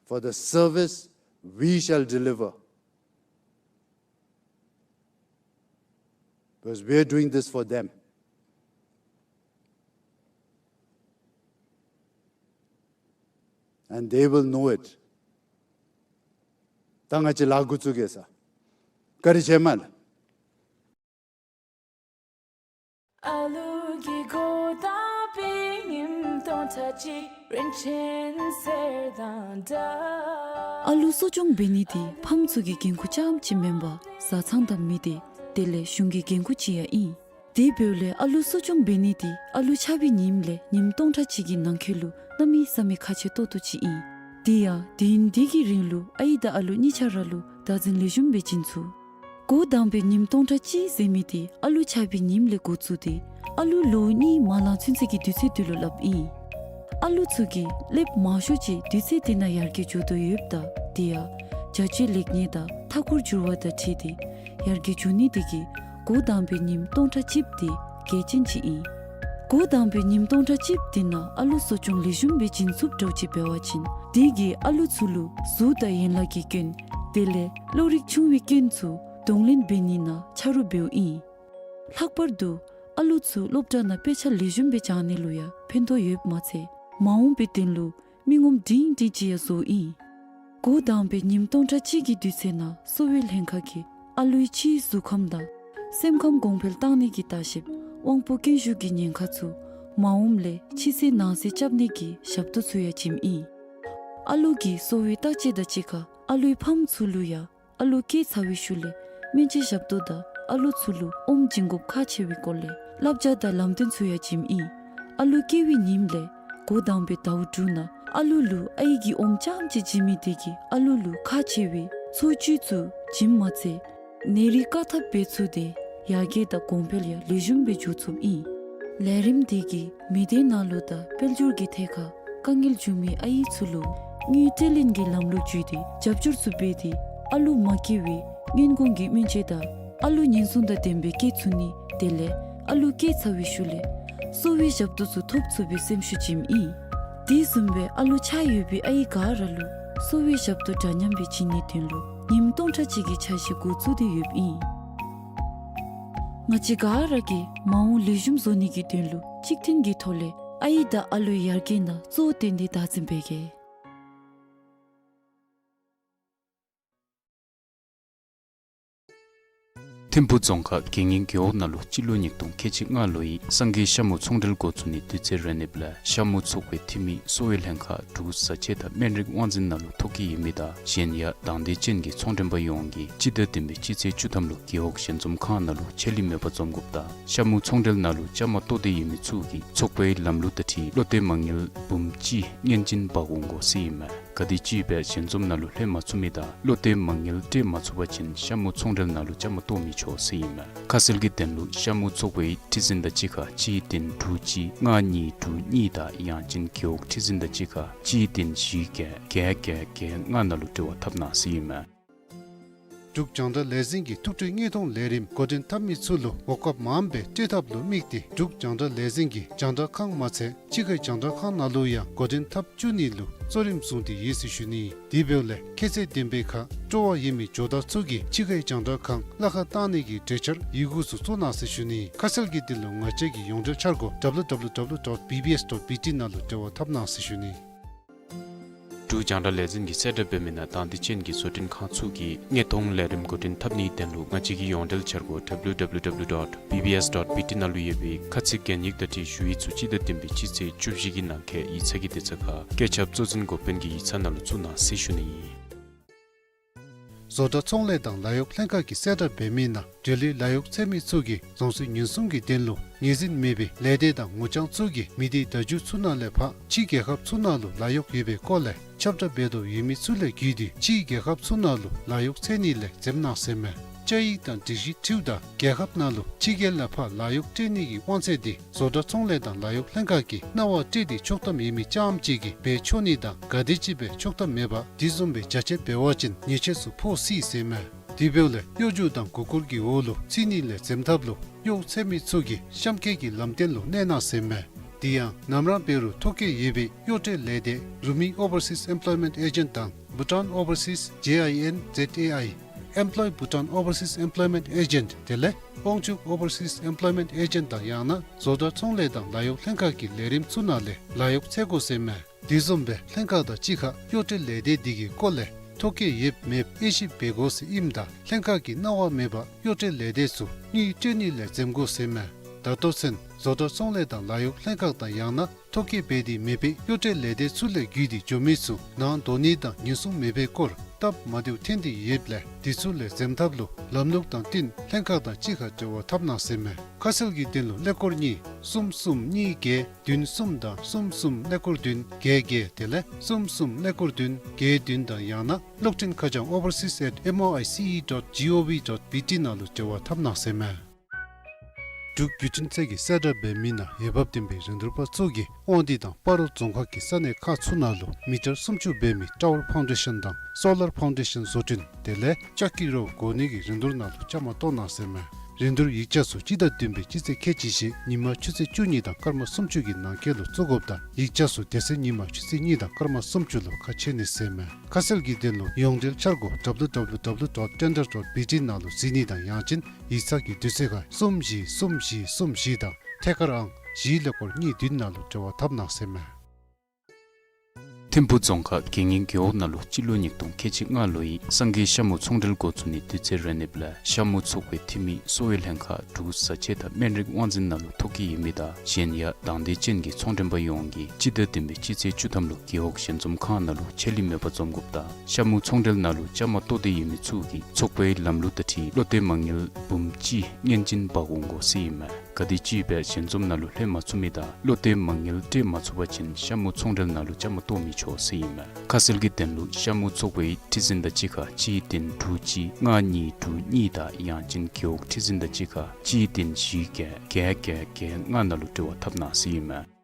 for the service we shall deliver. Because we are doing this for them. And they will know it. ད་ང་བཅས་ལཱ་འགོ་བཙུགས་གེ་ཟེར། བཀའ་དྲིན་ཆེ་མས་ལགས། ཨ་ལུ་གི་འགོ་དང་པའི་ཉིནམ་སྟོང་ཕྲག་གཅིག་རིན་ཆེན་གསེར་དང་འདྲ། ཨ་ལུ་གསོ་སྐྱོང་འབད་ནི་འདི་ཕམ་ཚུ་གི་འགན་ཁུར་རྐྱངམ་ཅིག་མེན་པར་བཟའ་ཚང་དང་མི་སྡེ་དེ་ལས་གཞུང་གི་འགན་ཁུར་ཅིག་ཡང་ཨིན། དེ་འབདཝ་ལས་ཨ་ལུ་གསོ་སྐྱོང་འབད་ནི་འདི་ཨ་ལུ་ཆགས་པའི་ཉིནམ་ལས་ཉིནམ་སྟོང་ཕྲག་གཅིག་གི་ནང་འཁོད་ལུ་གནམ་མེད་ས་མེད་ཁག་ཆེ་ཏོག་ཏོ་ཅིག་ཨིན། དེ་ཡང་དུས་ཡུན་འདི་གི་རིང་ལུ་ཨའི་དང་ཨ་ལུ་གཉིས་ཆ་ར་ལུ་བདག་འཛིན་ལེགས་ཤོམ་སྦེ་བྱིན་ཚུགས། འགོ་དང་པའི་ཉིནམ་སྟོང་ཕྲག་གཅིག་ཟེར་མི་འདི་ཨ་ལུ་ཆགས་པའི་ཉིནམ་ལས་འགོ་བཙུགས་ཏེ་ཨ་ལུ་ལོ་གཉིས་མ་ལང་ཚུན་ཚོད་ཀྱི་དུས་ཚོད་འདི་ལུ་སླབ་ཨིན། ཨ་ལུ་ཚུ་གིས་ལེབ་མང་ཤོས་ཅིག་དུས་ཚོད་འདི་ནང་ཡར་རྒྱས་འགྱོ་དོ་ཡོདཔ་ད་དེ་ཡང་བྱ་སྤྱོད་ལེགས་ཉེས་དང་མཐའ་འཁོར་འགྱུར་བ་དང་འཁྲིལ་ཏེ་ཡར་རྒྱས་འགྱོ་ནི་འདི་གིས་འགོ་དང་པའི་ཉིནམ་སྟོང་ཕྲག་གཅིགཔོ་འདི་གལ་ཅན་ཅིག་ཨིན། འགོ་དང་པའི་ཉིནམ་སྟོང་ཕྲག་གཅིགཔོ་འདི་ནང་ཨ་ལུ་གསོ་སྐྱོང་ལེགས་ཤོམ་སྦེ་བྱིན་ཚུགསཔ་འདྲཝ་ཅིག་འབད་བ་ཅིན་དེ་གིས་ཨ་ལུ་ཚུ་ལུ་གཟུགས་དང་ཡན་ལག་གི་སྐྱོན་དེ་ལས་བློ་རིག་ཆུང་བའི་སྐྱོན་ཚུ་གདོང་ལེན་འབད་ནི་ནང་ཆ་རོགས་འབདཝ་ཨིན། ལྷག་པར་དུ་ཨ་ལུ་ཚུ་སློབ་གྲྭ་ནང་དཔེ་ཆ་ལེགས་ཤོམ་སྦེ་སྦྱང་ནི་ལུ་ཡང་ཕན་ཐོགས་ཡོདཔ་མ་ཚད་མ་འོངས་པའི་དོན་ལུ་མི་ངོམ་སྒྲིང་སྒྲིང་ཅིག་ཡང་བཟོཝ་ཨིན། འགོ་དང་པའི་ཉིནམ་སྟོང་ཕྲག་གཅིག་གི་དུས་ཚོད་ནང་གསོ་བའི་ལྷན་ཁག་གིས་ཨ་ལུའི་ཕྱིའི་གཟུགས་ཁམས་དང་སེམས་ཁམས་གོང་འཕེལ་བཏང་ནི་གི་ལྟ་བཤལཔ་དབང་པོ་རྐྱེན་ཞུགས་ཀྱི་ཉེན་ཁ་ཚུ་མ་འོངམ་ལས་ཕྱི་གསལ་ནང་གསལ་རྐྱབ་ནི་གི་ཞབས་ཏོག་ཚུ་ཡང་བྱིནམ་ཨིན། ཨ་ལུ་གི་གསོ་བའི་བརྟག་དཔྱད་དང་གཅིག་ཁར་ཨ་ལུའི་ཕམ་ཚུ་ལུ་ཡང་ཨ་ལུ་སྐྱེས་ཚར་བའི་ཤུལ་ལས་སྨན་བཅོས་ཞབས་ཏོག་དང་ཨ་ལུ་ཚུ་ལུ་ཨོམ་བྱིན་དགོཔ་ཁག་ཆེ་བའི་སྐོར་ལས་བསླབ་བྱ་དང་ལམ་སྟོན་ཚུ་ཡང་བྱིནམ་ཨིན། ཨ་ལུ་སྐྱེ་བའི་ཉིནམ་ལས་འགོ་དང་པའི་ཟླཝ་དྲུག་ནང་ཨ་ལུ་ལུ་ཨའི་གི་ཨོམ་རྐྱངམ་ཅིག་བྱིན་མི་དེ་གིས་ཨ་ལུ་ལུ་ཁག་ཆེ་བའི་འཚོ་བཅུད་ཚུ་བྱིནམ་མ་ཚད་ནད་རིགས་བཀག་ཐབས་འབད་ཚུགས་ཏེ་ཡར་རྒྱས་དང་གོང་འཕེལ་ཡང་ལེགས་ཤོམ་སྦེ་འགྱོ་ཚུགསཔ་ཨིན། ལས་རིམ་དེ་གིས་མི་སྡེ་ནང་ལུ་དང་དཔལ་འབྱོར་གྱི་ཐད་ཁར་དཀའ་ངལ་བྱུང་མི་ཨའི་ཚུ་ལུ་དངུལ་སྤྲོད་ལེན་གྱི་ལམ་ལུགས་བརྒྱུད་དེ་རྒྱབ་སྐྱོར་ཚུ་འབད་དེ་ཨ་ལུ་མ་སྐྱེ་བའི་སྔོན་འགོག་གི་སྨན་བཅོས་དང་ཨ་ལུ་ཉེན་སྲུང་དང་ལྡནམ་སྦེ་སྐྱེ་ཚུགས་ནི་དེ་ལས་ཨ་ལུ་སྐྱེས་ཚར་བའི་ཤུལ་ལས་གསོ་བའི་ཞབས་ཏོག་ཚུ་ཐོབ་ཚུགས་པའི་སེམས་ཤུགས་བྱིནམ་ཨིན། དེ་བཟུམ་སྦེ་ཨ་ལུ་ཆགས་ཡོད་པའི་ཨའི་ག་ར་ལུ་གསོ་བའི་ཞབས་ཏོག་འདྲ་མཉམ་སྦེ་བྱིན་ནིའི་དོན་ལུ་ཉིནམ་སྟོང་ཕྲག་གཅིག་གི་འཆར་གཞི་འགོ་བཙུགས་ཏེ་ཡོདཔ་ཨིན། ང་བཅས་ག་ར་གིས་མ་འོངས་ལེགས་ཤོམ་བཟོ་ནི་གི་དོན་ལུ་གཅིག་མཐུན་གྱི་ཐོག་ལས་ཨའི་དང་ཨ་ལུའི་ཡར་རྒྱས་ནང་གཙོ་བོར་བཏོན་ཏེ་བདག་འཛིན་འབད་གེ། ཐིམ་ཕུ་རྫོང་ཁག་དགེ་བསྙེན་རྒེད་འོག་ནང་ལུ་སྤྱི་ལོ་ཉིས་སྟོང་ཁལ་གཅིག་ལྔ་ལོའི་སངས་རྒྱས་ཤ་མུ་ཚོང་འབྲེལ་འགོ་བཙུགས་ནིའི་དུས་ཚོད་རན་ནིབ་ལས་ཤ་མུ་ཚོགས་པའི་འཐུས་མི་གསོ་བའི་ལྷན་ཁག་འབྲུག་བཟའ་ཆས་དང་སྨན་རིགས་དབང་འཛིན་ནང་ལུ་ཐོབ་ཀྱི་ཡོད་མི་དང་གཞན་ཡང་དང་འདོད་ཅན་གྱི་ཚོང་མགྲོན་པ་ཡོངས་ཀྱིས་སྤྱི་ཟླ་བདུན་པའི་སྤྱི་ཚེས་བཅུ་ཐམ་ལུ་རྒེད་འོག་ཞལ་འཛོམས་ཁང་ནང་ལུ་ཆད་ལུས་མེད་པར་འཛོམས་དགོཔ་དང་ཤ་མུ་ཚོང་འབྲེལ་ནང་ལུ་བཅའ་མར་གཏོགས་ཏེ་ཡོད་མི་ཚུ་གིས་ཚོགས་པའི་ལམ་ལུགས་དང་འཁྲིལ་བློ་གཏད་མ་དངུལ་འབུམ་གཅིག་སྔོན་བྱིན་འབག་འོང་དགོ་ཟེར་ཨིན་མས། ག་དེམ་ཅིག་སྦེ་ཞལ་འཛོམས་ནང་ལུ་ལྷོད་མ་ཚུགས་མི་དང་བློ་གཏད་མ་དངུལ་སྤྲོད་མ་ཚུགས་པ་ཅིན་ཤ་མུ་ཚོང་འབྲེལ་ནང་ལུ་བཅའ་མར་གཏོགས་མི་ཆོག་ཟེར་ཨིན་མས། ཁ་གསལ་གྱི་དོན་ལུ་ཤ་མུ་ཚོགས་པའི་ཁྲི་འཛིན་དང་གཅིག་ཁར་གཅིག་བདུན་དྲུག་གཅིག་ལྔ་གཉིས་དྲུག་གཉིས་དང་ཡང་ཅིན་རྒེད་འོག་ཁྲི་འཛིན་དང་གཅིག་ཁར་གཅིག་བདུན་བཞི་བརྒྱད་བརྒྱད་བརྒྱད་བརྒྱད་ལྔ་ནང་ལུ་འབྲེལ་བ་འཐབ་གནང་ཟེར་ཨིན་མས། འབྲུག་རྒྱང་བསྒྲགས་ལས་འཛིན་གྱིས་ཐུགས་སྤྲོའི་དངོས་མཐོང་ལས་རིམ་འགོ་འདྲེན་འཐབ་མི་ཚུ་ལུ་གོ་སྐབས་མངམ་སྦེ་སྤྲོད་ཐབས་ལུ་དམིགས་ཏེ་འབྲུག་རྒྱང་བསྒྲགས་ལས་འཛིན་གྱིས་རྒྱང་བསྒྲགས་ཁང་མ་ཚད་ཕྱི་ཁའི་རྒྱང་བསྒྲགས་ཁང་ནང་ལུ་ཡང་འགོ་འདྲེན་འཐབ་བཅུག་ནི་ལུ་གཙོ་རིམ་བཟུང་སྟེ་ཡོད་ཟེར་ཞུ་ནི། དེ་འབདཝ་ལས་ཁྱད་ཚད་ལྡན་པའི་ཁར་སྤྲོ་བ་ཡོད་མི་ཇོ་བདག་ཚུ་གིས་ཕྱི་ཁའི་རྒྱང་བསྒྲགས་ཁང་གླ་ཁར་བཏང་ནི་གི་གྲོས་འཆར་ཡི་གུ་ཚུ་བཙུགས་གནང་ཟེར་ཞུ་ནི། ཁ་གསལ་གྱི་དོན་ལུ་ང་བཅས་ཀྱི་ཡོངས་འབྲེལ་འཆར་སྒོ་W W W dot B B S dot B T ནང་ལུ་འབྲེལ་བ་འཐབ་གནང་ཟེར་ཞུ་ནི། འབྲུག་རྒྱང་བསྒྲགས་ལས་འཛིན་གྱིས་གསལ་བསྒྲགས་འབད་མི་ནང་དང་འདོད་ཅན་གྱི་བཟོ་སྐྲུན་ཁང་ཚུ་གིས་དངོས་མཐོང་ལས་རིམ་འགོ་འདྲེན་འཐབ་ནིའི་དོན་ལུ་ང་བཅས་ཀྱི་ཡོངས་འབྲེལ་འཆར་སྒོ་W W W dot B B S dot B T ནང་ལུ་ཡོད་པའི་ཁ་ཚིག་གན་ཡིག་དང་འཁྲིལ་ཞུ་ཡིག་ཚུ་སྤྱི་ཟླ་བདུན་པའི་སྤྱི་ཚེས་བཅུ་བཞི་གི་ནང་འཁོད་ཡིག་ཚང་གི་དུས་ཚོད་ཁར་བཀོད་ཁྱབ་གཙོ་འཛིན་འགོ་དཔོན་གྱི་ཡིག་ཚང་ནང་ལུ་བཙུགས་གནང་ཟེར་ཞུ་ནི་ཨིན། བཟོ་གྲྭ་ཚོང་ལས་དང་ལཱ་གཡོག་ལྷན་ཁག་གིས་གསལ་བསྒྲགས་འབད་མི་ནང་འབྲེལ་ཡོད་ལཱ་གཡོག་འཚོལ་མི་ཚུ་གིས་རྫོང་སྲིད་ཉེན་སྲུང་གི་དོན་ལུ་ངོས་འཛིན་མེད་པའི་ལས་སྡེ་དང་ངོ་རྐྱང་ཚུ་གིས་མི་སྡེ་བརྡ་བརྒྱུད་ཚུ་ནང་ལས་ཕར་ཕྱིའི་རྒྱལ་ཁབ་ཚུ་ནང་ལུ་ལཱ་གཡོག་ཡོད་པའི་སྐོར་ལས་ཁྱབ་བསྒྲགས་འབད་དོ་ཡོད་མི་ཚུ་ལས་བརྒྱུད་དེ་ཕྱིའི་རྒྱལ་ཁབ་ཚུ་ནང་ལུ་ལཱ་གཡོག་འཚོལ་ནི་ལས་འཛེམ་གནང་ཟེར་མས། བཅའ་ཡིག་དང་སྒྲིག་གཞི་འཁྲིལཝ་ད་རྒྱལ་ཁབ་ནང་ལུ་ཕྱི་རྒྱལ་ལས་ཕར་ལཱ་གཡོག་སྤྲོད་ནི་གི་དབང་ཚད་དེ་བཟོ་གྲྭ་ཚོང་ལས་དང་ལཱ་གཡོག་ལྷན་ཁག་གིས་གནང་བ་སྤྲོད་དེ་ཆོག་ཐམ་ཡོད་མི་རྐྱངམ་ཅིག་གིས་འབད་ཆོག་ནི་དང་ག་དེམ་ཅིག་སྦེ་ཆོག་ཐམ་མེད་པར་དེ་བཟུམ་སྦེ་རྒྱ་ཆེ་འབད་བ་ཅིན་ཉེས་ཆད་ཚུ་ཕོག་སྲིད་ཟེར་མས། དེ་འབདཝ་ལས་གཡོ་སྒྱུ་དང་མགུ་སྐོར་གྱི་འོག་ལུ་ཚུད་ནི་ལས་འཛེམ་ཐབས་ལུ་གཡོག་འཚོལ་མི་ཚུ་གིས་གཤམ་འཁོད་ཀྱི་ལམ་སྟོན་ལུ་གནས་གནང་ཟེར་མས། དེ་ཡང་ནམ་ར་འབད་རུང་ཐོ་བཀོད་ཡོད་པའི་གཡོག་སྤྲོད་ལས་སྡེ་རུ་མི་Overseas Employment Agent དང་Bhutan Overseas J I N Z A I Employ Bhutan Overseas Employment Agent དེ་ལས་དབང་ཕྱུག་Overseas Employment Agent དང་ཡང་ན་བཟོ་གྲྭ་ཚོང་ལས་དང་ལཱ་གཡོག་ལྷན་ཁག་གི་ལས་རིམ་ཚུ་ནང་ལས་ལཱ་གཡོག་འཚོལ་དགོ་ཟེར་མས། དེ་བཟུམ་སྦེ་ལྷན་ཁག་དང་གཅིག་ཁར་གཡོག་སྤྲོད་ལས་སྡེ་དེ་གི་སྐོར་ལས་ཐོ་བཀོད་ཡོདཔ་མེདཔ་དབྱེ་ཞིབ་འབད་དགོ་ཟེར་ཨིནམ་ད་ལྷན་ཁག་གིས་གནང་བ་མེད་པར་གཡོག་སྤྲོད་ལས་སྡེ་ཚུ་དངུལ་སྤྲོད་ནི་ལས་འཛེམ་དགོ་ཟེར་མས། ད་ལྟོ་ཚུན་བཟོ་གྲྭ་ཚོང་ལས་དང་ལཱ་གཡོག་ལྷན་ཁག་དང་ཡང་ན་ཐོ་བཀོད་འབད་དེ་མེད་པའི་གཡོག་སྤྲོད་ལས་སྡེ་ཚུ་ལས་བརྒྱུད་དེ་འགྱོ་མི་ཚུ་ནང་འདོགས་ནི་དང་ཉེན་སྲུང་མེད་པའི་སྐོར་སྟབས་མ་བདེཝ་ཐོན་ཏེ་ཡོདཔ་ལས་དེ་ཚུ་ལས་འཛེམ་ཐབས་ལུ་ལམ་ལུགས་དང་བསྟུན་ལྷན་ཁག་དང་གཅིག་ཁར་འབྲེལ་བ་འཐབ་གནང་ཟེར་མས། ཁ་གསལ་གྱི་དོན་ལུ་ཀླད་ཀོར་གཉིས་གསུམ་གསུམ་གཉིས་བརྒྱད་བདུན་གསུམ་དང་གསུམ་གསུམ་ཀླད་ཀོར་བདུན་བརྒྱད་བརྒྱད་དེ་ལས་གསུམ་གསུམ་ཀླད་ཀོར་བདུན་བརྒྱད་བདུན་དང་ཡང་ན་གློག་འཕྲིན་ཁ་བྱང་overseas at M O I C E dot G O V dot B T ནང་ལུ་འབྲེལ་བ་འཐབ་གནང་ཟེར་མས། འབྲུག་བརྒྱུད་འཕྲིན་ཚད་ཀྱིས་གསལ་བསྒྲགས་འབད་མི་ནང་འོས་འབབ་ལྡན་པའི་རིན་བསྡུར་པ་ཚུ་གིས་དབང་འདུས་དང་སྤ་རོ་རྫོང་ཁག་གི་ས་གནས་ཁག་ཚུ་ནང་ལུ་མི་ཊར་སུམ་ཅུ་འབད་མི་ཊ་ཝར་ཕའུན་ཌེ་ཤཱན་དང་སོ་ལར་ཕའུན་ཌེ་ཤཱན་བཟོ་སྐྲུན་དེ་ལས་ལྕགས་ཀྱི་རོ་བགོ་ནི་གི་རིན་བསྡུར་ནང་ལུ་བཅའ་མར་གཏོགས་གནང་ཟེར་མས། རིན་བསྡུར་ཡིག་ཆ་ཚུ་སྤྱི་ཟླ་བདུན་པའི་སྤྱི་ཚེས་ཁལ་གཅིག་བཞེས་ཉིན་མ་ཆུ་ཚོད་བཅུ་གཉིས་དང་སྐར་མ་སུམ་ཅུ་གི་ནང་འཁོད་ལུ་བཙུགས་དགོཔ་དང་ཡིག་ཆ་ཚུ་དེ་ཚེ་ཉིན་མ་ཆུ་ཚོད་གཉིས་དང་སྐར་མ་སུམ་ཅུ་ལུ་ཁ་ཕྱེ་ནི་ཟེར་མས། ཁ་གསལ་གྱི་དོན་ལུ་ཡོངས་འབྲེལ་འཆར་སྒོ་W W W dot tender dot B T ནང་ལུ་གཟིགས་ནི་དང་ཡང་ཅིན་ཡིག་ཚང་གི་དུས་ཚོད་ཁར་གསུམ་བཞི་གསུམ་བཞི་གསུམ་བཞི་དང་ཐད་ཀར་ཨང་བཞི་ཀླད་ཀོར་གཉིས་བདུན་ནང་ལུ་འབྲེལ་བ་འཐབ་གནང་ཟེར་མས། ཐིམ་ཕུ་རྫོང་ཁག་དགེ་བསྙེན་རྒེད་འོག་ནང་ལུ་སྤྱི་ལོ་ཉིས་སྟོང་ཁལ་གཅིག་ལྔ་ལོའི་སངས་རྒྱས་ཤ་མུ་ཚོང་འབྲེལ་འགོ་བཙུགས་ནིའི་དུས་ཚོད་རན་ནིབ་ལས་ཤ་མུ་ཚོགས་པའི་འཐུས་མི་གསོ་བའི་ལྷན་ཁག་འབྲུག་བཟའ་ཆས་དང་སྨན་རིགས་དབང་འཛིན་ནང་ལུ་ཐོ་བཀོད་ཡོད་མི་དང་གཞན་ཡང་དང་འདོད་ཅན་གྱི་ཚོང་མགྲོན་པ་ཡོངས་ཀྱིས་སྤྱི་ཟླ་བདུན་པའི་སྤྱི་ཚེས་བཅུ་ཐམ་ལུ་རྒེད་འོག་ཞལ་འཛོམས་ཁང་ནང་ལུ་ཆད་ལུས་མེད་པར་འཛོམས་དགོཔ་དང་ཤ་མུ་ཚོང་འབྲེལ་ནང་ལུ་བཅའ་མར་གཏོགས་ཏེ་ཡོད་མི་ཚུ་གིས་ཚོགས་པའི་ལམ་ལུགས་དང་འཁྲིལ་བློ་གཏད་མ་དངུལ་འབུམ་གཅིག་སྔོན་བྱིན་འབག་འོང་དགོ་ཟེར་ཨིན་མས། ག་དེམ་ཅིག་སྦེ་ཞལ་འཛོམས་ནང་ལུ་ལྷོད་མ་ཚུགས་མི་དང་བློ་གཏད་མ་དངུལ་སྤྲོད་མ་ཚུགས་པ་ཅིན་ཤ་མུ་ཚོང་འབྲེལ་ནང་ལུ་བཅའ་མར་གཏོགས་མི་ཆོག་ཟེར་ཨིན་མས། ཁ་གསལ་གྱི་དོན་ལུ་ཤ་མུ་ཚོགས་པའི་ཁྲི་འཛིན་དང་གཅིག་ཁར་གཅིག་བདུན་དྲུག་གཅིག་ལྔ་གཉིས་དྲུག་གཉིས་དང་ཡང་ཅིན་རྒེད་འོག་ཁྲི་འཛིན་དང་གཅིག་ཁར་གཅིག་བདུན་བཞི་བརྒྱད་བརྒྱད་བརྒྱད་བརྒྱད་ལྔ་ནང་ལུ་འབྲེལ་བ་འཐབ་གནང་ཟེར་ཨིན་མས།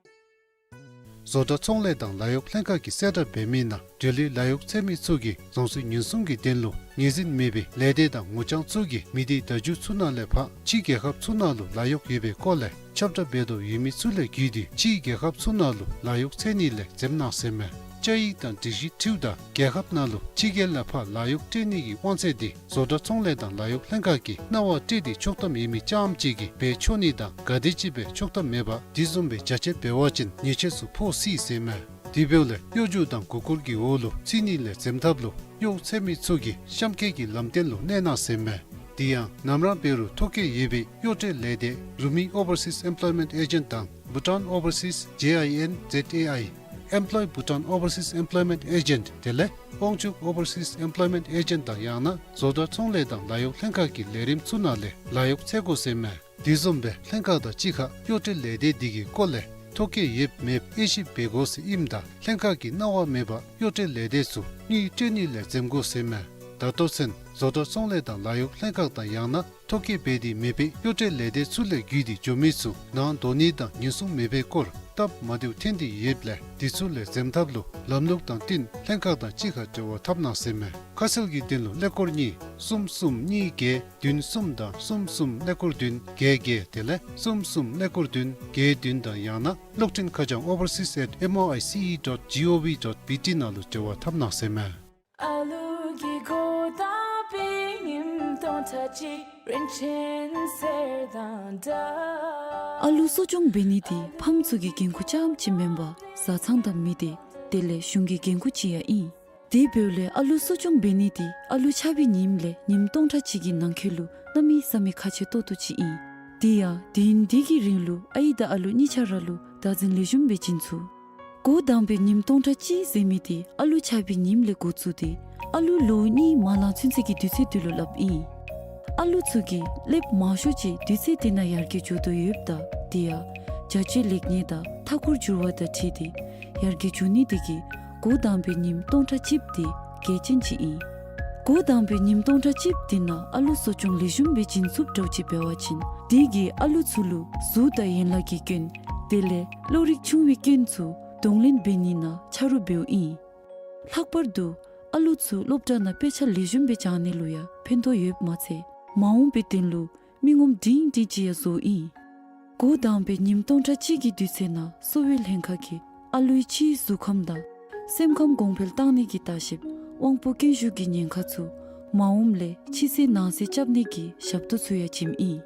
བཟོ་གྲྭ་ཚོང་ལས་དང་ལཱ་གཡོག་ལྷན་ཁག་གིས་གསལ་བསྒྲགས་འབད་མི་ནང་འབྲེལ་ཡོད་ལཱ་གཡོག་འཚོལ་མི་ཚུ་གིས་རྫོང་སྲིད་ཉེན་སྲུང་གི་དོན་ལུ་ངོས་འཛིན་མེད་པའི་ལས་སྡེ་དང་ངོ་རྐྱང་ཚུ་གིས་མི་སྡེ་བརྡ་བརྒྱུད་ཚུ་ནང་ལས་ཕར་ཕྱིའི་རྒྱལ་ཁབ་ཚུ་ནང་ལུ་ལཱ་གཡོག་ཡོད་པའི་སྐོར་ལས་ཁྱབ་བསྒྲགས་འབད་དོ་ཡོད་མི་ཚུ་ལས་བརྒྱུད་དེ་ཕྱིའི་རྒྱལ་ཁབ་ཚུ་ནང་ལུ་ལཱ་གཡོག་འཚོལ་ནི་ལས་འཛེམ་གནང་ཟེར་མས། བཅའ་ཡིག་དང་སྒྲིག་གཞི་འཁྲིལཝ་ད་རྒྱལ་ཁབ་ནང་ལུ་ཕྱི་རྒྱལ་ལས་ཕར་ལཱ་གཡོག་སྤྲོད་ནི་གི་དབང་ཚད་དེ་བཟོ་གྲྭ་ཚོང་ལས་དང་ལཱ་གཡོག་ལྷན་ཁག་གིས་གནང་བ་སྤྲོད་དེ་ཆོག་ཐམ་ཡོད་མི་རྐྱངམ་ཅིག་གིས་འབད་ཆོག་ནི་དང་ག་དེམ་ཅིག་སྦེ་ཆོག་ཐམ་མེད་པར་དེ་བཟུམ་སྦེ་རྒྱ་ཆེ་འབད་བ་ཅིན་ཉེས་ཆད་ཚུ་ཕོག་སྲིད་ཟེར་མས། དེ་འབདཝ་ལས་གཡོ་སྒྱུ་དང་མགུ་སྐོར་གྱི་འོག་ལུ་ཚུད་ནི་ལས་འཛེམ་ཐབས་ལུ་གཡོག་འཚོལ་མི་ཚུ་གིས་གཤམ་འཁོད་ཀྱི་ལམ་སྟོན་ལུ་གནས་གནང་ཟེར་མས། དེ་ཡང་ནམ་ར་འབད་རུང་ཐོ་བཀོད་ཡོད་པའི་གཡོག་སྤྲོད་ལས་སྡེ་རུ་མི་Overseas Employment Agent དང་Bhutan Overseas J I N Z A I Employ Bhutan Overseas Employment Agent དེ་ལས་དབང་ཕྱུག་Overseas Employment Agent དང་ཡང་ན་བཟོ་གྲྭ་ཚོང་ལས་དང་ལཱ་གཡོག་ལྷན་ཁག་གི་ལས་རིམ་ཚུ་ནང་ལས་ལཱ་གཡོག་འཚོལ་དགོ་ཟེར་མས། དེ་བཟུམ་སྦེ་ལྷན་ཁག་དང་གཅིག་ཁར་གཡོག་སྤྲོད་ལས་སྡེ་དེ་གི་སྐོར་ལས་ཐོ་བཀོད་ཡོདཔ་མེདཔ་དབྱེ་ཞིབ་འབད་དགོ་ཟེར་ཨིནམ་ད་ལྷན་ཁག་གིས་གནང་བ་མེད་པར་གཡོག་སྤྲོད་ལས་སྡེ་ཚུ་དངུལ་སྤྲོད་ནི་ལས་འཛེམ་དགོ་ཟེར་མས། ད་ལྟོ་ཚུན་བཟོ་གྲྭ་ཚོང་ལས་དང་ལཱ་གཡོག་ལྷན་ཁག་དང་ཡང་ན་ཐོ་བཀོད་འབད་དེ་མེད་པའི་གཡོག་སྤྲོད་ལས་སྡེ་ཚུ་ལས་བརྒྱུད་དེ་འགྱོ་མི་ཚུ་ནང་འདོགས་ནི་དང་ཉེན་སྲུང་མེད་པའི་སྐོར་ སྟབས་མ་བདེཝ་ཐོན་ཏེ་ཡོདཔ་ལས་དེ་ཚུ་ལས་འཛེམ་ཐབས་ལུ་ལམ་ལུགས་དང་བསྟུན་ལྷན་ཁག་དང་གཅིག་ཁར་འབྲེལ་བ་འཐབ་གནང་ཟེར་མས། ཁ་གསལ་གྱི་དོན་ལུ་ཀླད་ཀོར་གཉིས་གསུམ་གསུམ་གཉིས་བརྒྱད་བདུན་གསུམ་དང་གསུམ་གསུམ་ཀླད་ཀོར་བདུན་བརྒྱད་བརྒྱད་དེ་ལས་གསུམ་གསུམ་ཀླད་ཀོར་བདུན་བརྒྱད་བདུན་དང་ཡང་ན་གློག་འཕྲིན་ཁ་བྱང་overseas at M O I C E dot G O V dot B T ནང་ལུ་འབྲེལ་བ་འཐབ་གནང་ཟེར་མས། ཨ་ལུ་གི་འགོ་དང་པའི་ཉིནམ་སྟོང་ཕྲག་གཅིག་རིན་ཆེན་གསེར་དང་འདྲ། ཨ་ལུ་གསོ་སྐྱོང་འབད་ནི་འདི་ཕམ་ཚུ་གི་འགན་ཁུར་རྐྱངམ་ཅིག་མེན་པར་བཟའ་ཚང་དང་མི་སྡེ་དེ་ལས་གཞུང་གི་འགན་ཁུར་ཅིག་ཡང་ཨིན། དེ་འབདཝ་ལས་ཨ་ལུ་གསོ་སྐྱོང་འབད་ནི་འདི་ཨ་ལུ་ཆགས་པའི་ཉིནམ་ལས་ཉིནམ་སྟོང་ཕྲག་གཅིག་གི་ནང་འཁོད་ལུ་གནམ་མེད་ས་མེད་ཁག་ཆེ་ཏོག་ཏོ་ཅིག་ཨིན། དེ་ཡང་དུས་ཡུན་འདི་གི་རིང་ལུ་ཨའི་དང་ཨ་ལུ་གཉིས་ཆ་ར་ལུ་བདག་འཛིན་ལེགས་ཤོམ་སྦེ་བྱིན་ཚུགས། འགོ་དང་པའི་ཉིནམ་སྟོང་ཕྲག་གཅིག་ཟེར་མི་འདི་ཨ་ལུ་ཆགས་པའི་ཉིནམ་ལས་འགོ་བཙུགས་ཏེ་ཨ་ལུ་ལོ་གཉིས་མ་ལང་ཚུན་ཚོད་ཀྱི་དུས་ཚོད་འདི་ལུ་སླབ་ཨིན། ཨ་ལུ་ཚུ་གིས་ལེབ་མང་ཤོས་ཅིག་དུས་ཚོད་འདི་ནང་ཡར་རྒྱས་འགྱོ་དོ་ཡོདཔ་ད་དེ་ཡང་བྱ་སྤྱོད་ལེགས་ཉེས་དང་མཐའ་འཁོར་འགྱུར་བ་དང་འཁྲིལ་ཏེ་ཡར་རྒྱས་འགྱོ་ནི་དེ་གིས་འགོ་དང་པའི་ཉིནམ་སྟོང་ཕྲག་གཅིགཔོ་དེ་གལ་ཆེན་ཅིག་ཨིན། འགོ་དང་པའི་ཉིནམ་སྟོང་ཕྲག་གཅིགཔོ་དེ་ནང་ཨ་ལུ་གསོ་སྐྱོང་ལེགས་ཤོམ་སྦེ་བྱིན་ཚུགསཔ་འདྲཝ་ཅིག་འབད་བ་ཅིན་དེ་གིས་ཨ་ལུ་ཚུ་ལུ་གཟུགས་དང་ཡན་ལག་གི་སྐྱོན་དེ་ལས་བློ་རིག་ཆུང་བའི་སྐྱོན་ཚུ་གདོང་ལེན་འབད་ནི་ནང་ཆ་རོགས་འབདཝ་ཨིན། ལྷག་པར་དུ་ཨ་ལུ་ཚུ་སློབ་གྲྭ་ནང་དཔེ་ཆ་ལེགས་ཤོམ་སྦེ་སྦྱང་ནི་ལུ་ཡང་ཕན་ཐོགས་ཡོདཔ་མ་ཚད་མ་འོངས་པའི་དོན་ལུ་མི་ངོམ་སྒྲིང་སྒྲིང་ཅིག་ཡང་བཟོཝ་ཨིན། འགོ་དང་པའི་ཉིནམ་སྟོང་ཕྲག་གཅིག་གི་དུས་ཚོད་ནང་གསོ་བའི་ལྷན་ཁག་གིས་ཨ་ལུའི་ཕྱིའི་གཟུགས་ཁམས་དང་སེམས་ཁམས་གོང་འཕེལ་གཏང་ནི་གི་ལྟ་བཤལཔ་དབང་པོ་སྐྱོན་ཞུགས་ཀྱི་ཉེན་ཁ་ཚུ་མ་འོངམ་ལས་ཕྱི་གསལ་ནང་གསལ་རྐྱབ་ནི་གི་ཞབས་ཏོག་ཚུ་ཡང་བྱིནམ་ཨིན།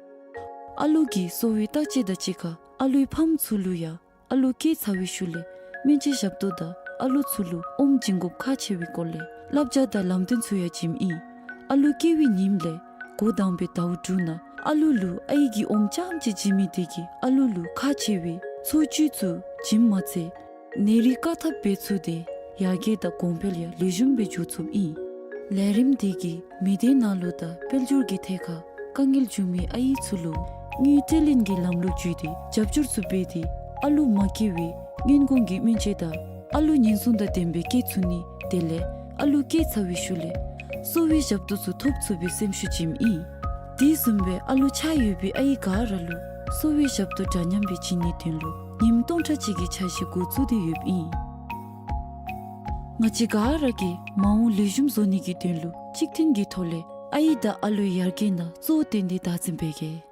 ཨ་ལུ་གི་གསོ་བའི་བརྟག་དཔྱད་དང་གཅིག་ཁར་ཨ་ལུའི་ཕམ་ཚུ་ལུ་ཡང་ཨ་ལུ་སྐྱེས་ཚར་བའི་ཤུལ་ལས་སྨན་བཅོས་ཞབས་ཏོག་དང་ཨ་ལུ་ཚུ་ལུ་ཨོམ་བྱིན་དགོཔ་ཁག་ཆེ་བའི་སྐོར་ལས་བསླབ་བྱ་དང་ལམ་སྟོན་ཚུ་ཡང་བྱིནམ་ཨིན། ཨ་ལུ་སྐྱེ་བའི་ཉིནམ་ལས་འགོ་དང་པའི་ཟླཝ་དྲུག་ནང་ཨ་ལུ་ལུ་ཨའི་གི་ཨོམ་རྐྱངམ་ཅིག་བྱིན་མི་དེ་གིས་ཨ་ལུ་ལུ་ཁག་ཆེ་བའི་འཚོ་བཅུད་ཚུ་བྱིནམ་མ་ཚད་ནད་རིགས་བཀག་ཐབས་འབད་ཚུགས་ཏེ་ཡར་རྒྱས་དང་གོང་འཕེལ་ཡང་ལེགས་ཤོམ་སྦེ་འགྱོ་ཚུགསཔ་ཨིན། ལས་རིམ་དེ་གིས་མི་སྡེ་ནང་ལུ་དང་དཔལ་འབྱོར་གྱི་ཐད་ཁར་དཀའ་ངལ་བྱུང་མི་ཨའི་ཚུ་ལུ་དངུལ་སྤྲོད་ལེན་གྱི་ལམ་ལུགས་བརྒྱུད་དེ་རྒྱབ་སྐྱོར་ཚུ་འབད་དེ་ཨ་ལུ་མ་སྐྱེ་བའི་སྔོན་འགོག་གི་སྨན་བཅོས་དང་ཨ་ལུ་ཉེན་སྲུང་དང་ལྡནམ་སྦེ་སྐྱེ་ཚུགས་ནི་དེ་ལས་ཨ་ལུ་སྐྱེས་ཚར་བའི་ཤུལ་ལས་གསོ་བའི་ཞབས་ཏོག་ཚུ་ཐོབ་ཚུགས་པའི་སེམས་ཤུགས་བྱིནམ་ཨིན། དེ་བཟུམ་སྦེ་ཨ་ལུ་ཆགས་ཡོད་པའི་ཨའི་ག་ར་ལུ་གསོ་བའི་ཞབས་ཏོག་འདྲ་མཉམ་སྦེ་བྱིན་ནིའི་དོན་ལུ་ཉིནམ་སྟོང་ཕྲག་གཅིག་གི་འཆར་གཞི་འགོ་བཙུགས་ཏེ་ཡོདཔ་ཨིན། ང་བཅས་ག་ར་གིས་མ་འོངས་ལེགས་ཤོམ་བཟོ་ནི་གི་དོན་ལུ་གཅིག་མཐུན་གྱི་ཐོག་ལས་ཨའི་དང་ཨ་ལུའི་ཡར་རྒྱས་ནང་གཙོ་བོ་བཏོན་ཏེ་བདག་འཛིན་འབད་གེ།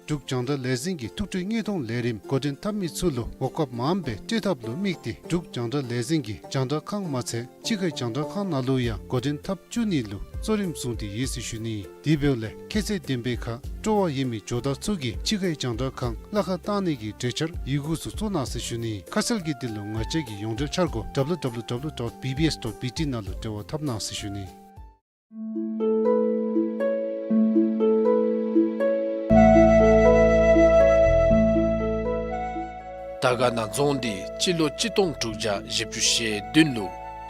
འབྲུག་རྒྱང་བསྒྲགས་ལས་འཛིན་གྱི་ཐུགས་སྤྲོའི་དངོས་མཐོང་ལས་རིམ་འགོ་འདྲེན་འཐབ་མི་ཚུ་ལུ་གོ་སྐབས་མངམ་སྦེ་སྤྲོད་ཐབས་ལུ་དམིགས་ཏེ་འབྲུག་རྒྱང་བསྒྲགས་ལས་འཛིན་གྱི་རྒྱང་བསྒྲགས་ཁང་མ་ཚད་ཕྱི་ཁའི་རྒྱང་བསྒྲགས་ཁང་ནང་ལུ་ཡང་འགོ་འདྲེན་འཐབ་བཅུག་ནི་ལུ་གཙོ་རིམ་བཟུང་སྟེ་ཡོད་ཟེར་ཞུ་ནི། དེ་འབདཝ་ལས་ཁྱད་ཚད་ལྡན་པའི་ཁར་སྤྲོ་བ་ཡོད་མི་ཇོ་བདག་ཚུ་གིས་ཕྱི་ཁའི་རྒྱང་བསྒྲགས་ཁང་གླ་ཁར་བཏང་ནི་གི་གྲོས་འཆར་ཡི་གུ་ཚུ་བཙུགས་གནང་ཟེར་ཞུ་ནི། ཁ་གསལ་གྱི་དོན་ལུ་ང་བཅས་ཀྱི་ཡོངས་འབྲེལ་འཆར་སྒོ་W W W dot B B S dot B T ནང་ལུ་འབྲེལ་བ་འཐབ་གནང་ཟེར་ཞུ་ནི། དར་དཀར་ན་རྫོང་འདི་སྤྱི་ལོ་གཅིག་སྟོང་དྲུག་བརྒྱ་བཞི་བཅུ་ཞེ་བདུན་ལུ་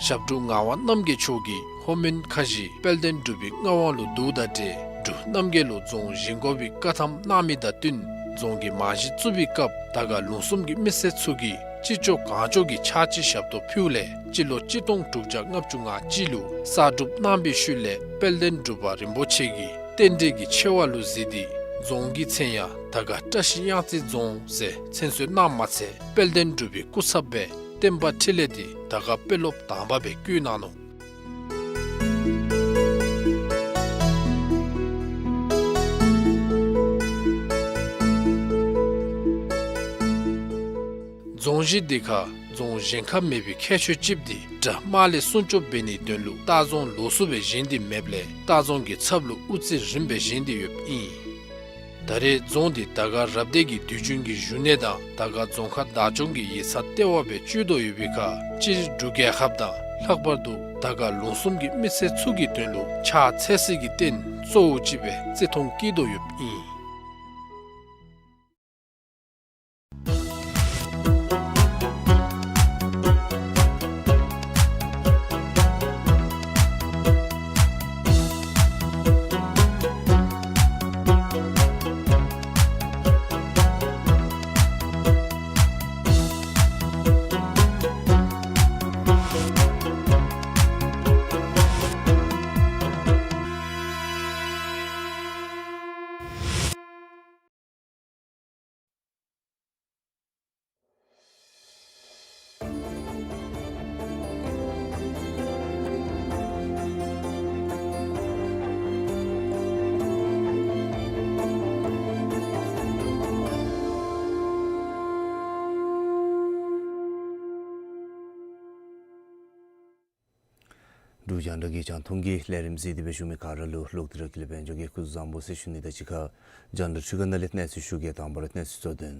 ཞབས་དྲུང་ངག་དབང་རྣམ་རྒྱལ་མཆོག་གིས་ལྷོ་མོན་ཁ་བཞི་དཔལ་ལྡན་འབྲུག་པའི་མངའ་དབང་ལུ་བསྡུཝ་དང་འབྲེལ་འབྲུག་རྣམ་རྒྱལ་ལུ་རྫོང་བཞེངས་དགོ་པའི་བཀའ་ཐམ་གནང་མི་དང་བསྟུན་རྫོང་གི་རྨང་གཞི་བཙུགས་པའི་སྐབས་དར་དཀར་ལུང་གསུམ་གྱི་མི་སེར་ཚུ་གིས་ཅི་ལྕོགས་གང་ལྕོགས་ཀྱི་ཕྱག་ཕྱི་ཞབས་ཏོག་ཕུལཝ་ལས་སྤྱི་ལོ་གཅིག་སྟོང་དྲུག་བརྒྱ་ལྔ་བཅུ་ང་གཅིག་ལུ་གསར་སྒྲུབ་གནང་བའི་ཤུལ་ལས་དཔལ་ལྡན་འབྲུག་པ་རིན་པོ་ཆེ་གིས་རྟེན་འབྲེལ་གྱི་ཆེ་བ་ལུ་གཟིགས་ཏེ་རྫོང་གི་མཚན་ཡང་དར་དཀར་བཀྲ་ཤིས་གཡང་རྩེ་རྫོང་ཟེར་མཚན་གསོལ་གནངམ་མ་ཚད་དཔལ་ལྡན་འབྲུག་པའི་སྐུ་ཚབ་སྦེ་བསྟན་པ་འཕྲིན་ལས་འདི་དར་དཀར་དཔོན་སློབ་དང་པ་སྦེ་བསྐོས་གནང་ནུག། རྫོང་གཞི་འདི་ཁར་རྫོང་གཞན་ཁར་མེད་པའི་ཁྱད་ཆོས་ཅིག་འདི་དགྲ་དམག་ལས་སྲུང་སྐྱོབ་འབད་ནིའི་དོན་ལུ་ལྟ་རྫོང་ལོགས་སུ་སྦེ་བཞེངས་ཏེ་མེདཔ་ལས་ལྟ་རྫོང་གི་ཚབ་ལུ་དབུ་རྩེ་རིམ་པ་སྦེ་བཞེངས་ཏེ་ཡོདཔ་ཨིན། ད་རེས་རྫོང་འདི་དར་དཀར་རབ་སྡེ་གི་དུས་རྒྱུན་གྱི་བཞུགས་གནས་དང་དར་དཀར་རྫོང་ཁག་བདག་སྐྱོང་གི་ཡིག་ཚང་ལྟེ་བ་སྦེ་སྤྱོད་དོ་ཡོད་པའི་ཁར་སྤྱིར་འབྲུག་རྒྱལ་ཁབ་དང་ལྷག་པར་དུ་དར་དཀར་ལུང་གསུམ་གྱི་མི་སེར་ཚུ་གི་དོན་ལུ་ཕྱག་འཚལ་སའི་རྟེན་གཙོ་བོ་ཅིག་སྦེ་བརྩི་མཐོང་བསྐྱེད་དོ་ཡོདཔ་ཨིན། འབྲུག་རྒྱང་བསྒྲགས་ཀྱི་རྒྱང་མཐོང་གི་ལས་རིམ་གཟིགས་ཏེ་འབད་བཞུགས་མི་ག་ར་ལུ་ལོག་སྟེ་ར་གི་ལས་འབད་བརྩོན་གྱིས་སྐུ་གཟུགས་བཟང་པོ་ཟེར་ཞུ་ནི་དང་གཅིག་ཁར་རྒྱང་བསྒྲགས་འཕྲུལ་ཁང་ནང་ལས་གནས་ཚུལ་ཞུ་གེ། དང་པ་ར་གནས་ཚུལ་གཙོ་དོན།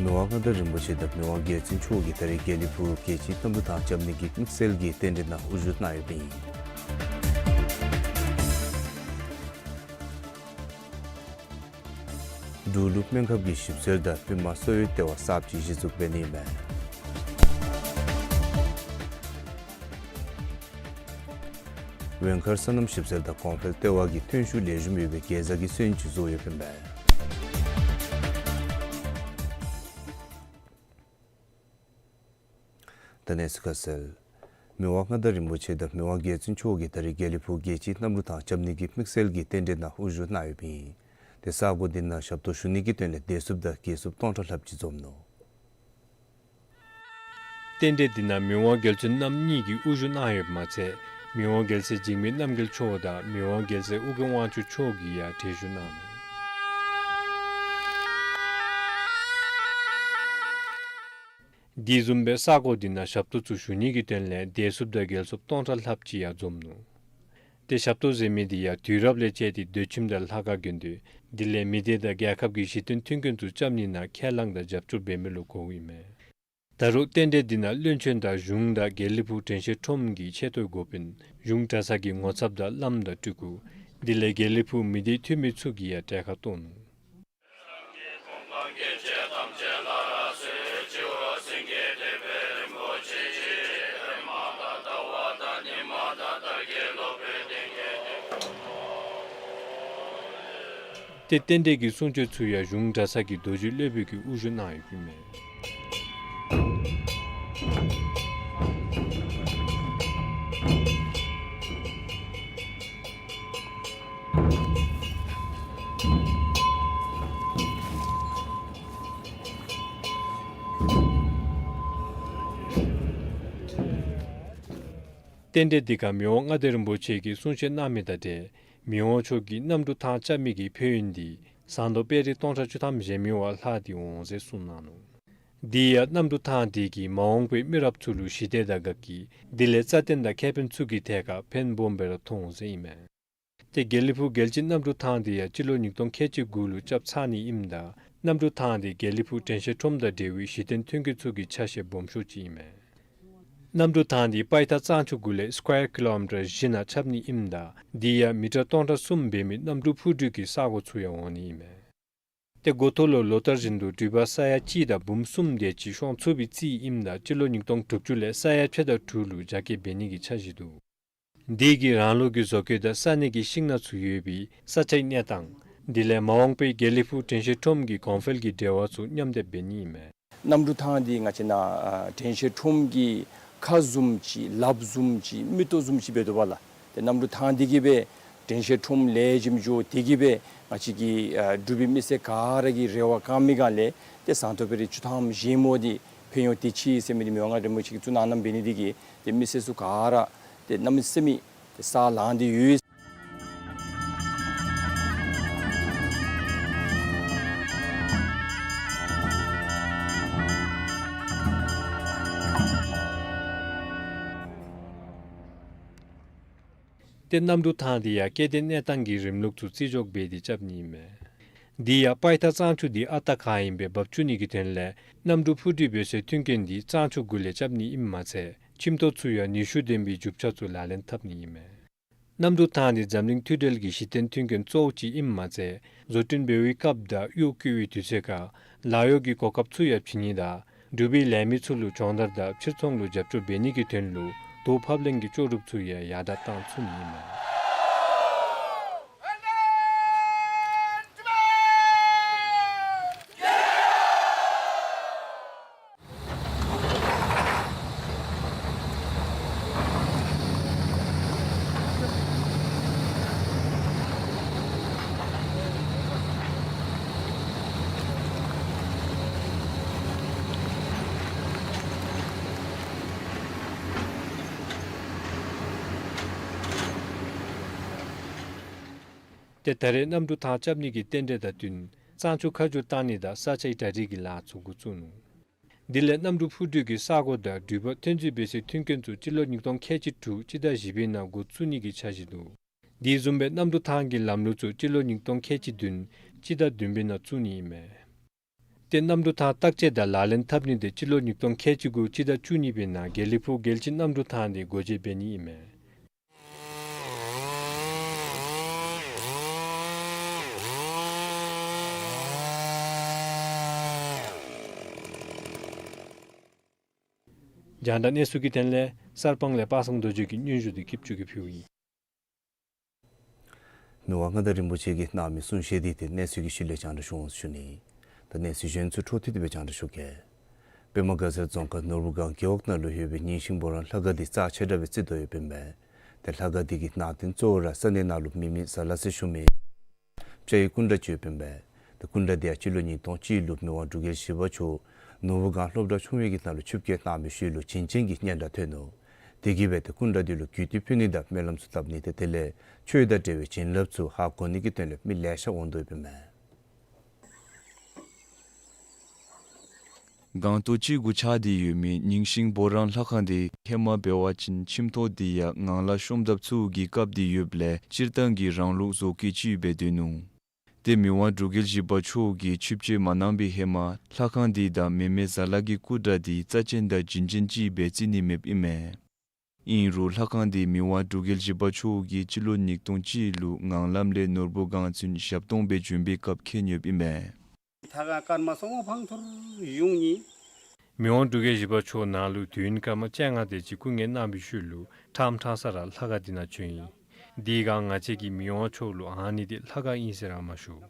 མི་དབང་མངའ་བདག་རིན་པོ་ཆེ་དང་མི་དབང་རྒྱལ་བཙུན་མཆོག་གིས་ད་རིས་དགེ་ལེགས་ཕུག་རྒྱལ་སྤྱིའི་གནམ་གྲུ་ཐང་རྐྱབ་ནི་གི་དམིགས་བསལ་གྱི་རྟེན་འབྲེལ་ནང་དབུ་བཞུགས་གནང་ཡོདཔ་ཨིན། འབྲུག་ལུ་སྨན་ཁབ་ཀྱི་ཞིབ་འཚོལ་དང་པུས་མོ་གསོ་བའི་ལྟེ་བ་གསརཔ་ཅིག་གཞི་བཙུགས་འབད་ནི་ཨིན་མས། ཝེང་མཁར་སོ་ནམ་ཞིབ་འཚོལ་དང་གོང་འཕེལ་ལྟེ་བ་གིས་ཐོན་ཤུགས་ལེགས་ཤོམ་ཡོད་པའི་གེ་ཛ་གི་སོན་ཅིག་བཟོ་ཡོདཔ་ཨིན་མས། ད་གནས་ཚུལ་ཁ་གསལ། མི་དབང་མངའ་བདག་རིན་པོ་ཆེ་དང་མི་དབང་རྒྱལ་བཙུན་མཆོག་གིས་ད་རིས་དགེ་ལེགས་ཕུག་རྒྱལ་སྤྱིའི་གནམ་གྲུ་ཐང་རྐྱབ་ནི་གི་དམིགས་བསལ་གྱི་རྟེན་འབྲེལ་ནང་དབུ་བཞུགས་གནང་ཡོདཔ་ཨིན། ཏེ་ས་གོ་འདི་ནང་ཞབས་ཏོག་ཞུ་ནི་གི་དོན་ལས་བདེ་སྲུངཔ་དང་རྒྱལ་སྲུངཔ་སྟོང་ཕྲག་ལྷགཔ་ཅིག་འཛོམས་ནུག། རྟེན་འབྲེལ་འདི་ནང་མི་དབང་རྒྱལ་བཙུན་རྣམ་གཉིས་ཀྱིས་དབུ་བཞུགས་གནང་ཡོདཔ་མ་ཚད་མི་དབང་རྒྱལ་སྲས་འཇིགས་མེད་རྣམ་རྒྱལ་མཆོག་དང་མི་དབང་རྒྱལ་སྲས་ཨོ་རྒྱན་དབང་ཕྱུག་མཆོག་གིས་ཡང་གྲལ་བཞུགས་གནང་ནུག། དེ་བཟུམ་སྦེ་ས་གོ་འདི་ནང་ཞབས་ཏོག་ཚུ་ཞུ་ནི་གི་དོན་ལས་བདེ་སྲུངཔ་དང་རྒྱལ་སྲུངཔ་སྟོང་ཕྲག་ལྷགཔ་ཅིག་ཡང་འཛོམས་ནུག། ཏེ་ཞབས་ཏོག་ཟེར་མི་འདི་ཡང་དུས་རབས་ལས་བཅད་དེ་སྡོད་ཁྱིམ་དང་ལྷ་ཁང་དགོན་སྡེ་དེ་ལས་མི་སྡེ་དང་རྒྱལ་ཁབ་ཀྱི་གཞི་རྟེན་མཐུན་རྐྱེན་ཚུ་རྐྱབ་ནི་ནང་ཁས་བླངས་དང་རྒྱབ་སྐྱོར་འབད་མི་ལུ་གོཝ་ཨིན་མས། ད་རུང་རྟེན་འབྲེལ་འདི་ནང་བློན་ཆེན་དང་གཞུང་དང་དགེ་ལེགས་ཕུག་དྲན་ཤེས་ཁྲོམ་གྱི་ཆེ་མཐོའི་འགོ་དཔོན་གཞུང་གྲྭ་ཚང་གི་ངོ་ཚབ་དང་བླམ་དང་སྤྲུལ་སྐུ་དེ་ལས་དགེ་ལེགས་ཕུག་མི་སྡེའི་འཐུས་མི་ཚུ་གིས་ཡང་གྲལ་ཁར་གཏོགས་ནུག། ཏེ་རྟེན་འབྲེལ་གྱི་གསུང་ཆོག་ཚུ་ཡང་གཞུང་གྲྭ་ཚང་གི་རྡོ་རྗེ་སློབ་དཔོན་གྱིས་དབུ་བཞུགས་གནང་ཡོདཔ་ཨིན་མས། རྟེན་འབྲེལ་འདི་ཁར་མི་དབང་མངའ་བདག་རིན་པོ་ཆེ་གིས་གསུང་བཤད་གནང་མི་དང་འབྲེལ་མི་དབང་མཆོག་གིས་གནམ་གྲུ་ཐང་རྐྱབ་མི་གི་ཕན་ཡོན་འདི་ཟངས་མདོག་དཔལ་རི་སྟོང་ཕྲག་བཅུ་ཐམ་བཞེངས་མི་བ་ལྷག་སྟེ་འོང་ཟེར་གསུངས་གནང་ནུག། འདི་ཡང་གནམ་གྲུ་ཐང་འདི་གིས་མ་འོངས་པའི་མི་རབས་ཚུ་ལུ་ཞི་བདེ་དང་དགའ་སྐྱིད་དེ་ལས་རྩ་བརྟན་དང་ཁེ་ཕན་ཚུ་གི་ཐད་ཁར་ཕན་སྦོམ་སྦེ་ར་མཐོང་འོང་ཟེར་ཨིན་མས། ཏེ་དགེ་ལེགས་ཕུག་རྒྱལ་སྤྱིའི་གནམ་གྲུ་ཐང་འདི་ཡང་སྤྱི་ལོ་ཉིས་སྟོང་ཁལ་གཅིག་དགུ་ལུ་རྐྱབ་ཚར་ནི་ཨིནམ་ད་གནམ་གྲུ་ཐང་འདི་དགེ་ལེགས་ཕུག་དྲན་ཤེས་ཁྲོམ་དང་འབྲེལ་བའི་གཞི་རྟེན་མཐུན་རྐྱེན་ཚུ་གི་ཆ་ཤས་སྦོམ་ཤོས་ཅིག་ཨིན་མས། གནམ་གྲུ་ཐང་འདི་པའི་ཐག་གཙང་ཆུ་གུ་ལས་སི་ཀོ་ཡར་ཀི་ལོ་མི་ཊར་བཞི་ནང་རྐྱབ་ནི་ཨིནམ་ད་འདི་ཡང་མི་ཊར་སྟོང་ཕྲག་གསུམ་འབད་མི་གནམ་གྲུ་འཕུར་འགྲུལ་གྱི་ས་གོ་ཚུ་ཡང་འོང་ནི་ཨིན་མས། ཏེ་འགོ་ཐོག་ལུ་ལོ་ལྟར་བཞིན་དུ་འགྲུལ་པ་ས་ཡ་གཅིག་དང་འབུམ་གསུམ་དེ་ཅིག་ཤོང་ཚུགས་པའི་རྩིས་ཨིནམ་ད་སྤྱི་ལོ་ཉིས་སྟོང་དྲུག་ཅུ་ལས་ས་ཡ་ཕྱེད་དང་དྲུག་ལུ་རྒྱ་སྐྱེད་འབད་ནི་གི་འཆར་གཞི་འདུག། འདི་གིས་རང་ལུགས་ཀྱི་བཟོ་བཀོད་དང་ས་གནས་ཀྱི་ཤིང་ནགས་ཚུ་ཡོད་པའི་ས་ཆའི་གནས་སྟངས་དེ་ལས་མ་འོངས་པའི་དགེ་ལེགས་ཕུག་དྲན་ཤེས་ཁྲོམ་གྱི་གོང་འཕེལ་གྱི་འབྲེལ་བ་ཚུ་མཉམ་སྡེབ་འབད་ནི་ཨིན་མས། གནམ་གྲུ་ཐང་འདི་ང་བཅས་ནཱ་ཨ་དྲན་ཤེས་ཁྲོམ་གྱི་ཁ་བཟུམ་ཅིག་ལགཔ་བཟུམ་ཅིག་མིག་ཏོ་བཟུམ་ཅིག་འབད་དོ་བ་ལགས། ཏེ་གནམ་གྲུ་ཐང་འདི་གིས་སྦེ་དྲན་ཤེས་ཁྲོམ་ལེགས་ཤོམ་འགྱོ་སྟེ་གིས་སྦེ་ང་བཅས་ཀྱི་ཨ་འབྲུག་པའི་མི་སེར་ག་ར་གི་རེ་བ་བསྐང་མི་ག་ལས་ཏེ་ཟངས་མདོག་དཔལ་རི་བཅུ་ཐམ་བཞེངས་མི་འདི་ཕན་ཡོན་དེ་ཅིག་ཟེར་མི་འདི་མི་དབང་མངའ་བདག་རིན་པོ་ཆེ་གིས་གཙུག་ལག་ཁང་ནང་འབད་ནི་འདི་གིས་ཏེ་མི་སེར་ཚུ་ག་ར་ཏེ་གནམ་མེད་ས་མེད་ཏེ་ས་ལང་སྟེ་ཡོད། ཏེ་གནམ་གྲུ་ཐང་འདི་ཡང་སྐྱེ་ལྡན་གནས་སྟངས་ཀྱི་རིམ་ལུགས་ཚུ་རྩིས་འཇོག་འབད་དེ་རྐྱབ་ནི་ཨིན་མས། འདི་ཡང་པའི་ཐག་གཙང་ཆུ་འདི་ཨ་རྟག་ག་ཨིནམ་སྦེ་འབབ་བཅུག་ནི་གི་དོན་ལས་གནམ་གྲུ་འཕུར་འགྲུལ་འབད་སའི་མཐུན་རྐྱེན་འདི་གཙང་ཆུ་གུ་ལས་རྐྱབ་ནི་ཨིནམ་མ་ཚད་ཁྱིམ་ཐོག་ཚུ་ཡང་ནུས་ཤུགས་ལྡན་པའི་རྒྱུ་ཆ་ཚུ་ལག་ལེན་འཐབ་ནི་ཨིན་མས། གནམ་གྲུ་ཐང་འདི་འཛམ་གླིང་མཐུད་འབྲེལ་གྱི་གཞི་རྟེན་མཐུན་རྐྱེན་གཙོ་བོ་ཅིག་ཨིནམ་མ་ཚད་བཟོ་སྐྲུན་འབད་བའི་སྐབས་དང་གཡོག་བཀོལ་བའི་དུས་ཚོད་ཁར་ལཱ་གཡོག་གི་གོ་སྐབས་ཚུ་ཡང་བྱིན་ནི་དང་འབྲུག་པའི་ལས་མི་ཚུ་ལུ་སྦྱོང་བརྡར་དང་ཕྱིར་ཚོང་ལུ་རྒྱབ་སྐྱོར་འབད་ནི་གི་དོན་ལུ་དོ་ཕབ་ལེན་གྱི་ལྕོགས་གྲུབ་ཚུ་ཡང་ཡར་དྲག་བཏང་ཚུགས་ནི་ཨིན་མས། ཏེ་ད་རེས་གནམ་གྲུ་ཐང་རྐྱབ་ནི་གི་རྟེན་འབྲེལ་དང་བསྟུན་གཙང་ཆུ་ཁ་བསྒྱུར་བཏང་ནི་དང་ས་ཆའི་གྲ་སྒྲིག་གི་ལཱ་ཚུ་འགོ་བཙུགས་ནུག། དེ་ལས་གནམ་གྲུ་འཕུར་གྲུ་གི་ས་གོ་དང་འགྲུལ་པ་ཐོན་རྫས་སྦེ་ཟེར་མཐུན་རྐྱེན་ཚུ་སྤྱི་ལོ་ཉིས་སྟོང་ཁལ་གཅིག་དྲུག་སྤྱི་ཟླ་བཞི་པའི་ནང་འགོ་བཙུགས་ནི་གི་འཆར་གཞི་འདུག། དེ་བཟུམ་སྦེ་གནམ་གྲུ་ཐང་གི་ལམ་ལུགས་ཚུ་སྤྱི་ལོ་ཉིས་སྟོང་ཁལ་གཅིག་བདུན་སྤྱི་ཟླ་བདུན་པའི་ནང་བཙུགས་ནི་ཨིན་མས། ཏེ་གནམ་གྲུ་ཐང་བརྟག་དཔྱད་དང་ལག་ལེན་འཐབ་ནི་དེ་སྤྱི་ལོ་ཉིས་སྟོང་ཁལ་གཅིག་དགུ་སྤྱི་ཟླ་བཅུ་གཉིས་པའི་ནང་དགེ་ལེགས་ཕུག་རྒྱལ་སྤྱི་གནམ་གྲུ་ཐང་དེ་སྒོ་འབྱེད་འབད་ནི་ཨིན་མས། རྒྱང་བསྒྲགས་གནས་ཚུལ་གྱི་དོན་ལས་གསར་སྤང་ལས་པ་སངས་རྡོ་རྗེ་གི་སྙན་ཞུ་དེ་སྐྱིད་ཅུ་གིས་ཕུལཝ་ཨིན། མི་དབང་མངའ་བདག་རིན་པོ་ཆེ་གིས་གནང་མི་གསུང་བཤད་འདི་ཏེ་གནས་ཚུལ་གྱི་ཤུལ་ལས་རྒྱང་བསྒྲགས་ཞུ་འོང་ཞུ་ནི། ད་གནས་ཚུལ་གཞན་ཚུ་འཕྲོ་མཐུད་དེ་སྦེ་རྒྱང་བསྒྲགས་ཞུ་གེ། པདྨ་དགའ་ཚལ་རྫོང་ཁག་ནོར་བུ་སྒང་རྒེད་འོག་ནང་ལུ་ཡོད་པའི་ཉིང་ཤིང་བོ་རང་ལྷ་ཁང་འདི་རྩ་ཆེ་དྲགས་སྦེ་བརྩི་དོ་ཡོདཔ་ཨིན་པས། ཏེ་ལྷ་ཁང་འདི་གི་ནང་རྟེན་གཙོ་བོ་ར་ས་གནས་ནང་ལུ་མེ་མེ་ཟ་ལ་ཟེར་ཞུ་མི་བཅའ་ཡི་སྐུ་འདྲ་ཅིག་ཡོདཔ་ཨིན་པས། ཏེ་སྐུ་འདྲ་འདི་ཡང་སྤྱི་ལོ་ཉིས་སྟོང་གཅིག་ལུ་མི་དབང་འབྲུག་རྒྱལ་བཞི་པ་མཆོག་ནོར་བུ་སྒང་སློབ་གྲྭ་ཆུང་བའི་གི་ནང་ལུ་ཆིབས་བསྐྱོད་གནང་བའི་ཤུལ་ལུ་བྱིན་ཅན་གྱི་སྙན་གྲགས་ཐོན་ནུག། དེ་གིས་སྦེ་ཏེ་སྐུ་འདྲ་འདི་ལུ་གུས་བཏུད་ཕུལ་ནི་དང་སྨོན་ལམ་ཚུ་བཏབ་ནི་ཏེ་དེ་ལས་ཆོས་དང་འབྲེལ་བའི་བྱིན་རླབས་ཚུ་ཧ་གོ་ནི་གི་དོན་ལས་མི་ལེ་ཤ་འོང་དོ་ཡོདཔ་ཨིན་མས། སྒང་ཏོག་གཅིག་གུ་ཆགས་ཏེ་ཡོད་མི་ཉིང་ཤིང་བོ་རང་ལྷ་ཁང་འདི་ཧེ་མ་འབད་བ་ཅིན་ཁྱིམ་ཐོག་འདི་ཡང་ངང་ལག་ཤོམ་ཐབས་ཚུ་གིས་བཀབ་སྟེ་ཡོདཔ་ལས་སྤྱིར་བཏང་གི་རང་ལུགས་བཟོ་བཀོད་ཅིག་སྦེ་སྡོད་ནུག། ཏེ་མི་དབང་འབྲུག་རྒྱལ་བཞི་པ་མཆོག་གིས་ཆིབས་བསྐྱོད་མ་གནང་པའི་ཧེ་མ་ལྷ་ཁང་འདི་དང་མེ་མེ་ཟ་ལ་གི་སྐུ་འདྲ་འདི་རྩ་ཅན་དང་བྱིན་ཅན་ཅིག་སྦེ་བརྩི་ནི་མེདཔ་ཨིན་མས། ཨིན་རུང་ལྷ་ཁང་འདི་མི་དབང་འབྲུག་རྒྱལ་བཞི་པ་མཆོག་གིས་སྤྱི་ལོ་ཉིས་སྟོང་གཅིག་ལུ་ངང་ལམ་ལས་ནོར་བུ་སྒང་ཚུན་ཞབས་སྟོང་སྦེ་བྱོན་པའི་སྐབས་མཁྱེན་ཡོདཔ་ཨིན་མས། ཐ་ག་སྐར་མ་སོ་ལྔ་ཕང་ཐུར་ཡུང་ནི། མི་དབང་འབྲུག་རྒྱལ་བཞི་པ་མཆོག་ནཱ་ལུ་དུས་ཡུན་སྐར་མ་བཅོ་ལྔ་དེ་ཅིག་སྐུ་ངལ་གནང་བའི་ཤུལ་ལུ་ཁྲམ་ཁྲང་ས་ར་ལྷ་ཁང་འདི་ནང་བྱོན་ཡི། དེའི་སྒང་ང་བཅས་ཀྱིས་མི་དབང་མཆོག་ལུ་ཨ་ནི་འདི་ལྷ་ཁང་ཨིན་ཟེར་ར་མ་ཞུ།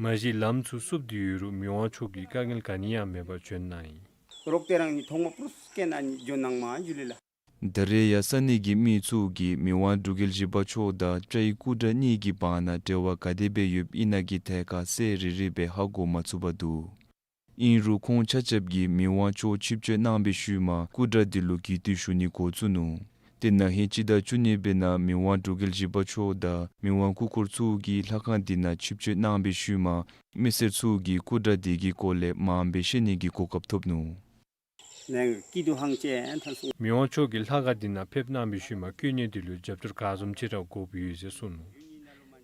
མ་གཞི་ལམ་ཚུ་བསུབ་སྟེ་ཡོད་རུང་མི་དབང་མཆོག་གིས་དཀའ་ངལ་ག་ནི་ཡང་མེད་པར་བྱོན་གནང་ཡི། རོག་ཏེ་རང་ནི་ཐོག་མ་པུ་རུས་སྐད་ནང་ནི་འགྱོ་གནང་མ་འགྱོ་ལེ་ལ། ད་རེས་ཡང་ས་གནས་ཀྱི་མི་ཚུ་གིས་མི་དབང་འབྲུག་རྒྱལ་བཞི་པ་མཆོག་དང་བཅའ་ཡི་སྐུ་འདྲ་གཉིས་ཀྱི་བར་ན་འབྲེལ་བ་ག་དེ་སྦེ་ཡོདཔ་ཨིན་ན་གི་ཐད་ཁར་གསལ་རི་རི་སྦེ་ཧ་གོ་མ་ཚུགས་པར་འདུག། ཨིན་རུང་ཁོང་ཆ་ཁྱབ་ཀྱིས་མི་དབང་མཆོག་ཆིབས་བསྐྱོད་གནང་བའི་ཤུལ་མ་སྐུ་འདྲ་འདི་ལུ་གུས་བཏུད་ཞུ་ནི་འགོ་བཙུགས་ནུག། ཏེ་ན་ཧིང་སྤྱི་ཟླ་བཅུ་གཉིས་པའི་ནང་མི་དབང་འབྲུག་རྒྱལ་བཞི་པ་མཆོག་དང་མི་དབང་སྐུ་འཁོར་ཚུ་གིས་ལྷ་ཁང་འདི་ནང་ཆིབས་བསྐྱོད་གནང་བའི་ཤུལ་མ་མི་སེར་ཚུ་གིས་སྐུ་འདྲ་འདི་གི་སྐོར་ལས་མང་སྦེ་ཤེས་ནི་གི་གོ་སྐབས་ཐོབ་ནུག། ནང་སྐྱིད་སྡུག་ཧང་ཅན་ཐང་སོང་། མི་དབང་མཆོག་གིས་ལྷ་ཁང་འདི་ནང་ཕེབས་གནང་བའི་ཤུལ་མ་བཀོད་ཉོག་འདི་ལུ་རྒྱབ་སྐྱོར་ག་བཟུམ་ཅིག་ར་དགོཔ་ཡོད་ཟེར་གསུངས་ནུག།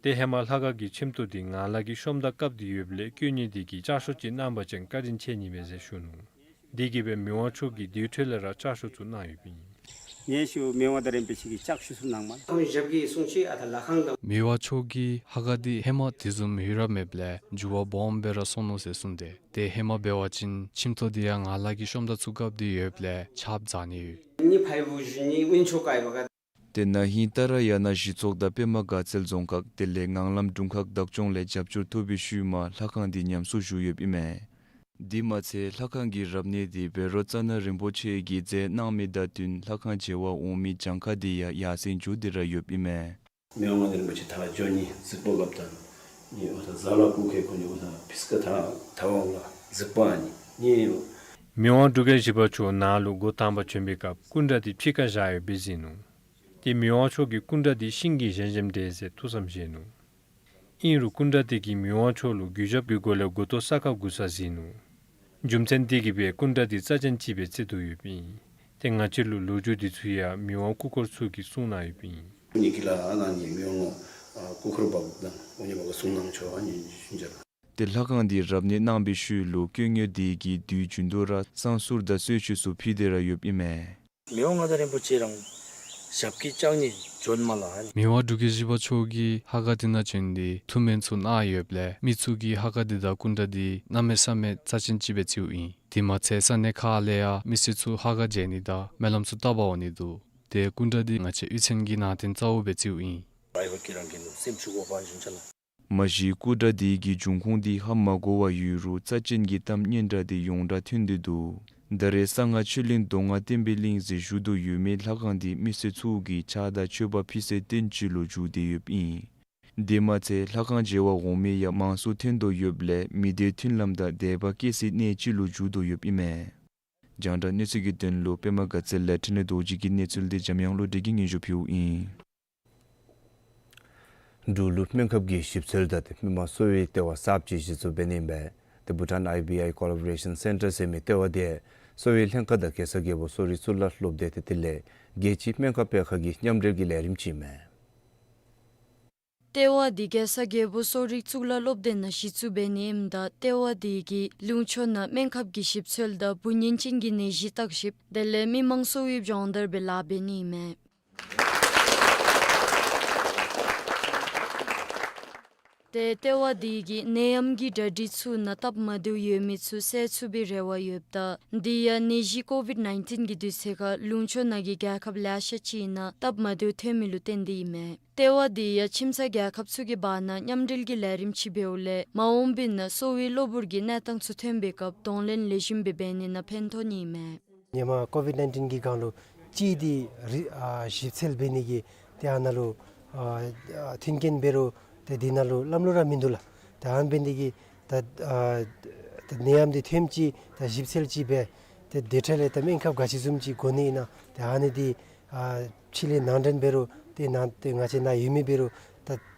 ཏེ་ཧེ་མ་ལྷ་ཁང་གི་ཁྱིམ་ཐོག་འདི་ངང་ལག་གི་ཤོམ་ཐབས་བཀབ་སྟེ་ཡོདཔ་ལས་བཀོད་ཉོག་འདི་གིས་ལྕགས་ཤོག་ཅིག་གནང་པ་ཅིན་བཀའ་དྲིན་ཆེ་ནི་མས་ཟེར་ཞུ་ནུག། དེ་གིས་སྦེ་མི་དབང་མཆོག་གིས་དེའི་འཕྲོ་ལས་ར་ལྕགས་ཤོག་ཚུ་གནང་ཡོདཔ་ཨིན། ངེ་ཤུ་མི་དབང་མངའ་བདག་རིན་པོ་ཆེ་གིས་ལྕགས་ཤོག་ཚུ་གནང་མ། ཁོང་ཞབས་ཀྱིས་གསུང་ཅི་ཨ་ད་ལྷ་ཁང་དང་། མི་དབང་མཆོག་གིས་ལྷ་ཁང་འདི་ཧེ་མ་དེ་བཟུམ་ཡོད་ར་མེདཔ་ལས་འགྱུར་བ་སྦོམ་སྦེ་ར་སོང་ནུག་ཟེར་གསུངས་ཏེ། ཏེ་ཧེ་མ་འབད་བ་ཅིན་ཁྱིམ་ཐོག་འདི་ཡང་ངང་ལག་གི་ཤོམ་ཐབས་ཚུ་བཀབ་སྟེ་ཡོདཔ་ལས་ཆརཔ་འཛག་ནི་ཡོད། ནི་ཕའི་བུ་ཞུ་ནི་ཝིན་ཆོ་ཀའི་བ་ག། ཏེ་ན་ཧིང་ཏ་ར་ཡ་ན་གཞི་ཚོགས་དང་པདྨ་དགའ་ཚལ་རྫོང་ཁག་དེ་ལས་ངང་ལམ་དྲུང་ཁག་བདག་སྐྱོང་ལས་རྒྱབ་སྐྱོར་ཐོབ་པའི་ཤུལ་མ་ལྷ་ཁང་འདི་ཉམས་གསོ་ཞུ་ཡོདཔ་ཨིན་མས། དེ་མ་ཚད་ལྷ་ཁང་གི་རབ་གནས་འདི་བཻ་རོ་ཙ་ན་རིན་པོ་ཆེ་གིས་མཛད་གནང་མི་དང་བསྟུན་ལྷ་ཁང་མཇལ་བར་འོང་མི་གྱངས་ཁ་འདི་ཡང་ཡར་སེང་འགྱོ་སྟེ་ར་ཡོདཔ་ཨིན་མས། མི་དབང་མངའ་བདག་རིན་པོ་ཆེ་ད་འགྱོ་ནི་གཟིགས་པ་སྐབས་དང་ནི་འོ་ད་ཟ་ལ་སྐུ་ཁེ་ཁོ་ནི་འོ་ད་ཕིས་ཀ་ད་ད་འོང་ལ་གཟིགས་པ་ནི་ནི། མི་དབང་འབྲུག་རྒྱལ་བཞི་པ་མཆོག་ནཱ་ལུ་འགོ་དང་པ་བྱོན་པའི་སྐབས་སྐུ་འདྲ་འདི་ཕྱི་ཁར་བཞག་ཡོདཔ་སྦེ་གཟིགས་ནུག། ཏེ་མི་དབང་མཆོག་གིས་སྐུ་འདྲ་འདི་ཤིང་གིས་བཞེངས་བཞེངསམ་འདྲས་ཟེར་ཐུགས་བསམ་བཞེས་ནུག། ཨིན་རུང་སྐུ་འདྲ་འདི་གིས་མི་དབང་མཆོག་ལུ་གུས་ཞབས་ཀྱི་སྒོ་ལས་མགུ་ཏོ་ས་ཁར་སྒུར་ས་གཟིགས་ནུག། རྒྱུ་མཚན་འདི་གིས་སྦེ་སྐུ་འདྲ་འདི་རྩ་ཅན་ཅིག་སྦེ་བརྩི་དོ་ཡོདཔ་ཨིན། ཏེ་ང་བཅས་ལུ་ལོ་རྒྱུས་འདི་ཚུ་ཡང་མི་དབང་སྐུ་འཁོར་ཚུ་གིས་གསུངས་གནང་ཡོདཔ་ཨིན། ནི་གི་ལ་ཨ་ནཱ་ནི་མི་དབང་ཨ་སྐུ་འཁོར་བ་དང་འོ་ནི་བ་ག་གསུང་གནང་ཆོག་ཨ་ནི་ཞུན་ཅ་ལ། ཏེ་ལྷ་ཁང་འདི་རབ་གནས་གནང་བའི་ཤུལ་ལུ་བཀོད་ཉོག་འདི་གི་དུས་རྒྱུན་དུ་ར་བསང་གསུར་དང་གསོལ་མཆོད་ཚུ་ཕུལ་ཏེ་ར་ཡོདཔ་ཨིན་མས། མི་དབང་མངའ་བདག་རིན་པོ་ཆེ་རང་ཞབས་ཀྱིས་བཅགས་ནི་བྱོན་མ་ལ། མི་དབང་འབྲུག་རྒྱལ་བཞི་པ་མཆོག་གིས་ལྷ་ཁང་འདི་ནང་བྱོན་ཏེ་ཐུགས་སྨོན་ཚུ་གནང་ཡོདཔ་ལས་མི་ཚུ་གིས་ལྷ་ཁང་འདི་དང་སྐུ་འདྲ་འདི་གནམ་མེད་ས་མེད་རྩ་ཅན་ཅིག་སྦེ་བརྩིཝ་ཨིན། དེ་མ་ཚད་ས་གནས་ཁག་ལས་ཡང་མི་སེར་ཚུ་ལྷ་ཁང་མཇལ་ནི་དང་སྨོན་ལམ་ཚུ་བཏབ་པར་འོང་ནི་འདུག། ཏེ་སྐུ་འདྲ་འདི་ང་བཅས་གཡུས་ཚན་གྱི་ནང་རྟེན་གཙོ་བོ་སྦེ་བརྩིཝ་ཨིན། རའི་བ་ཀི་རང་གི་ནུ་སེམས་ཆུ་གོ་པ་ཞུན་ཅ་ལ། མ་གཞི་སྐུ་འདྲ་འདི་གི་འབྱུང་ཁུངས་འདི་ཧ་མ་གོ་བར་ཡོད་རུང་རྩ་ཅན་གྱི་གཏམ་སྙན་གྲགས་འདི་ཡོངས་གྲགས་ཐོན་ཏེ་འདུག། ད་རེས་གསང་སྔགས་ཆོས་གླིང་མདོ་སྔགས་བསྟན་པའི་གླིང་ཟེར་ཞུ་དོ་ཡོད་མི་ལྷ་ཁང་འདི་མི་སེར་ཚུ་གིས་ཕྱག་དང་མཆོད་པ་ཕུལ་སའི་རྟེན་ཅིག་ལུ་འགྱུར་ཏེ་ཡོདཔ་ཨིན། དེ་མ་ཚད་ལྷ་ཁང་མཇལ་བར་འོང་མི་ཡང་མང་སུ་ཐོན་དོ་ཡོདཔ་ལས་མི་སྡེའི་མཐུན་ལམ་དང་དད་པ་སྐྱེ་སའི་གནས་ཅིག་ལུ་འགྱུར་དོ་ཡོདཔ་ཨིན་མས། རྒྱང་བསྒྲགས་གནས་ཚུལ་གྱི་དོན་ལུ་པདྨ་དགའ་ཚལ་ལས་འཕྲིན་ལས་རྡོ་རྗེ་གི་གནས་ཚུལ་འདི་འཇམ་དབྱངས་བློ་གྲོས་ཀྱིས་སྙན་ཞུ་ཕུལཝ་ཨིན། འབྲུག་ལུ་སྨན་ཁབ་ཀྱི་ཞིབ་འཚོལ་དང་ཏེ་མི་མང་གསོ་བའི་ལྟེ་བ་གསརཔ་ཅིག་གཞི་བཙུགས་འབད་ནི་ཨིན་པས། ཏེ་Bhutan I B I Collaboration Centre ཟེར་མི་ལྟེ་བ་དེ་ གསོ་བའི་ལྷན་ཁག་དང་གེ་སར་རྒྱལ་པོ་གསོ་རིག་གཙུག་ལག་སློབ་སྡེ་དེ་དེ་ལས་རྒྱལ་སྤྱིའི་སྨན་ཁབ་སྤེལ་ཁང་གི་མཉམ་འབྲེལ་གྱི་ལས་རིམ་ཅིག་ཨིན་མས། ལྟེ་བ་འདི་གེ་སར་རྒྱལ་པོ་གསོ་རིག་གཙུག་ལག་སློབ་སྡེ་ནང་གཞི་བཙུགས་འབད་ནི་ཨིནམ་ད་ལྟེ་བ་འདི་གིས་ལུང་ཕྱོགས་ནང་སྨན་ཁབ་ཀྱི་ཞིབ་འཚོལ་དང་འབུ་ཉེན་ཅན་གྱི་ནད་གཞི་བརྟག་ཞིབ་དེ་ལས་མི་མང་གསོ་བའི་སྦྱོང་བརྡར་སྦེ་ལཱ་འབད་ནི་ཨིན་མས། ཏེ་ལྟེ་བ་འདི་གིས་ནད་ཡམས་ཀྱི་གྲ་སྒྲིག་ཚུ་ནང་སྟབས་མ་བདེཝ་ཡོད་མི་ཚུ་སེལ་ཚུགས་པའི་རེ་བ་ཡོདཔ་ད་འདི་ཡང་ནད་གཞི་ཀོ་ཝིཌ་ནའིན་ཊིན་གྱི་དུས་ཚོད་ཁར་ལུང་ཕྱོགས་ནང་གི་རྒྱལ་ཁབ་ལེ་ཤ་ཅིག་ནང་སྟབས་མ་བདེཝ་ཐོན་མི་ལུ་བརྟེན་ཏེ་ཨིན་མས། ལྟེ་བ་འདི་ཡང་ཁྱིམ་ཚང་རྒྱལ་ཁབ་ཚུ་གི་བར་ན་མཉམ་འབྲེལ་གྱི་ལས་རིམ་ཅིག་འབདཝ་ལས་མ་འོངས་པའི་ནང་གསོ་བའི་གློ་བུར་གྱི་གནས་སྟངས་ཚུ་ཐོན་པའི་སྐབས་གདོང་ལེན་ལེགས་ཤོམ་སྦེ་འབད་ནི་ནང་ཕན་ཐོགས་ནི་ཨིན་མས། ཧེ་མ་ཀོ་ཝིཌ་ནའིན་ཊིན་གྱི་སྒང་ལུ་གཅིག་འདི་རི་ཨ་ཞིབ་འཚོལ་འབད་ནི་གི་ཏེ་ཨ་ནཱ་ལུ་ཨ་ཨ་མཐུན་རྐྱེན་འབད་རུང་ཏེ་འདི་ནང་ལུ་ལམ་ལུགས་ར་མིན་འདུག་ལགས། ཏེ་ཨ་ནི་འབད་ནི་གི་ད་ཨ་ད་ནད་ཡམས་འདི་ཐོནམ་ཅིག་ད་ཞིབ་འཚོལ་ཅིག་འབད་ཏེ་དེ་འཕྲལ་ལས་ད་སྨན་ཁབ་ག་ཅི་བཟུམ་ཅིག་དགོ་ནི་ཨིན་ན་ཏེ་ཨ་ནི་འདི་ཨ་ཕྱི་ལས་ནང་འདྲེན་འབད་རུང་ཏེ་ནང་ཏེ་ང་བཅས་ནཱ་ཡོད་མི་འབད་རུང་ད་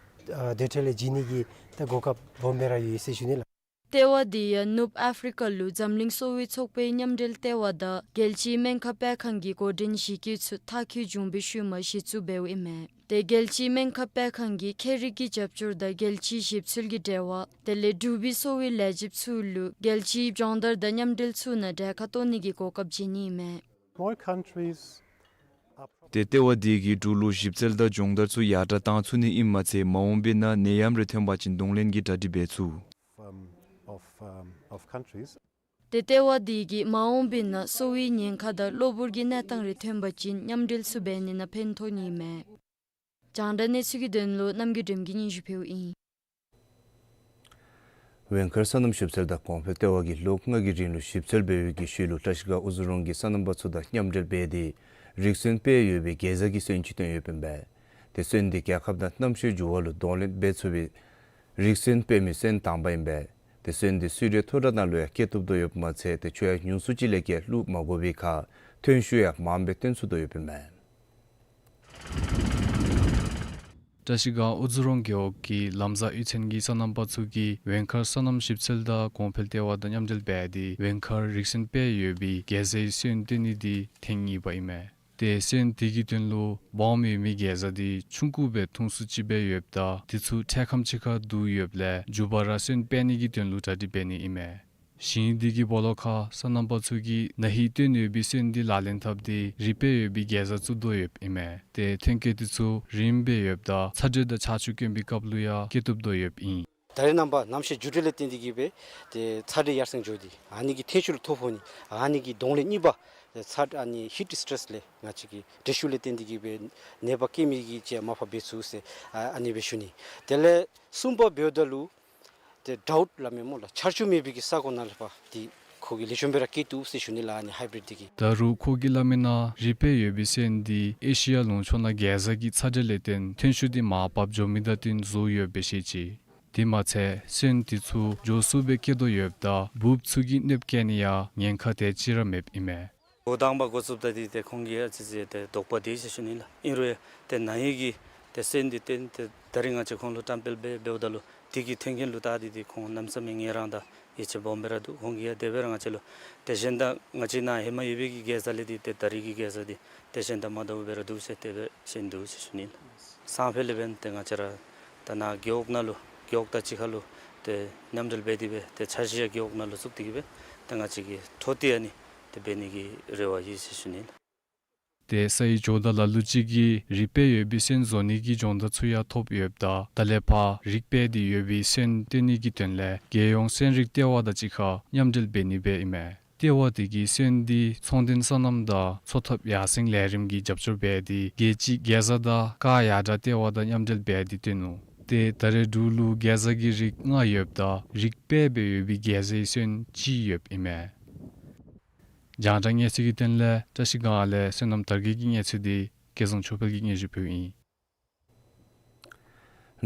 ཨ་དེ་འཕྲལ་ལས་བྱིན་ནི་གི་ད་གོ་སྐབས་སྦོམ་སྦེ་ར་ཡོད་ཟེར་ཞུ་ནི་ལགས། ལྟེ་བ་འདི་ཡང་ནུབ་ཨ་ཕི་རི་ཀ་ལུ་འཛམ་གླིང་གསོ་བའི་ཚོགས་པའི་མཉམ་འབྲེལ་ལྟེ་བ་དང་རྒྱལ་སྤྱིའི་སྨན་ཁབ་སྤེལ་ཁང་གི་འགོ་འདྲེན་གཞི་བཀོད་ཚུ་མཐར་འཁྱོལ་བྱུང་བའི་ཤུལ་མ་གཞི་བཙུགས་འབདཝ་ཨིན་མས། ཏེ་རྒྱལ་སྤྱིའི་སྨན་ཁབ་སྤེལ་ཁང་གིས་ཁྱད་རིག་གི་རྒྱབ་སྐྱོར་དང་རྒྱལ་སྤྱིའི་ཞིབ་འཚོལ་གྱི་འབྲེལ་བ་དེ་ལས་འབྲུག་པའི་གསོ་བའི་ལས་བྱེདཔ་ཚུ་ལུ་རྒྱལ་སྤྱིའི་སྦྱོང་བརྡར་དང་མཉམ་འབྲེལ་ཚུ་ནང་གྲལ་ཁར་གཏོགས་ནི་གི་གོ་སྐབས་བྱིན་ནི་ཨིན་མས། More countries are ཏེ་ལྟེ་བ་འདི་གིས་འབྲུག་ལུ་ཞིབ་འཚོལ་དང་སྦྱོང་བརྡར་ཚུ་ཡར་དྲགས་བཏང་ཚུགས་ནི་ཨིནམ་མ་ཚད་མ་འོངས་པའི་ནང་ནད་ཡམས་རེ་ཐོན་པ་ཅིན་གདོང་ལེན་གྱི་གྲ་སྒྲིག་འབད་ཚུགས། Um, of, um, of countries. ཏེ་ལྟེ་བ་འདི་གིས་མ་འོངས་པའི་ནང་གསོ་བའི་ཉེན་ཁ་དང་གློ་བུར་གྱི་གནས་སྟངས་རེ་ཐོན་པ་ཅིན་མཉམ་འབྲེལ་ཚུ་འབད་ནི་ནང་ཕན་ཐོགས་ནི་ཨིན་མས། རྒྱང་བསྒྲགས་གནས་ཚུལ་གྱི་དོན་ལུ་རྣམ་རྒྱལ་སྒྲོལམ་གིས་སྙན་ཞུ་ཕུལཝ་ཨིན། ཝེང་ཁར་སོ་ནམ་ཞིབ་འཚོལ་དང་གོང་འཕེལ་ལྟེ་བ་གིས་ལོ་ལྔ་གི་རིང་ལུ་ཞིབ་འཚོལ་འབད་བའི་གི་ཤུལ་ལུ་བཀྲ་ཤིས་སྒང་ཨུ་ཛུ་རོང་གི་སོ་ནམ་པ་ཚུ་དང་མཉམ་འབྲེལ་འབད་དེ་རིགས་སོན་སྤེལ་ཡོད་པའི་གེ་ཛ་གི་སོན་ཅིག་བཏོན་ཡོདཔ་ཨིན་པས། ཏེ་སོན་འདི་རྒྱལ་ཁབ་དང་གནམ་གཤིས་འགྱུར་བ་ལུ་གདོང་ལེན་འབད་ཚུགས་པའི་རིགས་སོན་སྤེལ་མི་སོན་དང་པ་ཨིན་པས། ཏེ་སོན་འདི་སུའི་ཌེན་མཐོ་དྲགས་ནང་ལུ་ཡང་སྐྱེ་བཏུབ་དོ་ཡོདཔ་མ་ཚད་ཏེ་ཆུ་ཡང་ཉུང་སུ་ཅིག་ལས་བརྒལ་བླུག་མ་དགོ་པའི་ཁར་ཐོན་ཤུགས་ཡང་མངམ་སྦེ་སྟོན་ཚུགས་དོ་ཡོདཔ་ཨིན་མས། བཀྲ་ཤིས་སྒང་ཨུ་ཛུ་རོང་རྒེད་འོག་གི་ལམ་བཟའ་གཡུས་ཚན་གྱི་སོ་ནམ་པ་ཚུ་གིས་ཝེང་ཁར་སོ་ནམ་ཞིབ་འཚོལ་དང་གོང་འཕེལ་ལྟེ་བ་དང་མཉམ་འབྲེལ་འབད་དེ་ཝེང་ཁར་རིགས་སོན་སྤེལ་ཡོད་པའི་གེ་ཛའི་སོན་བཏོན་ནི་འདི་ཐེངས་གཉིས་པ་ཨིན་མས། ཏེ་སོན་དེ་གི་དོན་ལུ་སྦོམ་ཡོད་མི་གེ་ཛ་འདི་ཆུང་ཀུ་སྦེ་ཐུང་སུ་ཅིག་སྦེ་ཡོདཔ་ད་དེ་ཚུ་འཕྲལ་ཁམས་ཅིག་ཁར་བསྡུ་ཡོདཔ་ལས་མཇུག་པ་ར་སོན་སྤེལ་ནི་གི་དོན་ལུ་གྲ་སྒྲིག་འབད་ནི་ཨིན་མས། ཞིང་དེ་གི་སྦོ་ལོགས་ཁར་སོ་ནམ་པ་ཚུ་གིས་ན་ཧིང་བཏོན་ཡོད་པའི་སོན་དེ་ལག་ལེན་འཐབ་སྟེ་རིག་པས་ཡོད་པའི་གེ་ཛ་བཙུགས་དོ་ཡོདཔ་ཨིན་མས། ཏེ་ཐོན་སྐྱེད་དེ་ཚུ་རིངམ་སྦེ་ཡོདཔ་ད་ཚ་དྲོད་དང་ཆར་ཆུ་དཀོན་པའི་སྐབས་ལུ་ཡང་སྐྱེ་བཏུབ་དོ་ཡོདཔ་ཨིན། ད་རེས་ནངས་པ་གནམ་གཤིས་འགྱུར་འགྲོས་ལས་བརྟེན་ཏེ་གིས་སྦེ་ཏེ་ཚ་དྲོད་ཡར་སེང་འགྱོ་སྟེ་ཨ་ནི་གི་ཐོན་ཤུགས་ལུ་ཐོ་ཕོག་ནི་ཨ་ནི་གི་གདོང་ལེན་གཉིས་པ་ཚ་ཨ་ནི་ཧིཊ་སི་ཊེ་རེསི་ལས་ང་བཅས་ཀྱི་དྲོད་ཤུགས་ལས་བརྟེན་ཏེ་གིས་སྦེ་ནད་པ་སྐྱེ་མི་གི་ཅིག་མར་ཕབ་འབད་ཚུགས་ཟེར་ཨ་ཨ་ནི་སྦེ་ཞུ་ནི། དེ་ལས་གསུམ་པ་འབདཝ་ད་ལུ་ཏེ་ཌྲའུཊ་སླབ་མས་སྨོ་ལགས། ཆར་ཆུ་མེད་པའི་གི་ས་གོ་ནང་ལས་ཕར་ཏེ་ཁོ་གིས་ལེགས་ཤོམ་སྦེ་ར་སྐྱེ་བཏུབ་ཟེར་ཞུ་ནི་ལགས། ཨ་ནི་ཧའི་བི་རིཌ་འདི་གིས། ད་རུང་ཁོ་གིས་སླབ་མི་ནང་རིག་པས་ཡོད་པའི་སོན་འདི་ཨེ་ཤི་ཡ་ལུང་ཕྱོགས་ནང་གེ་ཛ་གི་ཚ་དྲོད་ལས་བརྟེན་ཐོན་ཤུགས་འདི་མར་བབས་འགྱོ་མི་དང་བསྟུན་བཟོ་ཡོདཔ་སྦེ་བཤད་ཅི། དེ་མ་ཚད་སོན་དེ་ཚུ་མགྱོགས་སུ་སྦེ་སྐྱེ་དོ་ཡོདཔ་ད་འབུཔ་ཚུ་གིས་གནོདཔ་བཀལ་ནི་ཡང་ཉེན་ཁ་དེ་ཅིག་ར་མེདཔ་ཨིན་མས། འགོ་དང་པ་འགོ་བཙུགསཔ་ད་འདི་ཏེ་ཁོང་གིས་ཨ་ཙི་ཙི་ཏེ་དོགས་པ་འདི་ཟེར་ཞུ་ནི་ལགས། ཨིན་རུང་ཡང་ཏེ་ན་ཧིང་གི་ཏེ་སོན་འདི་ཏེ་ཏེ་ད་རིས་ང་བཅས་ཁོང་ལུ་བཀྲམ་སྤེལ་འབད་འབདཝ་ད་ལུ་དེ་གི་ཐོན་སྐྱེད་ལུ་ད་འདི་ཏེ་ཁོང་གནམ་མེད་ས་མེད་ངལ་རངས་དང་ཡིད་ཆེས་སྦོམ་སྦེ་ར་འདུག། ཁོང་གིས་ཡང་དེ་སྦེ་ར་ང་བཅས་ལུ་ཏེ་གཞན་དང་ང་བཅས་ནཱ་ཧེ་མ་ཡོད་པའི་གི་གེ་ཛ་ལས་འདི་ཏེ་ད་རིས་ཀྱི་གེ་ཛ་འདི་ཏེ་གཞན་དང་མ་འདྲཝ་སྦེ་ར་འདུག་ཟེར་དེ་སྦེ་བཤད་འདུག་ཟེར་ཞུ་ནི་ལགས། སང་ཕོད་ལས་འབདན་ཏེ་ང་བཅས་ར་ད་ནཱ་རྒེད་འོག་ནང་ལུ་རྒེད་འོག་དང་གཅིག་ཁར་ལུ་ཏེ་མཉམ་འབྲེལ་འབད་དེ་སྦེ་ཏེ་འཆར་གཞི་ཡང་རྒེད་འོག་ནང་ལུ་བཙུགས་ཏེ་གིས་སྦེ་ཏེ་ང་བཅས་ཀྱིས་འཕྲོ་མཐུད་ཨ་ནི་ཏེ་འབད་ནི་གི་རེ་བ་ཡོད་ཟེར་ཞུ་ནི་ལགས། ཏེ་སའི་ཇོ་བདག་ལ་ལུ་ཅིག་གིས་རིག་པས་ཡོད་པའི་སོན་བཟོ་ནི་གི་སྦྱོང་བརྡར་ཚུ་ཡང་ཐོབ་ཡོདཔ་ད་ད་ལས་ཕར་རིག་པས་འདི་ཡོད་པའི་སོན་བཏོན་ནི་གི་དོན་ལས་རྒྱལ་ཡོངས་སོན་རིག་ལྟེ་བ་དང་གཅིག་ཁར་མཉམ་འབྲེལ་འབད་ནི་སྦེ་ཨིན་མས། ལྟེ་བ་དེ་གིས་སོན་འདི་ཚོང་དོན་སོ་ནམ་དང་འཚོ་ཐབས་ཡར་སེང་ལས་རིམ་གྱི་རྒྱབ་སྐྱོར་འབད་དེ་རྒྱལ་སྤྱིའི་གེ་ཛ་དང་ཀར་ཡར་དྲགས་ལྟེ་བ་དང་མཉམ་འབྲེལ་འབད་དེ་བཏོན་ནུག། ཏེ་ད་རེས་འབྲུག་ལུ་གེ་ཛ་གི་རིགས་ལྔ་ཡོདཔ་ད་རིག་པས་འབད་ཡོད་པའི་གེ་ཛའི་སོན་གཅིག་ཡོདཔ་ཨིན་མས། རྒྱང་བསྒྲགས་གནས་ཚུལ་གྱི་དོན་ལས་བཀྲ་ཤིས་སྒང་ལས་བསོད་ནམས་དར་རྒྱས་ཀྱི་གནས་ཚུལ་འདི་སྐལ་བཟང་ཆོས་འཕེལ་གྱིས་སྙན་ཞུ་ཕུལཝ་ཨིན།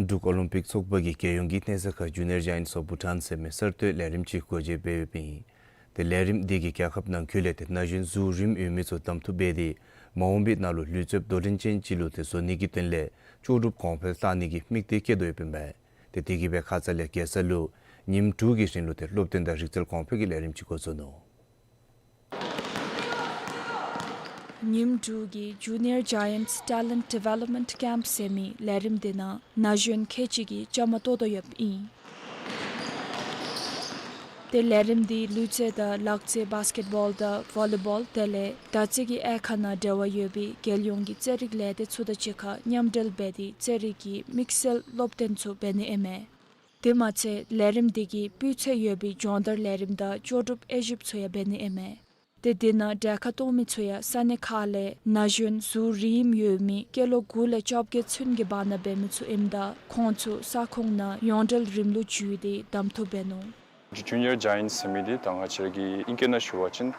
འབྲུག་ཨོ་ལིམ་པིག་ཚོགས་པ་གིས་རྒྱལ་ཡོངས་ཀྱི་གནས་ཚད་ཁར་ཇུ་ནིཡར་ཇ་ཡེནཊསི་ཨོཕ་བྷུ་ཊཱན་ཟེར་མི་གསར་གཏོད་ལས་རིམ་ཅིག་སྒོ་འབྱེད་འབད་ཡོདཔ་ཨིན། ཏེ་ལས་རིམ་འདི་གིས་རྒྱལ་ཁབ་ནང་འཁོད་ལས་ཏེ་ན་གཞོན་གཟུགས་རིམ་ཡོད་མི་ཚུ་གདམ་འཐུ་འབད་དེ་མ་འོངས་པའི་ནང་ལུ་ལུས་རྩལཔ་དོ་འགྲན་ཅན་ཅིག་ལུ་ཏེ་བཟོ་ནི་གི་དོན་ལས་ལྕོགས་གྲུབ་གོང་འཕེལ་བཏང་ནི་གི་དམིགས་གཏད་བསྐྱེད་དོ་ཡོདཔ་ཨིན་པས། ཏེ་དེ་གིས་སྦེ་ཁ་ཙ་ལས་རྒྱལ་ས་ལུ་ཉིནམ་དྲུག་གི་རིང་ལུ་ཏེ་སློབ་སྟོན་དང་རིག་རྩལ་གོང་འཕེལ་གྱི་ལས་རིམ་ཅིག་འགོ་བཙུགས་ནུག། ཉིནམ་དྲུག་གི་Junior Giants Talent Development Camp ཟེར་མི་ལས་རིམ་དེ་ནང་ན་གཞོན་ཁལ་གཅིག་གིས་བཅའ་མར་གཏོགས་དོ་ཡོདཔ་ཨིན། ཏེ་ལས་རིམ་འདི་ལུས་རྩལ་དང་ལག་རྩལ་བཱསི་ཀེཊ་བཱོལ་དང་ཝོ་ལི་བཱོལ་དེ་ལས་དར་རྩེ་གི་དབྱེ་ཁག་ནང་འབྲེལ་བ་ཡོད་པའི་རྒྱལ་ཡོངས་ཀྱི་རྩེད་རིགས་ལས་སྡེ་ཚུ་དང་གཅིག་ཁར་མཉམ་འབྲེལ་འབད་དེ་རྩེད་རིགས་ཀྱི་དམིགས་བསལ་སློབ་སྟོན་ཚུ་འབད་ནི་ཨིན་མས། དེ་མ་ཚད་ལས་རིམ་འདི་གི་སྤུས་ཚད་ཡོད་པའི་སྦྱོང་བརྡར་ལས་རིམ་དང་ལྕོགས་གྲུབ་དབྱེ་ཞིབ་ཚུ་ཡང་འབད་ནི་ཨིན་མས། ཏེ་དེ་ནང་གྲལ་ཁར་གཏོགས་མི་ཚུ་ཡང་ས་གནས་ཁག་ལས་ན་གཞོན་གཟུགས་རིངམོ་ཡོད་མི་སྐྱེས་ལོ་དགུ་ལས་བཅོ་བརྒྱད་ཚུན་གྱི་བར་ན་འབད་མི་ཚུ་ཨིནམ་ད་ཁོང་ཚུ་ས་ཁོངས་ནང་ཡོངས་འབྲེལ་རིམ་ལུགས་བརྒྱུད་དེ་གདམ་འཐུ་འབད་ནུག། Junior Giants ཟེར་མི་འདི་ད་ང་བཅས་ར་གི་ཨིང་སྐད་ནང་ཞུ་བ་ཅིན་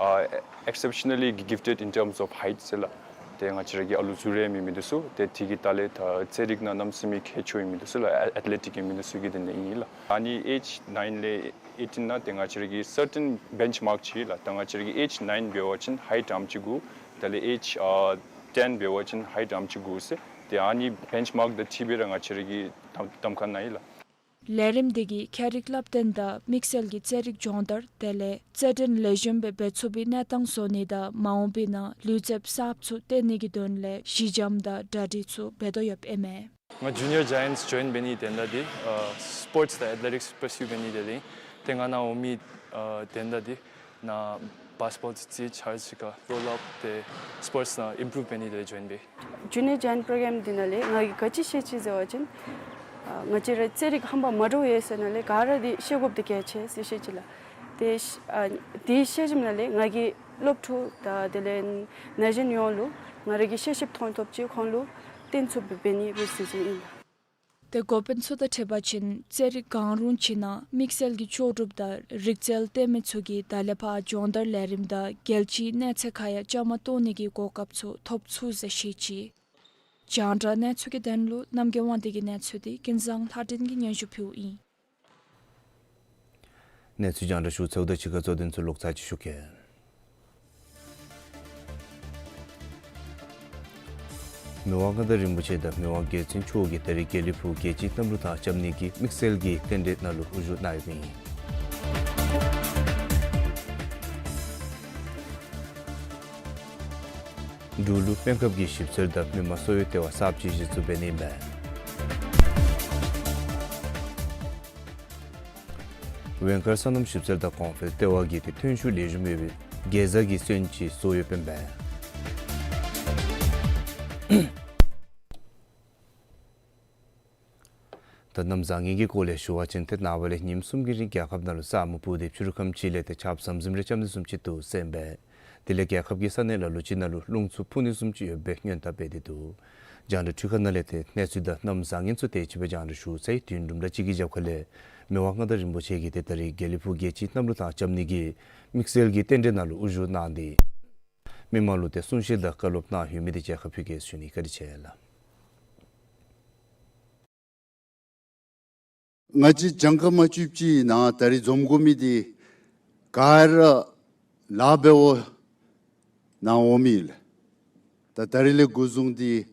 ཨ་exceptionally gifted in terms of height ཟེར་ལགས། ཏེ་ང་བཅས་ར་གི་ཨ་ལུ་གཟུགས་རིངམོ་མི་འདི་ཚུ་ཏེ་དེ་གི་ད་ལས་ད་རྩེད་རིགས་ནང་གནམ་མེད་ས་མེད་མཁས་མཆོག་ཨིན་མི་འདི་ཚུ་ལགས། ཨེ་ཨེཐ་ལེ་ཊིཀ་ཨིན་མི་འདི་ཚུ་གི་དོན་ལས་ཨིན་ལགས། ཨ་ནི་age nine ལས་eighteen ནང་ཏེ་ང་བཅས་ར་གི་certain benchmark ཅིག་ལགས། ད་ང་བཅས་ར་གི་age nine འབད་བ་ཅིན་height ཨམ་ཅིག་དགོ། དེ་ལས་age ཨ་ten འབད་བ་ཅིན་height ཨམ་ཅིག་དགོ་ཟེར། ཏེ་ཨ་ནི་benchmark དང་འཁྲིལ་སྦེ་ར་ང་བཅས་ར་གི་གདམ་གདམ་ཁ་ནང་ཨིན་ལགས། ལས་རིམ་འདི་གིས་ཁྱད་རིག་བསླབ་སྟོན་དང་དམིགས་བསལ་གྱི་རྩེད་རིགས་སྦྱོང་བརྡར་དེ་ལས་རྩེད་འགྲན་ལེགས་ཤོམ་སྦེ་འབད་ཚུགས་པའི་གནས་སྟངས་བཟོ་ནི་དང་མ་འོངས་པའི་ནང་ལུས་རྩལཔ་གསརཔ་ཚུ་བཏོན་ནི་གི་དོན་ལས་གཞི་འགྱམ་དང་གྲ་སྒྲིག་ཚུ་འབད་དོ་ཡོདཔ་ཨིན་མས། ང་Junior Giants join འབད་ནིའི་དོན་དག་འདི་ཨ་སི་པོརཊསི་དང་ཨེཐ་ལེ་ཊིཀསི་པར་སིའུ་འབད་ནི་དེ་ལས་ཨིན། ཏེ་ང་ནཱ་འོང་མི་ཨ་དོན་དག་འདི་ནཱ་བཱསི་ཀེཊ་བཱོལ་རྩེད་ཆ་རོགས་ཅིག་ཁར་རོལ་ཨཔ་ཏེ་སི་པོརཊསི་ནང་ཨིམ་པྲུབ་འབད་ནི་དེ་ལས་ཇོའིན་འབད། Junior Giant program འདི་ནང་ལས་ང་གིས་ག་ཅི་ཤེས་ཅི་ཟེར་བ་ཅིན་ཨ་ང་བཅས་ར་རྩེད་རིགས་རྣམ་པ་མ་འདྲཝ་ཡོད་ཟེར་ནང་ལས་ག་ར་འདི་ཤེས་དགོཔ་འདི་གལ་ཆེ་ཟེར་ཤེས་ཅི་ལགས། ཏེ་ཤ་ཨ་དེ་ཤེས་ཞིནམ་ལས་ང་གིས་སློབ་ཕྲུག་དང་དེ་ལས་ན་གཞོན་ཡོངས་ལུ་ང་ར་གི་ཤེས་ཤེསཔ་མཐོང་ཐོབ་ཅིག་ཁོང་ལུ་སྟོན་ཚུགསཔ་འབད་ནི་འབད་ཟེར་ཟེར་ཨིན་ལགས། ཏེ་འགོ་དཔོན་ཚུ་དང་འཁྲིལ་བ་ཅིན་རྩེད་རིགས་གང་རུང་ཅིག་ནང་དམིགས་བསལ་གྱི་ལྕོགས་གྲུབ་དང་རིག་རྩལ་སྟོན་མི་ཚུ་གིས་ད་ལས་ཕར་སྦྱོང་བརྡར་ལས་རིམ་དང་རྒྱལ་སྤྱིའི་གནས་ཚད་ཁར་ཡང་བཅའ་མར་གཏོགས་ནི་གི་གོ་སྐབས་ཚུ་ཐོབ་ཚུགས་ཟེར་བཤད་ཅི། རྒྱང་བསྒྲགས་གནས་ཚུལ་གྱི་དོན་ལུ་རྣམ་རྒྱལ་དབང་འདུས་ཀྱི་གནས་ཚུལ་འདི་ཀུན་བཟང་ལྷ་སྒྲོན་གྱིས་སྙན་ཞུ་ཕུལཝ་ཨིན། གནས་ཚུལ་རྒྱང་བསྒྲགས་ཞུ་ཚརཝ་ད་ཕྱི་ཁ་གཙོ་དོན་ཚུ་ལོག་ཚར་ཅིག་ཞུ་གེ། མི་དབང་མངའ་བདག་རིན་པོ་ཆེ་དང་མི་དབང་རྒྱལ་བཙུན་མཆོག་གིས་ད་རིས་དགེ་ལེགས་ཕུག་རྒྱལ་སྤྱིའི་གནམ་གྲུ་ཐང་རྐྱབ་ནི་གི་དམིགས་བསལ་གྱི་རྟེན་འབྲེལ་ནང་ལུ་དབུ་བཞུགས་གནང་ཡོདཔ་ཨིན། འབྲུག་ལུ་སྨན་ཁབ་ཀྱི་ཞིབ་འཚོལ་དང་མི་མང་གསོ་བའི་ལྟེ་བ་གསརཔ་ཅིག་གཞི་བཙུགས་འབད་ནི་ཨིན་པས། ཝེང་མཁར་སོ་ནམ་ཞིབ་འཚོལ་དང་གོང་འཕེལ་ལྟེ་བ་གིས་ཏེ་ཐོན་ཤུགས་ལེགས་ཤོམ་ཡོད་པའི་གེ་ཛ་གི་སོན་ཅིག་བཟོ་ཡོདཔ་ཨིན་པས། ད་གནམ་བཟང་ངན་གྱི་སྐོར་ལས་ཞུ་བ་ཅིན་ཏེ་ནངས་པ་ལས་ཉིནམ་གསུམ་གྱི་རིང་རྒྱལ་ཁབ་ནང་ལུ་ས་སྨུག་སྤུབས་ཏེ་ཕྱི་རུ་ཁམས་ཅིག་ལས་ཏེ་ཆརཔ་ཟམ་ཟིམ་རེ་རྐྱབ་ནི་བཟུམ་ཅིག་འདུག་ཟེར་ཨིན་པས། དེ་ལས་རྒྱལ་ཁབ་ཀྱི་ས་གནས་ལ་ལུ་ཅིག་ནང་ལུ་རླུང་འཚུབ་འཕུ་ནི་བཟུམ་ཅིག་ཡོད་པའི་སྔོན་བརྡ་སྤེལ་ཏེ་འདུག། རྒྱང་བསྒྲགས་འཕྲུལ་ཁང་ནང་ལས་ཏེ་གནས་ཚུལ་དང་གནམ་བཟང་ངན་ཚུ་དེ་ཅིག་སྦེ་རྒྱང་བསྒྲགས་ཞུ་ཚར་ཡི། དུས་འབྲུམ་ར་གཅིག་གི་རྒྱབ་ཁ་ལས་མི་དབང་མངའ་བདག་རིན་པོ་ཆེ་གིས་ཏེ་ད་རིས་དགེ་ལེགས་ཕུག་རྒྱལ་སྤྱིའི་གནམ་གྲུ་ཐང་རྐྱབ་ནི་གི་དམིགས་བསལ་གྱི་རྟེན་འབྲེལ་ནང་ལུ་དབུ་བཞུགས་གནང་སྟེ་མི་མང་ལུ་ཏེ་གསུང་བཤད་དང་བཀའ་སློབ་གནང་ཡོད་མི་དེ་མཇལ་ཁ་ཕུལ་གེ་ཟེར་ཞུ་ནི། བཀའ་དྲིན་ཆེ་ལགས། ང་བཅས་གྱངས་ཁ་མ་ཆོདཔ་ཅིག་ནང་ད་རིས་འཛོམས་དགོ་མི་འདི་ག་ར་ལཱ་འབདཝ་ནང་འོང་མི་ལགས། ད་ད་རིས་ལས་འགོ་བཟུང་སྟེ་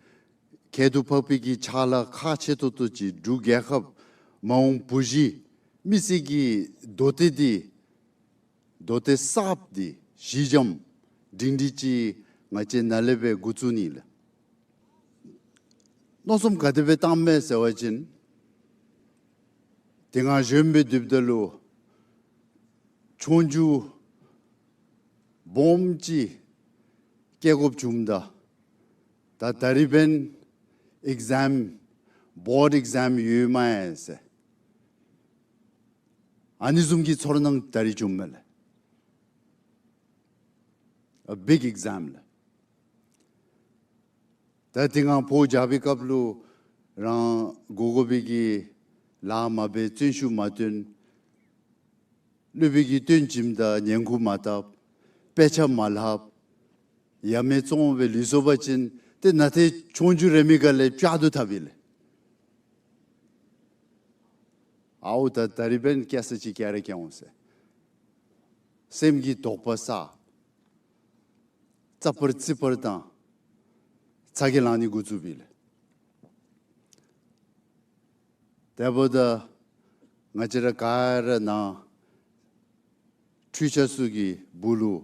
ཁྱད་དུ་འཕགས་པའི་གི་ཕྱག་ལཱ་ཁག་ཆེ་ཏོག་ཏོ་ཅིག་འབྲུག་རྒྱལ་ཁབ་མ་འོངས་བུ་གཞི་མི་སེར་གྱི་མདོ་སྡེ་འདི་མདོ་སྡེ་གསརཔ་འདི་གཞི་འགྱམ་སྒྲིང་སྒྲི་ཅིག་ང་བཅས་ནཱ་ལས་སྦེ་འགོ་བཙུགས་ནི་ལགས། མནོ་བསམ་ག་དེ་སྦེ་བཏངམ་མས་ཟེར་བ་ཅིན་དེ་སྒང་གཞོནམ་སྦེ་སྡོདཔ་ད་ལུ་ཆོས་རྒྱུགས་སྦོམ་ཅིག་བཀལ་དགོཔ་བྱུངམ་ད་ད་ད་རིས་འབདན་ཨིག་ཛམ་བོརཌ་ཨིག་ཛམ་ཡོད་མས་ཟེར་ཨ་ནི་བཟུམ་གྱི་ཚོར་སྣང་ད་རིས་བྱུངམ་མས་ལགས། A big exam ལགས། ད་དེ་སྒང་བོད་རྒྱབ་པའི་སྐབས་ལུ་རང་དགོ་དགོ་པའི་གི་ལཱ་མ་འབད་བརྩོན་ཤུགས་མ་བཏོན། སློབ་དཔོན་གྱིས་སྟོན་བྱིནམ་ད་ཉན་ཁུག་མ་བཏབ། དཔེ་ཆ་མ་ལྷབ། ཡ་མེད་བཙོང་སྦེ་ལུས་སོང་པ་ཅིན་ཏེ་ནཱ་ཏེ་ཆོས་རྒྱུགས་རེ་མི་ག་ལས་བཅག་ཏུ་ཐབ་ཨིན་ལགས། ཨའོ་ད་ད་རིས་འབདན་སྐྱེ་ས་ཅིག་སྐྱེ་ར་སྐྱེ་འོང་ཟེར་སེམས་ཀྱི་དོགས་པ་ཟ། རྩ་བར་རྩི་བར་བཏང་ཚ་གྱང་ལང་ནི་འགོ་བཙུགསཔ་ཨིན་ལགས། དེ་འབདཝ་ད་ང་བཅས་ར་ག་ར་ནཱ་འཕྲུལ་ཆས་ཚུ་གི་སྦུག་ལུ་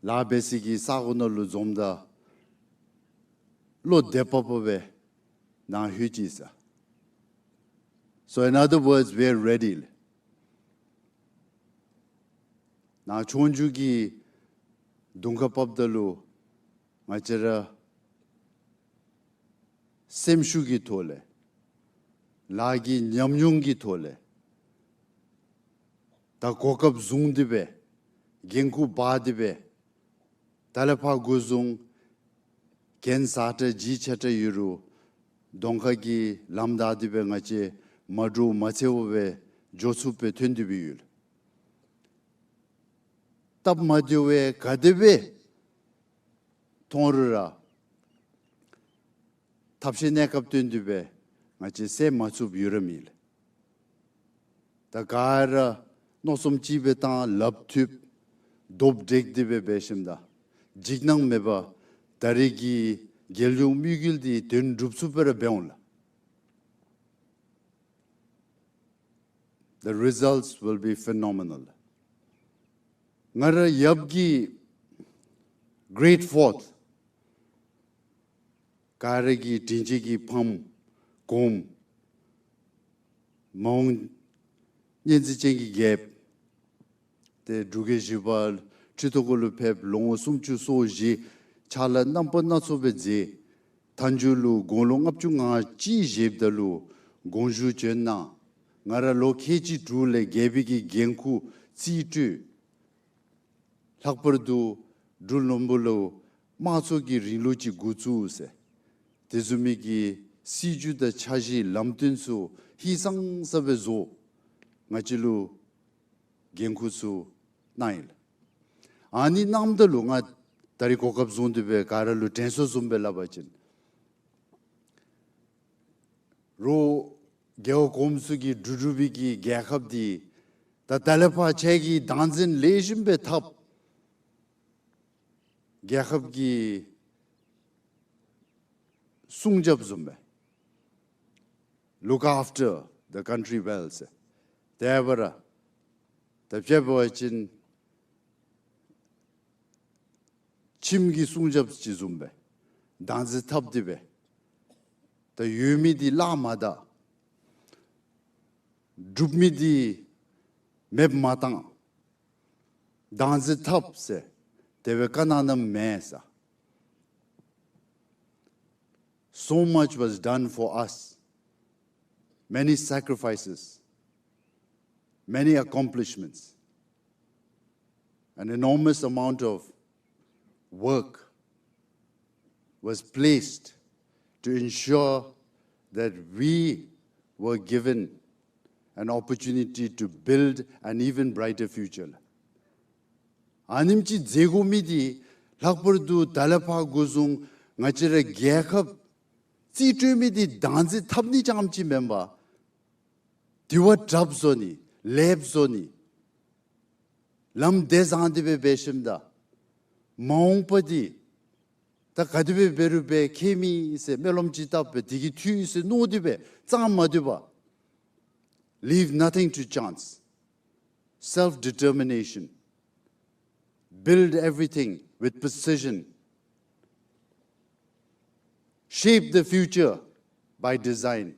ལཱ་འབད་ས་གི་ས་གོ་ནང་ལུ་འཛོམས་ད་བློ་བདེ་པོ་པོ་སྦེ་ནཱ་ལྷོད་ཅི་ཟེར། So in other words, we are ready. ནཱ་ཆོས་རྒྱུགས་ཀྱི་གདོང་ཁར་བབས་ད་ལུ་ང་བཅས་ར་སེམས་ཤུགས་ཀྱི་ཐོག་ལས་ལཱ་གི་ཉམས་མྱོང་གི་ཐོག་ལས་ད་གོ་སྐབས་བཟུང་སྟེ་སྦེ་འགན་ཁུར་འབག་སྟེ་སྦེ་ད་ལས་ཕར་འགོ་བཟུང་གན་ས་ཏྲ་ཇི་ཆ་ཏྲ་ཡོད་རུང་གདོང་ཁ་གི་ལམ་བདའ་སྟེ་སྦེ་ང་བཅས་མ་འདྲོག་མ་འཚེར་བར་སྦེ་འགྱོ་ཚུགསཔ་སྦེ་ཐོན་ཏེ་སྦེ་ཡོད། སྟབས་མ་བདེཝ་ག་དེ་སྦེ་མཐོང་རུང་ར་ཐབས་ཤེས་གནས་སྐབས་བཏོན་ཏེ་སྦེ་ང་བཅས་བསལ་མ་ཚུགསཔ་ཡོད་ར་མེད། ད་ག་ར་མནོ་བསམ་གཅིག་སྦེ་བཏང་ལགཔ་མཐུད་རྡོག་བསྒྲིལ་ཏེ་སྦེ་འབད་ཞིནམ་ད་འཇིགས་སྣང་མེད་པར་ད་རེས་ཀྱི་རྒྱལ་ཡོངས་དམིགས་ཡུལ་འདི་དོན་འགྲུབ་ཚུགསཔ་སྦེ་ར་འབད་འོང་ལགས། The results will be phenomenal. ང་ར་ཡབ་ཀྱི་great fourth ག་ར་གི་དྲིན་ཅན་གྱི་ཕམ་གོངམ་མ་འོངས་སྙན་གཟིགས་ཅན་གྱི་རྒྱལཔོ་ཏེ་འབྲུག་རྒྱལ་བཞི་པ་ཁྲི་ཐོག་གུ་ལུ་ཕེབས་ལོ་ངོ་སུམ་ཅུ་སོ་བཞི་ཕྱག་ལཱ་རྣམ་པ་སྣ་ཚོགས་སྦེ་མཛད། མཐའ་མཇུག་ལུ་དགུང་ལོ་ལྔ་བཅུ་ང་གཅིག་བཞེསཔ་ད་ལུ་དགོངས་ཞུ་བྱོན་གནང་། ང་ར་ལོ་ཁལ་གཅིག་དྲུག་ལས་རྒྱལ་པོའི་གི་འགན་ཁུར་རྩིས་སྤྲོད། ལྷག་པར་དུ་འབྲུག་ལུང་པ་ལུ་དམངས་གཙོ་གི་རིང་ལུགས་ཅིག་འགོ་བཙུགས་ཟེར། དེ་བཟུམ་མའི་གི་སྲིད་བྱུས་དང་འཆར་གཞི་ལམ་སྟོན་ཚུ་ཧིང་སངས་ས་སྦེ་བཟོ། ང་བཅས་ལུ་འགན་ཁུར་ཚུ་གནང་ཡི་ལགས། ཨ་ནི་གནངམ་ད་ལུ་ང་ད་རིས་གོ་སྐབས་བཟུང་སྟེ་སྦེ་ག་ར་ལུ་དྲན་གསོ་བཟུམ་སྦེ་སླབ་པ་ཅིན་རོགས་རྒྱལ་བ་གོངམ་ཚུ་གིས་བསྒྲུབས་བསྒྲུབས་པའི་གི་རྒྱལ་ཁབ་འདི་ད་ད་ལས་ཕར་ཁྱེད་ཀྱིས་བདག་འཛིན་ལེགས་ཤོམ་སྦེ་འཐབ། རྒྱལ་ཁབ་ཀྱི་སྲུང་སྐྱོབ་བཟུམ་སྦེ། Look after the country well ཟེར། དེ་འབདཝ་ད་ད་དཔྱེ་འབད་བ་ཅིན་ཁྱིམ་གྱི་སྲུང་སྐྱོབ་ཅིག་བཟུམ་སྦེ་བདག་འཛིན་འཐབ་སྟེ་སྦེ་ད་ཡོད་མི་འདི་བརླག་མ་ད། སྒྲུབ་མི་འདི་མེདཔ་མ་བཏང་། བདག་འཛིན་འཐབ་ཟེར་དེ་སྦེ་བཀའ་གནང་གནངམ་མས་ཟེར། So much was done for us. Many sacrifices, many accomplishments, an enormous amount of work was placed to ensure that we were given an opportunity to build an even brighter future. ཨ་ནེམ་ཅིག་མཛད་དགོ་མི་འདི་ལྷག་པར་དུ་ད་ལས་ཕར་འགོ་བཟུང་ང་བཅས་ར་རྒྱལ་ཁབ་རྩིས་སྤྲོད་མི་འདི་བདག་འཛིན་འཐབ་ནི་རྐྱངམ་ཅིག་མེན་པར་དེ་བ་དྲགཔ་བཟོ་ནི་ལེགསཔ་བཟོ་ནི་ལམ་བདེ་བཟང་སྟེ་སྦེ་འབད་ཞིནམ་ད་མ་འོངས་པ་འདི་ད་ག་དེ་སྦེ་འབད་རུང་འབད་ཁྱད་མེད་ཟེར་སྨོན་ལམ་ཅིག་བཏབ་སྦེ་དེ་གིས་འཐུས་ཟེར་མནོ་སྟེ་སྦེ་ཙང་མ་སྡོད་པར། Leave nothing to chance. Self-determination. Build everything with precision. Shape the future by design,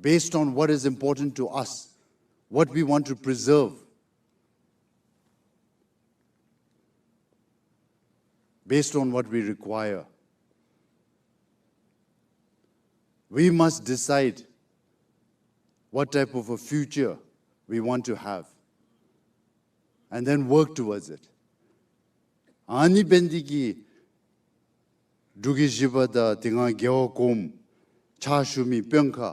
based on what is important to us, what we want to preserve, based on what we require. We must decide what type of a future we want to have and then work towards it. ཨ་ནི་འབད་ནི་འདི་གིས་འབྲུག་རྒྱལ་བཞི་པ་དང་དེ་སྒང་རྒྱལ་བ་གོངམ་ཕྱག་ཞུ་མི་དཔོན་ཁག་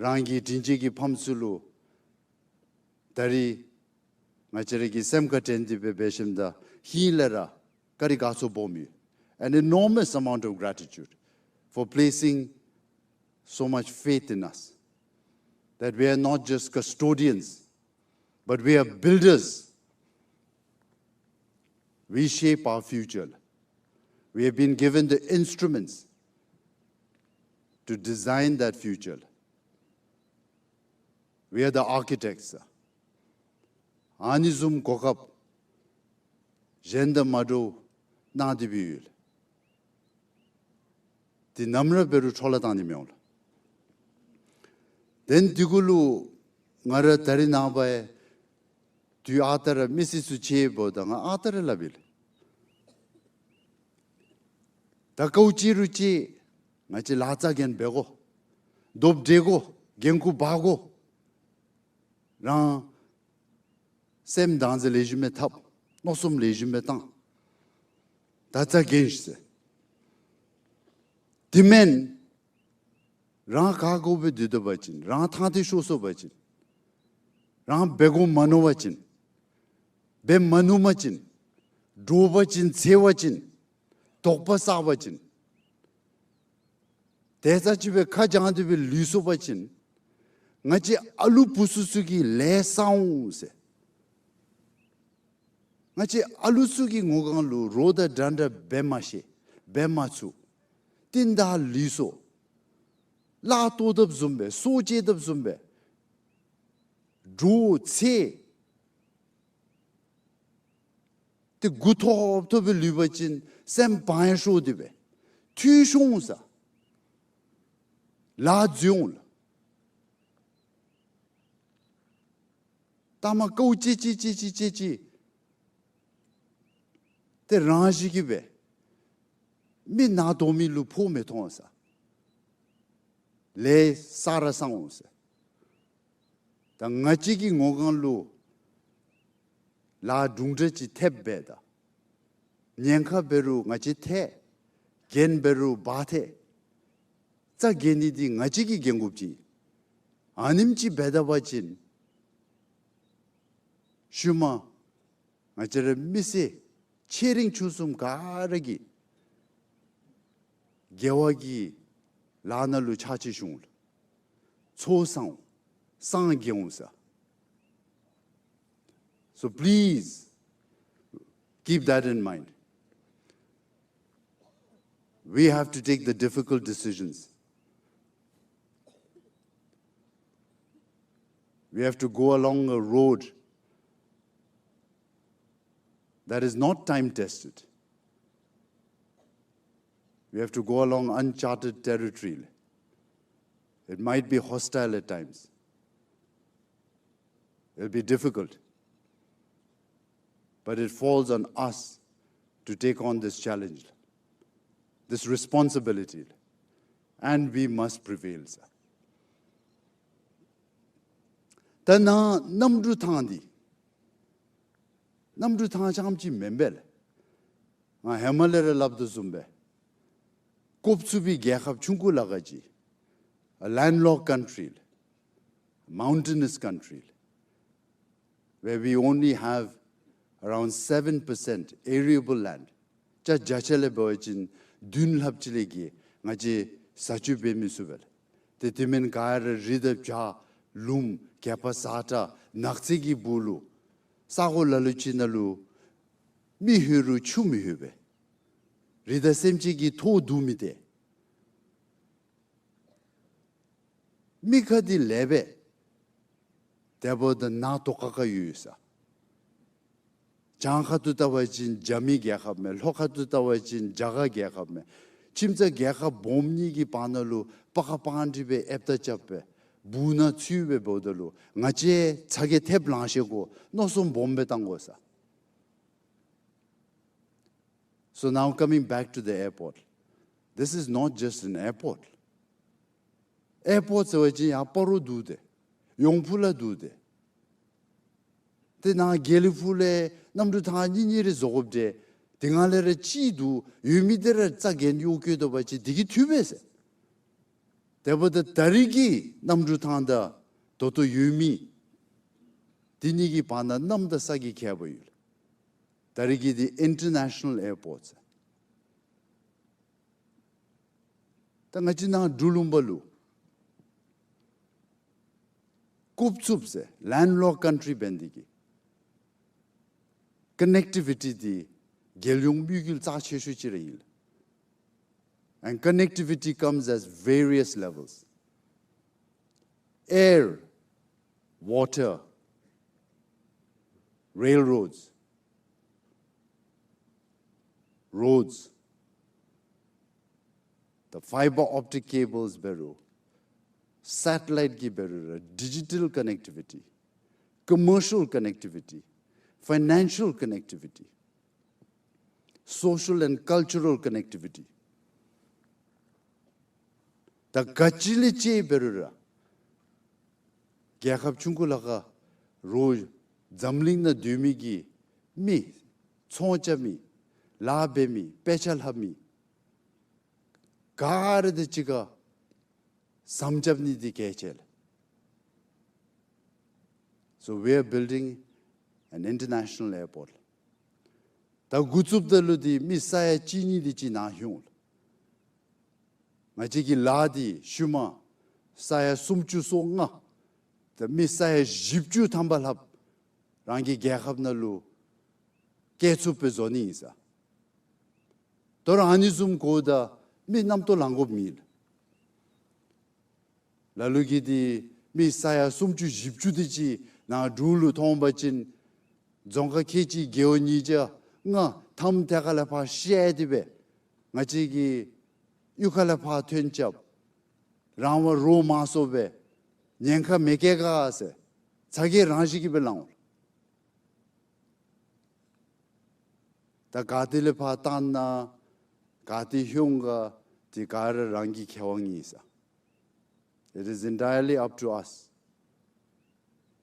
རང་གི་དྲིན་ཅན་གྱི་ཕམ་ཚུ་ལུ་ད་རིས་ང་བཅས་ར་གིས་སེམས་ཁར་དྲན་ཏེ་སྦེ་འབད་ཞིནམ་ད་ཧིང་ལས་ར་བཀའ་དྲིན་དགའ་ཚོར་སྦོམ་ཡོད། An enormous amount of gratitude for placing so much faith in us, that we are not just custodians, but we are builders. We shape our future. We have been given the instruments to design that future. We are the architects. ཨ་ནི་བཟུམ་གོ་སྐབས་ གཞན་དང་མ་འདྲཝ་གནང་སྟེ་སྦེ་ཡོད། དེ་ནམ་ར་འབད་རུང་འཕྲོ་བརླག་བཏང་ནི་མི་འོང་ལགས། དེ་ནི་དེ་གུ་ལུ་ང་ར་ད་རིས་ནངས་པ་ཡང་དུས་ཨ་རྟག་ར་མི་སེར་ཚུ་ཆེ་འབདཝ་ད་ང་ཨ་རྟག་ར་སླབ་ཨིན་ལགས། ད་ག་ཅི་རུང་ཅིག་ང་བཅས་ལཱ་རྩ་འགེངས་འབད་དགོ། རྡོབ་འགྲེལ་དགོ། འགན་ཁུར་འབག་དགོ། རང་སེམས་དྭངས་ས་ལེགས་ཤོམ་སྦེ་འཐབ། མནོ་བསམ་ལེགས་ཤོམ་སྦེ་བཏང་། ད་རྩ་འགེངས་ཤིག་ཟེར། དེ་མེན་རང་ག་དགོཔ་སྦེ་སྡོད་སྡོད་པ་ཅིན་རང་ཐང་ཐད་ཤོར་སོང་པ་ཅིན་རང་འབད་དགོ་མ་མནོ་བ་ཅིན་འབད་མ་ནུམ་པ་ཅིན་འདྲོག་པ་ཅིན་འཚེར་བ་ཅིན་དོགས་པ་བསགས་པ་ཅིན་དེ་ཙམ་ཅིག་སྦེ་ཁ་གྱང་སྟེ་སྦེ་ལུས་སོང་པ་ཅིན་ང་བཅས་ཨ་ལུ་བུ་ཚུ་ཚུ་གིས་ལས་བསག་འོང་ཟེར། ང་བཅས་ཨ་ལུ་ཚུ་གི་ངོ་གང་ལུ་རོགས་དང་འདྲན་འདྲ་འབད་མ་ཤེས། འབད་མ་ཚུགས། རྟིང་བདའ་ལུས་སོང་། གླགས་བཏོག་དཔ་བཟུམ་སྦེ་སྲོག་བཅད་དཔ་བཟུམ་སྦེ་འདྲོག་འཚེར། ཏེ་མགུ་འཐོམ་འཐོམ་སྦེ་ལུས་པ་ཅིན་སེམས་བག་ཡངས་ཤོར་ཏེ་སྦེ་འཐུས་ཤོར་འོང་ཟེར། ལཱ་འཛོལ་འོང་ལགས། ལྟ་མ་དཀའཝ་སྤྱད་སྤྱད་སྤྱད་སྤྱད་སྤྱད་ཏེ་རང་བཞིན་གྱིས་སྦེ་མི་ནད་གདོན་མི་ལུ་ཕོག་མི་ཐོན་ཟེར། ལས་བསག་ར་བསག་འོང་ཟེར། ད་ང་བཅས་ཀྱི་ངོ་གང་ལུ་ལཱ་དུམ་གྲ་ཅིག་ཐེབས་འབདཝ་ད་ཉེན་ཁ་འབད་རུང་ང་བཅས་ཐེག། འགན་འབད་རུང་འབག་ཐེག། རྩ་འགེངས་ནི་འདི་ང་བཅས་ཀྱི་འགན་ཁུར་ཅིག། ཨ་ནེམ་ཅིག་འབད་ད་པ་ཅིན་ཤུལ་མ་ང་བཅས་ར་མི་སེར་ཆེ་འབྲིང་ཆུང་གསུམ་ག་ར་གིས་དགེ་བ་གི་ལཱ་ནང་ལུ་ཕྱག་ཕྱིད་ཞུ་འོང་ལགས། ཚོགས་བསག་འོང་། སངས་རྒྱས་འོང་ཟེར། So please keep that in mind. We have to take the difficult decisions. We have to go along a road that is not time tested. We have to go along uncharted territory. It might be hostile at times. It'll be difficult. But it falls on us to take on this challenge, this responsibility, and we must prevail, sir. ད་ནཱ་གནམ་གྲུ་ཐང་འདི་གནམ་གྲུ་ཐང་རྐྱངམ་ཅིག་མེན་པས་ལགས། ང་ཧེ་མ་ལས་ར་སླབ་དོ་བཟུམ་སྦེ་བཀོག་ཚུགས་པའི་རྒྱལ་ཁབ་ཆུང་ཀུ་ལ་ག་ཅི། A landlocked country, mountainous country, where we only have around seven percent arable land. ཅ་བརྒྱ་ཆ་ལས་འབད་བ་ཅིན་བདུན་ལྷགཔ་ཅིག་ལས་བརྒལ་ང་བཅས་བཟའ་སྤྱོད་འབད་མི་ཚུགས་པས་ལགས། ཏེ་དེ་མེན་ག་ར་རི་དང་བྱག་ལུངམ་གད་པ་ཟ་དྲགས་ནགས་ཚལ་གྱི་སྦུག་ལུ་ས་གོ་ལ་ལུ་ཅིག་ནང་ལུ་མི་ལྷོད་རུང་ཆུ་མི་ལྷོད་པས། རི་དྭགས་སེམས་ཅན་གྱི་ཐོག་བསྡུ་མི་སྟེར། མི་ཁ་འདི་ལེགས་པས། དེ་འབདཝ་ད་ནགས་ཏོག་ཀ་ཀ་ཡོད་ཡོད་ས། བྱང་ཁ་ཐུག་བལྟ་བ་ཅིན་རྒྱ་མི་རྒྱལ་ཁབ་མས། ལྷོ་ཁ་ཐུག་བལྟ་བ་ཅིན་རྒྱ་གར་རྒྱལ་ཁབ་མས། ཁྱིམ་ཚང་རྒྱལ་ཁབ་སྦོམ་གཉིས་ཀྱི་བར་ན་ལུ་པ་ཁ་པང་སྒྲིག་སྦེ་ཨེབ་ཏ་རྐྱབ་སྦེ་སྦུག་ནང་ཚུད་སྦེ་འབདཝ་ད་ལུ་ང་བཅས་ཚ་གྱང་ཐེབས་ལང་ཤེས་དགོ། མནོ་བསམ་སྦོམ་སྦེ་བཏང་དགོ་ས། So now coming back to the airport, this is not just an airport. ཨེར་པོརཊ་ཟེར་བ་ཅིན་ཡར་སྤ་རོ་འདུག་སྟེ་ཡོང་ཕུ་ལ་འདུག་སྟེ། ཏེ་ནཱ་དགེ་ལེགས་ཕུག་ལས་གནམ་གྲུ་ཐང་གཉིས་གཉིས་རེ་བཟོ་དགོཔ་འདྲས། དེ་སྒང་ལས་ར་གཅིག་འདུག་ཡོད་མི་དེ་ར་རྩ་འགེངས་གཡོག་བཀོལ་དོ་བ་ཅིན་དེ་གིས་འཐུས་པས་ཟེར། དེ་འབདཝ་ད་ད་རིས་ཀྱི་གནམ་གྲུ་ཐང་དང་ད་ལྟོ་ཡོད་མི་དེ་གཉིས་ཀྱི་བར་ན་གནམ་དང་ས་གི་ཁྱད་པར་ཡོད། ད་རིས་ཀྱི་འདི་ཨིན་ཊར་ནེ་ཤ་ནཱལ་ཨེར་པོརཊ་ཟེར། ད་ང་བཅས་ནཱ་འབྲུག་ལུང་པ་ལུ་ཀུབ་ཚུགསཔ་ཟེར་ལེནཌ་ལོཀཌ་ཀཱན་ཊི་རི་འབད་ནི་དེ་གིས་ཀ་ནེག་ཊི་བི་ཊི་འདི་རྒྱལ་ཡོངས་དམིགས་ཡུལ་རྩ་ཆེ་ཤོས་ཅིག་ར་ཨིན། And connectivity comes as various levels. Air, water, railroads, roads, the fiber optic cables འབད་རུང་སེ་ཊི་ལའིཊ་གི་འབད་རུང་ར་digital connectivity, commercial connectivity, financial connectivity, social and cultural connectivity. ད་ག་ཅི་ལས་ཅིག་འབད་རུང་ར་རྒྱལ་ཁབ་ཆུང་ཀུ་ལ་ཁར་རོགས་འཛམ་གླིང་ནང་སྡོད་མི་གི་མི་ཚོང་རྐྱབ་མི་ལཱ་འབད་མི་དཔེ་ཆ་ལྷབ་མི་ག་ར་དང་གཅིག་ཁར་ཟམ་རྐྱབ་ནི་འདི་གལ་ཆེ་ལགས། So we are building an international airport. ད་འགོ་བཙུགསཔ་ད་ལུ་འདི་མི་ས་ཡ་གཅིག་གཉིས་དེ་ཅིག་ནཱ་ལྷོད་འོང་ལགས། ང་བཅས་ཀྱི་ལཱ་འདི་ཤུལ་མ་ས་ཡ་སུམ་ཅུ་སོ་ལྔ་ད་མི་ས་ཡ་བཞི་བཅུ་ཐམ་པ་ལྷགཔ་རང་གི་རྒྱལ་ཁབ་ནང་ལུ་སྐྱེལ་ཚུགསཔ་སྦེ་བཟོ་ནི་ཨིན་ཟེར། དོ་རུང་ཨ་ནི་བཟུམ་དགོཔ་ད་མི་རྣམ་རྟོག་ལང་དགོཔ་མེད་ལགས། ལ་ལུ་གིས་འདི་མི་ས་ཡ་སུམ་ཅུ་བཞི་བཅུ་དེ་ཅིག་ནཱ་འབྲུག་ལུ་ཐོན་པ་ཅིན་རྫོང་ཁག་ཁལ་གཅིག་རྒེད་འོག་ཉིས་བརྒྱ་ལྔ་ཐམ་ཐད་ཁ་ལས་ཕར་བཤལ་ཏེ་སྦེ་ང་བཅས་ཀྱི་གཡུས་ཁ་ལས་ཕར་ཐོན་རྐྱབ། རང་དབང་རོགས་མང་སུ་སྦེ་ཉེན་ཁ་མི་བཀལ་ག་ཟེར་ཚ་གྱང་རང་བཞིན་གྱིས་སྦེ་ལང་འོང་ལགས། ད་ག་ཏེ་ལས་ཕར་བཏང་ན་ག་ཏེ་ལྷོད་འོང་ག་དེ་ག་ར་རང་གི་ཁེ་དབང་ཨིན་ཟེར། It is entirely up to us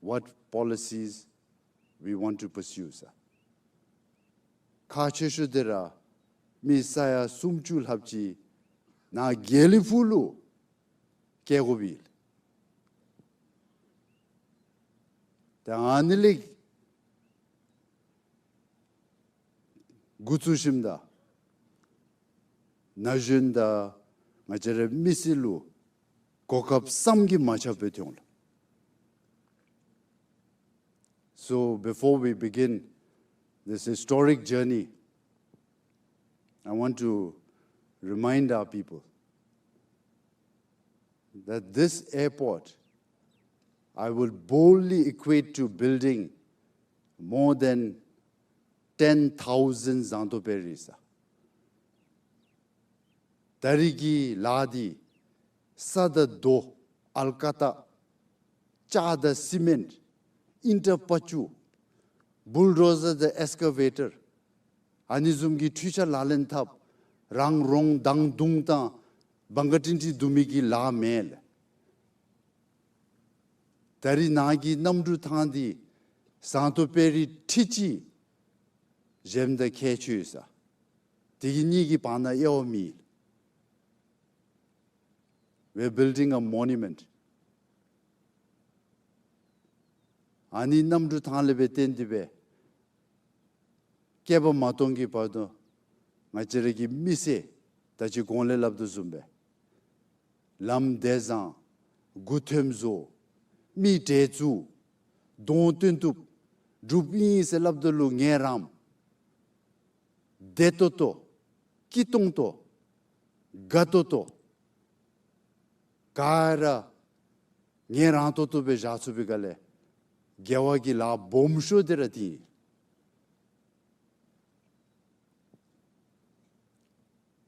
what policies we want to pursue ཟེར། ཁག་ཆེ་ཤོས་འདི་ར་མི་ས་ཡ་སུམ་ཅུ་ལྷགཔ་ཅིག་ནཱ་དགེ་ལེགས་ཕུག་ལུ་སྐྱེལ་དགོཔ་ཨིན་ལགས། ད་ཨ་ནི་ལས་འགོ་བཙུགས་ཞིནམ་ད་ན་གཞོན་དང་ང་བཅས་རའི་མི་སེར་ལུ་གོ་སྐབས་བསམ་གྱིས་མ་ཁྱབ་སྦེ་ཐོན་འོང་ལགས། So before we begin this historic journey, I want to remind our people that this airport, I will boldly equate to building more than ten thousand Zangto Perry ཟེར། ད་རིས་ཀྱི་ལཱ་འདི་ས་དང་རྡོ་ཨལ་ཀ་ཏ་ལྕགས་དང་སི་མེནཊ་ཨིན་ཊར་པ་ཅུ་བུལ་ཌོ་ཟར་དང་ཨེགསི་ཀ་ཝེ་ཊར་ཨ་ནི་བཟུམ་གྱི་འཕྲུལ་ཆས་ལག་ལེན་འཐབ་རང་རོང་དང་དུང་དང་བང་ག་ཏིང་ཏིང་བརྡུང་མི་གི་ལཱ་མེན་ལགས། ད་རིས་ནཱ་གི་གནམ་གྲུ་ཐང་འདི་ཟངས་མདོག་དཔལ་རི་ཁྲི་གཅིག་གཞན་དང་ཁྱད་ཆོས་ཡོད་ས། དེ་གི་གཉིས་ཀྱི་བར་ན་དབྱེ་བ་མེད། We are building a monument. ཨ་ནི་གནམ་གྲུ་ཐང་ལས་སྦེ་བརྟེན་ཏེ་སྦེ་བསྐལ་པ་མ་སྟོང་གི་བར་དུ་ང་བཅས་ར་གི་མི་སེར་ད་ཅི་གོང་ལས་སླབ་དོ་བཟུམ་སྦེ་ལམ་བདེ་བཟང་མགུ་འཐོམ་བཟོ་མི་གྲལ་བཙུགས་གདོང་སྟོན་བཏུབ་འབྲུགཔ་ཨིན་ཟེར་སླབ་ད་ལུ་ངལ་རངསམ་བདེ་ཏོག་ཏོ་སྐྱིད་ཏོང་ཏོ་དགའ་ཏོག་ཏོ་ག་ར་ངལ་རངས་ཏོག་ཏོ་སྦེ་བཞག་ཚུགས་པའི་སྒང་ལས་དགེ་བ་གི་ལཱ་སྦོམ་ཤོས་འདི་ར་འདི་ཨིན།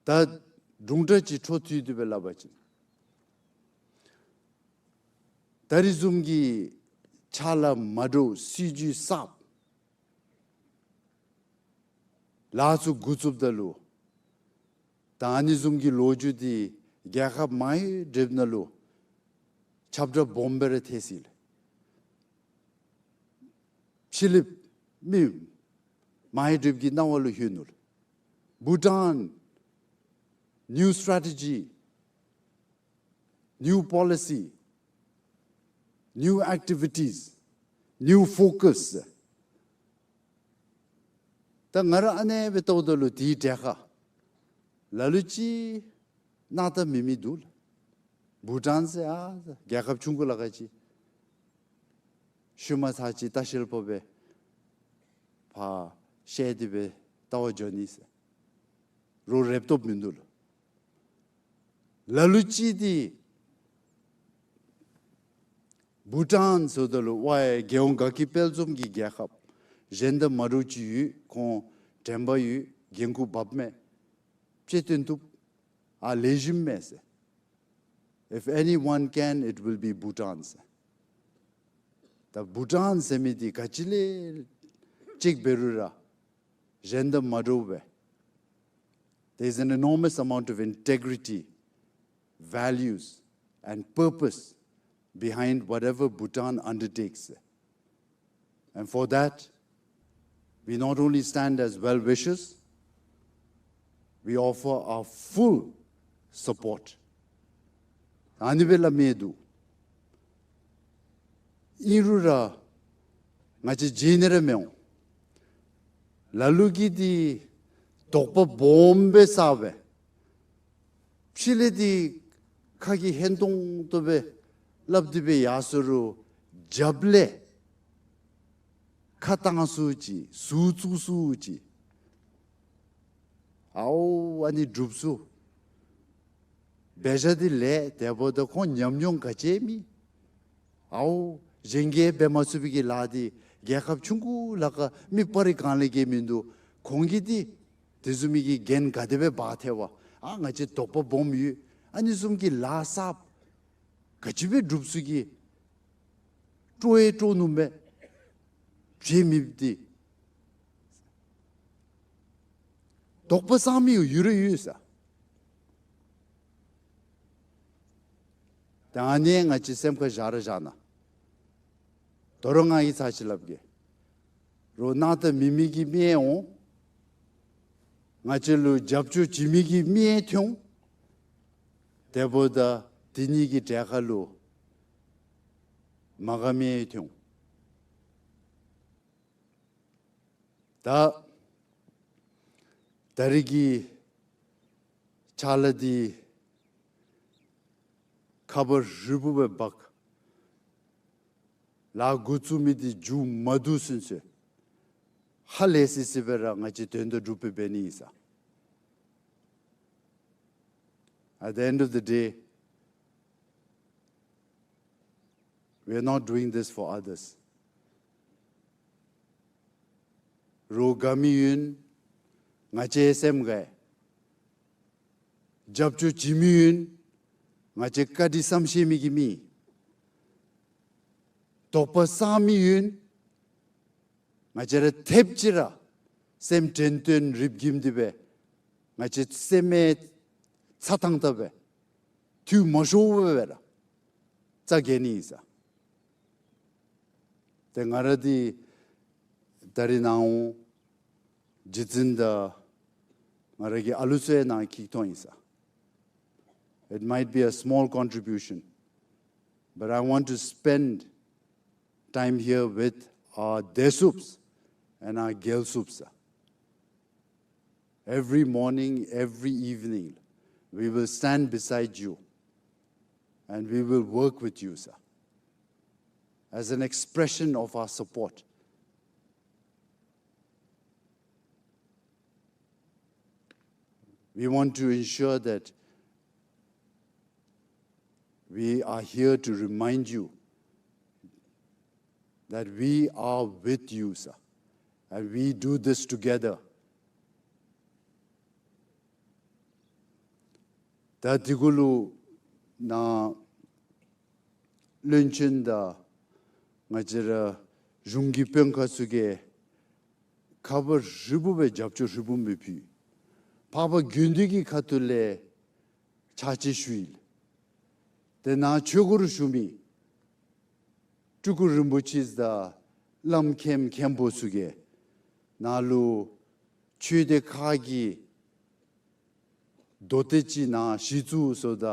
ད་དུམ་གྲ་ཅིག་འཕྲོ་མཐུད་དེ་སྦེ་སླབ་པ་ཅིན་ད་རིས་བཟུམ་གྱི་ཕྱག་ལཱ་མ་འདྲཝ་སྲིད་བྱུས་གསརཔ་ལཱ་ཚུ་འགོ་བཙུགསཔ་ད་ལུ་ད་ཨ་ནི་བཟུམ་གྱི་ལོ་རྒྱུས་འདི་རྒྱལ་ཁབ་མང་རབས་ནང་ལུ་ཁྱབ་བསྒྲགས་སྦོམ་སྦེ་ར་ཐལ་སོ་ཡི་ལགས། ཕྱི་གླིངཔ་མི་མང་རབས་ཀྱི་རྣ་བ་ལུ་ལྷོད་ནུག་ལགས། Bhutan, new strategy, new policy, new activities, new focus. ད་ང་ར་ཨ་ནེ་སྦེ་བལྟཝ་ད་ལུ་དེའི་གྲས་ཁར་ལ་ལུ་ཅིག་སྣང་དག་མེད་མི་འདུག་ལགས། བྷུ་ཊཱན་ཟེར་ཨ་རྒྱལ་ཁབ་ཆུང་ཀུ་ལ་ཁར་ཅིག་ཤུལ་མ་ཚར་ཅིག་ལྟ་བཤལ་པོ་སྦེ་ཕར་བཤལ་ཏེ་སྦེ་ལྟ་བར་འགྱོ་ནི་ཟེར་རོགས་རེབ་ཏོག་མིན་འདུག་ལགས། ལ་ལུ་ཅིག་འདི་བྷུ་ཊཱན་ཟེརཝ་ད་ལུ་ཝའི་རྒྱལ་ཡོངས་དགའ་སྐྱིད་དཔལ་འཛོམས་ཀྱི་རྒྱལ་ཁབ་གཞན་དང་མ་འདྲཝ་ཅིག་ཡོད། ཁོང་དྲན་པ་ཡོད། འགན་ཁུར་འབགཔ་མས། ཅིག་སྟོན་བཏུབ། ཨ་ལེགས་ཤོམ་མས་ཟེར། If anyone can, it will be Bhutan ཟེར། ད་བྷུ་ཊཱན་ཟེར་མི་འདི་ག་ཅི་ལས་ཅིག་འབད་རུང་ར་གཞན་དང་མ་འདྲཝ་སྦེ། There is an enormous amount of integrity, values, and purpose behind whatever Bhutan undertakes. And for that, we not only stand as well wishers, we offer our full support. ཨ་ནི་སྦེ་སླབ་མི་འདུག། ཨིན་རུང་ར་ང་བཅས་བརྗེད་ནི་ར་མི་འོང་། ལ་ལུ་གིས་འདི་དོགས་པ་སྦོམ་སྦེ་བསགས་སྦེ་ཕྱི་ལས་འདི་ཁ་གིས་ཧན་ཏོང་ཏོ་སྦེ་སླབ་སྟེ་སྦེ་ཡར་སོང་རུང་རྒྱབ་ལས་ཁ་བཏང་སུ་ཅིག་ཟུག་བཙུགས་སུ་ཅིག། ཨའོ་ཨ་ནི་འགྲུབ་སུ། འབད་བཞག་འདི་ལེགས། དེ་འབདཝ་ད་ཁོང་ཉམས་མྱོང་ག་ཅི་མེད། ཨའོ་གཞན་གྱིས་འབད་མ་ཚུགས་པའི་གི་ལཱ་འདི་རྒྱལ་ཁབ་ཆུང་ཀུ་ལ་ཁ་མི་སྤར་རི་གང་ལས་ཀྱི་མིན་འདུག། ཁོང་གིས་འདི་དེ་བཟུམ་མའི་གི་འགན་ག་དེ་སྦེ་འབག་ཐལ་བ། ཨ་ང་བཅས་དོགས་པ་སྦོམ་ཡོད། ཨ་ནི་བཟུམ་གྱི་ལཱ་གསརཔ་ག་ཅི་སྦེ་འགྲུབ་ཚུགས་ཀྱི། སྤྲོ་ཡང་སྤྲོ་ནུམ་སྦེ་བྱེད་མི་འདི་དོགས་པ་ཟ་མི་ཡོད་ར་ཡོད་ས། ད་ཨ་ནི་ང་བཅས་སེམས་ཁར་བཞག་ར་བཞག་གནང་། དོ་རུང་ང་གིས་ཚར་གཅིག་སླབ་གེ། རོགས་གནང་ད་མེད་མི་གི་མི་ཡང་འོང་། ང་བཅས་ལུ་རྒྱབ་སྐྱོར་བྱིན་མི་གི་མི་ཡང་ཐོན་འོང་། དེ་འབདཝ་ད་དེ་གཉིས་ཀྱི་གྲལ་ཁར་ལུ་མ་དགའ་མི་ཡང་ཐོན་འོང་། ད་ད་རིས་ཀྱི་ཕྱག་ལཱ་འདི་ཁ་བ་རི་བོ་སྦེ་འབག། ལཱ་འགོ་བཙུགས་མི་འདི་མཇུག་མ་བསྡུ་ཚུན་ཚོད་ཧ་ལས་སི་སི་སྦེ་ར་ང་བཅས་དོན་དག་སྒྲུབ་སྦེ་འབད་ནི་ཨིན་ས། At the end of the day, we are not doing this for others. རོགས་དགའ་མི་ཡོད་ན་ང་བཅས་སེམས་དགའ། རྒྱབ་སྐྱོར་བྱིན་མི་ཡོད་ན་ང་བཅས་བཀའ་དྲིན་བསམ་ཤེས་མི་གི་མི། དོགས་པ་ཟ་མི་ཡོད་ན་ང་བཅས་ར་ཐེབས་ཅིག་ར་སེམས་དྲན་རྟེན་རིག་གིམ་འདི་སྦེ་ང་བཅས་སེམས་མེད་ཚ་ཐང་ཐབས་སྦེ་འཐུས་མ་ཤོར་བར་སྦེ་ར་རྩ་འགེངས་ནི་ཨིན་ས། ཏེ་ང་ར་འདི་ད་རིས་ནཱ་འོང་རྗེ་བཙུན་དང་ང་ར་གི་ཨ་ལུ་ཚུ་ཡང་ནཱ་འཁྱིད་གཏང་ཡི་ས། It might be a small contribution, but I want to spend time here with our ཌེ་སུབས་and our ཌེ་སུབས། Every morning, every evening, we will stand beside you and we will work with you, sir, as an expression of our support. We want to ensure that we are here to remind you that we are with you, sir, and we do this together. ད་དེ་གུ་ལུ་ནཱ་བློན་ཆེན་དང་ང་བཅས་ར་གཞུང་གི་དཔོན་ཁག་ཚུ་གིས་ཁ་བ་རི་བོ་སྦེ་རྒྱབ་སྐྱོར་ཧྲིལ་བུམ་སྦེ་ཕུལ། འཕགས་པ་དགེ་འདུན་གྱི་ཁ་ཐུག་ལས་ཕྱག་ཕྱི་ཞུ་ཡི། ཏེ་ནཱ་ཆོས་སྒོར་ཞུ་མི་སྤྲུལ་སྐུ་རིན་པོ་ཆེ་དང་བླམ་མཁན་མཁན་པོ་ཚུ་གིས་ནཱ་ལུ་ཆོས་སྡེ་ཁག་གི་མདོ་སྡེ་ཅིག་ནཱ་གཞི་བཙུགས་སོ་ད་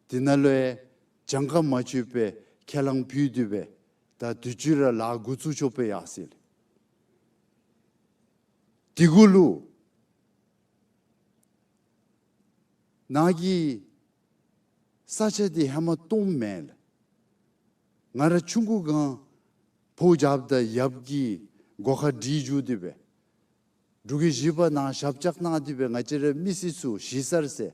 དེ་ནང་ལུ་ཡང་གྱངས་ཁ་མ་ཆོད་པའི་ཁས་བླངས་ཕུལ་ཏེ་སྦེ་ད་དུས་ཅི་ར་ལཱ་འགོ་བཙུགས་ཆོག་པའི་ཡར་སོ་ཡི། དེ་གུ་ལུ་ནཱ་གི་ས་ཆ་འདི་ཧེ་མ་སྟོངམ་མེན་ལགས། ང་ར་ཆུང་ཀུ་སྒང་ཕོཝ་རྒྱབ་ད་ཡབ་ཀྱིས་སྒོ་ཁར་སྒྲིག་བཅུག་སྟེ་སྦེ་འབྲུག་གི་གཞིས་པ་ནང་ཞབས་བཅགས་གནང་སྟེ་སྦེ་ང་བཅས་ར་མི་སེར་ཚུ་གཞིས་གསར་ཟེར་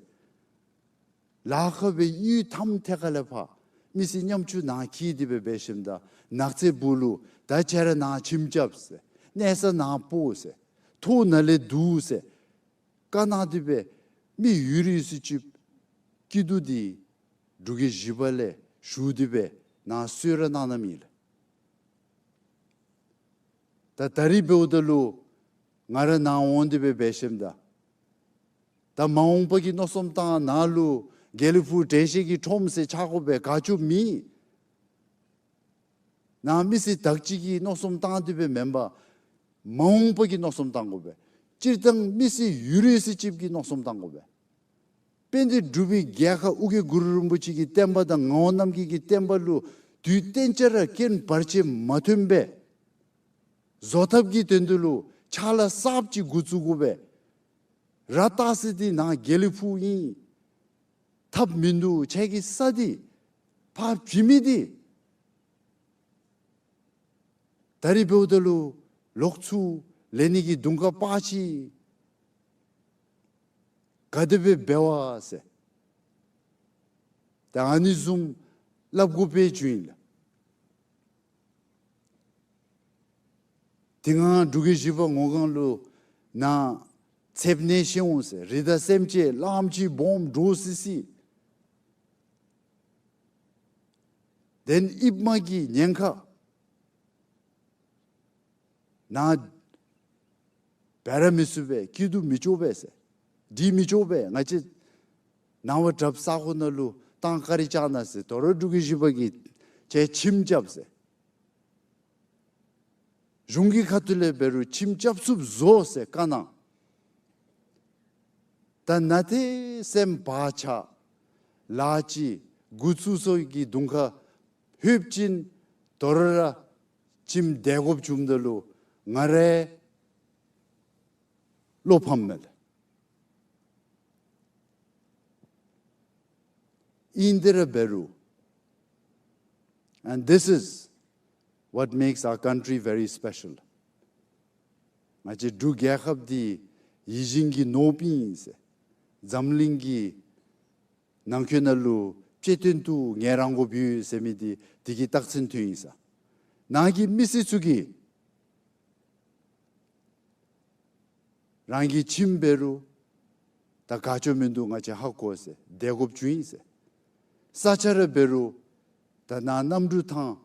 ལཱ་ཁག་སྦེ་གཡུས་མཐའམ་ཐད་ཁ་ལས་ཕར་མི་སེར་ཉམ་ཆུང་ནཱ་འཁྱིད་དེ་སྦེ་འབད་ཞིནམ་ད་ནགས་ཚལ་སྦུག་ལུ་ད་ཁྱེད་ར་ནཱ་ཁྱིམ་རྐྱབ་ཟེར་གནས་ས་ནཱ་སྤོ་ཟེར་ཐོག་ནཱ་ལས་བསྡུ་ཟེར་ བཀའ་གནང་སྟེ་སྦེ་མི་ཡོད་རིགས་སུ་ཅིག་སྐྱིད་སྡུག་འདི་འབྲུག་རྒྱལ་བཞི་པ་ལས་ཞུ་སྟེ་སྦེ་ནཱ་གསོལ་ར་གནང་གནངམ་ཨིན་ལགས། ད་ད་རིས་འབདཝ་ད་ལུ་ང་ར་ནཱ་འོང་སྟེ་སྦེ་འབད་ཞིནམ་ད་ད་མ་འོངས་པ་གི་མནོ་བསམ་བཏང་ནཱ་ལུ་དགེ་ལེགས་ཕུག་དྲན་ཤེས་ཀྱི་ཁྲོམ་ཟེར་ཆགས་དགོ་པའི་དགའ་སྐྱོ་མེད། ནཱ་མི་སེར་དག་ཅིག་གི་མནོ་བསམ་བཏང་སྟེ་སྦེ་མེན་པར་མ་འོངས་པ་གི་མནོ་བསམ་བཏང་དགོ་པས། སྤྱིར་བཏང་མི་སེར་ཡོད་རིགས་སུ་ཅིག་གི་མནོ་བསམ་བཏང་དགོ་པས། དཔལ་ལྡན་འབྲུག་པའི་རྒྱལ་ཁབ་ཨོ་རྒྱན་གུ་རུ་རིན་པོ་ཆེ་གི་བསྟན་པ་དང་ངག་དབང་རྣམ་རྒྱལ་གྱི་བསྟན་པ་ལུ་དུས་གཏན་ཅི་ར་རྐྱེན་བར་ཆད་མ་ཐོན་པས། བཟོ་ཐབས་ཀྱི་དོན་དུ་ལུ་ཕྱག་ལཱ་གསརཔ་ཅིག་འགོ་བཙུགས་དགོ་པས། ར་བཏགས་ས་འདི་ནཱ་དགེ་ལེགས་ཕུག་ཨིན། ཐབས་མིན་འདུག། ཁྱེད་ཀྱི་ས་འདི་ཕར་བྱིན་མི་འདི་ད་རིས་འབདཝ་ད་ལུ་ལོག་ཚུར་ལེན་ནི་གི་དུང་ཁ་སྤར་ཅི། ག་དེ་སྦེ་འབད་བ་ཟེར། ད་ཨ་ནི་བཟུམ་སླབ་དགོ་པའི་རྒྱུ་ཨིན་ལགས། དེ་སྔ་འབྲུག་རྒྱལ་བཞི་པ་ངོ་གང་ལུ་ནཱ་ཚདཔ་ནད་ཤི་འོང་ཟེར། རི་དྭགས་སེམས་ཅན་གླངམོ་ཆེ་སྦོམ་འདྲོག་སི་སི། དེ་ལས་ཨིཔ་མ་གི་ཉེན་ཁ། ནཱ་འབད་ར་མི་ཚུགས་པས། སྐྱིད་སྡུག་མི་ཆོག་པས་ཟེར། འདི་མི་ཆོག་པས། ང་བཅས་ནང་པ་དྲགཔ་ས་གོ་ནང་ལུ་ཏང་བཀའ་དྲིན་བསྐྱངས་གནང་ཟེར། དོ་རུང་འབྲུག་རྒྱལ་བཞི་པ་གིས་ཁྱེད་ཁྱིམ་རྐྱབ་ཟེར། གཞུང་གི་ཁ་ཐུག་ལས་འབད་རུང་ཁྱིམ་རྐྱབ་ཚུགསཔ་བཟོ་ཟེར་བཀའ་གནང་། ད་ནཱ་ཏེ་སེམས་བག་ཆགས་ལཱ་ཅིག་འགོ་བཙུགས་སོང་གི་དུང་ཁ་ལྷོདཔ་ཅིག་དོ་རུང་ར་ཁྱིམ་བདེ་དགོཔ་བྱུངམ་ད་ལུ་ང་རའི་བློ་ཕམ་མས་ལགས། ཨིན་ཏེ་ར་འབད་རུང་། And this is what makes our country very special. ང་བཅས་འབྲུག་རྒྱལ་ཁབ་འདི་ཡིད་བཞིན་གྱི་ནོར་བུ་ཨིན་ཟེར། འཛམ་གླིང་གི་ནང་འཁོད་ནང་ལུ་གཅེས་སྟོན་དུ་ངལ་རངས་དགོཔ་ཡོད་ཟེར་མི་འདི་དེ་གི་རྟགས་མཚན་ཐོན་ཡི་ཟེར། ནཱ་གི་མི་སེར་ཚུ་གིས་རང་གི་ཁྱིམ་འབད་རུང་ད་དགའ་སྐྱོ་མིན་འདུག། ང་བཅས་ཧ་གོ་ཟེར། བདེ་དགོཔ་བྱུང་ཡི་ཟེར། ས་ཆ་ར་འབད་རུང་ད་ནཱ་གནམ་གྲུ་ཐང་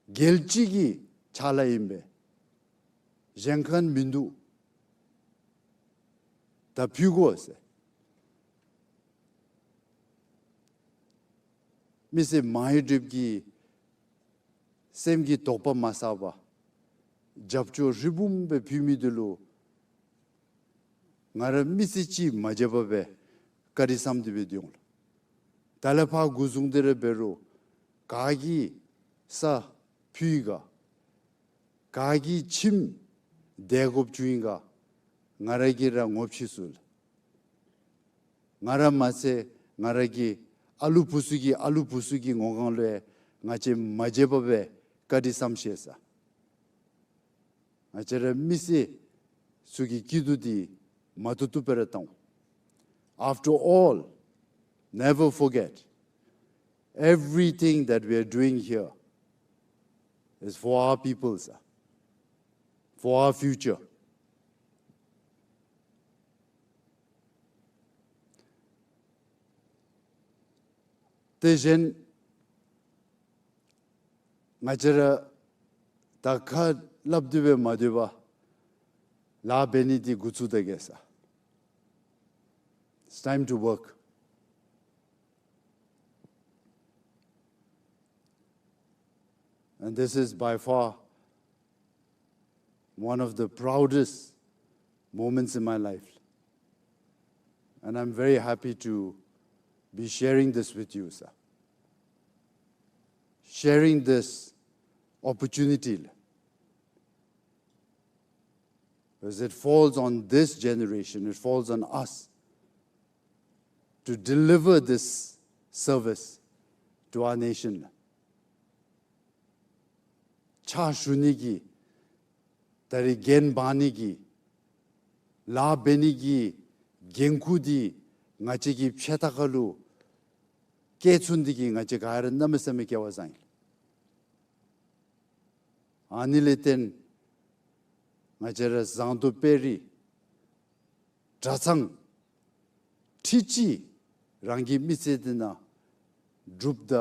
རྒྱལ་སྤྱི་གི་ཕྱག་ལཱ་ཨིན་པས། གཞན་ཁར་མིན་འདུག། ད་ཕུལ་དགོ་ཟེར། མི་སེར་མང་ཡོད་སྒྲིབ་ཀྱི་སེམས་ཀྱི་དོགས་པ་མ་ཟ་བར་རྒྱབ་སྐྱོར་ཧྲིལ་བུམ་སྦེ་ཕུལ་མི་འདི་ལུ་ང་ར་མི་ཚེ་གཅིག་མ་བརྗེད་པར་སྦེ་བཀའ་དྲིན་བསམ་སྟེ་སྦེ་སྡོད་འོང་ལགས། ད་ལས་ཕར་འགོ་བཟུང་སྟེ་ར་འབད་རུང་ག་གིས་ས་ཕུལ་ག་ག་གིས་ཁྱིམ་བདེ་དགོཔ་བྱུང་ཡི་ག་ང་ར་གིས་ར་ངོ་ཕྱེ་ཚུགས་ལགས། ང་ར་མ་ཚད་ང་ར་གི་ཨ་ལུ་བུ་ཚུ་གི་ཨ་ལུ་བུ་ཚུ་གི་ངོ་གང་ལུ་ཡང་ང་བཅས་མ་བརྗེད་པར་སྦེ་བཀའ་དྲིན་བསམ་ཤེས་ས། ང་བཅས་ར་མི་སེར་ཚུ་གི་སྐྱིད་སྡུག་འདི་མ་བཏུབ་བཏུབ་སྦེ་ར་བཏང་། After all, never forget, everything that we are doing here is for our people, sir. For our future. དེ་བཞིན་ང་བཅས་ར་ད་ཁ་སླབ་སྟེ་སྦེ་མ་སྡོད་པར་ལཱ་འབད་ནི་འདི་འགོ་བཙུགས་ད་གེ་ས། It's time to work. And this is by far one of the proudest moments in my life. And I'm very happy to be sharing this with you, sir. Sharing this opportunity. Because it falls on this generation, it falls on us to deliver this service to our nation. ཕྱག་ཞུ་ནི་གི་ད་རིས་འགན་འབག་ནི་གི་ལཱ་འབད་ནི་གི་འགན་ཁུར་འདི་ང་བཅས་ཀྱི་ཕྱག་ལྟག་ཁ་ལུ་བཀལ་ཚུགས་ནི་འདི་གིས་ང་བཅས་ག་ར་གནམ་མེད་ས་མེད་སྐལ་བ་བཟང་ཡི། ཨ་ནི་ལས་བརྟེན་ང་བཅས་ར་ཟངས་མདོག་དཔལ་རི་ གྲྭ་ཚང་ཁྲི་གཅིག་རང་གི་མི་ཚེ་འདི་ནང་སྒྲུབ་ད་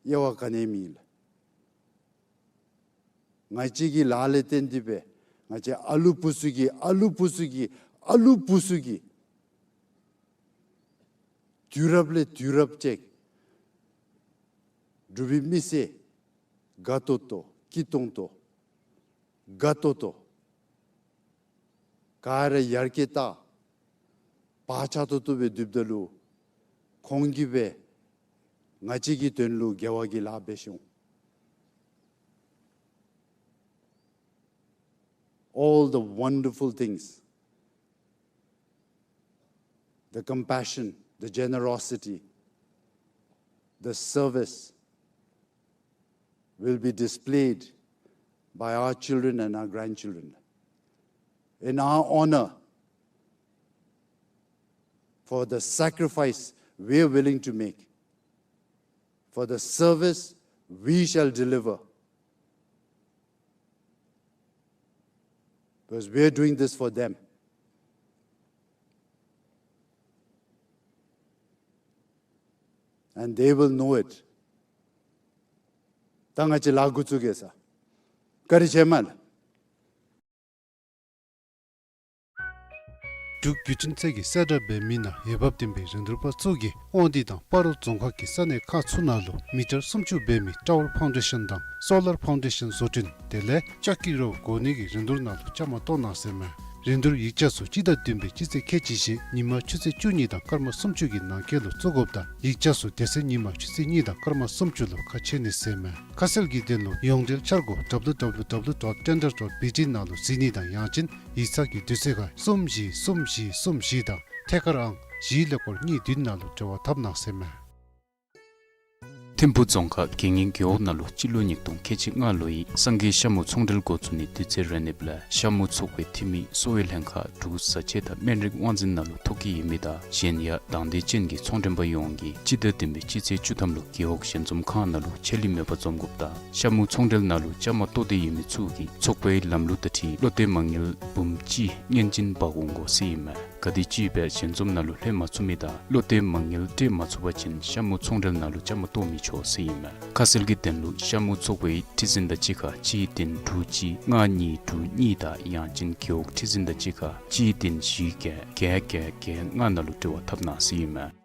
དབྱེ་བ་ག་ནི་མེད་ལགས། ང་བཅས་ཀྱི་ལཱ་ལས་བརྟེན་ཏེ་སྦེ་ང་བཅས་ཨ་ལུ་བུ་ཚུ་གི་ཨ་ལུ་བུ་ཚུ་གི་ཨ་ལུ་བུ་ཚུ་གི་དུས་རབས་ལས་དུས་རབས་ཅིག་འབྲུག་པའི་མི་སེར་དགའ་ཏོག་ཏོ་སྐྱིད་ཏོང་ཏོ་དགའ་ཏོག་ཏོ་ག་ར་ཡར་རྒྱས་ད་བག་ཆགས་ཏོག་ཏོ་སྦེ་སྡོདཔ་ད་ལུ་ཁོང་གིས་སྦེ་ང་བཅས་ཀྱི་དོན་ལུ་དགེ་བ་གི་ལཱ་འབད་ཤོང་། All the wonderful things, the compassion, the generosity, the service will be displayed by our children and our grandchildren in our honor for the sacrifice we are willing to make, for the service we shall deliver. Because we are doing this for them. And they will know it. ད་ང་བཅས་ལཱ་འགོ་བཙུགས་གེ་ཟེར། བཀའ་དྲིན་ཆེ་མས་ལགས། འབྲུག་བརྒྱུད་འཕྲིན་ཚད་ཀྱིས་གསལ་བསྒྲགས་འབད་མི་ནང་འོས་འབབ་ལྡན་པའི་རིན་བསྡུར་པ་ཚུ་གིས་དབང་འདུས་དང་སྤ་རོ་རྫོང་ཁག་གི་ས་གནས་ཁག་ཚུ་ནང་ལུ་མི་ཊར་སུམ་ཅུ་འབད་མི་ཊ་ཝར་ཕའུན་ཌེ་ཤཱན་དང་སོ་ལར་ཕའུན་ཌེ་ཤཱན་བཟོ་སྐྲུན་དེ་ལས་ལྕགས་ཀྱི་རོ་བསྐོ་ནི་གི་རིན་བསྡུར་ནང་ལུ་བཅའ་མར་གཏོགས་གནང་ཟེར་མས། རིན་བསྡུར་ཡིག་ཆ་ཚུ་སྤྱི་ཟླ་བདུན་པའི་སྤྱི་ཚེས་ཁལ་གཅིག་བཞི་ཉིན་མ་ཆུ་ཚོད་བཅུ་གཉིས་དང་སྐར་མ་སུམ་ཅུ་གི་ནང་འཁོད་ལུ་བཙུགས་དགོཔ་དང་ཡིག་ཆ་ཚུ་དེ་ཚེ་ཉིན་མ་ཆུ་ཚོད་གཉིས་དང་སྐར་མ་སུམ་ཅུ་ལུ་ཁ་ཕྱེ་ནི་ཟེར་མས། ཁ་གསལ་གྱི་དོན་ལུ་ཡོངས་འབྲེལ་འཆར་སྒོ་W W W dot tender dot B T ནང་ལུ་གཟིགས་ནི་དང་ཡང་ཅིན་ཡིག་ཚང་གི་དུས་ཚོད་ཁར་གསུམ་བཞི་གསུམ་བཞི་གསུམ་བཞི་དང་ཐད་ཀར་ཨང་བཞི་ཀླད་ཀོར་གཉིས་བདུན་ནང་ལུ་འབྲེལ་བ་འཐབ་གནང་ཟེར་མས། ཐིམ་ཕུ་རྫོང་ཁག་དགེ་བསྙེན་རྒེད་འོག་ནང་ལུ་སྤྱི་ལོ་ཉིས་སྟོང་ཁལ་གཅིག་ལྔ་ལོའི་སངས་རྒྱས་ཤ་མུ་ཚོང་འབྲེལ་འགོ་བཙུགས་ནིའི་དུས་ཚོད་རན་ནིབ་ལས་ཤ་མུ་ཚོགས་པའི་འཐུས་མི་གསོ་བའི་ལྷན་ཁག་འབྲུག་བཟའ་ཆས་དང་སྨན་རིགས་དབང་འཛིན་ནང་ལུ་ཐོ་བཀོད་ཡོད་མི་དང་གཞན་ཡང་དང་འདོད་ཅན་གྱི་ཚོང་མགྲོན་པ་ཡོངས་ཀྱིས་སྤྱི་ཟླ་བདུན་པའི་སྤྱི་ཚེས་བཅུ་ཐམ་ལུ་རྒེད་འོག་ཞལ་འཛོམས་ཁང་ནང་ལུ་ཆད་ལུས་མེད་པར་འཛོམས་དགོཔ་དང་ཤ་མུ་ཚོང་འབྲེལ་ནང་ལུ་བཅའ་མར་གཏོགས་ཏེ་ཡོད་མི་ཚུ་གིས་ཚོགས་པའི་ལམ་ལུགས་དང་འཁྲིལ་བློ་གཏད་མ་ངལ་འབུམ་གཅིག་སྔན་འཛིན་འབག་འོང་དགོ་ཟེར་ཨིན་མས། ག་དེམ་ཅིག་སྦེ་ཞལ་འཛོམས་ནང་ལུ་ལྷོད་མ་ཚུགས་མི་དང་བློ་གཏད་མ་ངལ་སྤྲོད་མ་ཚུགས་པ་ཅིན་ཤ་མུ་ཚོང་འབྲེལ་ནང་ལུ་བཅའ་མར་གཏོགས་མི་ཆོག་ཟེར་ཨིན་མས། ཁ་གསལ་གྱི་དོན་ལུ་ཤ་མུ་ཚོགས་པའི་ཁྲི་འཛིན་དང་གཅིག་ཁར་གཅིག་བདུན་དྲུག་གཅིག་ལྔ་གཉིས་དྲུག་གཉིས་དང་ཡང་ཅིན་རྒེད་འོག་ཁྲི་འཛིན་དང་གཅིག་ཁར་གཅིག་བདུན་བཞི་བརྒྱད་བརྒྱད་བརྒྱད་བརྒྱད་ལྔ་ནང་ལུ་འབྲེལ་བ་འཐབ་གནང་ཟེར་ཨིན་མས།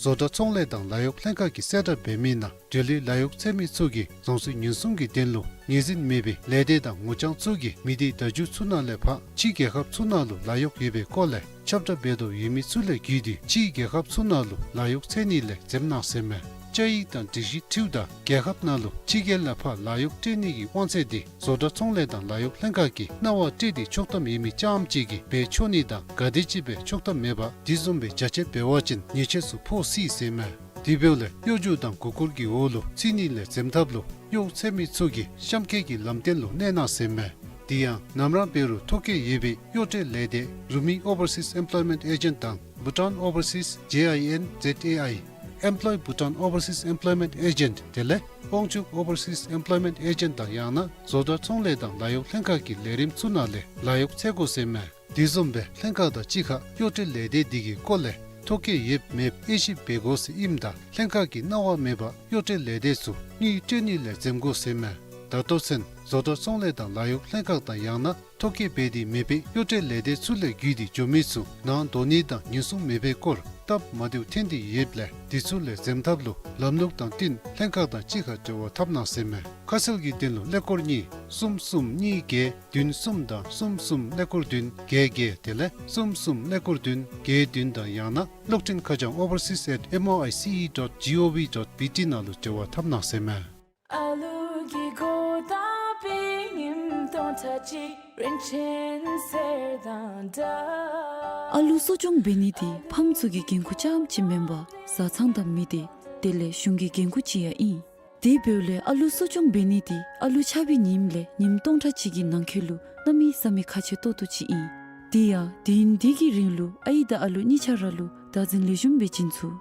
བཟོ་གྲྭ་ཚོང་ལས་དང་ལཱ་གཡོག་ལྷན་ཁག་གིས་གསལ་བསྒྲགས་འབད་མི་ནང་འབྲེལ་ཡོད་ལཱ་གཡོག་འཚོལ་མི་ཚུ་གིས་རྫོང་སྲིད་ཉེན་སྲུང་གི་དོན་ལུ་ངོས་འཛིན་མེད་པའི་ལས་སྡེ་དང་ངོ་རྐྱང་ཚུ་གིས་མི་སྡེ་བརྡ་བརྒྱུད་ཚུ་ནང་ལས་ཕར་ཕྱི་རྒྱལ་ཁབ་ཚུ་ནང་ལུ་ལཱ་གཡོག་ཡོད་པའི་སྐོར་ལས་ཁྱབ་བསྒྲགས་འབད་དོ་ཡོད་མི་ཚུ་ལས་བརྒྱུད་དེ་ཕྱི་རྒྱལ་ཁབ་ཚུ་ནང་ལུ་ལཱ་གཡོག་འཚོལ་ནི་ལས་འཛེམ་གནང་ཟེར་མས། བཅའ་ཡིག་དང་སྒྲིག་གཞི་འཁྲིལཝ་ད་རྒྱལ་ཁབ་ནང་ལུ་ཕྱི་རྒྱལ་ལས་ཕར་ལཱ་གཡོག་སྤྲོད་ནི་གི་དབང་ཚད་དེ་བཟོ་གྲྭ་ཚོང་ལས་དང་ལཱ་གཡོག་ལྷན་ཁག་གིས་གནང་བ་སྤྲོད་དེ་ཆོག་ཐམ་ཡོད་མི་རྐྱངམ་ཅིག་གིས་འབད་ཆོག་ནི་དང་ག་དེམ་ཅིག་སྦེ་ཆོག་ཐམ་མེད་པར་དེ་བཟུམ་སྦེ་རྒྱ་ཆེ་འབད་བ་ཅིན་ཉེས་ཆད་ཚུ་ཕོག་སྲིད་ཟེར་མས། དེ་འབདཝ་ལས་གཡོ་སྒྱུ་དང་མགུ་སྐོར་གྱི་འོག་ལུ་ཚུད་ནི་ལས་འཛེམ་ཐབས་ལུ་གཡོག་འཚོལ་མི་ཚུ་གིས་གཤམ་འཁོད་ཀྱི་ལམ་སྟོན་ལུ་གནས་གནང་ཟེར་མས། དེ་ཡང་ནམ་ར་འབད་རུང་ཐོ་བཀོད་ཡོད་པའི་གཡོག་སྤྲོད་ལས་སྡེ་Rumi Overseas Employment Agent དང་Bhutan Overseas J I N Z A I, Employ Bhutan Overseas Employment Agent དེ་ལས་དབང་ཕྱུག་Overseas Employment Agent དང་ཡང་ན་བཟོ་གྲྭ་ཚོང་ལས་དང་ལཱ་གཡོག་ལྷན་ཁག་གི་ལས་རིམ་ཚུ་ནང་ལས་ལཱ་གཡོག་འཚོལ་དགོ་ཟེར་མས། དེ་བཟུམ་སྦེ་ལྷན་ཁག་དང་གཅིག་ཁར་གཡོག་སྤྲོད་ལས་སྡེ་དེ་གི་སྐོར་ལས་ཐོ་བཀོད་ཡོདཔ་མེདཔ་དབྱེ་ཞིབ་འབད་དགོ་ཟེར་ཨིནམ་ད་ལྷན་ཁག་གིས་གནང་བ་མེད་པར་གཡོག་སྤྲོད་ལས་སྡེ་ཚུ་དངུལ་སྤྲོད་ནི་ལས་འཛེམ་དགོ་ཟེར་མས། ད་ལྟོ་ཚུན་བཟོ་གྲྭ་ཚོང་ལས་དང་ལཱ་གཡོག་ལྷན་ཁག་དང་ཡང་ན་ཐོ་བཀོད་འབད་དེ་མེད་པའི་གཡོག་སྤྲོད་ལས་སྡེ་ཚུ་ལས་བརྒྱུད་དེ་འགྱོ་མི་ཚུ་ནང་འདོགས་ནི་དང་ཉེན་སྲུང་མེད་པའི་སྐོར་སྟབས་མ་བདེཝ་ཐོན་ཏེ་ཡོདཔ་ལས་དེ་ཚུ་ལས་འཛེམ་ཐབས་ལུ་ལམ་ལུགས་དང་བསྟུན་ལྷན་ཁག་དང་གཅིག་ཁར་འབྲེལ་བ་འཐབ་གནང་ཟེར་མས། ཁ་གསལ་གྱི་དོན་ལུ་ཀླད་ཀོར་གཉིས་གསུམ་གསུམ་གཉིས་བརྒྱད་བདུན་གསུམ་དང་གསུམ་གསུམ་ཀླད་ཀོར་བདུན་བརྒྱད་བརྒྱད་དེ་ལས་གསུམ་གསུམ་ཀླད་ཀོར་བདུན་བརྒྱད་བདུན་དང་ཡང་ན་གློག་འཕྲིན་ཁ་བྱང་overseas at M O I C E dot G O V dot B T ནང་ལུ་འབྲེལ་བ་འཐབ་གནང་ཟེར་མས། ཨ་ལུ་གི་གོ་དང་པའི་ཉིནམ་སྟོང་ཕྲག་གཅིག་རིན་ཆེན་གསེར་དང་འདྲ། ཨ་ལུ་གསོ་སྐྱོང་འབད་ནི་དེ་ཕམ་ཚུ་གི་འགན་ཁུར་རྐྱངམ་ཅིག་མེན་པར་བཟའ་ཚང་དང་མི་སྡེ་དེ་ལས་གཞུང་གི་འགན་ཁུར་ཅིག་ཡང་ཨིན། དེ་འབདཝ་ལས་ཨ་ལུ་གསོ་སྐྱོང་འབད་ནི་དེ་ཨ་ལུ་ཆགས་པའི་ཉིནམ་ལས་ཉིནམ་སྟོང་ཕྲག་གཅིག་གི་ནང་འཁོད་ལུ་གནམ་མེད་ས་མེད་ཁག་ཆེ་ཏོག་ཏོ་ཅིག་ཨིན། དེ་ཡང་དུས་ཡུན་དེ་གི་རིང་ལུ་ཨའི་དང་ཨ་ལུ་གཉིས་ཆ་ར་ལུ་བདག་འཛིན་ལེགས་ཤོམ་སྦེ་བྱིན་ཚུགས།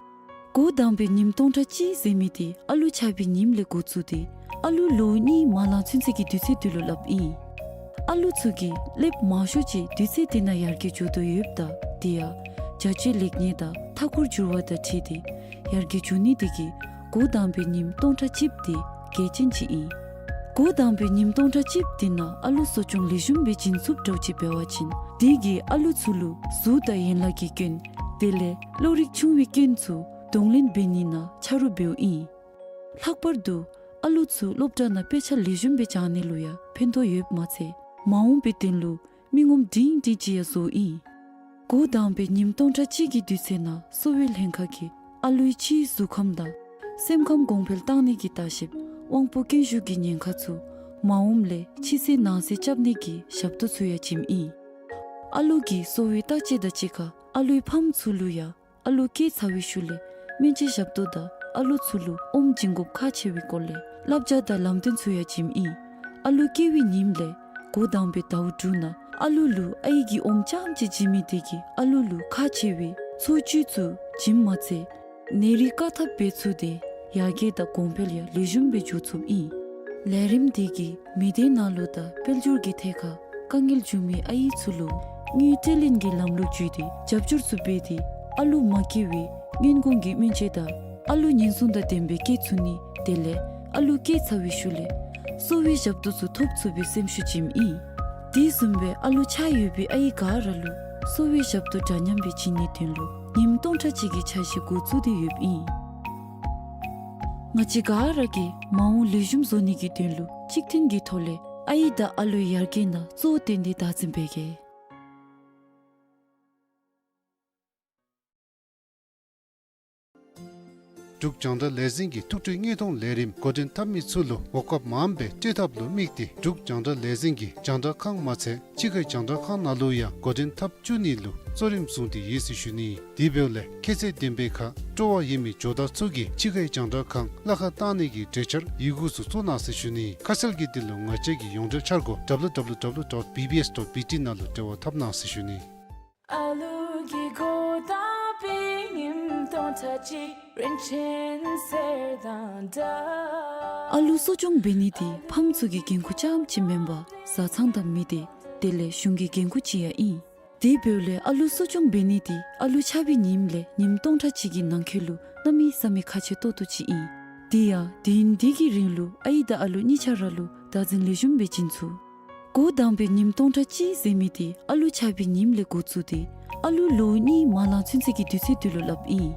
འགོ་དང་པའི་ཉིནམ་སྟོང་ཕྲག་གཅིག་ཟེར་མི་དེ་ཨ་ལུ་ཆགས་པའི་ཉིནམ་ལས་འགོ་བཙུགས་ཏེ་ཨ་ལུ་ལོ་གཉིས་མ་ལང་ཚུན་ཚོད་ཀྱི་དུས་ཚོད་དེ་ལུ་སླབ་ཨིན། ཨ་ལུ་ཚུ་གིས་ལེབ་མང་ཤོས་ཅིག་དུས་ཚོད་དེ་ནང་ཡར་རྒྱས་འགྱོ་དོ་ཡོདཔ་ད་དེ་ཡང་བྱ་སྤྱོད་ལེགས་ཉེས་དང་མཐའ་འཁོར་འགྱུར་བ་དང་འཁྲིལ་ཏེ་ཡར་རྒྱས་འགྱོ་ནི་དེ་གིས་འགོ་དང་པའི་ཉིནམ་སྟོང་ཕྲག་གཅིགཔ་དེ་གལ་ཆེན་ཅིག་ཨིན། འགོ་དང་པའི་ཉིནམ་སྟོང་ཕྲག་གཅིགཔ་དེ་ནང་ཨ་ལུ་གསོ་སྐྱོང་ལེགས་ཤོམ་སྦེ་བྱིན་ཚུགསཔ་འདྲཝ་ཅིག་འབད་བ་ཅིན་དེ་གིས་ཨ་ལུ་ཚུ་ལུ་གཟུགས་དང་ཡན་ལག་གི་སྐྱོན་དེ་ལས་བློ་རིག་ཆུང་བའི་སྐྱོན་ཚུ་གདོང་ལེན་འབད་ནི་ནང་ཆ་རོགས་འབདཝ་ཨིན། ལྷག་པར་དུ་ཨ་ལུ་ཚུ་སློབ་གྲྭ་ནང་དཔེ་ཆ་ལེགས་ཤོམ་སྦེ་སྦྱང་ནི་ལུ་ཡང་ཕན་ཐོགས་ཡོདཔ་མ་ཚད་མ་འོངས་པའི་དོན་ལུ་མི་ངོམ་སྒྲིང་སྒྲིང་ཅིག་ཡང་བཟོཝ་ཨིན། འགོ་དང་པའི་ཉིནམ་སྟོང་ཕྲག་གཅིག་གི་དུས་ཚོད་ནང་གསོ་བའི་ལྷན་ཁག་གིས་ཨ་ལུའི་ཕྱིའི་གཟུགས་ཁམས་དང་སེམས་ཁམས་གོང་འཕེལ་གཏང་ནི་གི་ལྟ་བཤལཔ་དབང་པོ་རྐྱེན་ཞུགས་ཀྱི་ཉེན་ཁ་ཚུ་མ་འོངམ་ལས་ཕྱི་གསལ་ནང་གསལ་རྐྱབ་ནི་གི་ཞབས་ཏོག་ཚུ་ཡང་བྱིནམ་ཨིན། ཨ་ལུ་གི་གསོ་བའི་བརྟག་དཔྱད་དང་གཅིག་ཁར་ཨ་ལུའི་ཕམ་ཚུ་ལུ་ཡང་ཨ་ལུ་སྐྱེས་ཚར་བའི་ཤུལ་ལས་སྨན་བཅོས་ཞབས་ཏོག་དང་ཨ་ལུ་ཚུ་ལུ་ཨོམ་བྱིན་དགོཔ་ཁག་ཆེ་བའི་སྐོར་ལས་བསླབ་བྱ་དང་ལམ་སྟོན་ཚུ་ཡང་བྱིནམ་ཨིན། ཨ་ལུ་སྐྱེ་བའི་ཉིནམ་ལས་འགོ་དང་པའི་ཟླཝ་དྲུག་ནང་ཨ་ལུ་ལུ་ཨའི་གི་ཨོམ་རྐྱངམ་ཅིག་བྱིན་མི་དེ་གིས་ཨ་ལུ་ལུ་ཁག་ཆེ་བའི་འཚོ་བཅུད་ཚུ་བྱིནམ་མ་ཚད་ནད་རིགས་བཀག་ཐབས་འབད་ཚུགས་ཏེ་ཡར་རྒྱས་དང་གོང་འཕེལ་ཡང་ལེགས་ཤོམ་སྦེ་འགྱོ་ཚུགསཔ་ཨིན། ལས་རིམ་དེ་གིས་མི་སྡེ་ནང་ལུ་དང་དཔལ་འབྱོར་གྱི་ཐད་ཁར་དཀའ་ངལ་བྱུང་མི་ཨའི་ཚུ་ལུ་དངུལ་སྤྲོད་ལེན་གྱི་ལམ་ལུགས་བརྒྱུད་དེ་རྒྱབ་སྐྱོར་ཚུ་འབད་དེ་ཨ་ལུ་མ་སྐྱེ་བའི་སྔོན་གོང་གི་སྨན་བཅོས་དང་ཨ་ལུ་ཉེན་སྲུང་དང་ལྡན་པའི་སྐྱེ་ཚུགས་ནི་དེ་ལས་ཨ་ལུ་སྐྱེས་ཚར་བའི་ཤུལ་ལས་གསོ་བའི་ཞབས་ཏོག་ཚུ་ཐོབ་ཚུགས་པའི་སེམས་ཤུགས་བྱིནམ་ཨིན། དེ་བཟུམ་སྦེ་ཨ་ལུ་ཆགས་ཡོད་པའི་ཨའི་ག་ར་ལུ་གསོ་བའི་ཞབས་ཏོག་འདྲ་མཉམ་སྦེ་བྱིན་ནིའི་དོན་ལུ་ཉིནམ་སྟོང་ཕྲག་གཅིག་གི་འཆར་གཞི་འགོ་བཙུགས་ཏེ་ཡོདཔ་ཨིན། ང་བཅས་ག་ར་གིས་མ་འོངས་ལེགས་ཤོམ་བཟོ་ནི་གི་དོན་ལུ་གཅིག་མཐུན་གྱི་ཐོག་ལས་ཨའི་དང་ཨ་ལུའི་ཡར་རྒྱས་ནང་གཙོ་བོ་བཏོན་ཏེ་བདག་འཛིན་འབད་གེ། འབྲུག་རྒྱང་བསྒྲགས་ལས་འཛིན་གྱི་ཐུགས་སྤྲོའི་དངོས་མཐོང་ལས་རིམ་འགོ་འདྲེན་འཐབ་མི་ཚུ་ལུ་གོ་སྐབས་མངམ་སྦེ་སྤྲོད་ཐབས་ལུ་དམིགས་ཏེ་འབྲུག་རྒྱང་བསྒྲགས་ལས་འཛིན་གྱི་རྒྱང་བསྒྲགས་ཁང་མ་ཚད་ཕྱི་ཁའི་རྒྱང་བསྒྲགས་ཁང་ནང་ལུ་ཡང་འགོ་འདྲེན་འཐབ་བཅུག་ནི་ལུ་གཙོ་རིམ་བཟུང་སྟེ་ཡོད་ཟེར་ཞུ་ནི། དེ་འབདཝ་ལས་ཁྱད་ཚད་ལྡན་པའི་ཁར་སྤྲོ་བ་ཡོད་མི་ཇོ་བདག་ཚུ་གིས་ཕྱི་ཁའི་རྒྱང་བསྒྲགས་ཁང་གླ་ཁར་བཏང་ནི་གི་གྲོས་འཆར་ཡི་གུ་ཚུ་བཙུགས་གནང་ཟེར་ཞུ་ནི། ཁ་གསལ་གྱི་དོན་ལུ་ང་བཅས་ཀྱི་ཡོངས་འབྲེལ་འཆར་སྒོ་W W W dot B B S dot B T ནང་ལུ་འབྲེལ་བ་འཐབ་གནང་ཟེར་ཞུ་ནི། ཨ་ལུ་གི་འགོ་དང་པའི་ཉིནམ་སྟོང་ཕྲག་གཅིག་རིན་ཆེན་གསེར་དང་འདྲ། ཨ་ལུ་གསོ་སྐྱོང་འབད་ནི་དེ་ཕམ་ཚུ་གི་འགན་ཁུར་རྐྱངམ་ཅིག་མེན་པར་བཟའ་ཚང་དང་མི་སྡེ་དེ་ལས་གཞུང་གི་འགན་ཁུར་ཅིག་ཡང་ཨིན། དེ་འབདཝ་ལས་ཨ་ལུ་གསོ་སྐྱོང་འབད་ནི་དེ་ཨ་ལུ་ཆགས་པའི་ཉིནམ་ལས་ཉིནམ་སྟོང་ཕྲག་གཅིག་གི་ནང་འཁོད་ལུ་གནམ་མེད་ས་མེད་ཁག་ཆེ་ཏོག་ཏོ་ཅིག་ཨིན། དེ་ཡང་དུས་ཡུན་དེ་གི་རིང་ལུ་ཨའི་དང་ཨ་ལུ་གཉིས་ཆ་ར་ལུ་བདག་འཛིན་ལེགས་ཤོམ་སྦེ་བྱིན་ཚུགས། འགོ་དང་པའི་ཉིནམ་སྟོང་ཕྲག་གཅིག་ཟེར་མི་དེ་ཨ་ལུ་ཆགས་པའི་ཉིནམ་ལས་འགོ་བཙུགས་ཏེ་ཨ་ལུ་ལོ་གཉིས་མ་ལང་ཚུན་ཚོད་ཀྱི་དུས་ཚོད་དེ་ལུ་སླབ་ཨིན།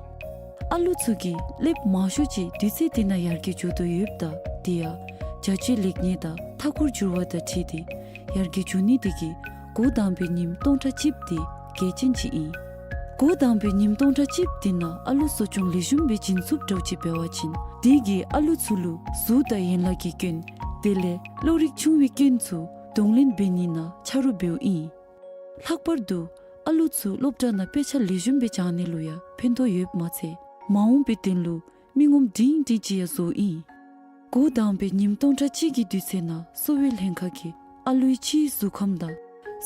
ཨ་ལུ་ཚུ་གི་ལེབ་མང་ཤོས་ཅིག་དུས་ཚོད་དེ་ནང་ཡར་རྒྱས་འགྱོ་དོ་ཡོདཔ་ད་དེ་ཡང་བྱ་སྤྱོད་ལེགས་ཉེས་དང་མཐའ་འཁོར་འགྱུར་བ་དང་འཁྲིལ་ཏེ་ཡར་རྒྱས་འགྱོ་ནི་དེ་གིས་འགོ་དང་པའི་ཉིནམ་སྟོང་ཕྲག་གཅིགཔ་དེ་གལ་ཆེན་ཅིག་ཨིན། འགོ་དང་པའི་ཉིནམ་སྟོང་ཕྲག་གཅིགཔ་དེ་ནང་ཨ་ལུ་གསོ་སྐྱོང་ལེགས་ཤོམ་སྦེ་བྱིན་ཚུགསཔ་འདྲཝ་ཅིག་འབད་བ་ཅིན་དེ་གིས་ཨ་ལུ་ཚུ་ལུ་གཟུགས་དང་ཡན་ལག་གི་སྐྱོན་དེ་ལས་བློ་རིག་ཆུང་བའི་སྐྱོན་ཚུ་གདོང་ལེན་འབད་ནི་ནང་ཆ་རོགས་འབདཝ་ཨིན། ལྷག་པར་དུ་ཨ་ལུ་ཚུ་སློབ་གྲྭ་ནང་དཔེ་ཆ་ལེགས་ཤོམ་སྦེ་སྦྱང་ནི་ལུ་ཡང་ཕན་ཐོགས་ཡོདཔ་མ་ཚད་མ་འོངས་པའི་དོན་ལུ་མི་ངོམ་སྒྲིང་སྒྲིང་ཅིག་ཡང་བཟོཝ་ཨིན། འགོ་དང་པའི་ཉིནམ་སྟོང་ཕྲག་གཅིག་གི་དུས་ཚོད་ནང་གསོ་བའི་ལྷན་ཁག་གིས་ཨ་ལུའི་ཕྱིའི་གཟུགས་ཁམས་དང་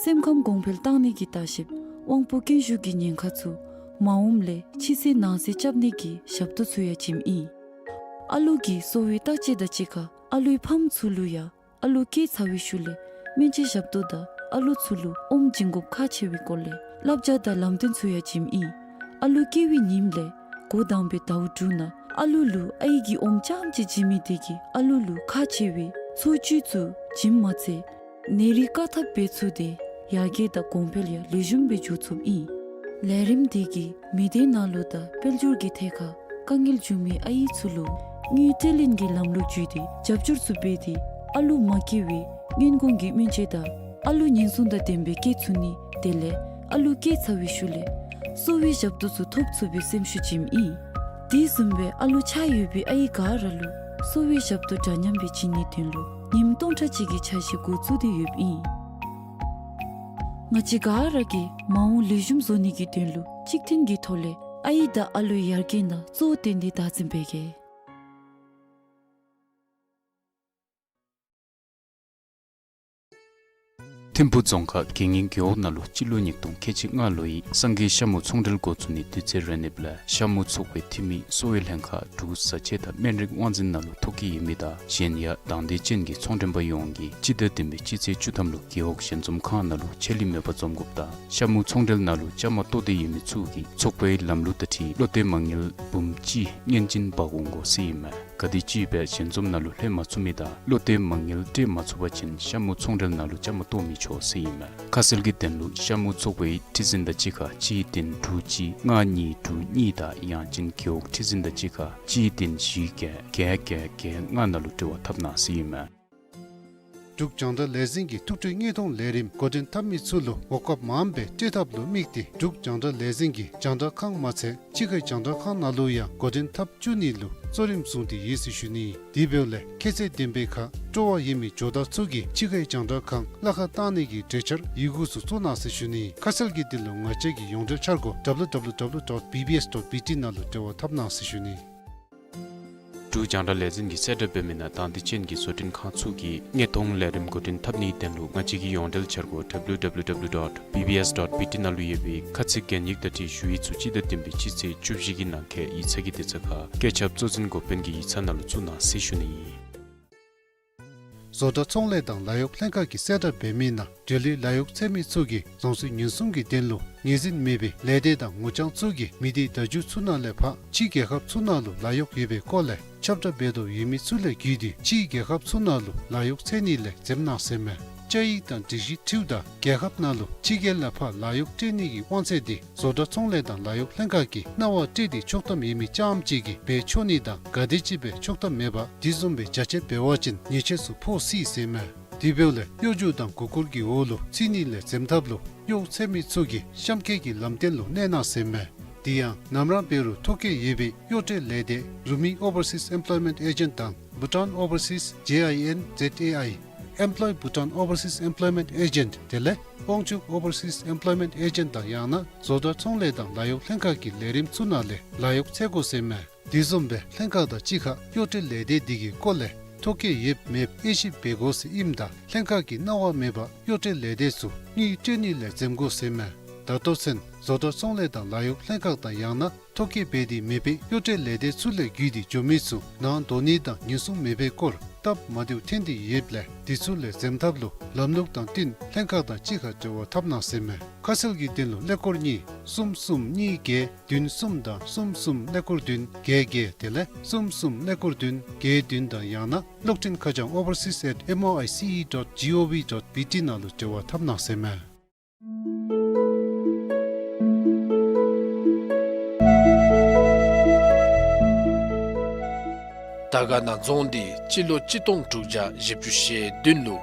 སེམས་ཁམས་གོང་འཕེལ་གཏང་ནི་གི་ལྟ་བཤལཔ་དབང་པོ་རྐྱེན་ཞུགས་ཀྱི་ཉེན་ཁ་ཚུ་མ་འོངམ་ལས་ཕྱི་གསལ་ནང་གསལ་རྐྱབ་ནི་གི་ཞབས་ཏོག་ཚུ་ཡང་བྱིནམ་ཨིན། ཨ་ལུ་གི་གསོ་བའི་བརྟག་དཔྱད་དང་གཅིག་ཁར་ཨ་ལུའི་ཕམ་ཚུ་ལུ་ཡང་ཨ་ལུ་སྐྱེས་ཚར་བའི་ཤུལ་ལས་སྨན་བཅོས་ཞབས་ཏོག་དང་ཨ་ལུ་ཚུ་ལུ་ཨོམ་བྱིན་དགོཔ་ཁག་ཆེ་བའི་སྐོར་ལས་བསླབ་བྱ་དང་ལམ་སྟོན་ཚུ་ཡང་བྱིནམ་ཨིན། ཨ་ལུ་སྐྱེ་བའི་ཉིནམ་ལས་འགོ་དང་པའི་ཟླཝ་དྲུག་ནང་ཨ་ལུ་ལུ་ཨའི་གི་ཨོམ་རྐྱངམ་ཅིག་བྱིན་མི་དེ་གིས་ཨ་ལུ་ལུ་ཁག་ཆེ་བའི་འཚོ་བཅུད་ཚུ་བྱིནམ་མ་ཚད་ནད་རིགས་བཀག་ཐབས་འབད་ཚུགས་ཏེ་ཡར་རྒྱས་དང་གོང་འཕེལ་ཡང་ལེགས་ཤོམ་སྦེ་འགྱོ་ཚུགསཔ་ཨིན། ལས་རིམ་དེ་གིས་མི་སྡེ་ནང་ལུ་དང་དཔལ་འབྱོར་གྱི་ཐད་ཁར་དཀའ་ངལ་བྱུང་མི་ཨའི་ཚུ་ལུ་དངུལ་སྤྲོད་ལེན་གྱི་ལམ་ལུགས་བརྒྱུད་དེ་རྒྱབ་སྐྱོར་ཚུ་འབད་དེ་ཨ་ལུ་མ་སྐྱེ་བའི་སྔོན་གོང་གི་སྨན་བཅོས་དང་ཨ་ལུ་ཉེན་སྲུང་དང་ལྡན་པའི་སྐྱེ་ཚུགས་ནི་དེ་ལས་ཨ་ལུ་སྐྱེས་ཚར་བའི་ཤུལ་ལས་གསོ་བའི་ཞབས་ཏོག་ཚུ་ཐོབ་ཚུགས་པའི་སེམས་ཤུགས་བྱིནམ་ཨིན། དེ་བཟུམ་སྦེ་ཨ་ལུ་ཆགས་ཡོད་པའི་ཨའི་ག་ར་ལུ་གསོ་བའི་ཞབས་ཏོག་འདྲ་མཉམ་སྦེ་བྱིན་ནིའི་དོན་ལུ་ཉིནམ་སྟོང་ཕྲག་གཅིག་གི་འཆར་གཞི་འགོ་བཙུགས་ཏེ་ཡོདཔ་ཨིན། ང་བཅས་ག་ར་གིས་མ་འོངས་ལེགས་ཤོམ་བཟོ་ནི་གི་དོན་ལུ་གཅིག་མཐུན་གྱི་ཐོག་ལས་ཨའི་དང་ཨ་ལུའི་ཡར་རྒྱས་ནང་གཙོ་བོ་བཏོན་ཏེ་བདག་འཛིན་འབད་གེ། ཐིམ་ཕུ་རྫོང་ཁག་དགེ་བསྙེན་རྒེད་འོག་ནང་ལུ་སྤྱི་ལོ་ཉིས་སྟོང་ཁལ་གཅིག་ལྔ་ལོའི་སངས་རྒྱས་ཤ་མུ་ཚོང་འབྲེལ་འགོ་བཙུགས་ནིའི་དུས་ཚོད་རན་ནིབ་ལས་ཤ་མུ་ཚོགས་པའི་འཐུས་མི་གསོ་བའི་ལྷན་ཁག་འབྲུག་བཟའ་ཆས་དང་སྨན་རིགས་དབང་འཛིན་ནང་ལུ་ཐོ་བཀོད་ཡོད་མི་དང་གཞན་ཡང་དང་འདོད་ཅན་གྱི་ཚོང་མགྲོན་པ་ཡོངས་ཀྱིས་སྤྱི་ཟླ་བདུན་པའི་སྤྱི་ཚེས་བཅུ་ཐམ་ལུ་རྒེད་འོག་ཞལ་འཛོམས་ཁང་ནང་ལུ་ཆད་ལུས་མེད་པར་འཛོམས་དགོཔ་དང་ཤ་མུ་ཚོང་འབྲེལ་ནང་ལུ་བཅའ་མར་གཏོགས་ཏེ་ཡོད་མི་ཚུ་གིས་ཚོགས་པའི་ལམ་ལུགས་དང་འཁྲིལ་བློ་གཏད་མ་དངུལ་འབུམ་གཅིག་སྔོན་བྱིན་འབག་འོང་དགོ་ཟེར་ཨིན་མས། ག་དེམ་ཅིག་སྦེ་ཞལ་འཛོམས་ནང་ལུ་ལྷོད་མ་ཚུགས་མི་དང་བློ་གཏད་མ་དངུལ་སྤྲོད་མ་ཚུགས་པ་ཅིན་ཤ་མུ་ཚོང་འབྲེལ་ནང་ལུ་བཅའ་མར་གཏོགས་མི་ཆོག་ཟེར་ཨིན་མས། ཁ་གསལ་གྱི་དོན་ལུ་ཤ་མུ་ཚོགས་པའི་ཁྲི་འཛིན་དང་གཅིག་ཁར་གཅིག་བདུན་དྲུག་གཅིག་ལྔ་གཉིས་དྲུག་གཉིས་དང་ཡང་ཅིན་རྒེད་འོག་ཁྲི་འཛིན་དང་གཅིག་ཁར་གཅིག་བདུན་བཞི་བརྒྱད་བརྒྱད་བརྒྱད་བརྒྱད་ལྔ་ནང་ལུ་འབྲེལ་བ་འཐབ་གནང་ཟེར་ཨིན་མས། འབྲུག་རྒྱང་བསྒྲགས་ལས་འཛིན་གྱིས་ཐུགས་སྤྲོའི་དངོས་མཐོང་ལས་རིམ་འགོ་འདྲེན་འཐབ་མི་ཚུ་ལུ་གོ་སྐབས་མངམ་སྦེ་སྤྲོད་ཐབས་ལུ་དམིགས་ཏེ་འབྲུག་རྒྱང་བསྒྲགས་ལས་འཛིན་གྱི་རྒྱང་བསྒྲགས་ཁང་མ་ཚད་ཕྱི་ཁའི་རྒྱང་བསྒྲགས་ཁང་ནང་ལུ་ཡང་འགོ་འདྲེན་འཐབ་བཅུག་ནི་ལུ་གཙོ་རིམ་བཟུང་སྟེ་ཡོད་ཟེར་ཞུ་ནི། དེ་འབདཝ་ལས་ཁྱད་ཚད་ལྡན་པའི་ཁར་སྤྲོ་བ་ཡོད་མི་ཇོ་བདག་ཚུ་གིས་ཕྱི་ཁའི་རྒྱང་བསྒྲགས་ཁང་གླ་ཁར་བཏང་ནི་གི་གྲོས་འཆར་ཡི་གུ་ཚུ་བཙུགས་གནང་ཟེར་ཞུ་ནི། ཁ་གསལ་གྱི་དོན་ལུ་ང་བཅས་ཀྱི་ཡོངས་འབྲེལ་འཆར་སྒོ་W W W dot B B S dot B T ནང་ལུ་འབྲེལ་བ་འཐབ་གནང་ཟེར་ཞུ་ནི། འབྲུག་རྒྱང་བསྒྲགས་ལས་འཛིན་གྱིས་གསལ་བསྒྲགས་འབད་མི་ནང་དང་འདོད་ཅན་གྱི་བཟོ་སྐྲུན་ཁང་ཚུ་གིས་དངོས་མཐོང་ལས་རིམ་འགོ་འདྲེན་འཐབ་ནིའི་དོན་ལུ་ང་བཅས་ཀྱི་ཡོངས་འབྲེལ་འཆར་སྒོ་W W W dot B B S dot B T ནང་ལུ་ཡོད་པའི་ཁ་ཚིག་གན་ཡིག་དང་འཁྲིལ་ཞུ་ཡིག་ཚུ་སྤྱི་ཟླ་བདུན་པའི་སྤྱི་ཚེས་བཅུ་བཞི་གི་ནང་འཁོད་ཡིག་ཚང་གི་དེ་ཚུ་ཁར་བཀོད་ཁྱབ་གཙོ་འཛིན་འགོ་དཔོན་གྱི་ཡིག་ཚང་ནང་ལུ་བཙུགས་གནང་ཟེར་ཞུ་ནི་ཨིན། བཟོ་གྲྭ་ཚོང་ལས་དང་ལཱ་གཡོག་ལྷན་ཁག་གིས་གསལ་བསྒྲགས་འབད་མི་ནང་འབྲེལ་ཡོད་ལཱ་གཡོག་འཚོལ་མི་ཚུ་གིས་རྫོང་སྲིད་ཉེན་སྲུང་གི་དོན་ལུ་ངོས་འཛིན་མེད་པའི་ལས་སྡེ་དང་ངོ་རྐྱང་ཚུ་གིས་མི་སྡེ་བརྡ་བརྒྱུད་ཚུ་ནང་ལས་ཕར་ཕྱི་རྒྱལ་ཁབ་ཚུ་ནང་ལུ་ལཱ་གཡོག་ཡོད་པའི་སྐོར་ལས་ཁྱབ་བསྒྲགས་འབད་དོ་ཡོད་མི་ཚུ་ལས་བརྒྱུད་དེ་ཕྱི་རྒྱལ་ཁབ་ཚུ་ནང་ལུ་ལཱ་གཡོག་འཚོལ་ནི་ལས་འཛེམ་གནང་ཟེར་མས། བཅའ་ཡིག་དང་སྒྲིག་གཞི་འཁྲིལཝ་ད་རྒྱལ་ཁབ་ནང་ལུ་ཕྱི་རྒྱལ་ལས་ཕར་ལཱ་གཡོག་སྤྲོད་ནི་གི་དབང་ཚད་དེ་བཟོ་གྲྭ་ཚོང་ལས་དང་ལཱ་གཡོག་ལྷན་ཁག་གིས་གནང་བ་སྤྲོད་དེ་ཆོག་ཐམ་ཡོད་མི་རྐྱངམ་གཅིག་གིས་འབད་ཆོག་ནི་དང་ག་དེམ་ཅིག་སྦེ་ཆོག་ཐམ་མེད་པར་དེ་བཟུམ་སྦེ་རྒྱ་ཆེ་འབད་བ་ཅིན་ཉེས་ཆད་ཚུ་ཕོག་སྲིད་ཟེར་མས། དེ་འབདཝ་ལས་གཡོ་སྒྱུ་དང་མགུ་སྐོར་གྱི་འོག་ལུ་ཚུད་ནི་ལས་འཛེམ་ཐབས་ལུ་གཡོག་འཚོལ་མི་ཚུ་གིས་གཤམ་འཁོད་ཀྱི་ལམ་སྟོན་ལུ་གནས་གནང་ཟེར་མས། དེ་ཡང་ནམ་ར་འབད་རུང་ཐོ་བཀོད་ཡོད་པའི་གཡོག་སྤྲོད་ལས་སྡེ་Rumi Overseas Employment Agent དང་Bhutan Overseas J I N Z A I, Employ Bhutan Overseas Employment Agent དེ་ལས་དབང་ཕྱུག་Overseas Employment Agent དང་ཡང་ན་བཟོ་གྲྭ་ཚོང་ལས་དང་ལཱ་གཡོག་ལྷན་ཁག་གི་ལས་རིམ་ཚུ་ནང་ལས་ལཱ་གཡོག་འཚོལ་དགོ་ཟེར་མས། དེ་བཟུམ་སྦེ་ལྷན་ཁག་དང་གཅིག་ཁར་གཡོག་སྤྲོད་ལས་སྡེ་དེ་གི་སྐོར་ལས་ཐོ་བཀོད་ཡོདཔ་མེདཔ་དབྱེ་ཞིབ་འབད་དགོ་ཟེར་ཨིནམ་ད་ལྷན་ཁག་གིས་གནང་བ་མེད་པར་གཡོག་སྤྲོད་ལས་སྡེ་ཚུ་དངུལ་སྤྲོད་ནི་ལས་འཛེམ་དགོ་ཟེར་མས། ད་ལྟོ་ཚུན་བཟོ་གྲྭ་ཚོང་ལས་དང་ལཱ་གཡོག་ལྷན་ཁག་དང་ཡང་ན་ཐོ་བཀོད་འབད་དེ་མེད་པའི་གཡོག་སྤྲོད་ལས་སྡེ་ཚུ་ལས་བརྒྱུད་དེ་འགྱོ་མི་ཚུ་ནང་འདོགས་ནི་དང་ཉེན་སྲུང་མེད་པའི་སྐོར་སྟབས་མ་བདེཝ་ཐོན་ཏེ་ཡོདཔ་ལས་དེ་ཚུ་ལས་འཛེམ་ཐབས་ལུ་ལམ་ལུགས་དང་བསྟུན་ལྷན་ཁག་དང་གཅིག་ཁར་འབྲེལ་བ་འཐབ་གནང་ཟེར་མས། ཁ་གསལ་གྱི་དོན་ལུ་ཀླད་ཀོར་གཉིས་གསུམ་གསུམ་གཉིས་བརྒྱད་བདུན་གསུམ་དང་གསུམ་གསུམ་ཀླད་ཀོར་བདུན་བརྒྱད་བརྒྱད་དེ་ལས་གསུམ་གསུམ་ཀླད་ཀོར་བདུན་བརྒྱད་བདུན་དང་ཡང་ན་གློག་འཕྲིན་ཁ་བྱང་overseas at M O I C E dot G O V dot B T ནང་ལུ་འབྲེལ་བ་འཐབ་གནང་ཟེར་མས། དར་དཀར་ན་རྫོང་འདི་སྤྱི་ལོ་གཅིག་སྟོང་དྲུག་བརྒྱ་བཞི་བཅུ་ཞེ་བདུན་ལུ་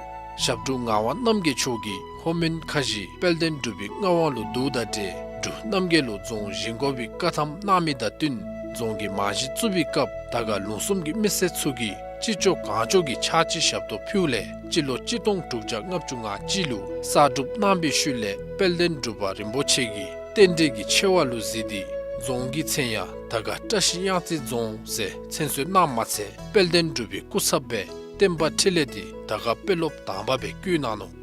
ཞབས་དྲུང་ངག་དབང་རྣམ་རྒྱལ་མཆོག་གིས་ལྷོ་མོན་ཁ་བཞི་དཔལ་ལྡན་འབྲུག་པའི་མངའ་དབང་ལུ་བསྡུཝ་དང་འབྲེལ་འབྲུག་རྣམ་རྒྱལ་ལུ་རྫོང་བཞེངས་དགོ་པའི་བཀའ་ཐམ་གནང་མི་དང་བསྟུན་རྫོང་གི་རྨང་གཞི་བཙུགས་པའི་སྐབས་དར་དཀར་ལུང་གསུམ་གྱི་མི་སེར་ཚུ་གིས་ཅི་ལྕོགས་གང་ལྕོགས་ཀྱི་ཕྱག་ཕྱི་ཞབས་ཏོག་ཕུལཝ་ལས་སྤྱི་ལོ་གཅིག་སྟོང་དྲུག་བརྒྱ་ལྔ་བཅུ་ང་གཅིག་ལུ་གསར་སྒྲུབ་གནང་བའི་ཤུལ་ལས་དཔལ་ལྡན་འབྲུག་པ་རིན་པོ་ཆེ་གིས་རྟེན་འབྲེལ་གྱི་ཆེ་བ་ལུ་གཟིགས་ཏེ་རྫོང་གི་མཚན་ཡང་དར་དཀར་བཀྲ་ཤིས་གཡང་རྩེ་རྫོང་ཟེར་མཚན་གསོལ་གནངམ་མ་ཚད་དཔལ་ལྡན་འབྲུག་པའི་སྐུ་ཚབ་སྦེ་བསྟན་པ་འཕྲིན་ལས་དེ་དར་དཀར་དཔོན་སློབ་དང་པ་སྦེ་བསྐོ་གནང་ནུག།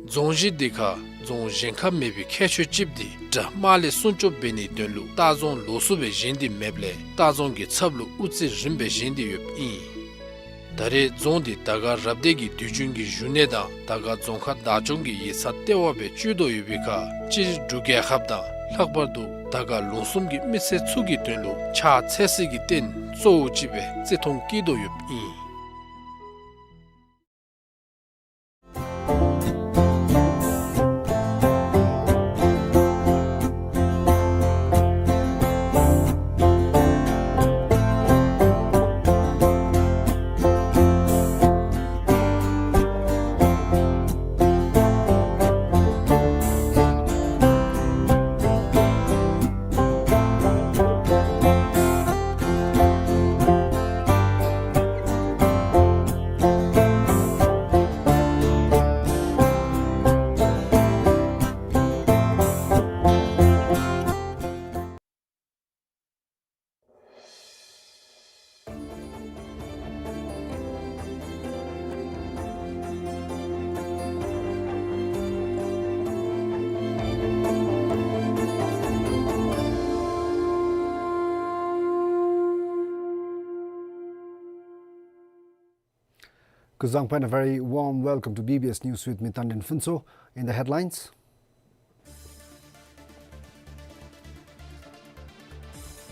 རྫོང་གཞི་འདི་ཁར་རྫོང་གཞན་ཁར་མེད་པའི་ཁྱད་ཆོས་ཅིག་འདི་དགྲ་དམག་ལས་སྲུང་སྐྱོབ་འབད་ནིའི་དོན་ལུ་ལྟ་རྫོང་ལོགས་སུ་སྦེ་བཞེངས་ཏེ་མེདཔ་ལས་ལྟ་རྫོང་གི་ཚབ་ལུ་དབུ་རྩེ་རིངམ་སྦེ་བཞེངས་ཏེ་ཡོདཔ་ཨིན། ད་རེས་རྫོང་འདི་དར་དཀར་རབ་སྡེ་གི་དུས་རྒྱུན་གྱི་བཞུགས་གནས་དང་དར་དཀར་རྫོང་ཁག་བདག་སྐྱོང་གི་ཡིག་ཚང་ལྟེ་བ་སྦེ་སྤྱོད་དོ་ཡོད་པའི་ཁར་སྤྱིར་འབྲུག་རྒྱལ་ཁབ་དང་ལྷག་པར་དུ་དར་དཀར་ལུང་གསུམ་གྱི་མི་སེར་ཚུ་གི་དོན་ལུ་ཕྱག་འཚལ་སའི་རྟེན་གཙོ་བོ་ཅིག་སྦེ་བརྩི་མཐོང་བསྐྱེད་དོ་ཡོདཔ་ཨིན། Kuzuzangpo and a very warm welcome to B B S News with me, Tandin Phuntsho. In the headlines,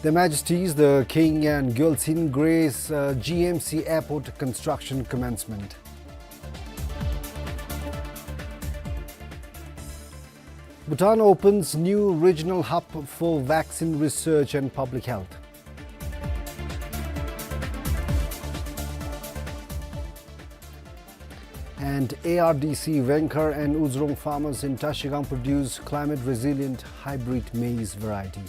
Their Majesties the King and Gyaltsuen grace, uh, G M C Airport construction commencement. Bhutan opens new regional hub for vaccine research and public health. And A R D C Vengkhar and Uzrung farmers in Trashigang produce climate-resilient hybrid maize variety.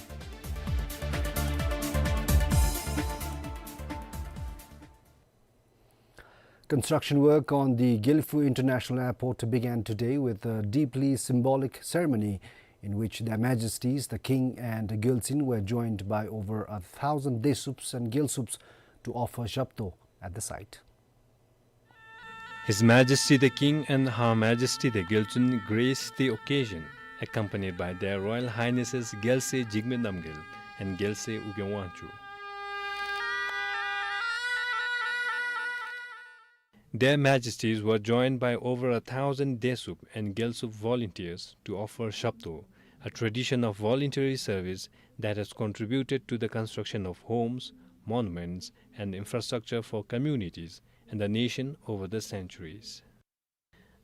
Construction work on the Gelephu International Airport began today with a deeply symbolic ceremony in which Their Majesties the King and Gyaltsuen were joined by over a thousand Desups and Gyalsups to offer Shabdo at the site. His Majesty the King and Her Majesty the Gyaltsuen graced the occasion, accompanied by Their Royal Highnesses Gyalse Jigme Namgyal and Gyalse Ugya Wangchuck. Their Majesties were joined by over a thousand Desup and Gyalsup volunteers to offer Shabdo, a tradition of voluntary service that has contributed to the construction of homes, monuments, and infrastructure for communities and the nation over the centuries.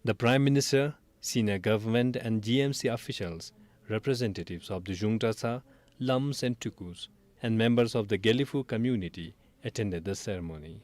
The Prime Minister, senior government and G M C officials, representatives of the Zhungtasa, Lams and Tukus, and members of the Gelephu community attended the ceremony.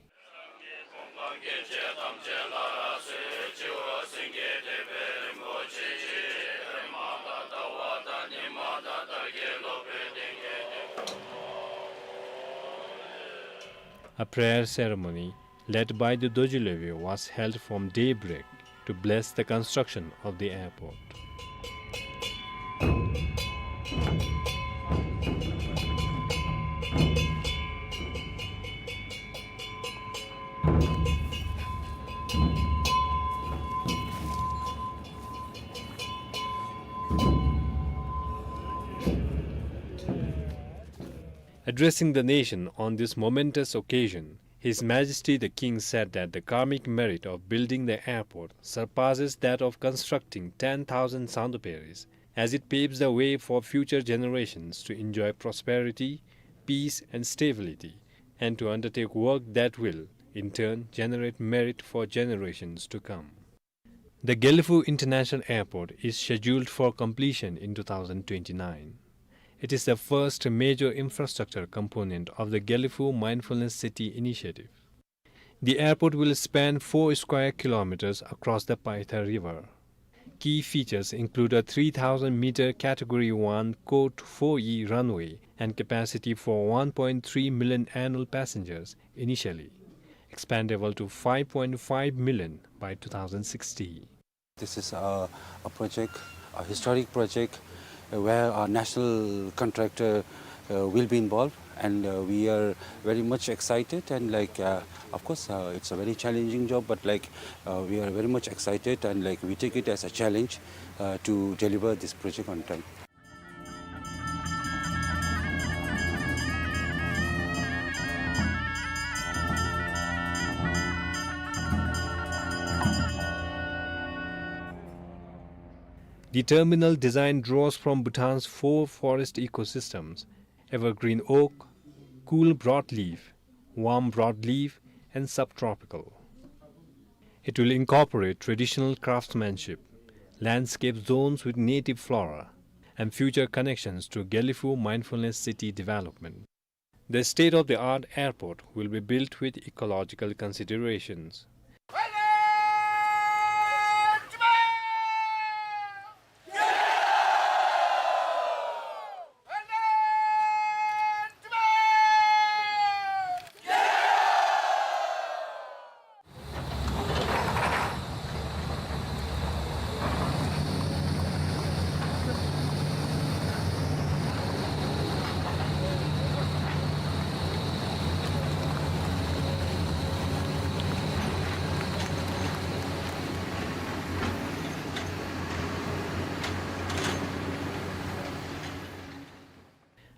A prayer ceremony led by the Dorji Lwebe was held from daybreak to bless the construction of the airport. Addressing the nation on this momentous occasion, His Majesty the King said that the karmic merit of building the airport surpasses that of constructing ten thousand Sangdo Peris, as it paves the way for future generations to enjoy prosperity, peace and stability, and to undertake work that will, in turn, generate merit for generations to come. The Gelephu International Airport is scheduled for completion in two thousand twenty-nine. It is the first major infrastructure component of the Gelephu Mindfulness City initiative. The airport will span four square kilometers across the Paitha River. Key features include a three thousand meter Category one Code four E runway and capacity for one point three million annual passengers initially, expandable to five point five million by two thousand sixty. This is a, a project, a historic project, uh, where a national contractor, uh, will be involved, and, uh, we are very much excited, and, like, uh, of course, uh, it's a very challenging job, but, like, uh, we are very much excited, and, like, we take it as a challenge, uh, to deliver this project on time. The terminal design draws from Bhutan's four forest ecosystems: evergreen oak, cool broadleaf, warm broadleaf, and subtropical. It will incorporate traditional craftsmanship, landscape zones with native flora, and future connections to Gelephu Mindfulness City development. The state-of-the-art airport will be built with ecological considerations.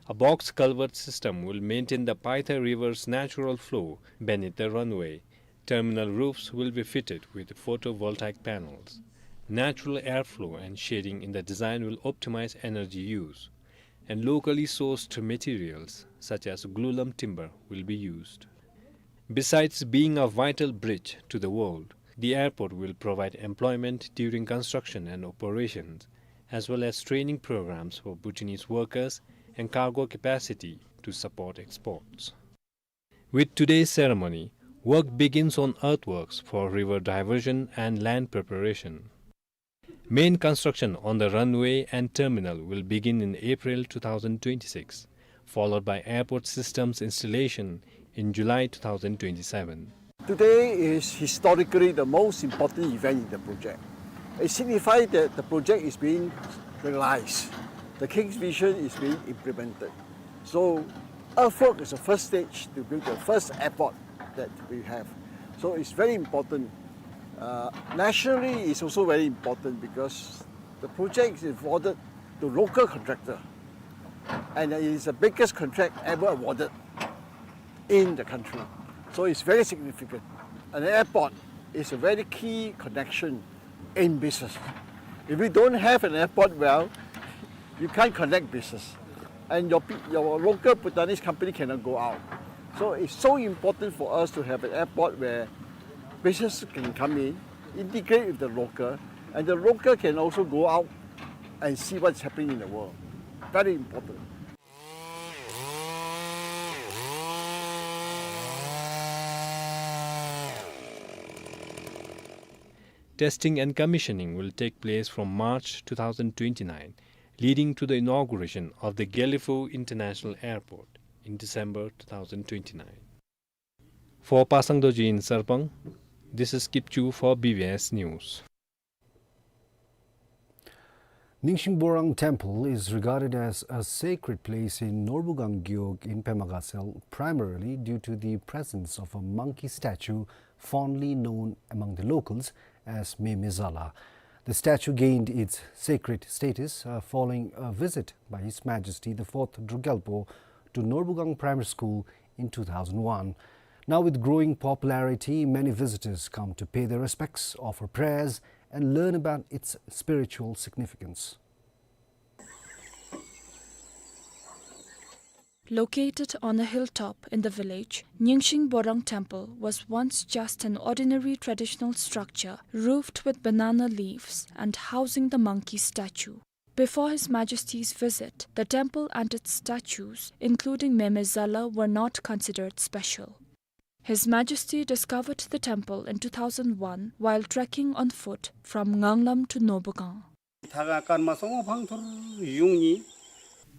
A box culvert system will maintain the Paitha River's natural flow beneath the runway, Terminal roofs will be fitted with photovoltaic panels. Natural airflow and shading in the design will optimize energy use, and locally sourced materials such as glulam timber will be used. Besides being a vital bridge to the world, the airport will provide employment during construction and operations, as well as training programs for Bhutanese workers and cargo capacity to support exports. With today's ceremony, work begins on earthworks for river diversion and land preparation. Main construction on the runway and terminal will begin in April two thousand twenty-six, followed by airport systems installation in July two thousand twenty-seven. Today is historically the most important event in the project. It signifies that the project is being realized. The King's vision is being implemented. So, earthwork is the first stage to build the first airport that we have. So it's very important. Uh, nationally, it's also very important because the project is awarded to local contractor, and it is the biggest contract ever awarded in the country. So it's very significant. An airport is a very key connection in business. If we don't have an airport, well, you can't connect business. And your, pe- your local Bhutanese company cannot go out. So it's so important for us to have an airport where business can come in, integrate with the local, and the local can also go out and see what's happening in the world. Very important. Testing and commissioning will take place from March two thousand twenty-nine, leading to the inauguration of the Gelephu International Airport in December two thousand twenty-nine. For Pasang Dorji in Sarpang, this is Kipchu for B B S News. Nyingshing Borang Temple is regarded as a sacred place in Norbugang Gewog in Pema Gatshel, primarily due to the presence of a monkey statue fondly known among the locals as Meme Zala. The statue gained its sacred status, uh, following a visit by His Majesty the fourth Druk Gyalpo to Norbugang Primary School in two thousand one. Now, with growing popularity, many visitors come to pay their respects, offer prayers, and learn about its spiritual significance. Located on a hilltop in the village, Nyingshing Borang Temple was once just an ordinary traditional structure roofed with banana leaves and housing the monkey statue. Before His Majesty's visit, the temple and its statues, including Meme Zala, were not considered special. His Majesty discovered the temple in two thousand one while trekking on foot from Nganglam to Norbugang.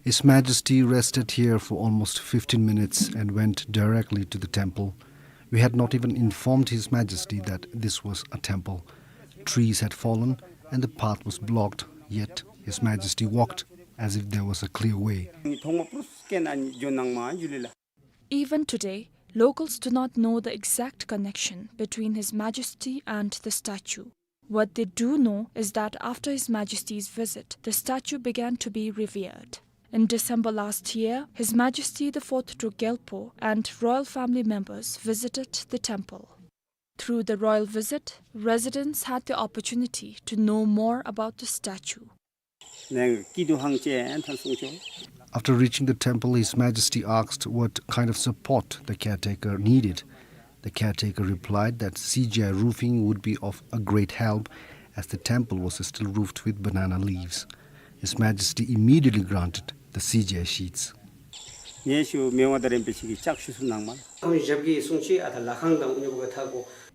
His Majesty rested here for almost fifteen minutes and went directly to the temple. We had not even informed His Majesty that this was a temple. Trees had fallen and the path was blocked, yet His Majesty walked as if there was a clear way. Even today, locals do not know the exact connection between His Majesty and the statue. What they do know is that after His Majesty's visit, the statue began to be revered. In December last year, His Majesty the fourth Druk Gyalpo and royal family members visited the temple. Through the royal visit, residents had the opportunity to know more about the statue. After reaching the temple, His Majesty asked what kind of support the caretaker needed. The caretaker replied that C G I roofing would be of a great help, as the temple was still roofed with banana leaves. His Majesty immediately granted the C G I sheets.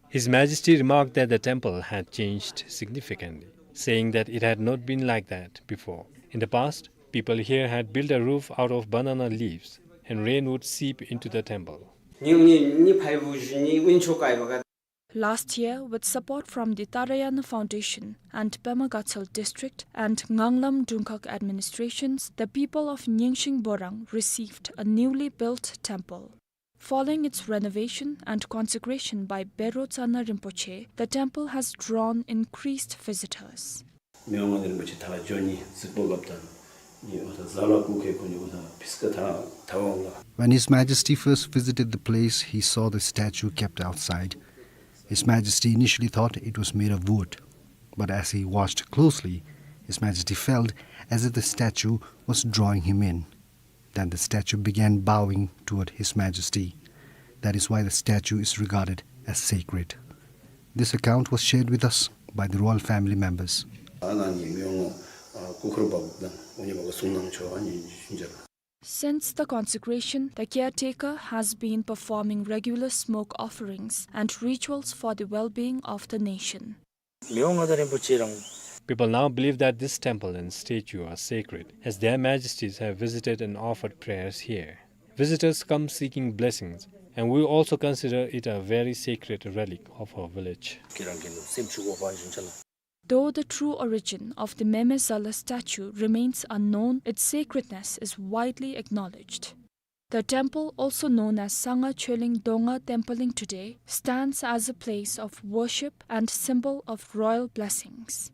His Majesty remarked that the temple had changed significantly, saying that it had not been like that before. In the past, people here had built a roof out of banana leaves, and rain would seep into the temple. Last year, with support from the Tarayana Foundation and Pema Gatshel District and Nganglam Dungkhag administrations, the people of Nyingshing Borang received a newly built temple. Following its renovation and consecration by Bero Tsana Rinpoche, the temple has drawn increased visitors. When His Majesty first visited the place, he saw the statue kept outside. His Majesty initially thought it was made of wood, but as he watched closely, His Majesty felt as if the statue was drawing him in. Then the statue began bowing toward His Majesty. That is why the statue is regarded as sacred. This account was shared with us by the royal family members. ཨ་ནཱ་ནི་མི་དབང་ཨ་སྐུ་འཁོར་བ་དང་འོ་ནི་བ་ག་གསུང་གནང་ཆོག་ཨ་ནི་ཞུ་ཅ་ལགས། Since the consecration, the caretaker has been performing regular smoke offerings and rituals for the well-being of the nation. མི་དབང་མངའ་བདག་རིན་པོ་ཆེ་རང་། People now believe that this temple and statue are sacred, as their majesties have visited and offered prayers here. Visitors come seeking blessings, and we also consider it a very sacred relic of our village. ཁྱེད་རང་གི་སེམས་ཤུགས་འོ་བ་ཞུ་ཅ་ལགས། Though the true origin of the Meme Zala statue remains unknown, its sacredness is widely acknowledged. The temple, also known as Sangha Choeling Donga Templing today, stands as a place of worship and symbol of royal blessings.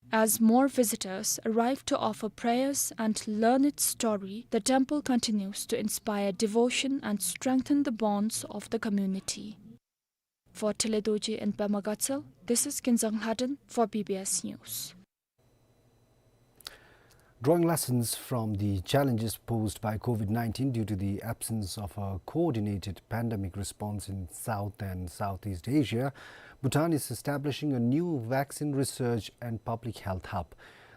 As more visitors arrive to offer prayers and learn its story, the temple continues to inspire devotion and strengthen the bonds of the community. For Tele Dorji and Pema Gatsal, this is Kinzang Lhaden for B B S News. Drawing lessons from the challenges posed by COVID nineteen due to the absence of a coordinated pandemic response in South and Southeast Asia, Bhutan is establishing a new vaccine research and public health hub.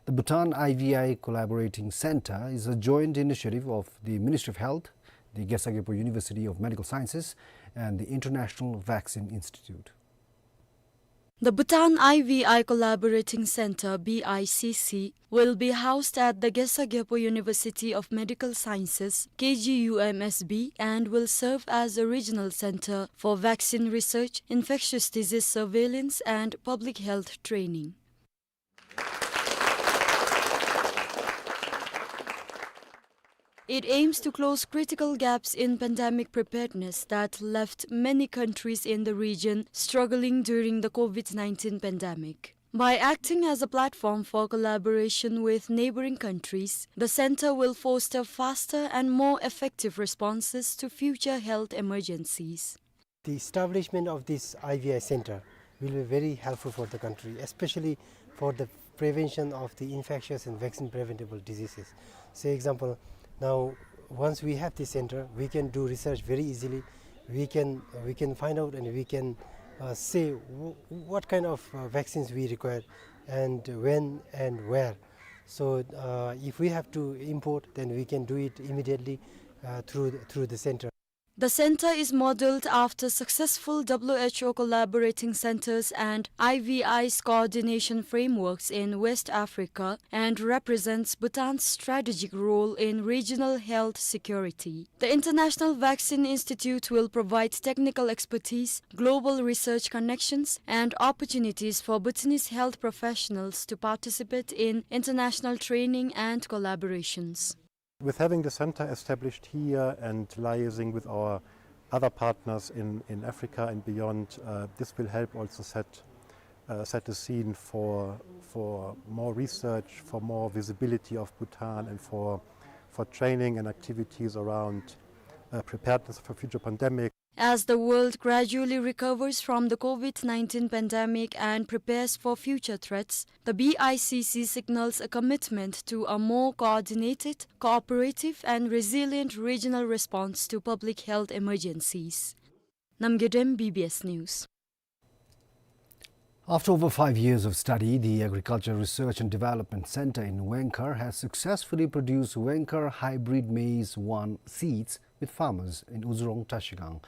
The Bhutan I V I Collaborating Center is a joint initiative of the Ministry of Health, the Gesa Gyalpo University of Medical Sciences, and the International Vaccine Institute. The Bhutan I V I Collaborating Center, B I C C, will be housed at the Gesa Gyalpo University of Medical Sciences, K G U M S B, and will serve as a regional center for vaccine research, infectious disease surveillance, and public health training. It aims to close critical gaps in pandemic preparedness that left many countries in the region struggling during the COVID nineteen pandemic. By acting as a platform for collaboration with neighboring countries, the center will foster faster and more effective responses to future health emergencies. The establishment of this I V I center will be very helpful for the country, especially for the prevention of the infectious and vaccine preventable diseases. Say example, now once we have this center, we can do research very easily. We can, we can find out and we can, uh, say w-, what kind of, uh, vaccines we require and when and where. So, uh, if we have to import, then we can do it immediately, uh, through, through the center. The center is modeled after successful W H O collaborating centers and I V I's coordination frameworks in West Africa and represents Bhutan's strategic role in regional health security. The International Vaccine Institute will provide technical expertise, global research connections, and opportunities for Bhutanese health professionals to participate in international training and collaborations. With having the center established here and liaising with our other partners in, in Africa and beyond, uh, this will help also set, uh, set the scene for, for more research, for more visibility of Bhutan, and for, for training and activities around, uh, preparedness for future pandemic. As the world gradually recovers from the COVID nineteen pandemic and prepares for future threats, the B I C C signals a commitment to a more coordinated, cooperative, and resilient regional response to public health emergencies. Namgay Dem, B B S News. After over five years of study, the Agriculture Research and Development Center in Wengkar has successfully produced Wengkar Hybrid Maize one seeds with farmers in Uzurong Trashigang.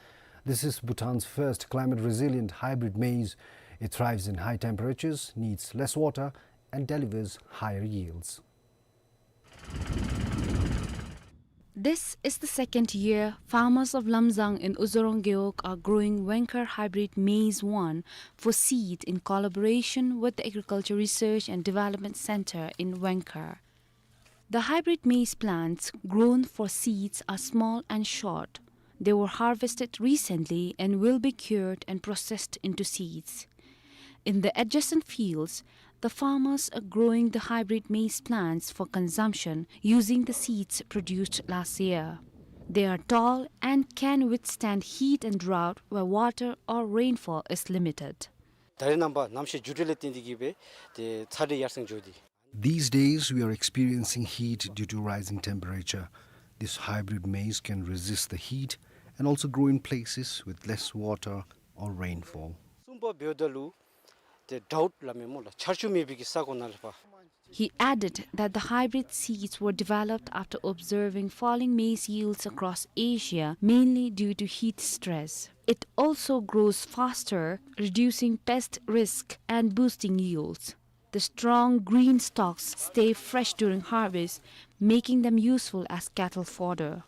This is Bhutan's first climate-resilient hybrid maize. It thrives in high temperatures, needs less water, and delivers higher yields. This is the second year farmers of Lamzang in Uzurong Gewog are growing Wengkar Hybrid Maize one for seed in collaboration with the Agriculture Research and Development Center in Wengkar. The hybrid maize plants grown for seeds are small and short. They were harvested recently and will be cured and processed into seeds. In the adjacent fields, the farmers are growing the hybrid maize plants for consumption using the seeds produced last year. They are tall and can withstand heat and drought where water or rainfall is limited. ད་རེས་ནངས་པ་གནམ་གཤིས་འགྱུར་འགྲོས་ལས་བརྟེན་ཏེ་གིས་སྦེ་ཏེ་ཚ་དྲོད་ཡར་སེང་འགྱོ་སྟེ། These days, we are experiencing heat due to rising temperature. This hybrid maize can resist the heat and also grow in places with less water or rainfall. གསུམ་པ་འབདཝ་ད་ལུ་ཏེ་ཌའུཊ་སླབ་མས་སྨོ་ལགས། ཆར་ཆུ་མེད་པའི་གི་ས་གོ་ནང་ལུ་ཕར། He added that the hybrid seeds were developed after observing falling maize yields across Asia, mainly due to heat stress. It also grows faster, reducing pest risk and boosting yields. The strong green stalks stay fresh during harvest, making them useful as cattle fodder.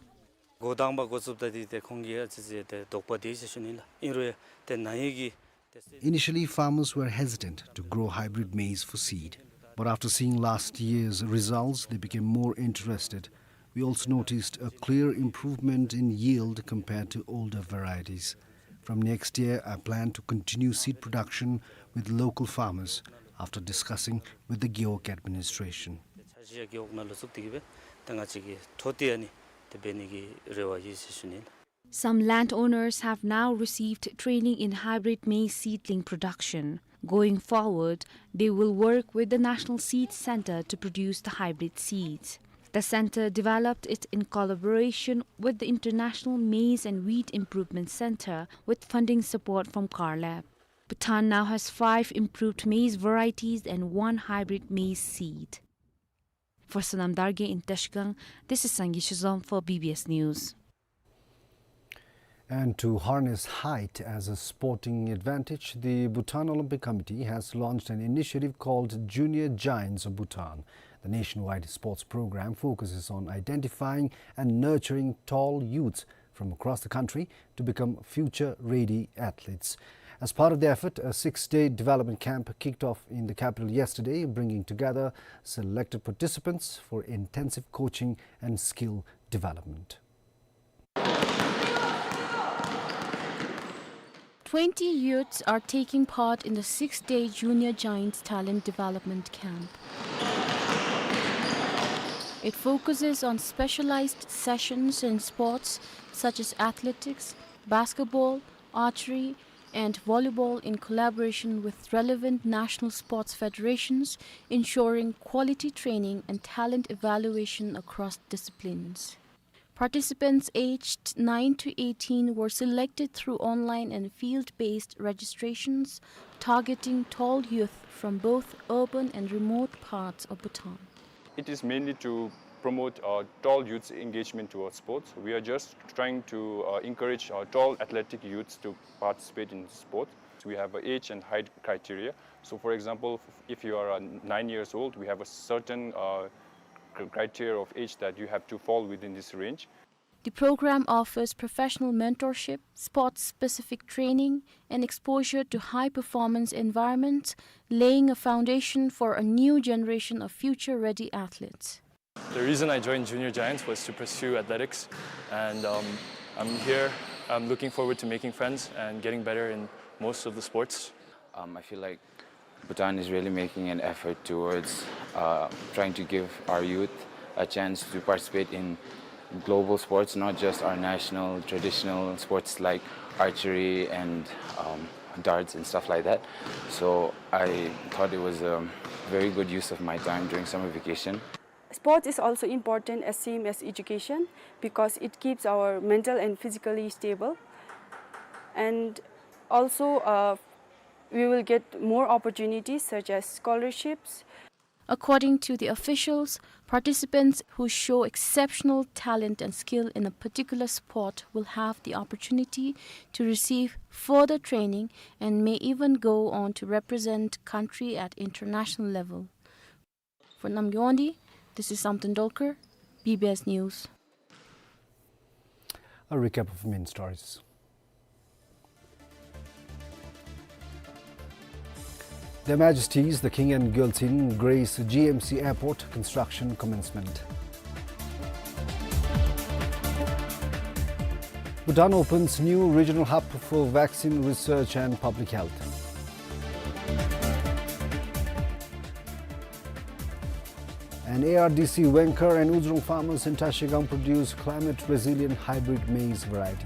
འགོ་དང་པ་འགོ་བཙུགསཔ་ད་འདི་ཏེ་ཁོང་གིས་ཨ་ཙི་ཅིག་ཏེ་དོགས་པ་འདུག་ཟེར་ཞུ་ནི་ལགས། ཨིན་རུང་ཡང་ཏེ་ན་ཧིང་གི་ཏེ། Initially, farmers were hesitant to grow hybrid maize for seed, but after seeing last year's results, they became more interested. We also noticed a clear improvement in yield compared to older varieties. From next year, I plan to continue seed production with local farmers after discussing with the Gewog administration. ཏེ་འཆར་གཞི་ཡང་རྒེད་འོག་ནང་ལུ་བཙུགས་ཏེ་གིས་སྦེ་ཏེ་ང་བཅས་ཀྱིས་འཕྲོ་མཐུད་ཨ་ནི་ཏེ་འབད་ནི་གི་རེ་བ་ཡོད་ཟེར་ཞུ་ནི་ལགས། Some landowners have now received training in hybrid maize seedling production. Going forward, they will work with the National Seed Centre to produce the hybrid seeds. The centre developed it in collaboration with the International Maize and Wheat Improvement Centre with funding support from CARLAB. Bhutan now has five improved maize varieties and one hybrid maize seed. For Sonam Dargay in Tashkent, this is Sangay Shizom for B B S News. And to harness height as a sporting advantage, the Bhutan Olympic Committee has launched an initiative called Junior Giants of Bhutan. The nationwide sports program focuses on identifying and nurturing tall youths from across the country to become future-ready athletes. As part of the effort, a six-day development camp kicked off in the capital yesterday, bringing together selected participants for intensive coaching and skill development. Twenty youths are taking part in the six-day Junior Giants Talent Development Camp. It focuses on specialized sessions in sports such as athletics, basketball, archery, and volleyball in collaboration with relevant national sports federations, ensuring quality training and talent evaluation across disciplines. Participants aged nine to eighteen were selected through online and field-based registrations, targeting tall youth from both urban and remote parts of Bhutan. It is mainly to promote, uh, tall youth's engagement towards sports. We are just trying to, uh, encourage, uh, tall athletic youths to participate in sports. We have a age and height criteria. So, for example, if you are, uh, nine years old, we have a certain, uh, cr-, criteria of age that you have to fall within this range. The program offers professional mentorship, sports-specific training, and exposure to high-performance environments, laying a foundation for a new generation of future-ready athletes. The reason I joined Junior Giants was to pursue athletics, and, um, I'm here. I'm looking forward to making friends and getting better in most of the sports. Um, I feel like Bhutan is really making an effort towards, uh, trying to give our youth a chance to participate in global sports, not just our national traditional sports like archery and, um, darts and stuff like that. So I thought it was a very good use of my time during summer vacation. Sports is also important as same as education because it keeps our mental and physically stable. And also, uh, we will get more opportunities such as scholarships. According to the officials, participants who show exceptional talent and skill in a particular sport will have the opportunity to receive further training and may even go on to represent country at international level. For Namgay Wangdi, this is Samten Dolkar, B B S News. A recap of main stories. Their Majesties, the King and Gyaltsuen grace G M C Airport construction commencement. Bhutan opens new regional hub for vaccine research and public health. And A R D C Wengkar and Uzrung farmers in Trashigang produce climate resilient hybrid maize variety.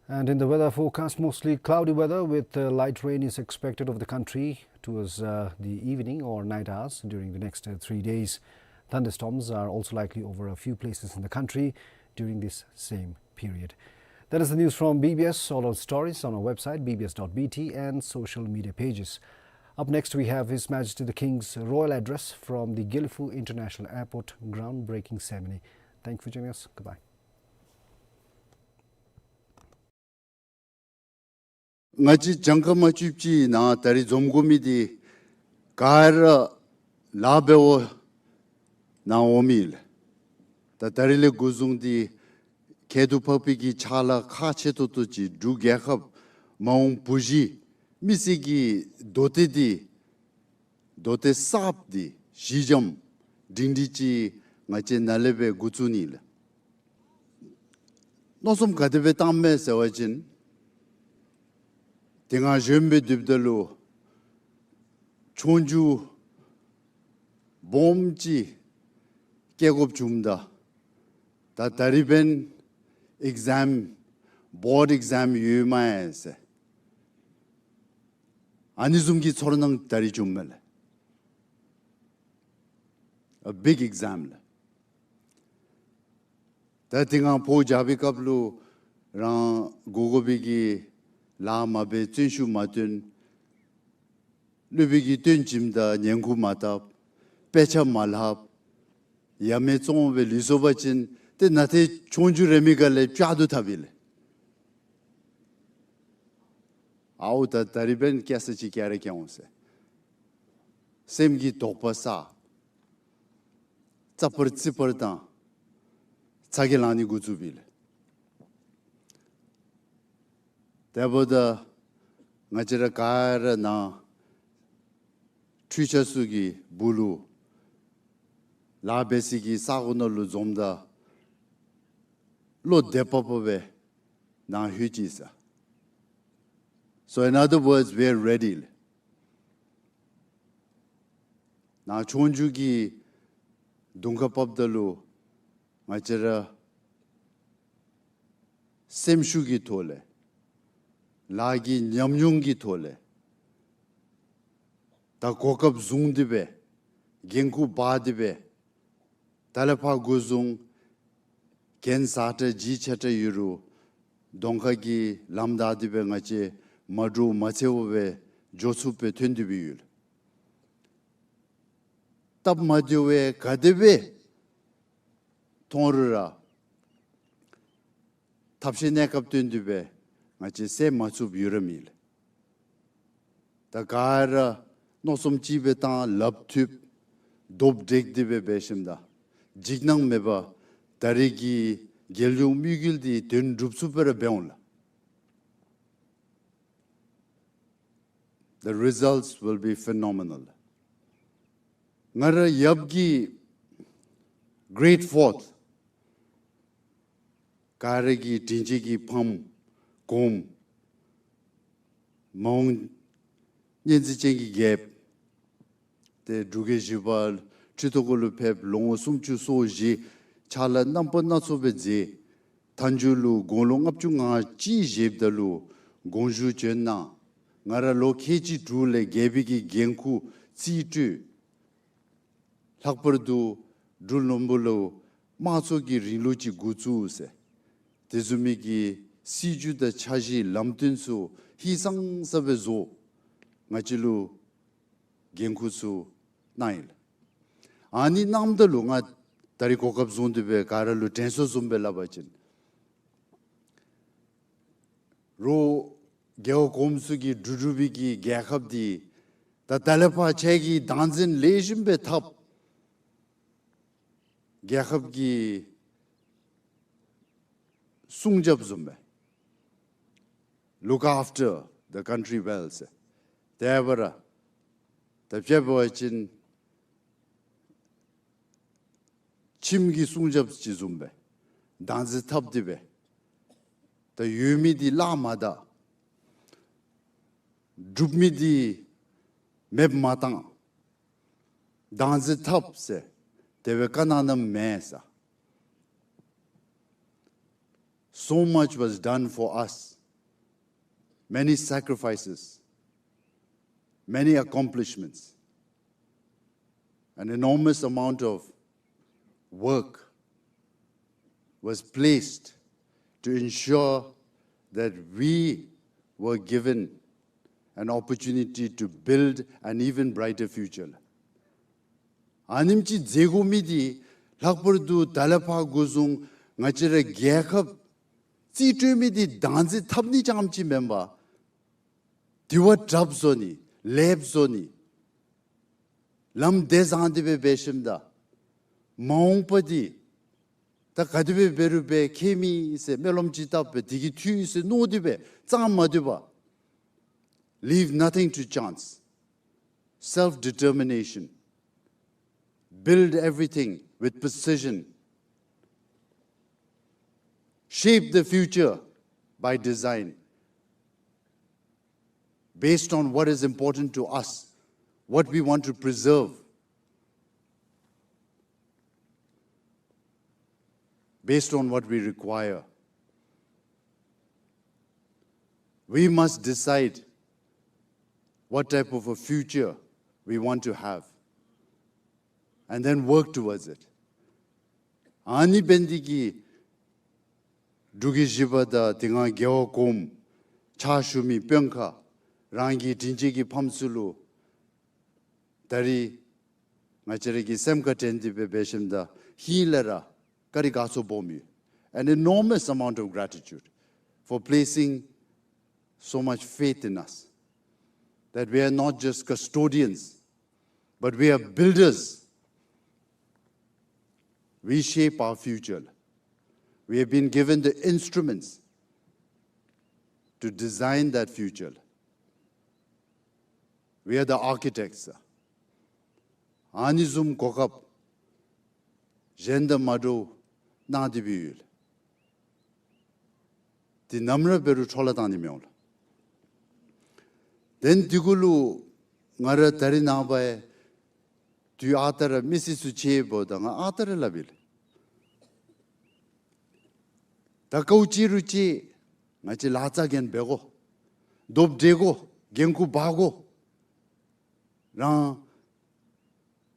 And in the weather forecast, mostly cloudy weather with, uh, light rain is expected over the country towards, uh, the evening or night hours during the next, uh, three days. Thunderstorms are also likely over a few places in the country during this same period. That is the news from B B S. All our stories on our website, B B S dot B T, and social media pages. Up next, we have His Majesty the King's royal address from the Gelephu International Airport groundbreaking ceremony. Thank you for joining us. Goodbye. ང་བཅས་གྱངས་ཁ་མ་བཅུག་པ་ཅིན་ད་རིས་འཛོམས་དགོ་མི་འདི་ག་ར་ལཱ་འབདཝ་ནང་འོང་མི་ལགས། ད་ད་རིས་ལས་འགོ་བཟུང་སྟེ་ཁྱད་དུ་འཕགས་པའི་གི་ཕྱག་ལཱ་ཁག་ཆེ་ཏོག་ཏོ་ཅིག་འབྲུག་རྒྱལ་ཁབ་མ་འོངས་བུ་གཞི་མི་སེར་གྱི་མདོ་སྡེ་འདི་མདོ་སྡེ་གསརཔ་འདི་གཞི་འགྱམ་སྒྲིང་སྒྲི་ཅིག་ང་བཅས་ནཱ་ལས་སྦེ་འགོ་བཙུགས་ནི་ལགས། མནོ་བསམ་ག་དེ་སྦེ་བཏངམ་མས་ཟེར་བ་ཅིན་དེ་སྔ་གཞོནམ་སྦེ་སྡོདཔ་ད་ལུ་ཆོས་རྒྱུགས་སྦོམ་ཅིག་བཀལ་དགོཔ་བྱུངམ་ད་ད་ད་རིས་འབདན་ཨིག་ཛམ་བོཌ་ཨིག་ཛམ་ཡོད་མས་ཟེར་ཨ་ནི་བཟུམ་གྱི་ཚོར་སྣང་ད་རིས་བྱུངམ་མས་ལགས། A big exam ལགས། ད་དེ་སྔ་བོད་རྒྱལ་པོའི་སྐབས་ལུ་རང་དགོ་དགོ་པའི་གི་ལཱ་མ་འབད་བརྩོན་ཤུགས་མ་བཏོན། སློབ་དཔོན་གྱིས་སྟོན་བྱིནམ་ད་ཉན་ཁུག་མ་བཏབ། དཔེ་ཆ་མ་ལྷབ། ཡ་མེད་བཙོང་སྦེ་ལུས་སོང་པ་ཅིན་ཏེ་ནཱ་ཏེ་ཆོས་རྒྱུགས་རེ་མི་ག་ལས་བཅག་ཏུ་ཐབ་ཨིན་ལགས། ཨའོ་ད་ད་རིས་འབདན་བཀལ་ས་ཅིག་བཀལ་ར་བཀལ་འོང་ཟེར་སེམས་ཀྱི་དོགས་པ་ཟ། རྩ་བར་རྩི་བར་དང་ཚ་གྱང་ལང་ནི་འགོ་བཙུགསཔ་ཨིན་ལགས། དེ་འབདཝ་ད་ང་བཅས་ར་ག་ར་ནཱ་འཕྲུལ་ཆས་ཚུ་གི་སྦུག་ལུ་ལཱ་འབད་སའི་གི་ས་གོ་ནང་ལུ་འཛོམས་ད་བློ་བདེ་པོ་པོ་སྦེ་ནཱ་ལྷོད་ཅི་ཟེར། So in other words, we are ready. ནཱ་ཆོས་རྒྱུགས་ཀྱི་གདོང་ཁར་བབས་ད་ལུ་ང་བཅས་ར་སེམས་ཤུགས་ཀྱི་ཐོག་ལས་ལཱ་གི་ཉམས་མྱོང་གི་ཐོག་ལས་ད་གོ་སྐབས་བཟུང་སྟེ་སྦེ་འགན་ཁུར་འབག་སྟེ་སྦེ་ད་ལས་ཕར་འགོ་བཟུང་འགན་ཟ་དྲགས་ལྗིད་ཆེ་དྲགས་ཡོད་རུང་གདོང་ཁ་གི་ལམ་བདའ་སྟེ་སྦེ་ང་བཅས་མ་འདྲོག་མ་འཚེར་བར་སྦེ་འགྱོ་ཚུགསཔ་སྦེ་ཐོན་ཏེ་སྦེ་ཡོད། སྟབས་མ་བདེཝ་ག་དེ་སྦེ་མཐོང་རུང་ར་ཐབས་ཤེས་གནས་སྐབས་བཏོན་ཏེ་སྦེ་ང་བཅས་བསལ་མ་ཚུགསཔ་ཡོད་ར་མེད་ལགས། ད་ག་ར་མནོ་བསམ་གཅིག་སྦེ་བཏང་ལགཔ་མཐུད་རྡོག་བསྒྲིགས་ཏེ་སྦེ་འབད་ཞིནམ་ད་འཇིགས་སྣང་མེད་པར་ད་རེས་ཀྱི་རྒྱལ་ཡོངས་དམིགས་ཡུལ་འདི་དོན་འགྲུབ་ཚུགསཔ་སྦེ་ར་འབད་འོང་ལགས། The results will be phenomenal. ང་ར་ཡབ་ཀྱི་Great Fort ག་ར་གི་དྲིན་ཅན་གྱི་ཕམ་གོངམ་མ་འོངས་སྙན་གསན་ཅན་གྱི་རྒྱལཔོ་ཏེ་འབྲུག་རྒྱལ་བཞི་པ་ཁྲི་ཐོག་གུ་ལུ་ཕེབས་ལོ་ངོ་སུམ་ཅུ་སོ་བཞི་ཕྱག་ལཱ་རྣམ་པ་སྣ་ཚོགས་སྦེ་མཛད། མཐའ་མཇུག་ལུ་དགུང་ལོ་ལྔ་བཅུ་ང་གཅིག་བཞེསཔ་ད་ལུ་དགོངས་ཞུ་བྱོན་གནང་། ང་ར་ལོ་ཁལ་གཅིག་དྲུག་ལས་རྒྱལ་པོའི་གི་འགན་ཁུར་རྩིས་སྤྲོད། ལྷག་པར་དུ་འབྲུག་ལྷུན་པོ་ལུ་དམངས་གཙོ་གི་རིང་ལུགས་ཅིག་འགོ་བཙུགས་ཟེར། དེ་བཟུམ་མའི་གི་སྲིད་བྱུས་དང་འཆར་གཞི་ལམ་སྟོན་ཚུ་ཧིང་སངས་ས་སྦེ་བཟོ། ང་བཅས་ལུ་འགན་ཁུར་ཚུ་གནང་ཡི་ལགས། ཨ་ནི་གནངམ་ད་ལུ་ང་ད་རིས་གོ་སྐབས་བཟུང་སྟེ་སྦེ་ག་ར་ལུ་དྲན་གསོ་བཟུམ་སྦེ་སླབ་པ་ཅིན་རོགས་རྒེད་འོག་གོངམ་ཚུ་གིས་འབྲུག་འབྲུག་པའི་གི་རྒྱལ་ཁབ་འདི་ད་ད་ལས་ཕར་ཁྱེད་ཀྱིས་བདག་འཛིན་ལེགས་ཤོམ་སྦེ་འཐབ། རྒྱལ་ཁབ་ཀྱི་སྲུང་སྐྱོབ་བཟུམ་སྦེ། Look after the country well ཟེར། དེ་འབདཝ་ད་ད་དཔྱེ་འབད་བ་ཅིན་ཁྱིམ་གྱི་སྲུང་སྐྱོབ་ཅིག་བཟུམ་སྦེ་བདག་འཛིན་འཐབ་སྟེ་སྦེ་ད་ཡོད་མི་འདི་བརླག་མ་ད། སྒྲུབ་མི་འདི་མེདཔ་མ་བཏང་། བདག་འཛིན་འཐབ་ཟེར་དེ་སྦེ་བཀའ་གནང་གནངམ་མེན་ས། So much was done for us. Many sacrifices, many accomplishments, an enormous amount of work was placed to ensure that we were given an opportunity to build an even brighter future. ཨ་ནེམ་ཅིག་མཛད་དགོ་མི་འདི་ལྷག་པར་དུ་ད་ལས་ཕར་འགོ་བཟུང་ང་བཅས་རའི་རྒྱལ་ཁབ་རྩིས་སྤྲོད་མི་འདི་བདག་འཛིན་འཐབ་ནི་རྐྱངམ་ཅིག་མེན་པར་དེ་བ་དྲགཔ་བཟོ་ནི་ལེགསཔ་བཟོ་ནི་ལམ་བདེ་བཟང་དེ་སྦེ་འབད་ཞིནམ་ད་མ་འོངས་པ་འདི་ད་ག་དེ་སྦེ་འབད་རུང་འབད་ཁྱད་མེད་ཟེར་སྨོན་ལམ་ཅིག་བཏབ་སྦེ་དེ་གིས་འཐུས་ཟེར་མནོ་སྟེ་སྦེ་ཙང་མ་སྡོད་པར། Leave nothing to chance. Self-determination. Build everything with precision. Shape the future by design, based on what is important to us, what we want to preserve, based on what we require. We must decide what type of a future we want to have and then work towards it. ཨ་ནི་འབད་ནི་འདི་གིས་འབྲུག་གི་གཞི་པ་དང་དེ་སྒང་རྒྱལ་བ་གོངམ་ཕྱག་ཞུ་མི་དཔོན་ཁག་རང་གི་དྲིན་ཅན་གྱི་ཕམ་ཚུ་ལུ་ད་རིས་ང་བཅས་ར་གི་སེམས་ཁར་དྲན་ཏེ་སྦེ་འབད་ཞིནམ་ད་ཧིང་ལས་ར་བཀའ་དྲིན་དགའ་ཚོར་སྦོམ་ཡོད། An enormous amount of gratitude for placing so much faith in us, that we are not just custodians, but we are builders. We shape our future. We have been given the instruments to design that future. We are the architects. ཨ་ནི་བཟུམ་གོ་སྐབས་གཞན་དང་མ་འདྲཝ་གནང་སྟེ་སྦེ་ཡོད། དེ་ནམ་ར་འབད་རུང་འཕྲོ་བརླག་བཏང་ནི་མི་འོང་ལགས། དེ་ནི་དེ་གུ་ལུ་ང་ར་ད་རིས་ནངས་པ་དུས་ཨ་རྟག་ར་མི་སེར་ཚུ་ཆེ་བོ་དང་ང་ཨ་རྟག་ར་སླབ་ཨིན། ད་ག་ཅི་རུང་ཅིག་ང་བཅས་ལཱ་རྩ་འགེངས་འབད་དགོ། རྡོབ་འགྲིལ་དགོ། འགན་ཁུར་འབག་དགོ། རང་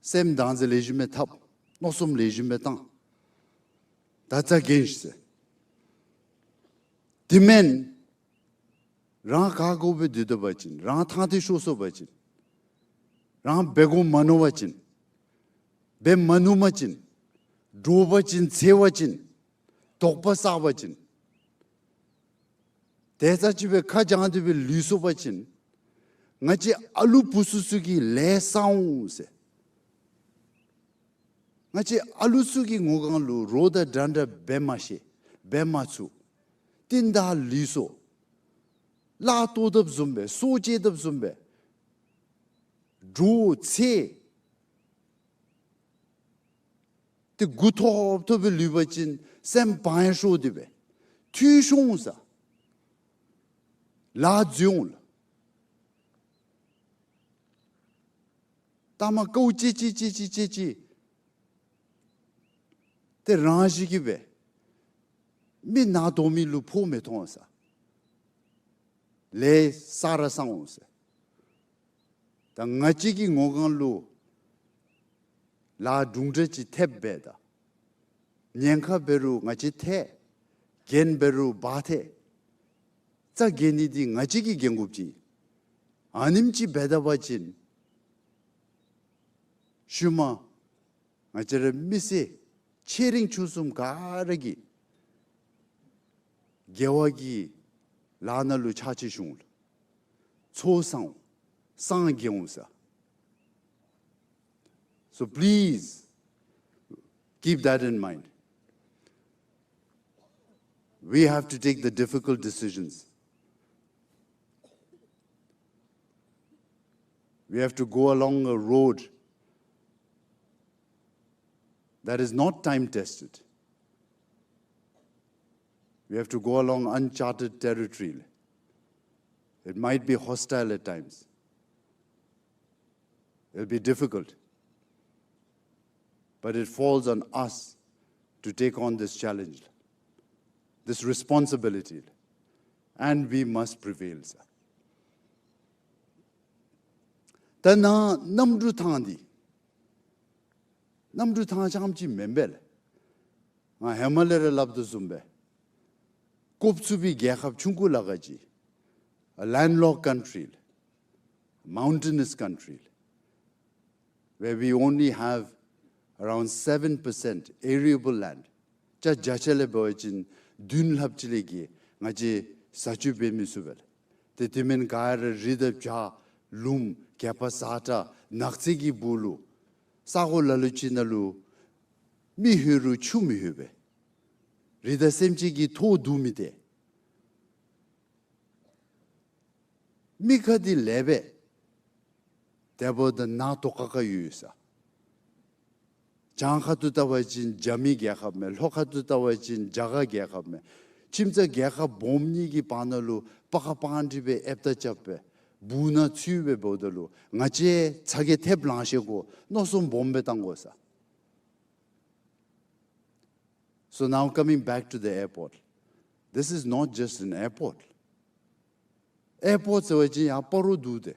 སེམས་བདག་འཛིན་ལེགས་ཤོམ་སྦེ་འཐབ། མནོ་བསམ་ལེགས་ཤོམ་སྦེ་བཏང་། ད་རྩ་འགེངས་ཤིག་ཟེར། དེ་མེན་རང་ག་དགོ་སྦེ་སྡོད་སྡོད་པ་ཅིན་རང་ཐང་སྟེ་ཤོར་སོང་པ་ཅིན་རང་འབད་དགོ་མ་མནོ་བ་ཅིན་འབད་མ་ནུམ་པ་ཅིན་འདྲོག་པ་ཅིན་འཚེར་བ་ཅིན་དོགས་པ་བསགས་པ་ཅིན་དེ་ཙམ་ཅིག་སྦེ་ཁ་བྱང་སྟེ་སྦེ་ལུས་སོང་པ་ཅིན་ང་བཅས་ཨ་ལུ་བུ་ཚུ་ཚུ་གིས་ལས་བསག་འོང་ཟེར། ང་བཅས་ཨ་ལུ་ཚུ་གི་ངོ་གང་ལུ་རོགས་དང་འདྲན་འདྲ་འབད་མ་ཤེས། འབད་མ་ཚུགས། རྟིང་བདའ་ལུས་སོང་། གླགས་བཏོག་དཔ་བཟུམ་སྦེ་སྲོག་བཅད་དཔ་བཟུམ་སྦེ་འདྲོག་འཚེར། ཏེ་མགུ་འཐོམ་འཐོམ་སྦེ་ལུས་པ་ཅིན་སེམས་བག་ཡངས་ཤོར་ཏེ་སྦེ་འཐུས་ཤོར་འོང་ས། ལཱ་འཛོལ་འོང་ལགས། ལྟ་མ་དཀའཝ་སྤྱད་སྤྱད་སྤྱད་སྤྱད་སྤྱད་ཏེ་རང་བཞིན་གྱིས་སྦེ་མི་ནང་དོག་མི་ལུ་ཕོག་མི་ཐོན་ས། ལས་བསག་ར་བསག་འོང་ཟེར། ད་ང་བཅས་ཀྱི་ངོ་གང་ལུ་ལཱ་དུམ་གྲ་ཅིག་ཐེབས་པས་ད། ཉེན་ཁ་འབད་རུང་ང་བཅས་ཐེག། འགན་འབད་རུང་འབག་ཐེག། རྩ་འགེངས་ནི་འདི་ང་བཅས་ཀྱིས་འགེངས་དགོཔ་ཅིག། ཨ་ནེམ་ཅིག་འབད་ད་པ་ཅིན་ཤུལ་མ་ང་བཅས་ར་མི་སེར་ཆེ་འབྲིང་ཆུང་གསུམ་ག་ར་གིས་དགེ་བ་གི་ལཱ་ནང་ལུ་ཕྱག་ཕྱིད་ཞུ་འོང་ལགས། ཚོགས་བསག་འོང་། སངས་རྒྱས་འོང་ས། So please keep that in mind. We have to take the difficult decisions. We have to go along a road that is not time tested. We have to go along uncharted territory. It might be hostile at times. It'll be difficult. But it falls on us to take on this challenge, this responsibility, and we must prevail, sir. ད་ནཱ་གནམ་གྲུ་ཐང་འདི་གནམ་གྲུ་ཐང་རྐྱངམ་ཅིག་མེན་པས་ལགས། ང་ཧེ་མ་ལས་ར་སླབ་དོ་བཟུམ་སྦེ་བཀོག་ཚུགས་པའི་རྒྱལ་ཁབ་ཆུང་ཀུ་ལ་ག་ཅི། A landlocked country, mountainous country, where we only have around seven percent arable land. ཅ་བརྒྱ་ཆ་ལས་འབད་བ་ཅིན་བདུན་ལྷགཔ་ཅིག་ལས་བརྒལ་ང་བཅས་ས་ཆུ་འབད་མི་ཚུགས་པས་ལགས། ཏེ་དེ་མེན་ག་ར་རི་དང་བྱག་ལུངམ་གད་པ་ཟ་དྲགས་ནགས་ཚལ་གྱི་སྦུག་ལུ་ས་གོ་ལ་ལུ་ཅིག་ནང་ལུ་མི་ལྷོད་རུང་ཆུ་མི་ལྷོད་པས། རི་དང་སེམས་ཅན་གྱི་ཐོག་རྡུང་མི་སྟེར། མི་ཁ་འདི་ལེགས་པས། དེ་འབདཝ་ད་ནཱ་ཏོག་ཀ་ཀ་ཡོད་ས། བྱང་ཁ་ཐུག་བལྟ་བ་ཅིན་རྒྱ་མི་རྒྱལ་ཁབ་མས། ལྷོ་ཁ་ཐུག་བལྟ་བ་ཅིན་རྒྱ་གར་རྒྱལ་ཁབ་མས། ཁྱིམ་ཚང་རྒྱལ་ཁབ་སྦོམ་གཉིས་ཀྱི་བར་ན་ལུ་པ་ཁ་པང་སྒྲིག་སྦེ་ཨེབ་ཏ་རྐྱབ་སྦེ་སྦུག་ནང་ཚུད་སྦེ་འབདཝ་ད་ལུ་ང་བཅས་ཚ་གྱང་ཐེབས་ལང་ཤེས་དགོ། མནོ་བསམ་སྦོམ་སྦེ་བཏང་དགོ་ས། So now coming back to the airport, this is not just an airport. ཨེར་པོརཊ་ཟེར་བ་ཅིན་ཡར་སྤ་རོ་འདུག་སྟེ་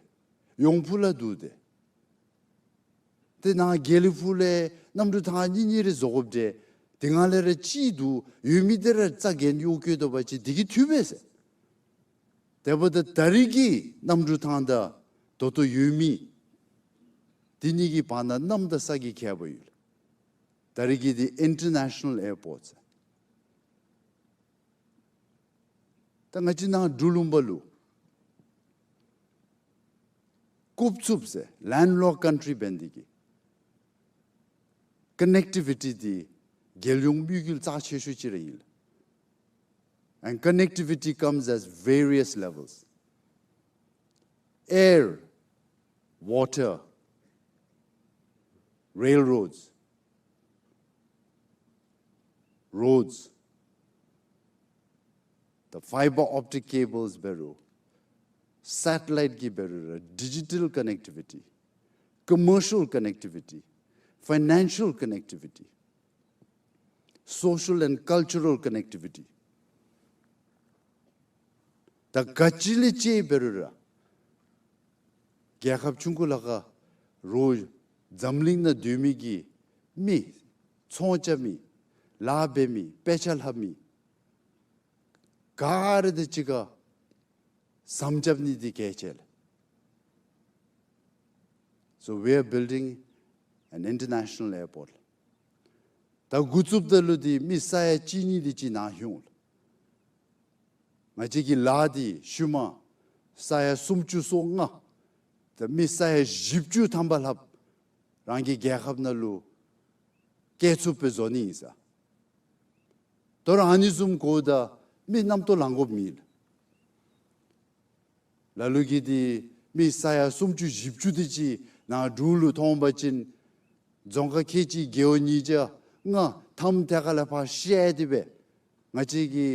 ཡོང་ཕུ་ལ་འདུག་སྟེ། ཏེ་ནཱ་དགེ་ལེགས་ཕུག་ལས་གནམ་གྲུ་ཐང་གཉིས་གཉིས་རེ་བཟོ་དགོཔ་འདྲས། དེ་སྒང་ལས་ར་གཅིག་འདུག་ཡོད་མི་འདི་ར་རྩ་འགེངས་གཡོག་བཀོལ་དོ་བ་ཅིན་དེ་གིས་འཐུས་པས་ཟེར། དེ་འབདཝ་ད་ད་རིས་ཀྱི་གནམ་གྲུ་ཐང་དང་ད་ལྟོ་ཡོད་མི་དེ་གཉིས་ཀྱི་བར་ན་གནམ་དང་ས་གི་ཁྱད་པར་ཡོད། ད་རིས་ཀྱི་འདི་ཨིན་ཊར་ནེ་ཤ་ནཱལ་ཨེར་པོརཊ་ཟེར། ད་ང་བཅས་ནཱ་འབྲུག་ལུང་པ་ལུ་ཀུབ་ཚུབ་ཟེར་ལེནཌ་ལོཀཌ་ཀཱན་ཊི་རི་འབད་ནི་དེ་གིས་ཀ་ནེག་ཊི་བི་ཊི་འདི་རྒྱལ་ཡོངས་དམིགས་ཡུལ་རྩ་ཆེ་ཤོས་ཅིག་ར་ཨིན་ལགས། And connectivity comes as various levels. Air, water, railroads, roads, the fiber optic cables འབད་རུང་སེ་ཊི་ལའིཊ་ཀྱི་འབད་རུང་ར་ཌི་ཇི་ཊལ་ཀ་ནེག་ཊི་བི་ཊི། Commercial connectivity, financial connectivity, social and cultural connectivity. ད་ག་ཅི་ལས་ཅིག་འབད་རུང་ར་རྒྱལ་ཁབ་ཆུང་ཀུ་ལ་ཁ་རོགས་འཛམ་གླིང་ནང་སྡོད་མི་གི་མི་ཚོང་རྐྱབ་མི་ལཱ་འབད་མི་དཔེ་ཆ་ལྷབ་མི་ག་ར་དང་གཅིག་ཁར་ཟམ་རྐྱབ་ནི་འདི་གལ་ཆེ་ལགས། So we are building an international airport. ད་འགོ་བཙུགསཔ་ད་ལུ་འདི་མི་ས་ཡ་གཅིག་གཉིས་འདི་ཅིག་ནཱ་ལྷོད་འོང་ལགས། ང་བཅས་ཀྱི་ལཱ་འདི་ཤུལ་མ་ས་ཡ་སུམ་ཅུ་སོ་ལྔ་ད་མི་ས་ཡ་བཞི་བཅུ་ཐམ་པ་ལྷགཔ་རང་གི་རྒྱལ་ཁབ་ནང་ལུ་སྐྱེལ་ཚུགསཔ་སྦེ་བཟོ་ནི་ཨིན་ས། དོ་རུང་ཨ་ནི་བཟུམ་དགོཔ་ད་མི་རྣམ་རྟོག་ལང་དགོཔ་མེད་ལགས། ལ་ལུ་གིས་འདི་མི་ས་ཡ་སུམ་ཅུ་བཞི་བཅུ་དེ་ཅིག་ནཱ་འབྲུག་ལུ་ཐོན་པ་ཅིན་རྫོང་ཁག་ཁལ་གཅིག་རྒེད་འོག་ཉིས་བརྒྱ་ལྔ་ཐམ་ཐད་ཀར་ལས་ཕར་བཤལ་ཏེ་སྦེ་ང་བཅས་ཀྱི་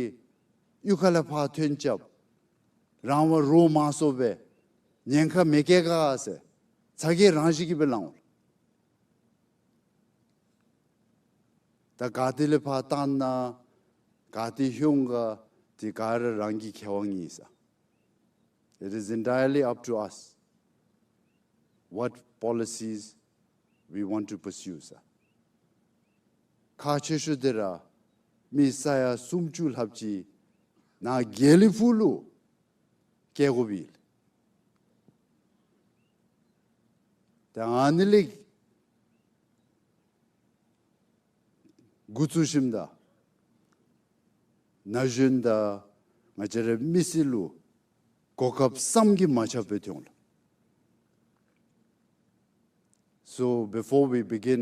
གཡུས་ཁ་ལས་ཕར་ཐོན་རྐྱབ། རང་དབང་རོགས་མང་སུ་སྦེ་ཉེན་ཁ་མི་བཀལ་ག་ཟེར་ཚ་གྱང་རང་བཞིན་གྱིས་སྦེ་ལང་འོང་ལགས། ད་ག་ཏེ་ལས་ཕར་བཏང་ན་ག་ཏེ་ལྷོད་འོང་ག་འདི་ག་ར་རང་གི་ཁེ་དབང་ཨིན་ས། It is entirely up to us what policies we want to pursue, sir. ཁག་ཆེ་ཤོས་འདི་ར་མི་ས་ཡ་སུམ་ཅུ་ལྷགཔ་ཅིག་ནཱ་དགེ་ལེགས་ཕུག་ལུ་སྐྱེལ་དགོཔ་ཨིན། ད་ཨ་ནི་ལས་འགོ་བཙུགས་ཞིནམ་ད་ན་གཞོན་དང་ང་བཅས་རའི་མི་སེར་ལུ་གོ་སྐབས་བསམ་གྱིས་མ་ཁྱབ་སྦེ་ཐོན་འོང་ལགས། So before we begin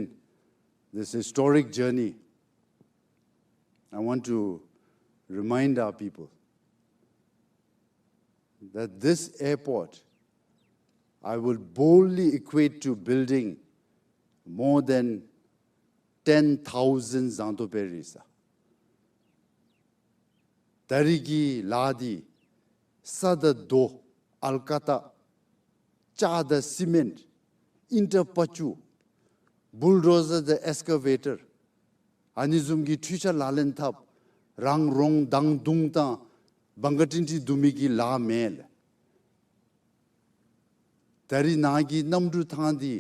this historic journey, I want to remind our people that this airport, I will boldly equate to building more than ten thousand ཟངས་མདོག་དཔལ་རི་ས། ད་རིས་ཀྱི་ལཱ་འདི་ས་དང་རྡོ་ ཨལ་ཀ་ཏ། ལྕགས་དང་སི་མེནཊ། ཨིན་ཊ་པ་ཅུ། བུལ་ཌོ་ཟར་དང་ཨེགསི་ཀ་བེ་ཊར། ཨ་ནི་བཟུམ་གྱི་འཕྲུལ་ཆས་ལག་ལེན་འཐབ། རང་རོང་དང་དུང་དང་བང་ག་ཏིང་ཏི་བརྡུང་མི་གི་ལཱ་མེད་ལགས། ད་རིས་ནཱ་གི་གནམ་གྲུ་ཐང་འདི་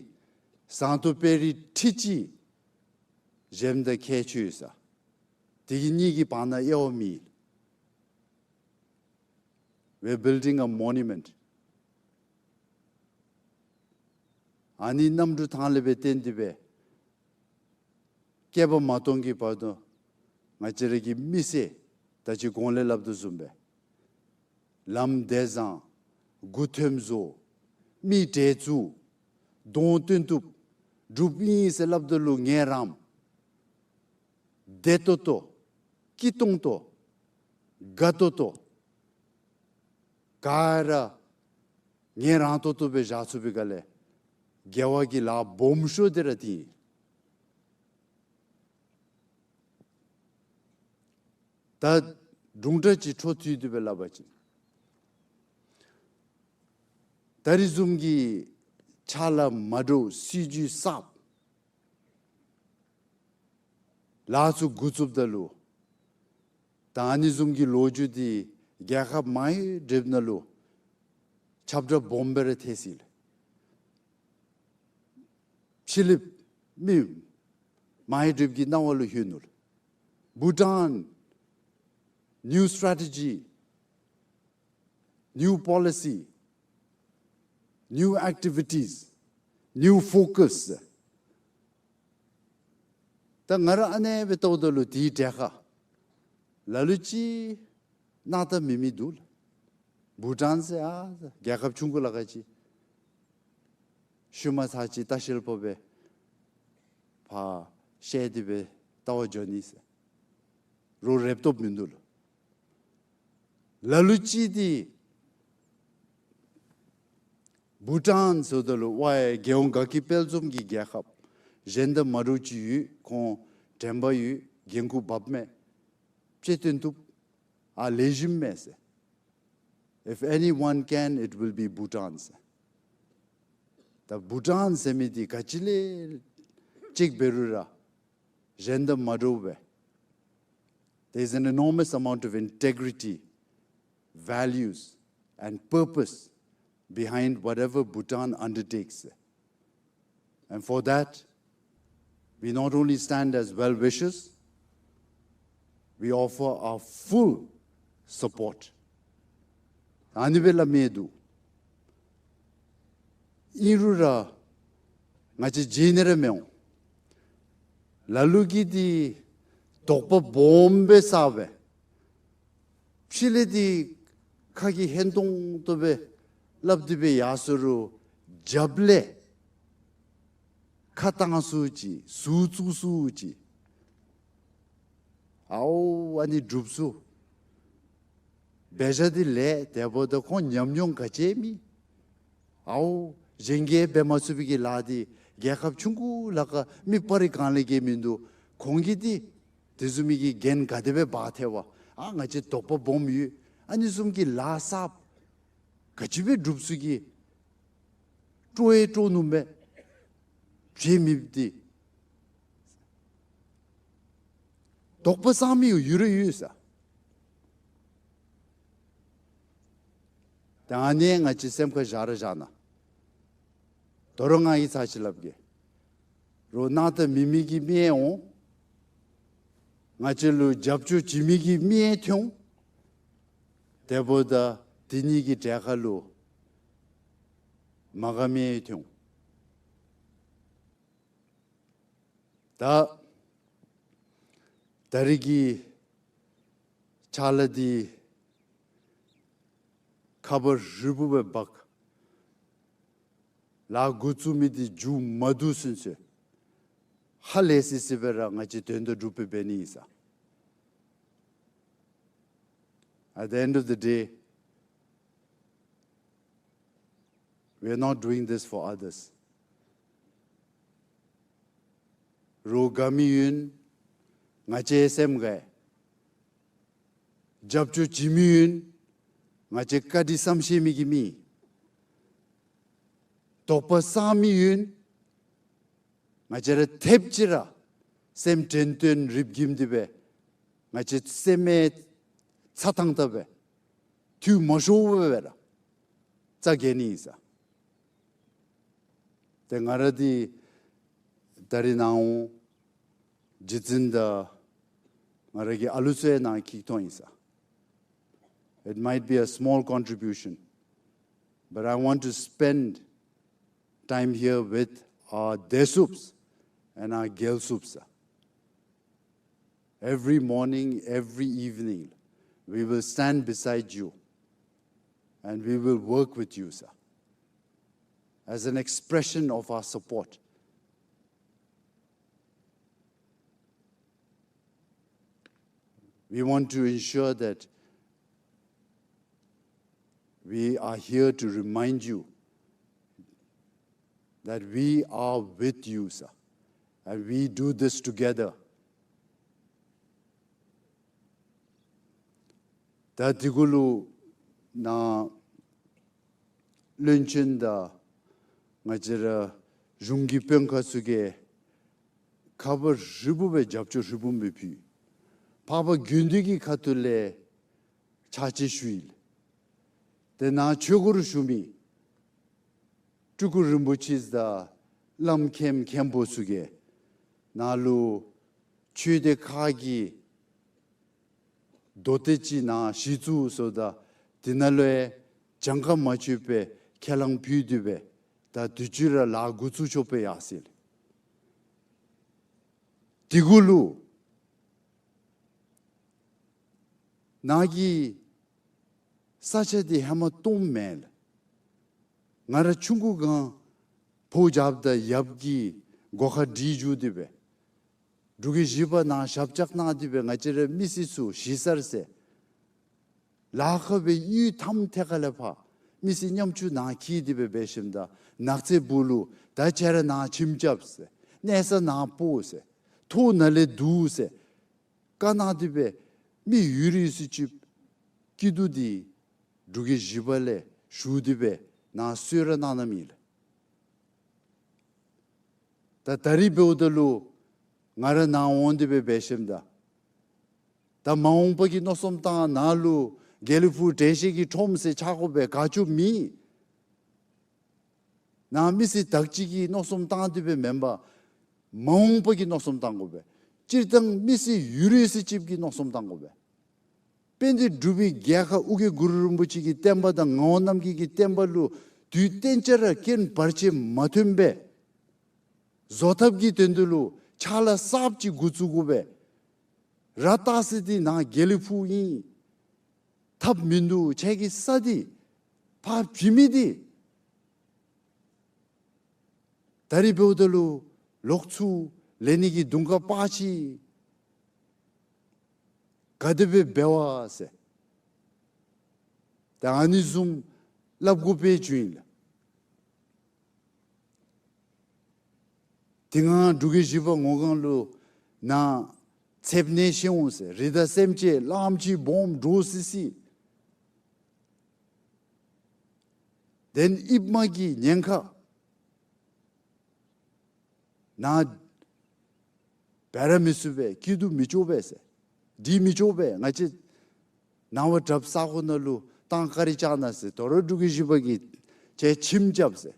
ཟངས་མདོག་དཔལ་རི་ཁྲི་གཅིག་གཞལམ་དང་ཁྱད་ཆོས་ཡོད་ས། དེ་གི་གཉིས་ཀྱི་བར་ན་དབྱེ་བ་མེད། We're building a monument. ཨ་ནི་གནམ་གྲུ་ཐང་ལས་སྦེ་བརྟེན་ཏེ་སྦེ་བསྐལ་པ་མ་སྟོང་གི་བར་དུ་ང་བཅས་ར་གི་མི་སེར་ད་ཅི་གོང་ལས་སླབ་དོ་བཟུམ་སྦེ་ལམ་བདེ་བཟང་མགུ་འཐོམ་བཟོ་མི་གྲལ་བཙུགས་གདོང་སྟོན་བཏུབ་སྒྲུབ་ཨིན་ཟེར་སླབ་ད་ལུ་ངལ་རངམ་བདེ་ཏོག་ཏོ་སྐྱིད་ཏོང་ཏོ་དགའ་ཏོག་ཏོ་ག་ར་ངལ་རངས་ཏོག་ཏོ་སྦེ་བཞག་ཚུགས་པའི་སྒང་ལས་དགེ་བ་གི་ལཱ་སྦོམ་ཤོས་འདི་ར་འདི་ཨིན། ད་སྒྲུང་གྲགས་ཅིག་འཕྲོ་མཐུད་དེ་སྦེ་སླབ་པ་ཅིན་ད་རིས་བཟུམ་གྱི་ཕྱག་ལཱ་མ་འདྲཝ་སྲིད་བྱུས་གསརཔ་ལཱ་ཚུ་འགོ་བཙུགསཔ་ད་ལུ་ད་ཨ་ནི་བཟུམ་གྱི་ལོ་རྒྱུས་འདི་རྒྱལ་ཁབ་མ་ཧེ་འདྲེསཔ་ནང་ལུ་ཁྱབ་བསྒྲགས་སྦོམ་སྦེ་ར་ཐལ་སི་ལགས། ཕྱི་གླིངཔ་མི་མ་ཧེ་འདྲེསཔ་གི་སྣང་བ་ལུ་ལྷོད་ནུག་ལགས། Bhutan, new strategy, new policy, new activities, new focus. ད་ང་ར་ཨ་ནེ་སྦེ་བལྟཝ་ད་ལུ་དེའི་གྲས་ཁར་ལ་ལུ་ཅིག་སྣང་དག་མེད་མི་འདུག་ལགས། བྷུ་ཊཱན་ཟེར་ཨ་རྒྱལ་ཁབ་ཆུང་ཀུ་ལ་ཁ་ཅིག་ཤུལ་མ་ཚར་ཅིག་ལྟ་བཤལ་པ་སྦེ་ཕར་བཤལ་ཏེ་སྦེ་ལྟ་བར་འགྱོ་ནི་ཟེར་རོགས་རེབ་ཐོབ་མིན་འདུག་ལགས། ལ་ལུ་ཅིག་འདི་བྷུ་ཊཱན་ཟེརཝ་ད་ལུ་ཝའི་རྒྱལ་ཡོངས་དགའ་སྐྱིད་དཔལ་འཛོམས་ཀྱི་རྒྱལ་ཁབ་གཞན་དང་མ་འདྲཝ་ཅིག་ཡོད། ཁོང་དྲན་པ་ཡོད། འགན་ཁུར་བབས་མས། ཅིག་སྟོན་བཏུབ། ཨ་ལེགས་ཤོམ་མས་ཟེར། If anyone can, it will be Bhutan ཟེར། ད་བྷུ་ཊཱན་ཟེར་མི་འདི་ག་ཅི་ལས་ཅིག་འབད་རུང་ར་གཞན་དང་མ་འདྲཝ་སྦེ། There is an enormous amount of integrity, values, and purpose behind whatever Bhutan undertakes. And for that, we not only stand as well wishers, we offer our full support. ཨ་ནི་སྦེ་སླབ་མི་འདུག། ཨིན་རུང་ར་ང་བཅས་བརྗེད་ནི་ར་མི་འོང་། ལ་ལུ་གིས་འདི་དོགས་པ་སྦོམ་སྦེ་ཟ་སྦེ་ཕྱི་ལས་འདི་ཁ་གིས་ཧན་ཏོང་ཏོ་སྦེ་སླབ་སྟེ་སྦེ་ཡར་སོང་རུང་རྒྱབ་ལས་ཁ་བཏང་སུ་ཅིག་ཟུག་བཙུགས་སུ་ཅིག། ཨའོ་ཨ་ནི་འབྲུགཔ་ཚུ་འབད་བཞག་འདི་ལེགས། དེ་འབདཝ་ད་ཁོང་ཉམས་མྱོང་ག་ཅི་མེད། ཨའོ་གཞན་གྱིས་འབད་མ་ཚུགས་པའི་གི་ལཱ་འདི་རྒྱལ་ཁབ་ཆུང་ཀུ་ལ་ཁ་མི་སྤར་རི་གང་ལས་ག་མིན་འདུག། ཁོང་གིས་འདི་དེ་བཟུམ་མའི་གི་འགན་ག་དེ་སྦེ་འབག་ཐལ་བ། ཨ་ང་བཅས་དོགས་པ་སྦོམ་ཡོད། ཨ་ནི་བཟུམ་གྱི་ལཱ་གསརཔ་ག་ཅི་སྦེ་འབྲུགཔ་ཚུ་གིས་སྤྲོ་ཡང་སྤྲོ་ནུག་མས། བྱེད་མི་འདི་དོགས་པ་ཟ་མི་ཡོད་ར་ཡོད་ས། ད་ཨ་ནི་ང་བཅས་སེམས་ཁར་བཞག་ར་བཞག་གནང་། དོ་རུང་ང་གིས་ཚར་ཅིག་སླབ་གེ། རོགས་སྣང་དག་མེད་མི་གི་མི་ཡང་འོང་། ང་བཅས་ལུ་རྒྱབ་སྐྱོར་བྱིན་མི་གི་མི་ཡང་ཐོན་འོང་། དེ་འབདཝ་ད་དེ་གཉིས་ཀྱི་གྲལ་ཁར་ལུ་མ་དགའ་མི་ཡང་ཐོན་འོང་། ད་ད་རིས་ཀྱི་ཕྱག་ལཱ་འདི་ཁ་བ་རི་བོ་སྦེ་འབག། ལཱ་འགོ་བཙུགས་མི་འདི་མཇུག་མ་བསྡུ་ཚུན་ཚོད་ཧ་ལས་སི་སི་སྦེ་ར་ང་བཅས་དོན་དག་སྒྲུབ་སྦེ་འབད་ནི་ཨིན་ས། At the end of the day, we are not doing this for others. རོགས་དགའ་མི་ཡོད། ང་བཅས་སེམས་དགའ། རྒྱབ་སྐྱོར་བྱིན་མི་ཡོད། ང་བཅས་བཀའ་དྲིན་བསམ་ཤེས་མི་གི་མི། དོགས་པ་ཟ་མི་ཡོད། ང་བཅས་ར་ཐེབས་ཅིག་ར་སེམས་དྲན་རྟེན་རིག་གིམ་དེ་སྦེ་ང་བཅས་སེམས་མེད་ཚ་ཐང་ཐང་སྦེ་འཐུས་མ་ཤོར་བར་ར་རྩ་འགེངས་ནི་ཨིན་ས། ཏེ་ང་ར་འདི་ད་རིས་ནཱ་འོང་རྗེ་བཙུན་དང་ང་ར་གི་ཨ་ལུ་ཚུ་ཡང་ནཱ་འཁྱིད་ཐོན་ཡི་ས། It might be a small contribution, but I want to spend time here with our དེ་སུབས་and our རྒྱལ་སུབས། Every morning, every evening, we will stand beside you and we will work with you, sir, as an expression of our support. We want to ensure that we are here to remind you that we are with you, sir, and we do this together. ད་དེ་གུ་ལུ་ནཱ་བློན་ཆེན་དང་ང་བཅས་ར་གཞུང་གི་དཔོན་ཁག་ཚུ་གིས་ཁ་བ་ཧྲིལ་བུམ་སྦེ་རྒྱབ་སྐྱོར་ཧྲིལ་བུམ་སྦེ་ཕུལ། འཕགས་པ་དགེ་འདུན་གྱི་ཁ་ཐུག་ལས་ཕྱག་ཕྱིད་ཞུ་ཡི། ཏེ་ནཱ་ཆོས་སྒོར་བཞུགས་མི་སྤྲུལ་སྐུ་རིན་པོ་ཆེ་དང་བླམ་མཁན་མཁན་པོ་ཚུ་གིས་ནཱ་ལུ་ཆོས་སྡེ་ཁག་གི་མདོ་སྡེ་ཅིག་ནཱ་གཞི་བཙུགས་སོ་ད་དེ་ནང་ལུ་ཡང་གྱངས་ཁ་མ་ཆོདཔ་སྦེ་ཁས་བླངས་ཕུལ་ཏེ་སྦེ་ད་དུས་ཅི་ར་ལཱ་འགོ་བཙུགས་ཆོགཔ་སྦེ་ཡར་སོ་ཡི། དེ་གུ་ལུ་ནཱ་གི་ས་ཆ་འདི་ཧེ་མ་སྟོངམ་མེན་ལགས། ང་ར་ཆུང་ཀུ་སྒང་ཕོ་རྒྱབ་དང་ཡབ་ཀྱིས་སྒོ་ཁར་སྒྲིག་བཅུག་སྟེ་སྦེ་འབྲུག་གི་གཞི་པ་ནཱ་ཞབས་བཅགས་གནང་སྟེ་སྦེ་ང་བཅས་ར་མི་སེར་ཚུ་གཞིས་གསར་ཟེར་ལ་ཁ་སྦེ་གཡུས་ཐམ་ཐད་ཀ་ལས་ཕར་མི་སེར་ཉམ་ཆུང་ནཱ་འཁྱིད་དེ་སྦེ་འབད་ཞིནམ་ད་ནགས་ཚལ་སྦུག་ལུ་ད་ཁྱེད་ར་ནཱ་ཁྱིམ་རྐྱབ་ཟེར། གནས་ས་ནཱ་སྤོ་ཟེར། ཐོག་ནཱ་ལས་བསྡུ་ཟེར་བཀའ་གནང་སྟེ་སྦེ་མི་ཡོད་རིགས་ཚུ་ཅིག་སྐྱིད་སྡུག་འདི་འབྲུག་གི་གཞི་པ་ལས་ཞུ་སྟེ་སྦེ་ནཱ་གསོལ་རས་གནང་གནངམ་ཨིན་ལགས། ད་ད་རིས་འབདཝ་ད་ལུ་ང་ར་ནཱ་འོང་སྟེ་སྦེ་འབད་ཞིནམ་ད་ད་མ་འོངས་པ་གི་མནོ་བསམ་བཏང་ནཱ་ལུ་དགེ་ལེགས་ཕུག་དྲན་ཤེས་ཀྱི་ཁྲོམ་ཟེར་ཆགས་དགོ་པའི་དགའ་སྐྱོ་མེད། ནཱ་མི་སེར་དག་ཅིག་གི་མནོ་བསམ་བཏང་སྟེ་སྦེ་མེན་པར་མ་འོངས་པ་གི་མནོ་བསམ་བཏང་དགོ་པས། སྤྱིར་བཏང་མི་སེར་ཡོད་རིགས་ཚུ་ཅིག་གི་མནོ་བསམ་བཏང་དགོ་པས། དཔལ་ལྡན་འབྲུག་པའི་རྒྱལ་ཁབ་ཨོ་རྒྱན་གུ་རུ་རིན་པོ་ཆེ་གི་བསྟན་པ་དང་ངག་དབང་རྣམ་རྒྱལ་གྱི་བསྟན་པ་ལུ་དུས་གཏན་ཅ་ར་རྐྱེན་བར་ཆད་མ་ཐོན་པའི་བཟོ་ཐབས་ཀྱི་དོན་དུ་ལུ་ཕྱག་ལཱ་གསརཔ་ཅིག་འགོ་བཙུགས་དགོ་པས། ར་བཏགས་ས་འདི་ནཱ་དགེ་ལེགས་ཕུག་ཨིན། ཐབས་མིན་འདུག། ཁྱེད་ཀྱི་ས་འདི་ཕར་བྱིན་མི་འདི་ད་རིས་འབདཝ་ད་ལུ་ལོག་ཚུར་ལེན་ནི་གི་དུང་ཁ་པར་ཅིག་ག་དེ་སྦེ་འབད་བ་ཟེར། ད་ཨ་ནི་བཟུམ་སླབ་དགོཔ་སྦེ་བྱུང་ཡི་ལགས། དེ་སྔ་འབྲུག་གི་གཞི་པ་ངོ་གང་ལུ་ནཱ་ཚདཔ་ནད་ཤི་འོང་ཟེར། རི་དྭགས་སེམས་ཅན་གླངམོ་ཅིག་སྦོམ་འདྲོག་སི་སི། དེ་ལས་ཨིཔ་མ་གི་ཉེན་ཁ། ནཱ་འབད་ར་མི་ཚུགས་པས། སྐྱིད་སྡུག་མི་ལྕོགས་པས་ཟེར། སྒྲིག་མི་ལྕོགས་པས། ང་བཅས་ནང་པ་དྲགཔ་ས་གོ་ནང་ལུ་ཏང་ཀ་རི་ཅག་ནང་ཟེར། དོ་རུང་འབྲུག་གི་གཞི་པ་གིས་ཁྱེད་ཁྱིམ་རྐྱབ་ཟེར།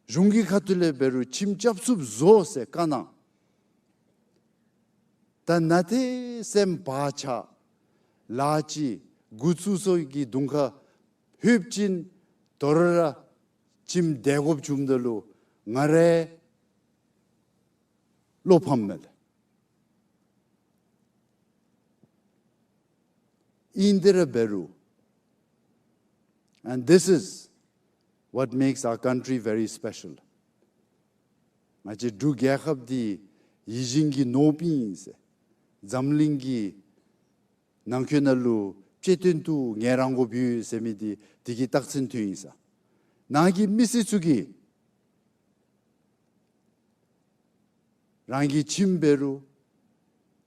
གཞུང་གི་ཁ་ཐུག་ལས་འབད་རུང་ཁྱིམ་རྐྱབ་ཚུགསཔ་བཟོ་ཟེར་བཀའ་གནང་། ད་ནཱ་ཏེ་སེམས་བག་ཆགས་ལཱ་ཅིག་འགོ་བཙུགས་སོ་གི་དུང་ཁ་ལྷོདཔ་ཅིན་དོ་རུང་ར་ཁྱིམ་སྡོད་དགོཔ་བྱུངམ་ད་ལུ་ང་རའི་བློ་ཕམ་མས་ལགས། ཨིན་ཏེ་ར་འབད་རུང་། And this is what makes our country very special. ང་བཅས་འབྲུག་རྒྱལ་ཁབ་འདི་ཡིད་བཞིན་གྱི་ནོར་བུ་ཨིན་ཟེར། འཛམ་གླིང་གི་ནང་འཁོད་ནང་ལུ་ཆེ་ཏན་ཏུ་ངལ་རངས་དགོཔ་ཡོད་ཟེར་མི་འདི་དེ་གི་རྟགས་མཚན་ཐོན་ཡི་ས། ནཱ་གི་མི་སེར་ཚུ་གིས་རང་གི་ཁྱིམ་འབད་རུང་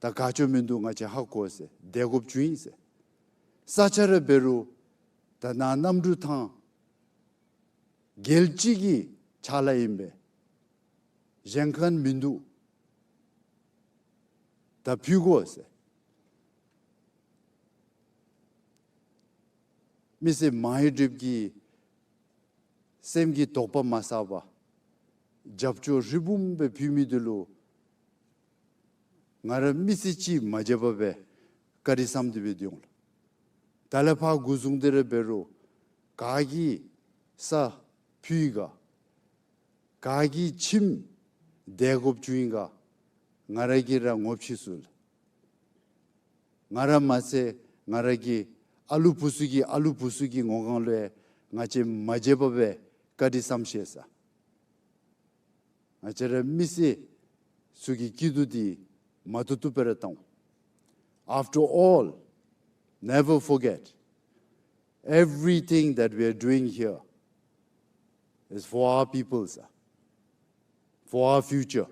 ད་དགའ་སྐྱོ་མིན་འདུག། ང་བཅས་ཧ་གོ་ཟེར། སྡོད་དགོཔ་བྱུང་ཡི་ཟེར། ས་ཆ་ར་འབད་རུང་ད་ནཱ་གནམ་གྲུ་ཐང་ རྒྱལ་སྤྱི་གི་ཕྱག་ལཱ་ཨིན་པས། གཞན་ཁར་མིན་འདུག། ད་ཕུལ་དགོ་ཟེར། མི་སེར་མ་ཧེ་ཌིབ་ཀྱི་སེམས་ཀྱི་དོགས་པ་མ་ཟ་བར་རྒྱབ་སྐྱོར་ཧྲིལ་བུམ་སྦེ་ཕུལ་མི་འདི་ལུ་ང་ར་མི་ཚེ་གཅིག་མ་བརྗེད་པར་སྦེ་བཀའ་དྲིན་བསམ་སྟེ་སྦེ་སྡོད་འོང་ལགས། ད་ལས་ཕར་འགོ་བཟུང་སྟེ་ར་འབད་རུང་ག་གིས་ས་ཕུལ་ཡི་ག། ག་གིས་ཁྱིམ་དེ་དགོཔ་བྱུང་ཡི་ག། ང་ར་གིས་ར་ངོ་ཕྱེ་ཚུགས་ལགས། ང་ར་མ་ཚད་ང་ར་གི་ཨ་ལུ་བུ་ཚུ་གི་ཨ་ལུ་བུ་ཚུ་གི་ངོ་གང་ལུ་ཡང་ང་བཅས་མ་བརྗེད་པར་སྦེ་བཀའ་དྲིན་བསམ་ཤེས་ས། ང་བཅས་ར་མི་སེར་ཚུ་གི་སྐྱིད་སྡུག་འདི་མ་བཏུབ་བཏུབ་སྦེ་ར་བལྟ་འོང་། After all, never forget, everything that we are doing here is for our people, sir, for our future.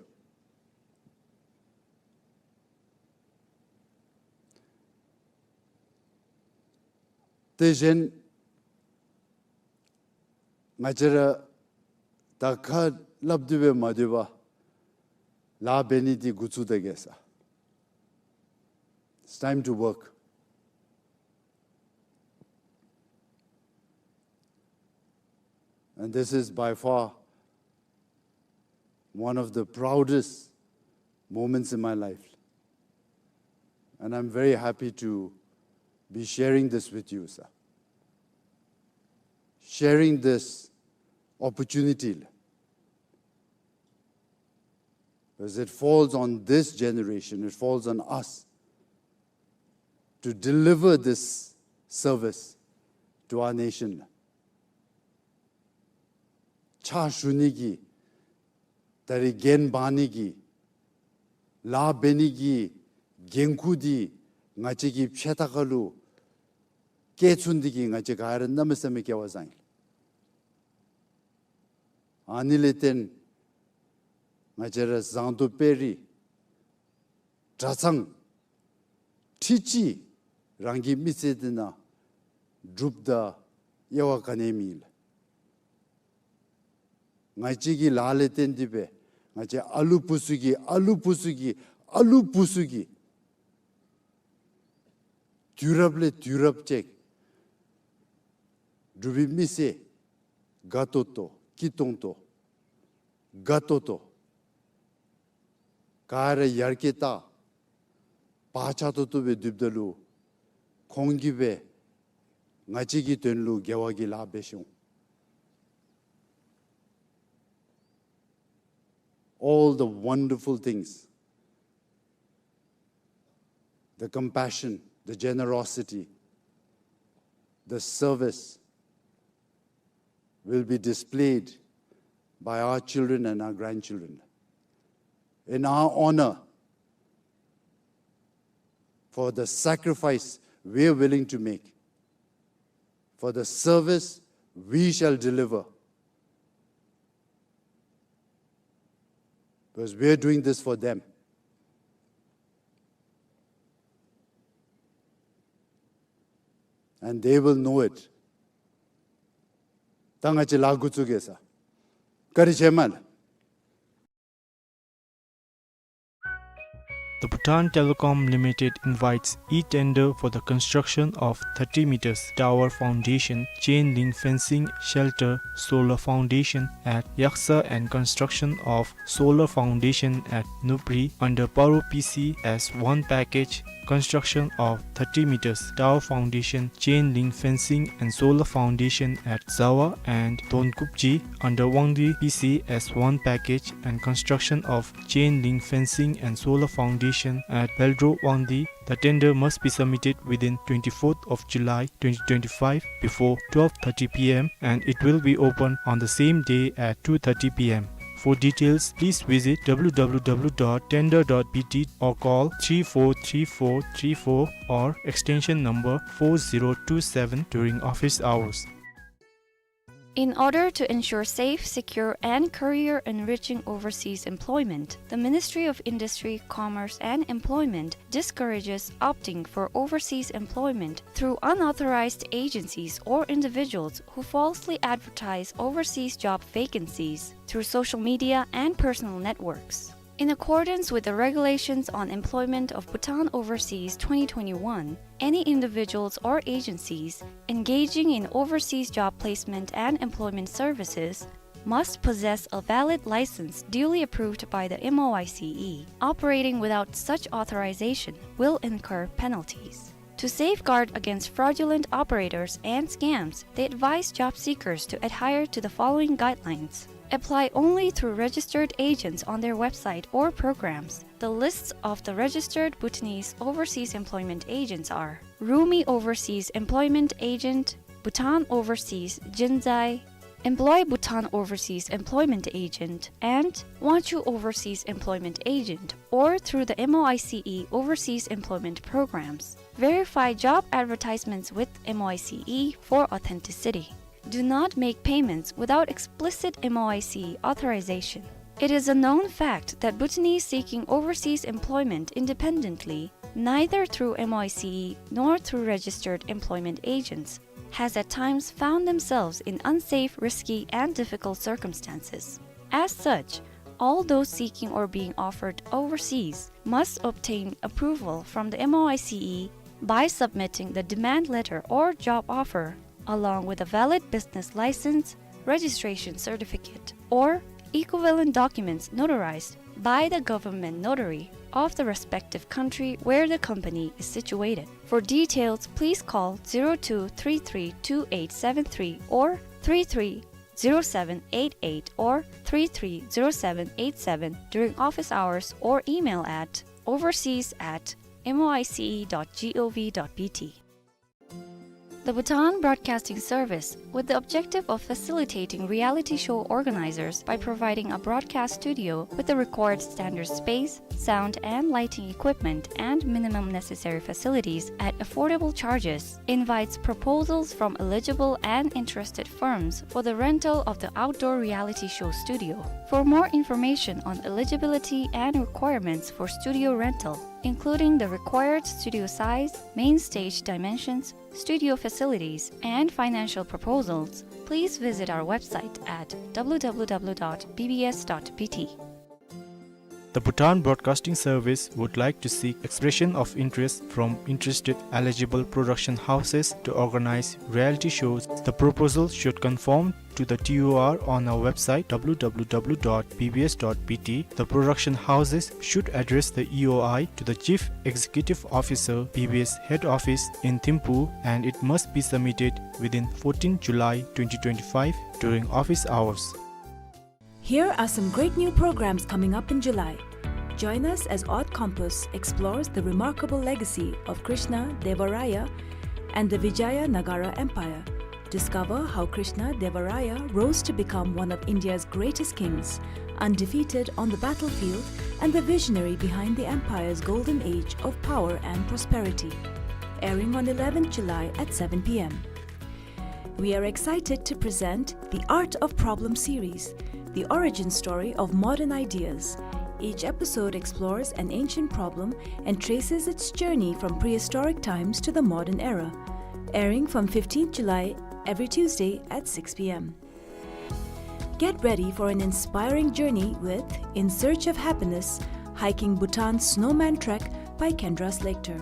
དེ་བཞིན་ང་བཅས་ར་ད་ཁ་སླབ་སྟེ་སྦེ་མ་སྡོད་པར་ལཱ་འབད་ནི་འདི་འགོ་བཙུགས་ད་གེ་ས། It's time to work. And this is by far one of the proudest moments in my life. And I'm very happy to be sharing this with you, sir. Sharing this opportunity. Because it falls on this generation, it falls on us to deliver this service to our nation. ཕྱག་ཞུ་ནི་གི་ད་རིས་འགན་འབག་ནི་གི་ལཱ་འབད་ནི་གི་འགན་ཁུར་འདི་ང་བཅས་ཀྱི་ཕྱག་ལྟག་ཁ་ལུ་བཀལ་ཚུགས་ནི་གི་ང་བཅས་ག་ར་གནམ་མེད་ས་མེད་སྐལ་བ་བཟང་ཡི། ཨ་ནི་ལས་བརྟེན་ང་བཅས་ར་ཟངས་མདོག་དཔལ་རི་གྲྭ་ཚང་ཁྲི་གཅིག་རང་གི་མི་ཚེ་འདི་ནང་སྒྲུབ་ད་དབྱེ་བ་ག་ནི་ཡང་མེད་ལགས། ང་བཅས་ཀྱི་ལཱ་ལས་བརྟེན་ཏེ་སྦེ་ང་བཅས་ཨ་ལུ་བུ་ཚུ་གི་ཨ་ལུ་བུ་ཚུ་གི་ཨ་ལུ་བུ་ཚུ་གི་དུས་རབས་ལས་དུས་རབས་ཅིག་འབྲུག་པའི་མི་སེར་དགའ་ཏོག་ཏོ་སྐྱིད་ཏོང་ཏོ་དགའ་ཏོག་ཏོ་ག་ར་ཡར་རྒྱས་ད་བག་ཆགས་ཏོག་ཏོ་སྦེ་སྡོདཔ་ད་ལུ་ཁོང་གིས་སྦེ་ང་བཅས་ཀྱི་དོན་ལུ་དགེ་བ་གི་ལཱ་འབད་ཤོང་། All the wonderful things, the compassion, the generosity, the service will be displayed by our children and our grandchildren. In our honor, for the sacrifice we are willing to make, for the service we shall deliver, because we are doing this for them. And they will know it. ད་ང་བཅས་ལཱ་འགོ་བཙུགས་གེ་ས། བཀའ་དྲིན་ཆེ་མས་ལགས། The Bhutan Telecom Limited invites e-tender for the construction of thirty meters tower foundation, chain link fencing, shelter, solar foundation at Yaksa and construction of solar foundation at Nupri under Paro P C as one package, construction of thirty meters tower foundation, chain link fencing and solar foundation at Zawa and Donkupji under Wangdi P C as one package, and construction of chain link fencing and solar foundation at Beldro Wangdi. The tender must be submitted within twenty-fourth of July twenty twenty-five before twelve thirty P M and it will be open on the same day at two thirty P M. For details, please visit W W W dot tender dot B T or call three four three four three four or extension number four zero two seven during office hours. In order to ensure safe, secure, and career-enriching overseas employment, the Ministry of Industry, Commerce, and Employment discourages opting for overseas employment through unauthorized agencies or individuals who falsely advertise overseas job vacancies through social media and personal networks. In accordance with the Regulations on Employment of Bhutan Overseas twenty twenty-one, any individuals or agencies engaging in overseas job placement and employment services must possess a valid license duly approved by the M O I C E. Operating without such authorization will incur penalties. To safeguard against fraudulent operators and scams, they advise job seekers to adhere to the following guidelines. Apply only through registered agents on their website or programs. The lists of the registered Bhutanese overseas employment agents are Rumi Overseas Employment Agent, Bhutan Overseas Jinzai, Employ Bhutan Overseas Employment Agent, and Wanchu Overseas Employment Agent, or through the M O I C E Overseas Employment Programs. Verify job advertisements with M O I C E for authenticity. Do not make payments without explicit M O I C E authorization. It is a known fact that Bhutanese seeking overseas employment independently, neither through M O I C E nor through registered employment agents, has at times found themselves in unsafe, risky, and difficult circumstances. As such, all those seeking or being offered overseas must obtain approval from the M O I C E by submitting the demand letter or job offer, along with a valid business license, registration certificate, or equivalent documents notarized by the government notary of the respective country where the company is situated. For details, please call zero two three three two eight seven three or three three zero seven eight eight or three three zero seven eight seven during office hours or email at overseas at M O I C E dot gov dot B T. The Bhutan Broadcasting Service, with the objective of facilitating reality show organizers by providing a broadcast studio with the required standard space, sound and lighting equipment, and minimum necessary facilities at affordable charges, invites proposals from eligible and interested firms for the rental of the outdoor reality show studio. For more information on eligibility and requirements for studio rental, including the required studio size, main stage dimensions, studio facilities, and financial proposals, please visit our website at W W W dot B B S dot B T. The Bhutan Broadcasting Service would like to seek expression of interest from interested eligible production houses to organize reality shows. The proposal should conform to the T O R on our website, W W W dot B B S dot B T. The production houses should address the E O I to the Chief Executive Officer, B B S Head Office in Thimphu, and it must be submitted within fourteenth July twenty twenty-five during office hours. Here are some great new programs coming up in July. Join us as Odd Compass explores the remarkable legacy of Krishna Deva Raya and the Vijayanagar Empire. Discover how Krishna Deva Raya rose to become one of India's greatest kings, undefeated on the battlefield and the visionary behind the empire's golden age of power and prosperity. Airing on eleventh July at seven P M. We are excited to present The Art of Problem series, the origin story of modern ideas. Each episode explores an ancient problem and traces its journey from prehistoric times to the modern era. Airing from fifteenth July every Tuesday at six P M. Get ready for an inspiring journey with In Search of Happiness, Hiking Bhutan's Snowman Trek by Kendra Slater.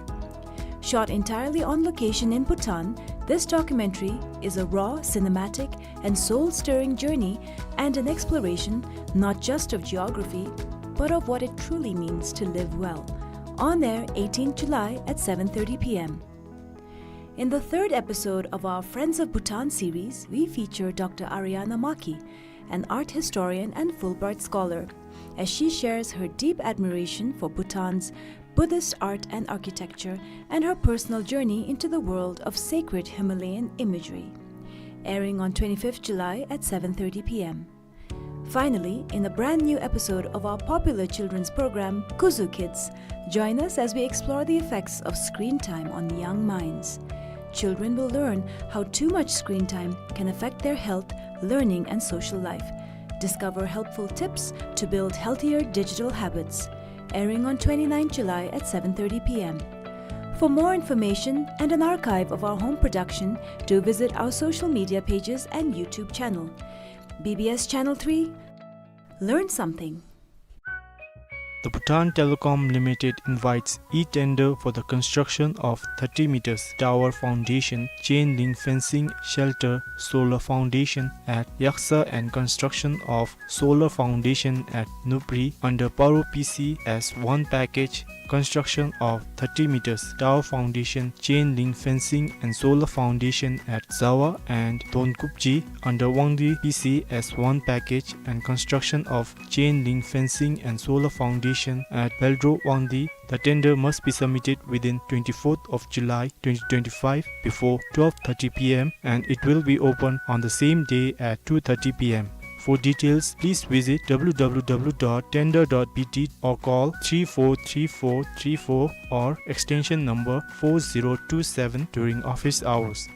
Shot entirely on location in Bhutan, this documentary is a raw, cinematic, and soul-stirring journey and an exploration not just of geography, but of what it truly means to live well. On air eighteenth July at seven thirty P M. In the third episode of our Friends of Bhutan series, we feature Doctor Ariana Maki, an art historian and Fulbright scholar, as she shares her deep admiration for Bhutan's Buddhist art and architecture and her personal journey into the world of sacred Himalayan imagery. Airing on twenty-fifth July at seven thirty P M. Finally, in a brand new episode of our popular children's program, Kuzu Kids, join us as we explore the effects of screen time on young minds. Children will learn how too much screen time can affect their health, learning, and social life. Discover helpful tips to build healthier digital habits. Airing on twenty-ninth July at seven thirty p m. For more information and an archive of our home production, do visit our social media pages and YouTube channel. B B S Channel three, learn something. The Bhutan Telecom Limited invites e-tender for the construction of thirty meters tower foundation, chain link fencing, shelter, solar foundation at Yaksa and construction of solar foundation at Nupri under Paro P C S one package, construction of thirty meters tower foundation, chain link fencing and solar foundation at Zawa and Donkupji under Wangdi P C S one package, and construction of chain link fencing and solar foundation at Beldro Wangdi. The tender must be submitted within twenty-fourth of July twenty twenty-five before twelve thirty p m, and it will be open on the same day at two thirty p m. For details, please visit w w w dot tender dot b t or call three four three four three four or extension number four zero two seven during office hours.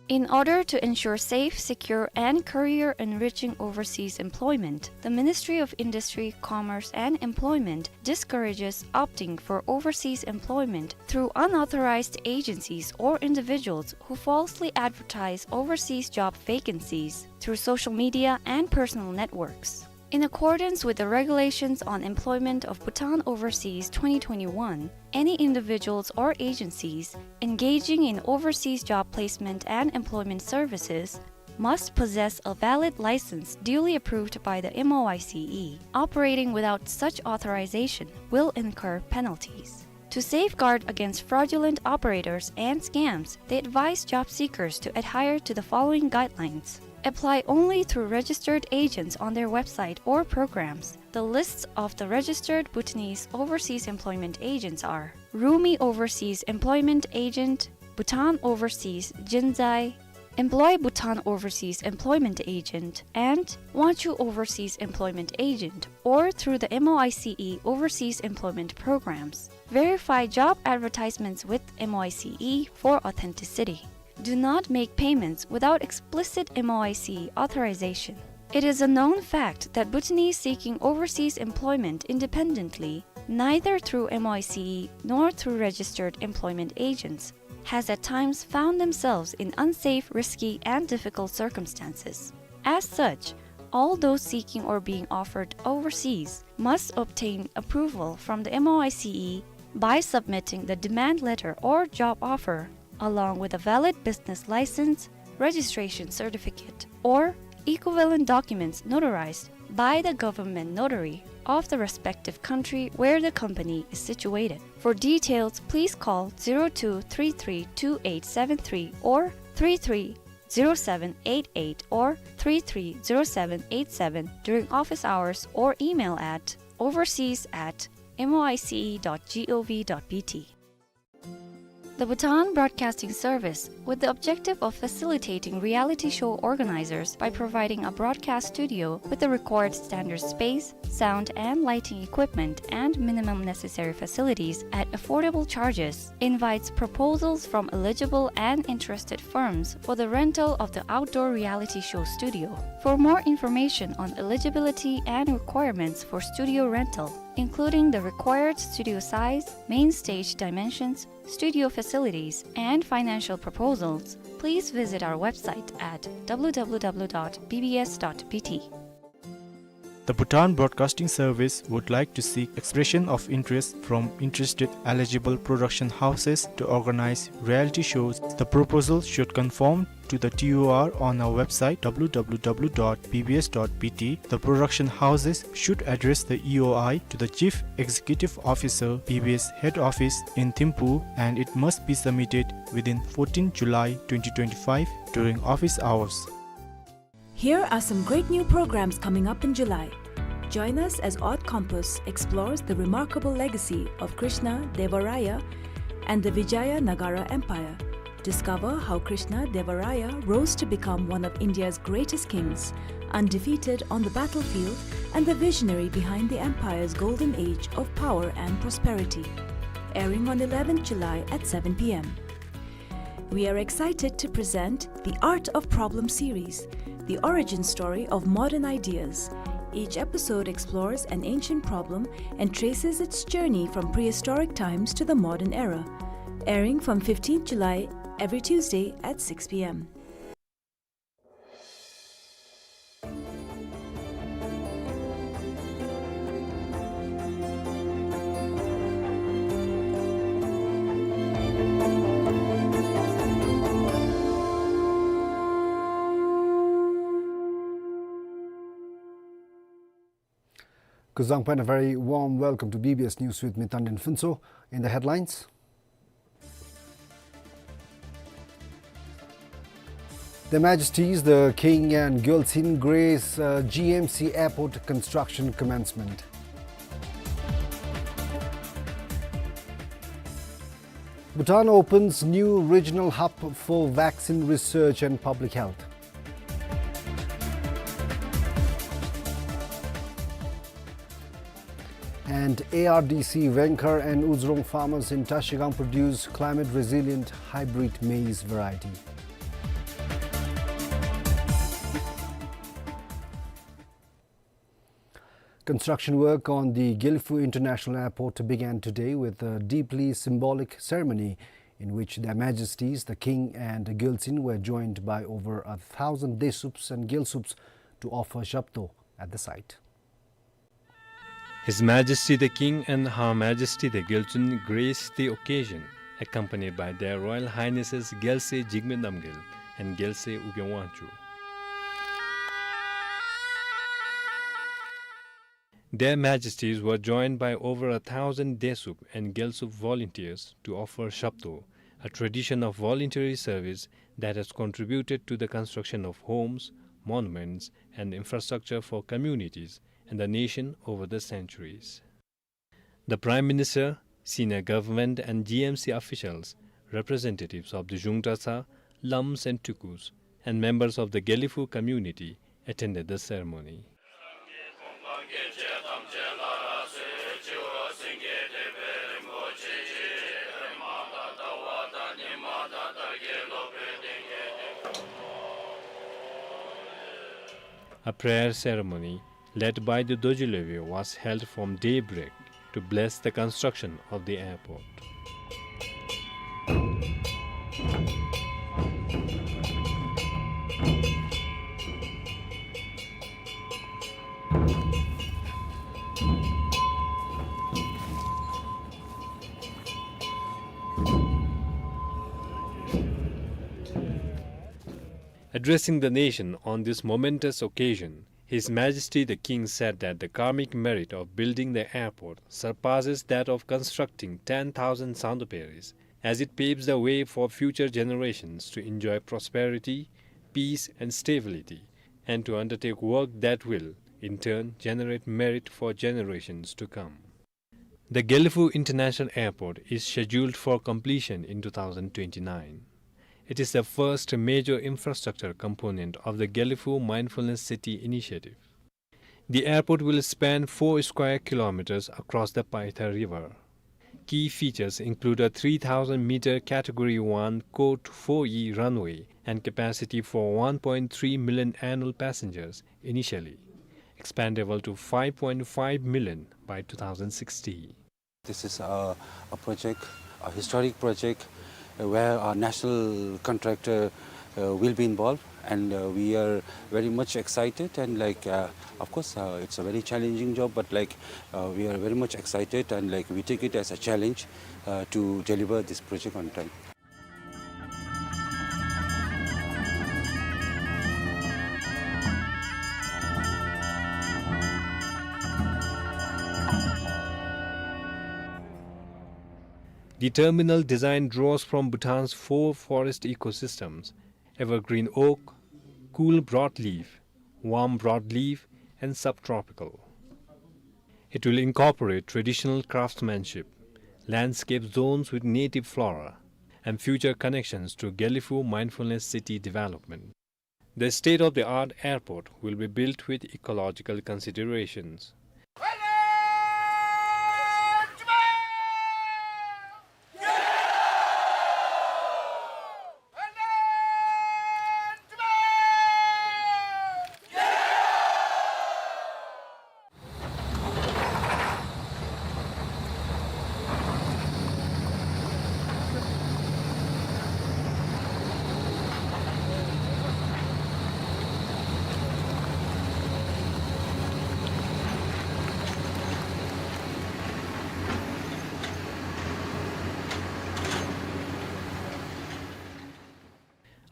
In order to ensure safe, secure, and career-enriching overseas employment, the Ministry of Industry, Commerce, and Employment discourages opting for overseas employment through unauthorized agencies or individuals who falsely advertise overseas job vacancies through social media and personal networks. In accordance with the Regulations on Employment of Bhutan Overseas twenty twenty-one, any individuals or agencies engaging in overseas job placement and employment services must possess a valid license duly approved by the M O I C E. Operating without such authorization will incur penalties. To safeguard against fraudulent operators and scams, they advise job seekers to adhere to the following guidelines. Apply only through registered agents on their website or programs. The lists of the registered Bhutanese overseas employment agents are Rumi Overseas Employment Agent, Bhutan Overseas Jinzai, Employ Bhutan Overseas Employment Agent, and Wanchu Overseas Employment Agent, or through the M O I C E Overseas Employment Programs. Verify job advertisements with M O I C E for authenticity. Do not make payments without explicit M O I C E authorization. It is a known fact that Bhutanese seeking overseas employment independently, neither through M O I C E nor through registered employment agents, has at times found themselves in unsafe, risky, and difficult circumstances. As such, all those seeking or being offered overseas must obtain approval from the M O I C E by submitting the demand letter or job offer, along with a valid business license, registration certificate, or equivalent documents notarized by the government notary of the respective country where the company is situated. For details, please call zero two three three two eight seven three or three three zero seven eight eight or three three zero seven eight seven during office hours or email at overseas at M O I C E dot gov dot B T. The Bhutan Broadcasting Service, with the objective of facilitating reality show organizers by providing a broadcast studio with the required standard space, sound and lighting equipment, and minimum necessary facilities at affordable charges, invites proposals from eligible and interested firms for the rental of the outdoor reality show studio. For more information on eligibility and requirements for studio rental, including the required studio size, main stage dimensions, studio facilities, and financial proposals, please visit our website at w w w dot b b s dot b t. The Bhutan Broadcasting Service would like to seek expression of interest from interested eligible production houses to organize reality shows. The proposal should conform to the T O R on our website w w w dot b b s dot b t. The production houses should address the E O I to the Chief Executive Officer, B B S Head Office in Thimphu, and it must be submitted within fourteenth July twenty twenty-five during office hours. Here are some great new programs coming up in July. Join us as Odd Compass explores the remarkable legacy of Krishna Deva Raya and the Vijaya Nagara Empire. Discover how Krishna Deva Raya rose to become one of India's greatest kings, undefeated on the battlefield and the visionary behind the empire's golden age of power and prosperity. Airing on eleventh July at seven p m. We are excited to present the Art of Problem series, the origin story of modern ideas. Each episode explores an ancient problem and traces its journey from prehistoric times to the modern era. Airing from fifteenth July, every Tuesday at six p.m. Kuzuzangpo, and a very warm welcome to B B S News with me, Tandin Phuntsho. In the headlines, Their Majesties the King and Gyaltsuen grace, uh, G M C Airport construction commencement. Bhutan opens new regional hub for vaccine research and public health. And A R D C Wengkar and Uzrong farmers in Trashigang produce climate-resilient hybrid maize variety. Construction work on the Gelephu International Airport began today with a deeply symbolic ceremony in which Their Majesties the King and Gyaltsuen were joined by over a thousand Desups and Gyalsups to offer Shabdo at the site. His Majesty the King and Her Majesty the Gyaltsuen graced the occasion, accompanied by Their Royal Highnesses Gyalse Jigme Namgyel and Gyalse Ugyen Wangchuck. Their Majesties were joined by over a thousand Desup and Gyalsup volunteers to offer Shabdo, a tradition of voluntary service that has contributed to the construction of homes, monuments, and infrastructure for communities and the nation over the centuries. The Prime Minister, senior government and G M C officials, representatives of the Zhungtasa, Lams and Tukus, and members of the Gelephu community attended the ceremony. A prayer ceremony led by the Dorji Lwebe was held from daybreak to bless the construction of the airport. Addressing the nation on this momentous occasion, His Majesty the King said that the karmic merit of building the airport surpasses that of constructing ten thousand Sangdo Peris, as it paves the way for future generations to enjoy prosperity, peace and stability, and to undertake work that will, in turn, generate merit for generations to come. The Gelephu International Airport is scheduled for completion in two thousand twenty-nine. It is the first major infrastructure component of the Gelephu Mindfulness City initiative. The airport will span four square kilometers across the Paitha River. Key features include a three thousand meter Category one Code four E runway and capacity for one point three million annual passengers initially, expandable to five point five million by two thousand sixty. This is a, a project, a historic project, uh, where our national contractor, uh, will be involved, and, uh, we are very much excited, and, like, uh, of course, uh, it's a very challenging job, but, like, uh, we are very much excited, and, like, we take it as a challenge, uh, to deliver this project on time. The terminal design draws from Bhutan's four forest ecosystems: evergreen oak, cool broadleaf, warm broadleaf, and subtropical. It will incorporate traditional craftsmanship, landscape zones with native flora, and future connections to Gelephu Mindfulness City development. The state-of-the-art airport will be built with ecological considerations.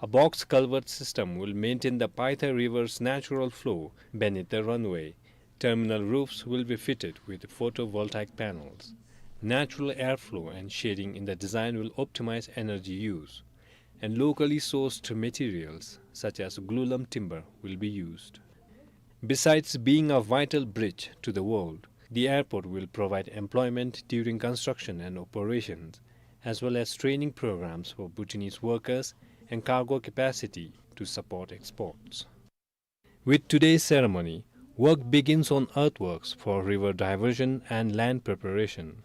A box culvert system will maintain the Paitha River's natural flow beneath the runway. Terminal roofs will be fitted with photovoltaic panels. Natural airflow and shading in the design will optimize energy use, and locally sourced materials such as glulam timber will be used. Besides being a vital bridge to the world, the airport will provide employment during construction and operations, as well as training programs for Bhutanese workers and cargo capacity to support exports. With today's ceremony, work begins on earthworks for river diversion and land preparation.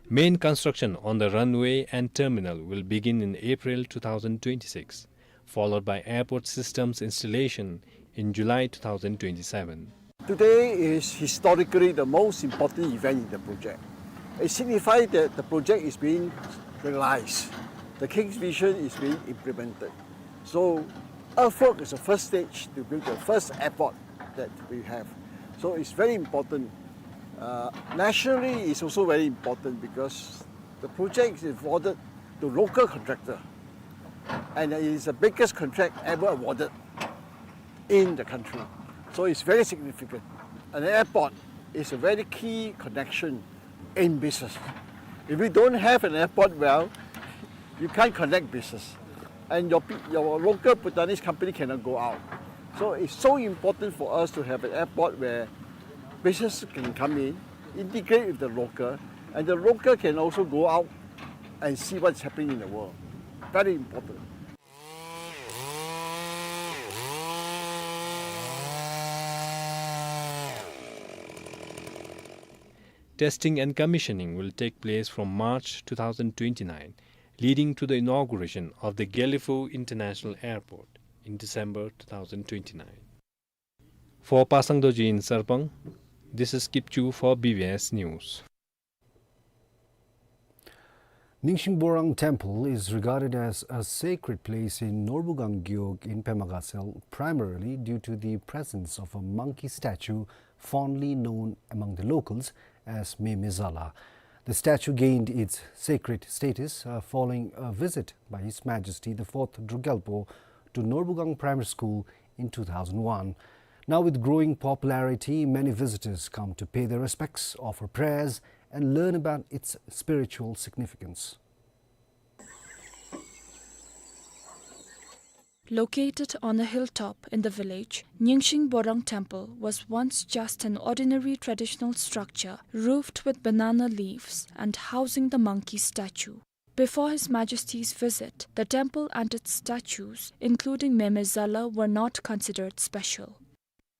Main construction on the runway and terminal will begin in April two thousand twenty-six, followed by airport systems installation in July two thousand twenty-seven. Today is historically the most important event in the project. It signifies that the project is being realized. The King's vision is being implemented. So, earthwork is the first stage to build the first airport that we have. So, it's very important. Uh, nationally, it's also very important because the project is awarded to local contractor, and it is the biggest contract ever awarded in the country. So it's very significant. An airport is a very key connection in business. If we don't have an airport well, you can't connect business. And your, pe- your local Bhutanese company cannot go out. So it's so important for us to have an airport where business can come in, integrate with the local, and the local can also go out and see what's happening in the world. Very important. Testing and commissioning will take place from March two thousand twenty-nine, leading to the inauguration of the Gelephu International Airport in December two thousand twenty-nine. For Pasang Dorji in Sarpang, this is Kipchu for B B S News. Ningsing Borang Temple is regarded as a sacred place in Norbugang Gewog in Pema Gatshel, primarily due to the presence of a monkey statue fondly known among the locals as Meme Zala. The statue gained its sacred status, uh, following a visit by His Majesty the Fourth Druk Gyalpo to Norbugang Primary School in two thousand one. Now, with growing popularity, many visitors come to pay their respects, offer prayers, and learn about its spiritual significance. Located on a hilltop in the village, Ningsing Borang Temple was once just an ordinary traditional structure roofed with banana leaves and housing the monkey statue. Before His Majesty's visit, the temple and its statues, including Meme Zala, were not considered special.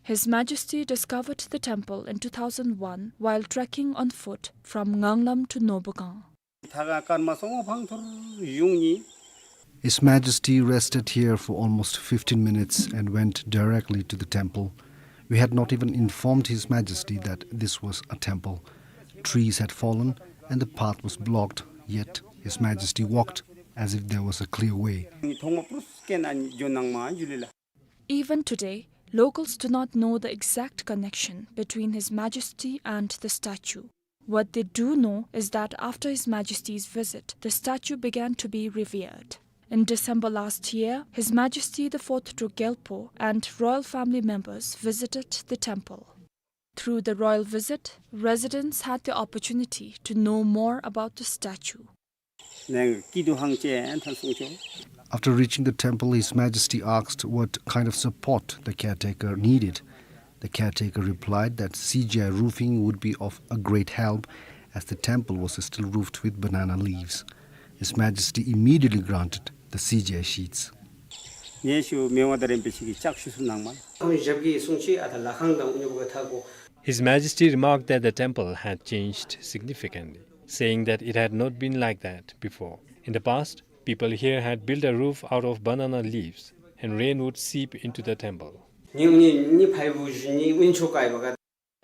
His Majesty discovered the temple in two thousand one while trekking on foot from Nganglam to Norbugang. His Majesty rested here for almost fifteen minutes and went directly to the temple. We had not even informed His Majesty that this was a temple. Trees had fallen and the path was blocked, yet His Majesty walked as if there was a clear way. Even today, locals do not know the exact connection between His Majesty and the statue. What they do know is that after His Majesty's visit, the statue began to be revered. In December last year, His Majesty the Fourth Druk Gyalpo and royal family members visited the temple. Through the royal visit, residents had the opportunity to know more about the statue. After reaching the temple, His Majesty asked what kind of support the caretaker needed. The caretaker replied that C G I roofing would be of a great help, as the temple was still roofed with banana leaves. His Majesty immediately granted the C G I sheets. His Majesty remarked that the temple had changed significantly, saying that it had not been like that before. In the past, people here had built a roof out of banana leaves, and rain would seep into the temple.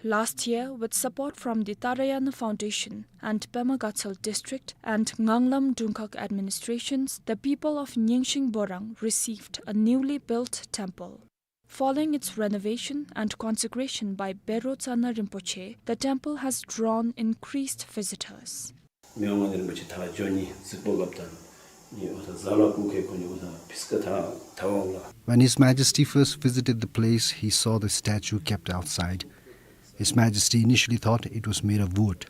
Last year, with support from the Tarayana Foundation and Pema Gatshel District and Nganglam Dungkhag administrations, the people of Ningsing Borang received a newly built temple. Following its renovation and consecration by Bero Tsana Rinpoche, the temple has drawn increased visitors. Myo Ngandar Rinpoche ད་ཇོ་ནི་གཟིགས་པོ་སྐབས་དང་ When His Majesty first visited the place, he saw the statue kept outside. His Majesty initially thought it was made of wood,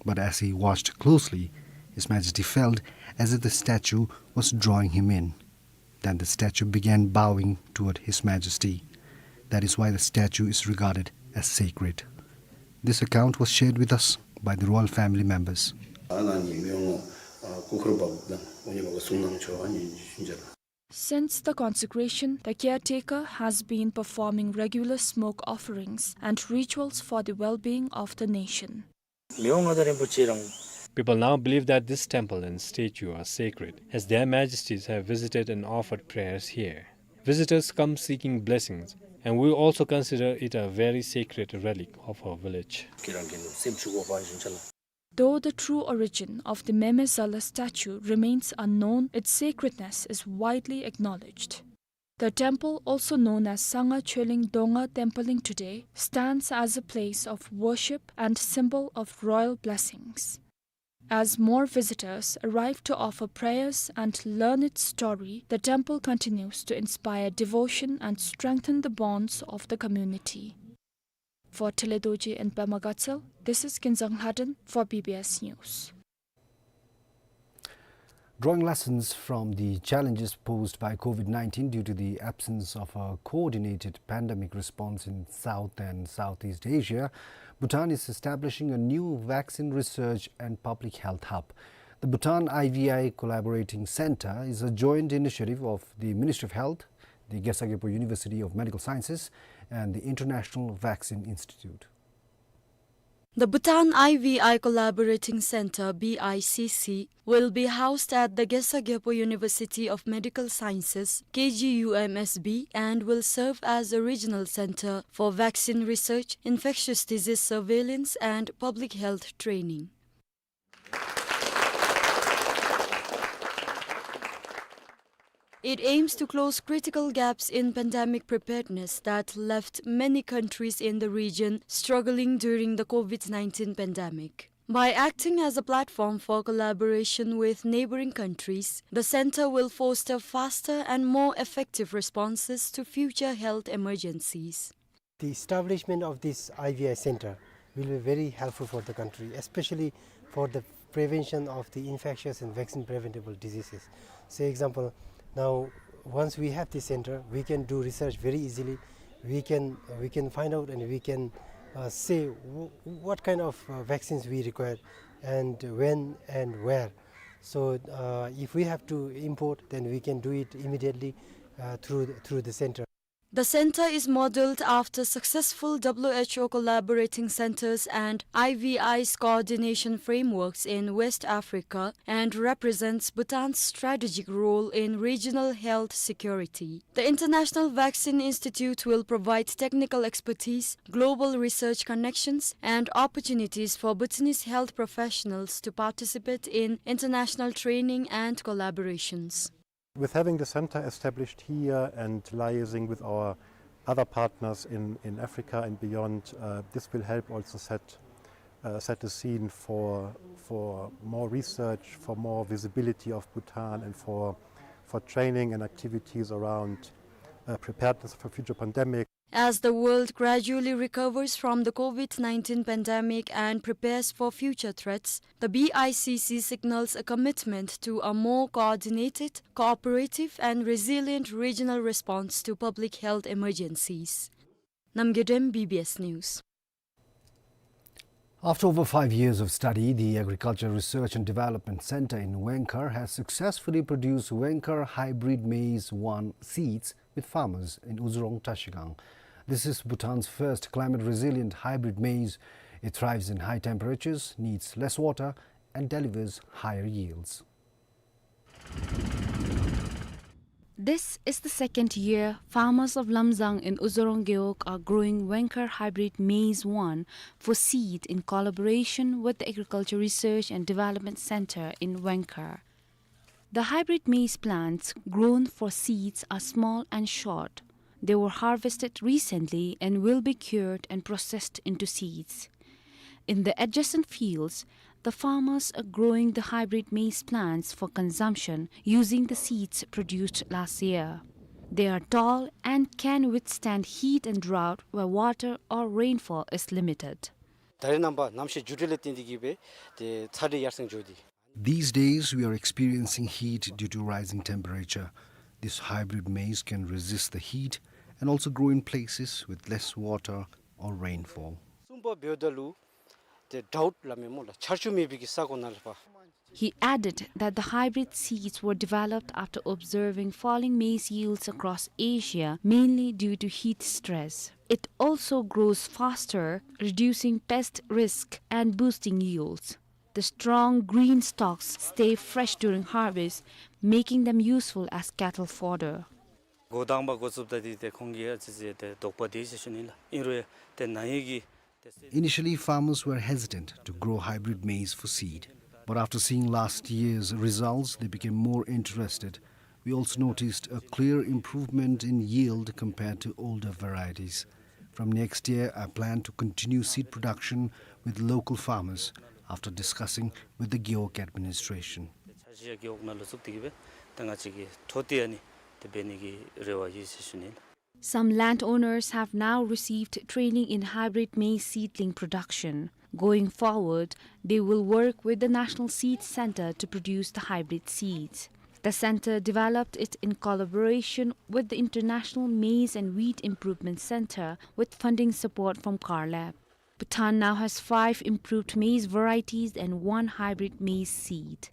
but as he watched closely, His Majesty felt as if the statue was drawing him in. Then the statue began bowing toward His Majesty. That is why the statue is regarded as sacred. This account was shared with us by the royal family members. Since the consecration, the caretaker has been performing regular smoke offerings and rituals for the well-being of the nation. People now believe that this temple and statue are sacred, as their majesties have visited and offered prayers here. Visitors come seeking blessings, and we also consider it a very sacred relic of our village. Though the true origin of the Meme Zala statue remains unknown, its sacredness is widely acknowledged. The temple, also known as Sanga Choeling Donga Tempaling today, stands as a place of worship and symbol of royal blessings. As more visitors arrive to offer prayers and learn its story, the temple continues to inspire devotion and strengthen the bonds of the community. For Tele Dorji in Pema Gatshel, this is Kinzang Lhaden for B B S News. Drawing lessons from the challenges posed by COVID nineteen due to the absence of a coordinated pandemic response in South and Southeast Asia, Bhutan is establishing a new vaccine research and public health hub. The Bhutan I V I Collaborating Center is a joint initiative of the Ministry of Health, the Gesa Gyalpo University of Medical Sciences, and the International Vaccine Institute. The Bhutan I V I Collaborating Center, B I C C, will be housed at the Gesa Gyalpo University of Medical Sciences, K G U M S B, and will serve as a regional center for vaccine research, infectious disease surveillance, and public health training. It aims to close critical gaps in pandemic preparedness that left many countries in the region struggling during the COVID nineteen pandemic. By acting as a platform for collaboration with neighboring countries, the center will foster faster and more effective responses to future health emergencies. The establishment of this I V I center will be very helpful for the country, especially for the prevention of the infectious and vaccine preventable diseases. Say example, now once we have this center, we can do research very easily. We can, we can find out and we can, uh, say w-, what kind of, uh, vaccines we require and when and where. So, uh, if we have to import, then we can do it immediately, uh, through the, through the center. The center is modeled after successful W H O collaborating centers and I V I's coordination frameworks in West Africa and represents Bhutan's strategic role in regional health security. The International Vaccine Institute will provide technical expertise, global research connections, and opportunities for Bhutanese health professionals to participate in international training and collaborations. With having the center established here and liaising with our other partners in, in Africa and beyond, uh, this will help also set, uh, set the scene for, for more research, for more visibility of Bhutan, and for, for training and activities around, uh, preparedness for future pandemic. As the world gradually recovers from the COVID nineteen pandemic and prepares for future threats, the B I C C signals a commitment to a more coordinated, cooperative, and resilient regional response to public health emergencies. Namgay Dem, B B S News. After over five years of study, the Agriculture Research and Development Center in Wengkar has successfully produced Wengkar Hybrid Maize One seeds with farmers in Uzurong Trashigang. This is Bhutan's first climate-resilient hybrid maize. It thrives in high temperatures, needs less water, and delivers higher yields. This is the second year farmers of Lamzang in Uzurong Gewog are growing Wengkar Hybrid Maize One for seed in collaboration with the Agriculture Research and Development Center in Wengkar. The hybrid maize plants grown for seeds are small and short. They were harvested recently and will be cured and processed into seeds. In the adjacent fields, the farmers are growing the hybrid maize plants for consumption using the seeds produced last year. They are tall and can withstand heat and drought where water or rainfall is limited. ད་རེས་ནངས་པ་གནམ་གཤིས་འགྱུར་འགྲོས་ལས་བརྟེན་ཏེ་གིས་སྦེ་ཏེ་ཚ་དྲོད་ཡར་སེང་འགྱོ་སྟེ། These days, we are experiencing heat due to rising temperature. This hybrid maize can resist the heat and also grow in places with less water or rainfall. གསུམ་པ་འབདཝ་ད་ལུ་ཏེ་ཌའུཊ་སླབ་མས་སྨོ་ལགས། ཆར་ཆུ་མེད་པའི་གི་ས་གོ་ནང་ལས་ཕར། He added that the hybrid seeds were developed after observing falling maize yields across Asia, mainly due to heat stress. It also grows faster, reducing pest risk and boosting yields. The strong green stalks stay fresh during harvest, making them useful as cattle fodder. འགོ་དང་པ་འགོ་བཙུགསཔ་ད་འདི་ཏེ་ཁོང་གིས་ཨ་ཙི་ཅིག་ཏེ་དོགས་པ་དེ་ཅིག་ཞུ་ནི་ལགས། ཨིན་རུང་ཏེ་ན་ཧིང་གི་ཏེ། Initially, farmers were hesitant to grow hybrid maize for seed, but after seeing last year's results, they became more interested. We also noticed a clear improvement in yield compared to older varieties. From next year, I plan to continue seed production with local farmers after discussing with the Gewog administration. ཆ་ཤས་གེའོ་ནང་ལུ་བཙུགས་ཏེ་གིས་སྦེ་ད་ང་བཅས་ཀྱིས་འཕྲོ་མཐུད་ཨ་ནི་ཏེ་འབད་ནི་གི་རེ་བ་ཡོད་ཟེར་ཞུ་ནི་ལགས། Some landowners have now received training in hybrid maize seedling production. Going forward, they will work with the National Seed Centre to produce the hybrid seeds. The centre developed it in collaboration with the International Maize and Wheat Improvement Centre with funding support from CARLAB. Bhutan now has five improved maize varieties and one hybrid maize seed.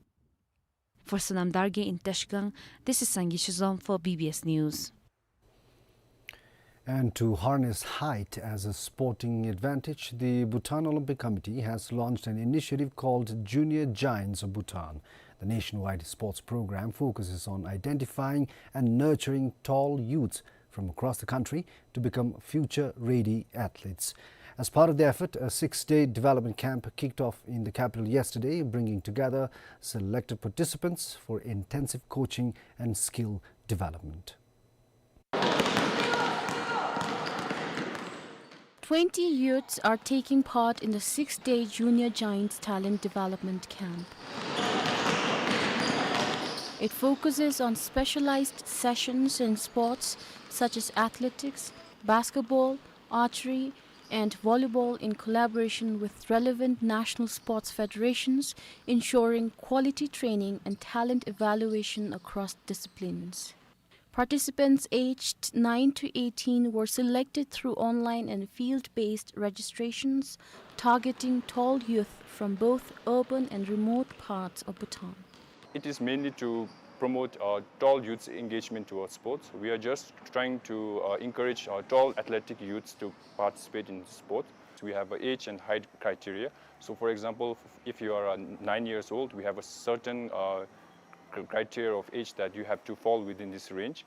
For Sonam Dargay in Tashkent, this is Sangay Shizom for B B S News. And to harness height as a sporting advantage, the Bhutan Olympic Committee has launched an initiative called Junior Giants of Bhutan. The nationwide sports program focuses on identifying and nurturing tall youths from across the country to become future-ready athletes. As part of the effort, a six-day development camp kicked off in the capital yesterday, bringing together selected participants for intensive coaching and skill development. Twenty youths are taking part in the six-day Junior Giants Talent Development Camp. It focuses on specialized sessions in sports such as athletics, basketball, archery, and volleyball in collaboration with relevant national sports federations, ensuring quality training and talent evaluation across disciplines. Participants aged nine to eighteen were selected through online and field-based registrations, targeting tall youth from both urban and remote parts of Bhutan. It is mainly to promote, uh, tall youth's engagement towards sports. We are just trying to, uh, encourage, uh, tall athletic youths to participate in sports. We have a age and height criteria. So, for example, if you are, uh, nine years old, we have a certain, uh, cr-, criteria of age that you have to fall within this range.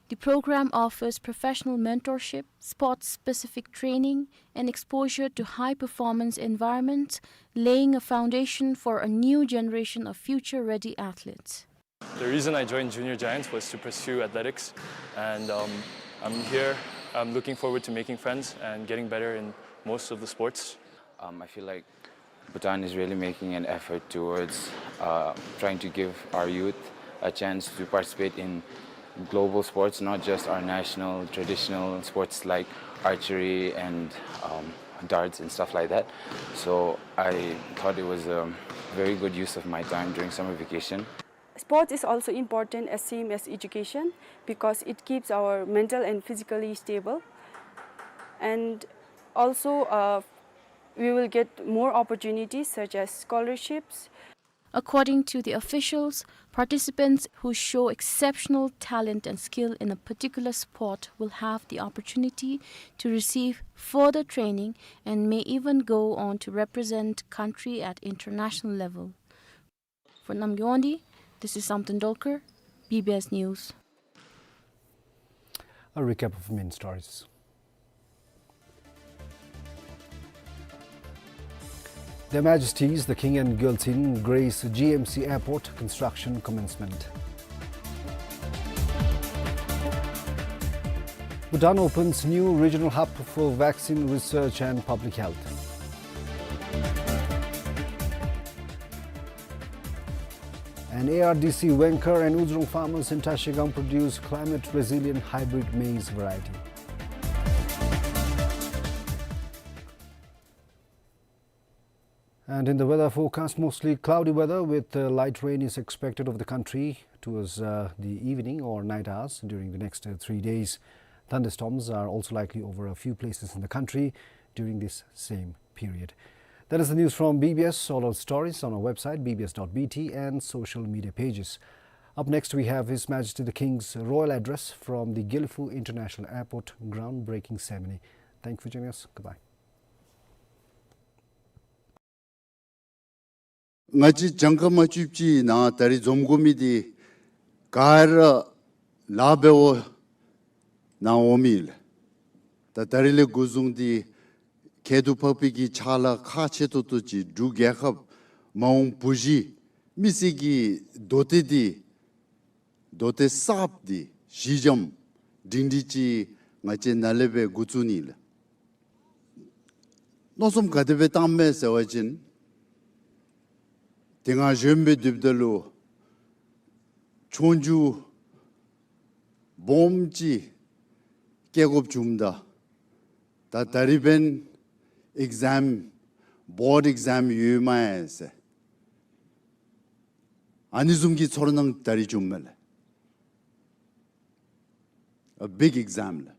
The program offers professional mentorship, sports-specific training, and exposure to high-performance environments, laying a foundation for a new generation of future-ready athletes. The reason I joined Junior Giants was to pursue athletics, and, um, I'm here. I'm looking forward to making friends and getting better in most of the sports. Um, I feel like Bhutan is really making an effort towards, uh, trying to give our youth a chance to participate in global sports, not just our national traditional sports like archery and, um, darts and stuff like that. So I thought it was a very good use of my time during summer vacation. Sports is also important as same as education because it keeps our mental and physically stable. And also, uh, we will get more opportunities such as scholarships. According to the officials, participants who show exceptional talent and skill in a particular sport will have the opportunity to receive further training and may even go on to represent country at international level. For Namgay Wangdi, this is Samten Dolkar, B B S News. A recap of main stories. Their Majesties the King and Gyaltsuen grace G M C Airport construction commencement. Bhutan opens new regional hub for vaccine research and public health. And A R D C Wengkar and Uzrung farmers in Trashigang produce climate resilient hybrid maize variety. And in the weather forecast, mostly cloudy weather with, uh, light rain is expected over the country towards, uh, the evening or night hours during the next, uh, three days. Thunderstorms are also likely over a few places in the country during this same period. That is the news from B B S. All our stories on our website, B B S dot B T, and social media pages. Up next, we have His Majesty the King's royal address from the Gelephu International Airport groundbreaking ceremony. Thank you for joining us. Goodbye. ང་བཅས་གྱངས་ཁ་མ་བཅུག་པ་ཅིག་ནང་ད་རིས་འཛོམས་དགོ་མི་འདི་ག་ར་ལཱ་འབད་བའི་ནང་འོང་མི་ལགས། ད་ད་རིས་ལས་འགོ་བཟུང་སྟེ་ཁྱད་དུ་འཕགས་པའི་གི་ཕྱག་ལཱ་ཁག་ཆེ་ཏོག་ཏོ་ཅིག་འབྲུག་རྒྱལ་ཁབ་མ་འོངས་བུ་གཞི་མི་སེར་གྱི་མདོ་སྡེ་འདི་མདོ་སྡེ་གསརཔ་འདི་གཞི་འགྱམ་སྒྲིང་སྒྲི་ཅིག་ང་བཅས་ནཱ་ལས་སྦེ་འགོ་བཙུགས་ནི་ལགས། མནོ་བསམ་ག་དེ་སྦེ་བཏངམ་མས་ཟེར་བ་ཅིན་དེ་སྔ་གཞོནམ་སྦེ་སྡོདཔ་ད་ལུ་ཆོས་རྒྱུགས་སྦོམ་ཅིག་བཀལ་དགོཔ་བྱུངམ་ད་ད་ད་རིས་འབདན་ཨིག་ཛམ་བོཌ་ཨིག་ཛམ་ཡོད་མས་ཟེར་ཨ་ནི་བཟུམ་གྱི་ཚོར་སྣང་ད་རིས་བྱུངམ་མས་ལགས། A big exam ལགས།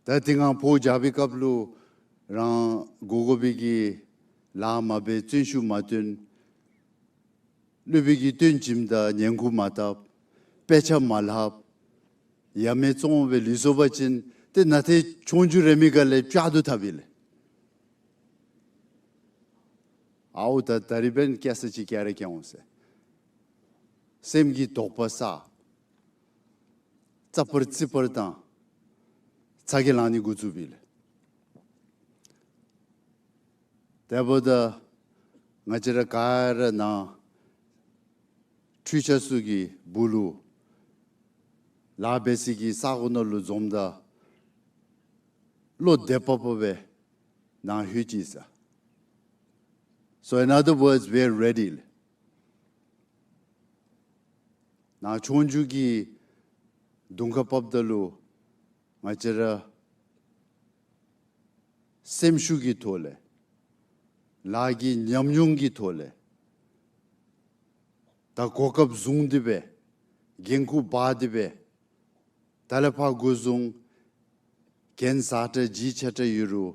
ད་དེ་སྔ་བོད་རྒྱལ་པོའི་སྐབས་ལུ་རང་དགོ་དགོ་པའི་གི་ལཱ་མ་འབད་བརྩོན་ཤུགས་མ་བཏོན། སློབ་དཔོན་གྱིས་སྟོན་བྱིནམ་ད་ཉན་ཁུག་མ་བཏབ། དཔེ་ཆ་མ་ལྷབ། ཡ་མེད་བཙོང་སྦེ་ལུས་སོང་པ་ཅིན་ཏེ་ནཱ་ཏེ་ཆོས་རྒྱུགས་རེ་མི་ག་ལས་བཅག་ཏུ་ཐབ་ཨིན་ལགས། ཨའུ་ད་ད་རིས་འབདན་སྐྱེ་ས་ཅིག་སྐྱེ་ར་སྐྱེ་འོང་ཟེར་སེམས་ཀྱི་དོགས་པ་ཟ། རྩ་བར་རྩི་བར་དང་ཚ་གྱང་ལང་ནི་འགོ་བཙུགས་པས་ལགས། དེ་འབདཝ་ད་ང་བཅས་ར་ག་ར་ནཱ་འཕྲུལ་ཆས་ཚུ་གི་སྦུག་ལུ་ལཱ་འབད་སའི་གི་ས་གོ་ནང་ལུ་འཛོམས་ད་བློ་བདེ་པོ་པོ་སྦེ་ནཱ་ལྷོད་ཅི་ཟེར། So in other words, we are ready ལགས། ནཱ་ཆོས་རྒྱུགས་ཀྱི་གདོང་ཁར་བབ་ད་ལུ་ང་བཅས་ར་སེམས་ཤུགས་ཀྱི་ཐོག་ལས་ལཱ་གི་ཉམས་མྱོང་གི་ཐོག་ལས་ད་གོ་སྐབས་བཟུང་སྟེ་སྦེ་འགན་ཁུར་འབག་སྟེ་སྦེ་ད་ལས་ཕར་འགོ་བཟུང་གྱེན་ས་ཏེ་ཇི་ཆ་ཏེ་ཡོད་རུང་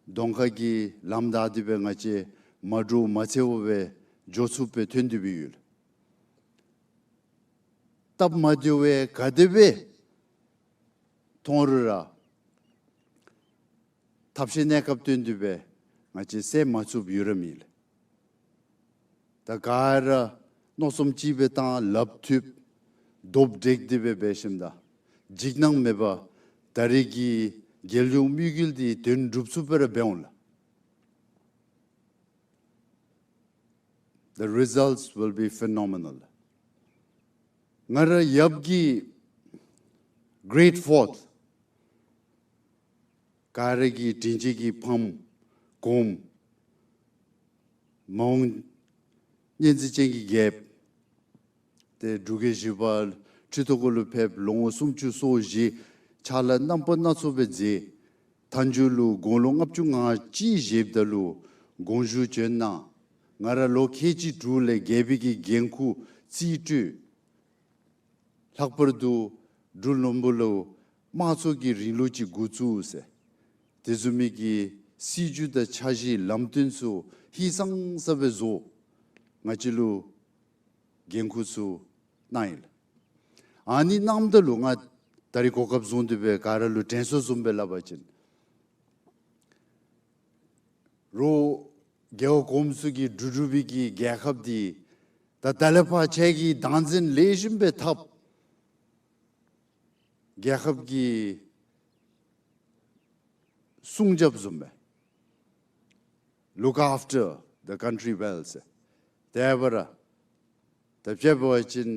གདོང་ཁ་གི་ལམ་བདའ་སྟེ་སྦེ་ང་བཅས་མ་འདྲོག་མ་འཚེར་བར་སྦེ་འགྱོ་ཚུགསཔ་སྦེ་ཐོན་ཏེ་སྦེ་ཡོད། སྟབས་མ་བདེཝ་ག་དེ་སྦེ་མཐོང་རུང་ར་ཐབས་ཤེས་གནས་སྐབས་བཏོན་ཏེ་སྦེ་ང་བཅས་བསད་མ་ཚུགསཔ་ཡོད་ར་མེད་ལགས། ད་ག་ར་མནོ་བསམ་གཅིག་སྦེ་བཏང་ལགཔ་མཐུད་རྡོག་བསྒྲིལ་ཏེ་སྦེ་འབད་ཞིནམ་ད་འཇིགས་སྣང་མེད་པར་ད་རེས་ཀྱི་རྒྱལ་ཡོངས་དམིགས་ཡུལ་འདི་དོན་འགྲུབ་ཚུགསཔ་སྦེ་ར་འབད་འོང་ལགས། The results will be phenomenal. ང་ར་ཡབ་ཀྱི་great fort ག་ར་གི་དྲིན་ཅན་གྱི་ཕམ་གོངམ་མ་འོངས་སྙན་གསན་ཅན་གྱི་རྒྱལཔོ་ཏེ་འབྲུག་རྒྱལ་བཞི་པ་ཁྲི་ཐོག་གུ་ལུ་ཕེབས་ལོ་ངོ་སུམ་ཅུ་སོ་བཞི་ཕྱག་ལཱ་རྣམ་པ་སྣ་ཚོགས་སྦེ་མཛད། མཐའ་མཇུག་ལུ་དགུང་ལོ་ལྔ་བཅུ་ང་གཅིག་བཞེསཔ་ད་ལུ་དགོངས་ཞུ་བྱོན་གནང་། ང་ར་ལོ་ཁལ་གཅིག་དྲུག་ལས་རྒྱལ་པོའི་གི་འགན་ཁུར་རྩིས་སྤྲོད། ལྷག་པར་དུ་འབྲུག་ལྷུན་པོ་ལུ་དམངས་གཙོ་གི་རིང་ལུགས་ཅིག་འགོ་བཙུགས་ཟེར། དེ་བཟུམ་མའི་གི་སྲིད་བྱུས་དང་འཆར་གཞི་ལམ་སྟོན་ཚུ་ཧིང་སངས་ས་སྦེ་བཟོ། ང་བཅས་ལུ་འགན་ཁུར་ཚུ་གནང་ཡི་ལགས། ཨ་ནི་གནངམ་ད་ལུ་ང་ད་རིས་གོ་སྐབས་བཟུང་སྟེ་སྦེ་ག་ར་ལུ་དྲན་གསོ་བཟུམ་སྦེ་སླབ་པ་ཅིན་རོགས་རྒེད་འོག་གོངམ་ཚུ་གིས་བསྒྲུབས་བསྒྲུབས་པའི་གི་རྒྱལ་ཁབ་འདི་ད་ད་ལས་ཕར་ཁྱེད་ཀྱིས་བདག་འཛིན་ལེགས་ཤོམ་སྦེ་འཐབ། རྒྱལ་ཁབ་ཀྱི་སྲུང་སྐྱོབ་བཟུམ་སྦེ། Look after the country well ཟེར། དེ་འབདཝ་ད་ད་དཔྱེ་འབད་བ་ཅིན་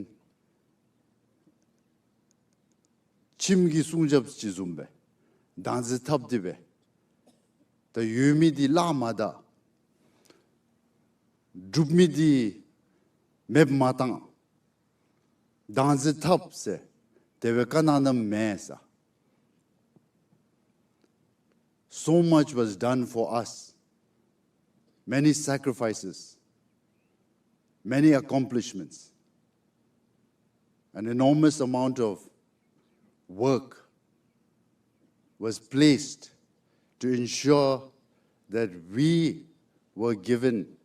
ཁྱིམ་གྱི་སྲུང་སྐྱོབ་ཅིག་བཟུམ་སྦེ་བདག་འཛིན་འཐབ་སྟེ་སྦེ་ད་ཡོད་མི་འདི་བརླག་མ་ད། སྒྲུབ་མི་འདི་ མེདཔ་མ་བཏང་། བདག་འཛིན་འཐབ་ཟེར་དེ་སྦེ་བཀའ་གནང་གནངམ་མེན་ས། So much was done for us. Many sacrifices, many accomplishments, an enormous amount of work was placed to ensure that we were given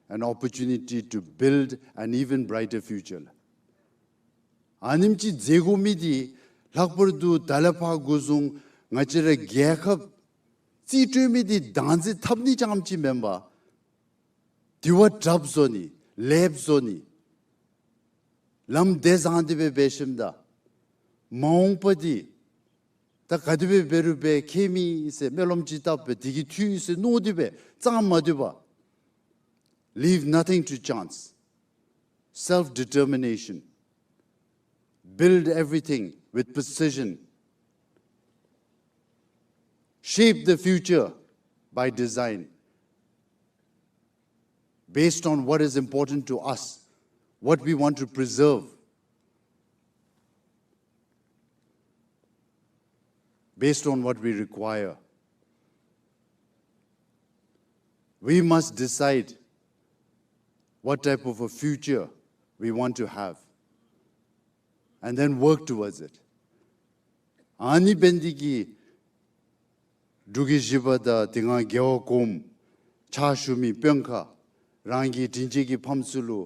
an opportunity to build an even brighter future. ཨ་ནེམ་ཅིག་མཛད་དགོ་མི་འདི་ལྷག་པར་དུ་ད་ལས་ཕར་འགོ་བཟུང་ང་བཅས་ར་རྒྱལ་ཁབ་རྩིས་སྤྲོད་མི་འདི་བདག་འཛིན་འཐབ་ནི་རྐྱངམ་ཅིག་མེན་པར་དེ་བ་དྲགཔ་བཟོ་ནི་ལེགསཔ་བཟོ་ནི་ལམ་བདེ་བཟང་དེ་སྦེ་འབད་ཞིནམ་ད་མ་འོངས་པ་འདི་ད་ག་དེ་སྦེ་འབད་རུང་འབད་ཁེ་མི་ཟེར་སྨོན་ལམ་ཅིག་བཏབ་སྦེ་དེ་གིས་འཐུས་ཟེར་མནོ་སྟེ་སྦེ་ཙང་མ་སྡོད་པར། Leave nothing to chance. Self-determination. Build everything with precision. Shape the future by design, based on what is important to us, what we want to preserve, based on what we require. We must decide what type of a future we want to have and then work towards it. ཨ་ནི་འབད་ནི་འདི་གིས་འབྲུག་གི་བཞི་པ་དང་དེ་སྒང་རྒྱལ་བ་གོངམ་ཕྱག་ཞུ་མི་དཔོན་ཁག་རང་གི་དྲིན་ཅན་གྱི་ཕམ་ཚུ་ལུ་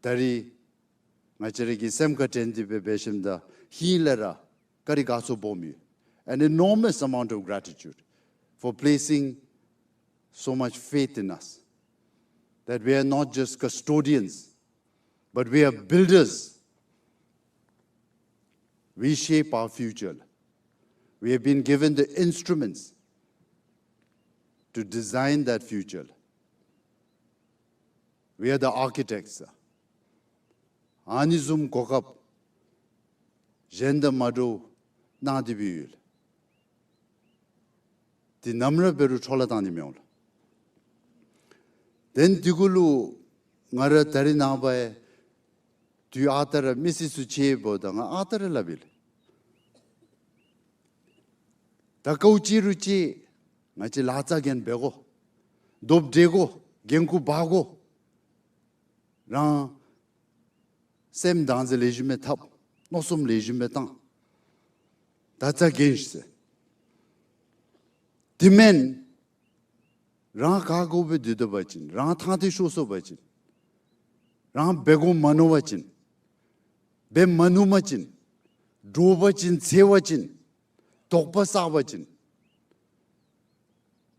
ད་རིས་ང་བཅས་ར་གི་སེམས་ཁར་དྲན་ཏེ་སྦེ་འབད་ཞིནམ་ད་ཧིང་ལས་ར་བཀའ་དྲིན་དགའ་ཚོར་སྦོམ་ཡོད། An enormous amount of gratitude for placing so much faith in us, that we are not just custodians, but we are builders. We shape our future. We have been given the instruments to design that future. We are the architects. ཨ་ནི་བཟུམ་གོ་སྐབས་གཞན་དང་མ་འདྲཝ་གནང་སྟེ་སྦེ་ཡོད། དེ་ནམ་ར་འབད་རུང་འཕྲོ་བརླག་བཏང་ནི་མི་འོང་ལགས། དེ་ནི་དེ་གུ་ལུ་ང་ར་ད་རིས་ནངས་པ་ཡང་དུས་ཨ་རྟག་ར་མི་སེར་ཚུ་ཆེ་བོ་ད་ང་ཨ་རྟག་ར་སླབ་ཨིན་ལགས། ད་དཀའཝ་སྤྱད་རུང་སྤྱད་ང་བཅས་ལཱ་རྩ་འགེངས་འབད་དགོ། རྡོབ་འགྲེལ་དགོ། འགན་ཁུར་འབག་དགོ། རང་སེམས་བདག་འཛིན་ལེགས་ཤོམ་སྦེ་འཐབ། མནོ་བསམ་ལེགས་ཤོམ་སྦེ་བཏང་། ད་རྩ་འགེངས་ཤིག་ཟེར། དེ་མེན་རང་ག་དགོ་སྦེ་སྡོད་ད་པ་ཅིན་རང་ཐང་ཐད་ཤོར་སོང་པ་ཅིན་རང་འབད་དགོ་མ་མནོ་བ་ཅིན་འབད་མ་ནུམ་པ་ཅིན་འདྲོག་པ་ཅིན་འཚེར་བ་ཅིན་དོགས་པ་བསགས་པ་ཅིན་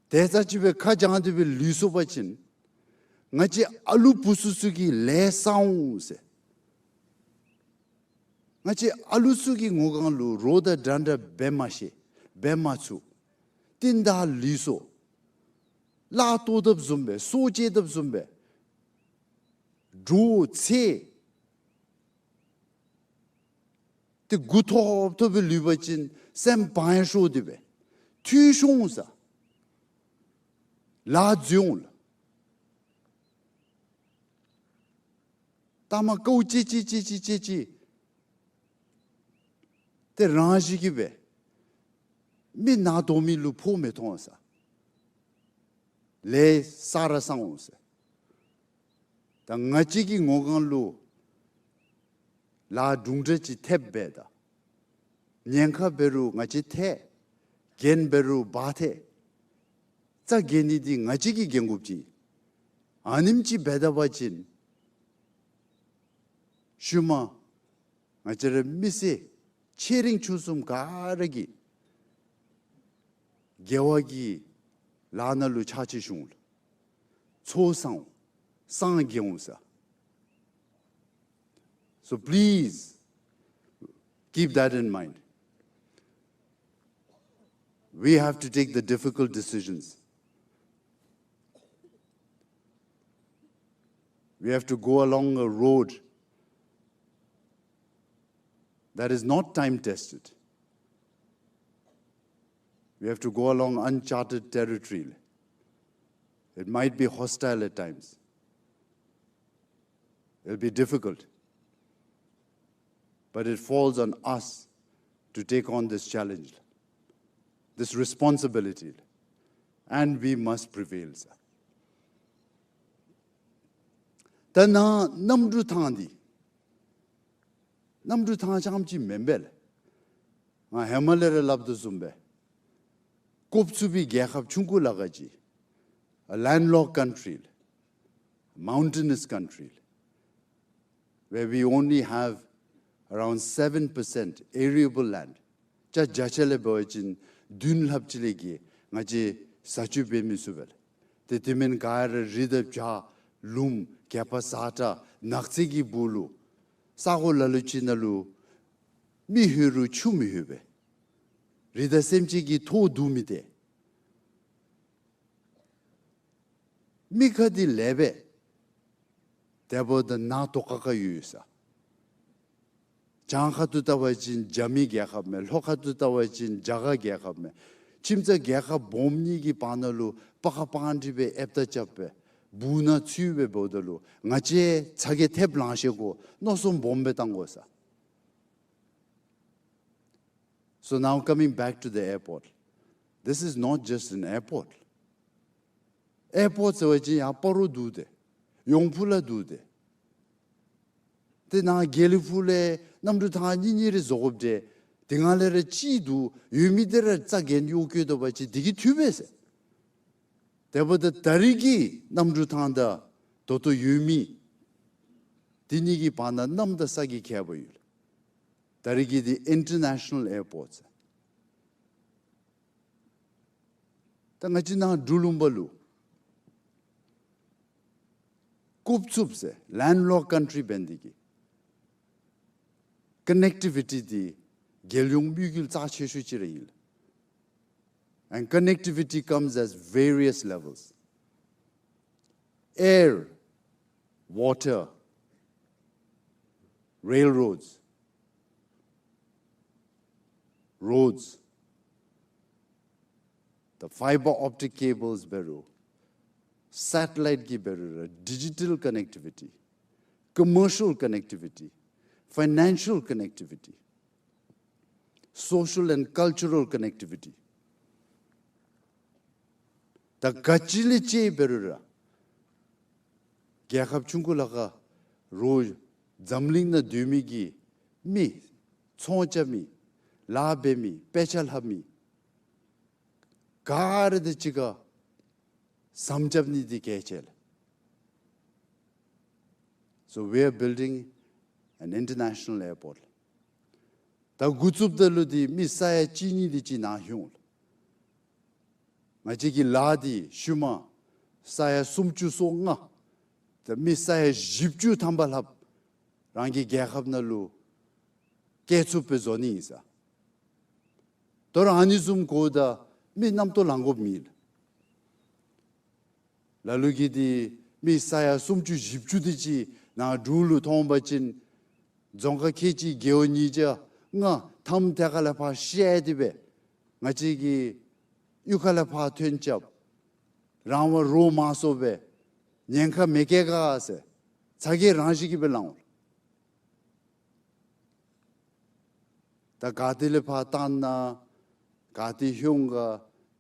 དེ་ཙམ་ཅིག་སྦེ་ཁ་བྱང་སྟེ་སྦེ་ལུས་སོང་པ་ཅིན་ང་བཅས་ཨ་ལུ་བུ་ཚུ་ཚུ་གིས་ལས་བསག་འོང་ཟེར། ང་བཅས་ཨ་ལུ་ཚུ་གི་ངོ་གང་ལུ་རོགས་དང་འདྲན་འདྲ་འབད་མ་ཤེས། འབད་མ་ཚུགས། རྟིང་བདའ་ལུས་སོང་། གླགས་བཏོག་དཔ་བཟུམ་སྦེ་སྲོག་བཅད་དཔ་བཟུམ་སྦེ་འདྲོག་འཚེར། ཏེ་མགུ་འཐོམ་འཐོམ་སྦེ་ལུས་པ་ཅིན་སེམས་བག་ཡངས་ཤོར་ཏེ་སྦེ་འཐུས་ཤོར་འོང་ས། ལཱ་འཛོལ་འོང་ལགས། ལྟ་མ་དཀའཝ་སྤྱད་སྤྱད་སྤྱད་སྤྱད་སྤྱད་ཏེ་རང་བཞིན་གྱིས་སྦེ་མི་ནག་དོག་མི་ལུ་ཕོག་མི་མཐོང་ས། ལས་བསག་ར་བསག་འོང་ཟེར། ད་ང་བཅས་ཀྱི་ངོ་གང་ལུ་ལཱ་དུམ་གྲ་ཅིག་ཐེབས་འབདཝ་ད་ཉེན་ཁ་འབད་རུང་ང་བཅས་ཐེག། འགན་འབད་རུང་འབག་ཐེག། རྩ་འགེངས་ནི་འདི་ང་བཅས་ཀྱི་འགན་ཁུར་ཅིག། ཨ་ནེམ་ཅིག་འབད་ད་པ་ཅིན་ཤུལ་མ་ང་བཅས་ར་མི་སེར་ཆེ་འབྲིང་ཆུང་གསུམ་ག་ར་གིས་དགེ་བ་གི་ལཱ་ནང་ལུ་ཕྱག་ཕྱིད་ཞུ་འོང་ལགས། ཚོགས་བསག་འོང་། སངས་རྒྱས་འོང་ས། So please keep that in mind. We have to take the difficult decisions. We have to go along a road that is not time tested. We have to go along uncharted territory. It might be hostile at times. It'll be difficult. But it falls on us to take on this challenge, this responsibility, and we must prevail, sir. ད་ནཱ་གནམ་གྲུ་ཐང་འདི་གནམ་གྲུ་ཐང་རྐྱངམ་ཅིག་མེན་པས་ལགས། ང་ཧེ་མ་ལས་ར་སླབ་དོ་བཟུམ་སྦེ་བཀོག་ཚུགས་པའི་རྒྱལ་ཁབ་ཆུང་ཀུ་ལ་ཁ་ཅིག། A landlocked country, mountainous country, where we only have around seven percent arable land. ཅ་བརྒྱ་ཆ་ལས་འབད་བ་ཅིན་བདུན་ལྷགཔ་ཅིག་ལས་བརྒལ་ང་བཅས་ས་ཆ་འབད་མི་ཚུགས་པས་ལགས། ཏེ་དེ་མེན་ག་ར་རི་དང་བྱག་ལུངམ་གད་པ་ཟ་ཁྲ་ནགས་ཚལ་གྱི་སྦུག་ལུ་ས་གོ་ལ་ལུ་ཅིག་ནང་ལུ་མི་ལྷོད་རུང་ཆུ་མི་ལྷོད་པས། རི་དང་སེམས་ཅན་གྱི་ཐོག་བསྡུ་མི་སྟེར། མི་ཁ་འདི་ལེགས་པས། དེ་འབདཝ་ད་ནཱ་ཏོག་ཁ་ཁ་ཡོད་ས། བྱང་ཁ་ཐུག་བལྟ་བ་ཅིན་རྒྱ་མི་རྒྱལ་ཁབ་མས། ལྷོ་ཁ་ཐུག་བལྟ་བ་ཅིན་རྒྱ་གར་རྒྱལ་ཁབ་མས། ཁྱིམ་ཚང་རྒྱལ་ཁབ་སྦོམ་གཉིས་ཀྱི་བར་ན་ལུ་པ་ཁ་པང་ཁྲི་སྦེ་ཨེབ་ཏ་རྐྱབ་སྦེ་སྦུག་ནང་ཚུད་སྦེ་འབདཝ་ད་ལུ་ང་བཅས་ཚ་གྱང་ཐེབས་ལང་ཤེས་དགོ། མནོ་བསམ་སྦོམ་སྦེ་བཏང་དགོ་ས། So now coming back to the airport, this is not just an airport. ཨེར་པོརཊ་ཟེར་བ་ཅིན་ཡར་སྤ་རོ་འདུག་སྟེ། ཡོང་ཕུ་ལ་འདུག་སྟེ། ཏེ་ནཱ་དགེ་ལེགས་ཕུག་ལས་གནམ་གྲུ་ཐང་གཉིས་གཉིས་རེ་བཟོ་དགོཔ་འདྲས། དེ་སྒང་ལས་ར་གཅིག་འདུག། ཡོད་མི་དེ་ར་རྩ་འགེངས་གཡོག་བཀོལ་དོ་བ་ཅིན་དེ་གིས་འཐུས་པས་ཟེར། དེ་འབདཝ་ད་ད་རིས་ཀྱི་གནམ་གྲུ་ཐང་དང་ད་ལྟོ་ཡོད་མི་དེ་གཉིས་ཀྱི་བར་ན་གནམ་དང་ས་གི་ཁྱད་པར་ཡོད། ད་རིས་ཀྱི་འདི་ཨིན་ཊར་ནེ་ཤ་ནཱལ་ཨེར་པོརཊ་ཟེར། ད་ང་བཅས་ནཱ་འབྲུག་ལུང་པ་ལུ་བཀོག་ཚུགསཔ་ཟེར་ལེནཌ་ལོཀཌ་ཀཱན་ཊི་རི་འབད་ནི་དེ་གིས་ཀོ་ནེག་ཊི་བི་ཊི་འདི་རྒྱལ་ཡོངས་དམིགས་ཡུལ་རྩ་ཆེ་ཤོས་ཅིག་ར་ཨིན། And connectivity comes as various levels. Air, water, railroads, roads, the fiber optic cables འབད་རུང་། སེ་ཊི་ལའིཊ་ཀྱི་འབད་རུང་ར། digital connectivity, commercial connectivity, financial connectivity, social and cultural connectivity. ད་ག་ཅི་ལས་ཅིག་འབད་རུང་ར། རྒྱལ་ཁབ་ཆུང་ཀུ་ལ་ཁ་རོགས་འཛམ་གླིང་ནང་སྡོད་མི་གི་མི། ཚོང་རྐྱབ་མི། ལཱ་འབད་མི། དཔེ་ཆ་ལྷབ་མི། ག་ར་དང་གཅིག་ཁར་ཟམ་རྐྱབ་ནི་འདི་གལ་ཆེ་ལགས། So we are building an international airport. ད་འགོ་བཙུགསཔ་ད་ལུ་འདི་མི་ས་ཡ་གཅིག་གཉིས་དེ་ཅིག་ནཱ་ལྷོད་འོང་ལགས། ང་བཅས་ཀྱི་ལཱ་འདི་ཤུལ་མ་ས་ཡ་སུམ་ཅུ་སོ་ལྔ་ད་མི་ས་ཡ་བཞི་བཅུ་ཐམ་པ་ལྷགཔ་རང་གི་རྒྱལ་ཁབ་ནང་ལུ་སྐྱེལ་ཚུགསཔ་སྦེ་བཟོ་ནི་ཨིན་ས། ད་རུང་ཨ་ནི་བཟུམ་དགོཔ་ད་མི་རྣམ་རྟོག་ལང་དགོཔ་མེད་ལགས། ལ་ལུ་གིས་འདི་མི་ས་ཡ་སུམ་ཅུ་བཞི་བཅུ་དེ་ཅིག་ནཱ་འབྲུག་ལུ་ཐོན་པ་ཅིན་རྫོང་ཁག་ཁལ་གཅིག་རྒེད་འོག་ཉིས་བརྒྱ་ལྔ་ཐམ་དེ་ཁ་ལས་ཕར་བཤལ་ཏེ་སྦེ་ང་བཅས་ཀྱི་གཡུས་ཁ་ལས་ཕར་ཐོན་རྐྱབ། རང་དབང་རོགས་མ་སོང་པས། ཉེན་ཁ་མི་བཀལ་ག་ཟེར་ཚ་གྱང་རང་བཞིན་གྱིས་སྦེ་ལང་འོང་ལགས། ད་ག་ཏེ་ལས་ཕར་བཏང་ན་ག་ཏེ་ལྷོད་འོང་ག་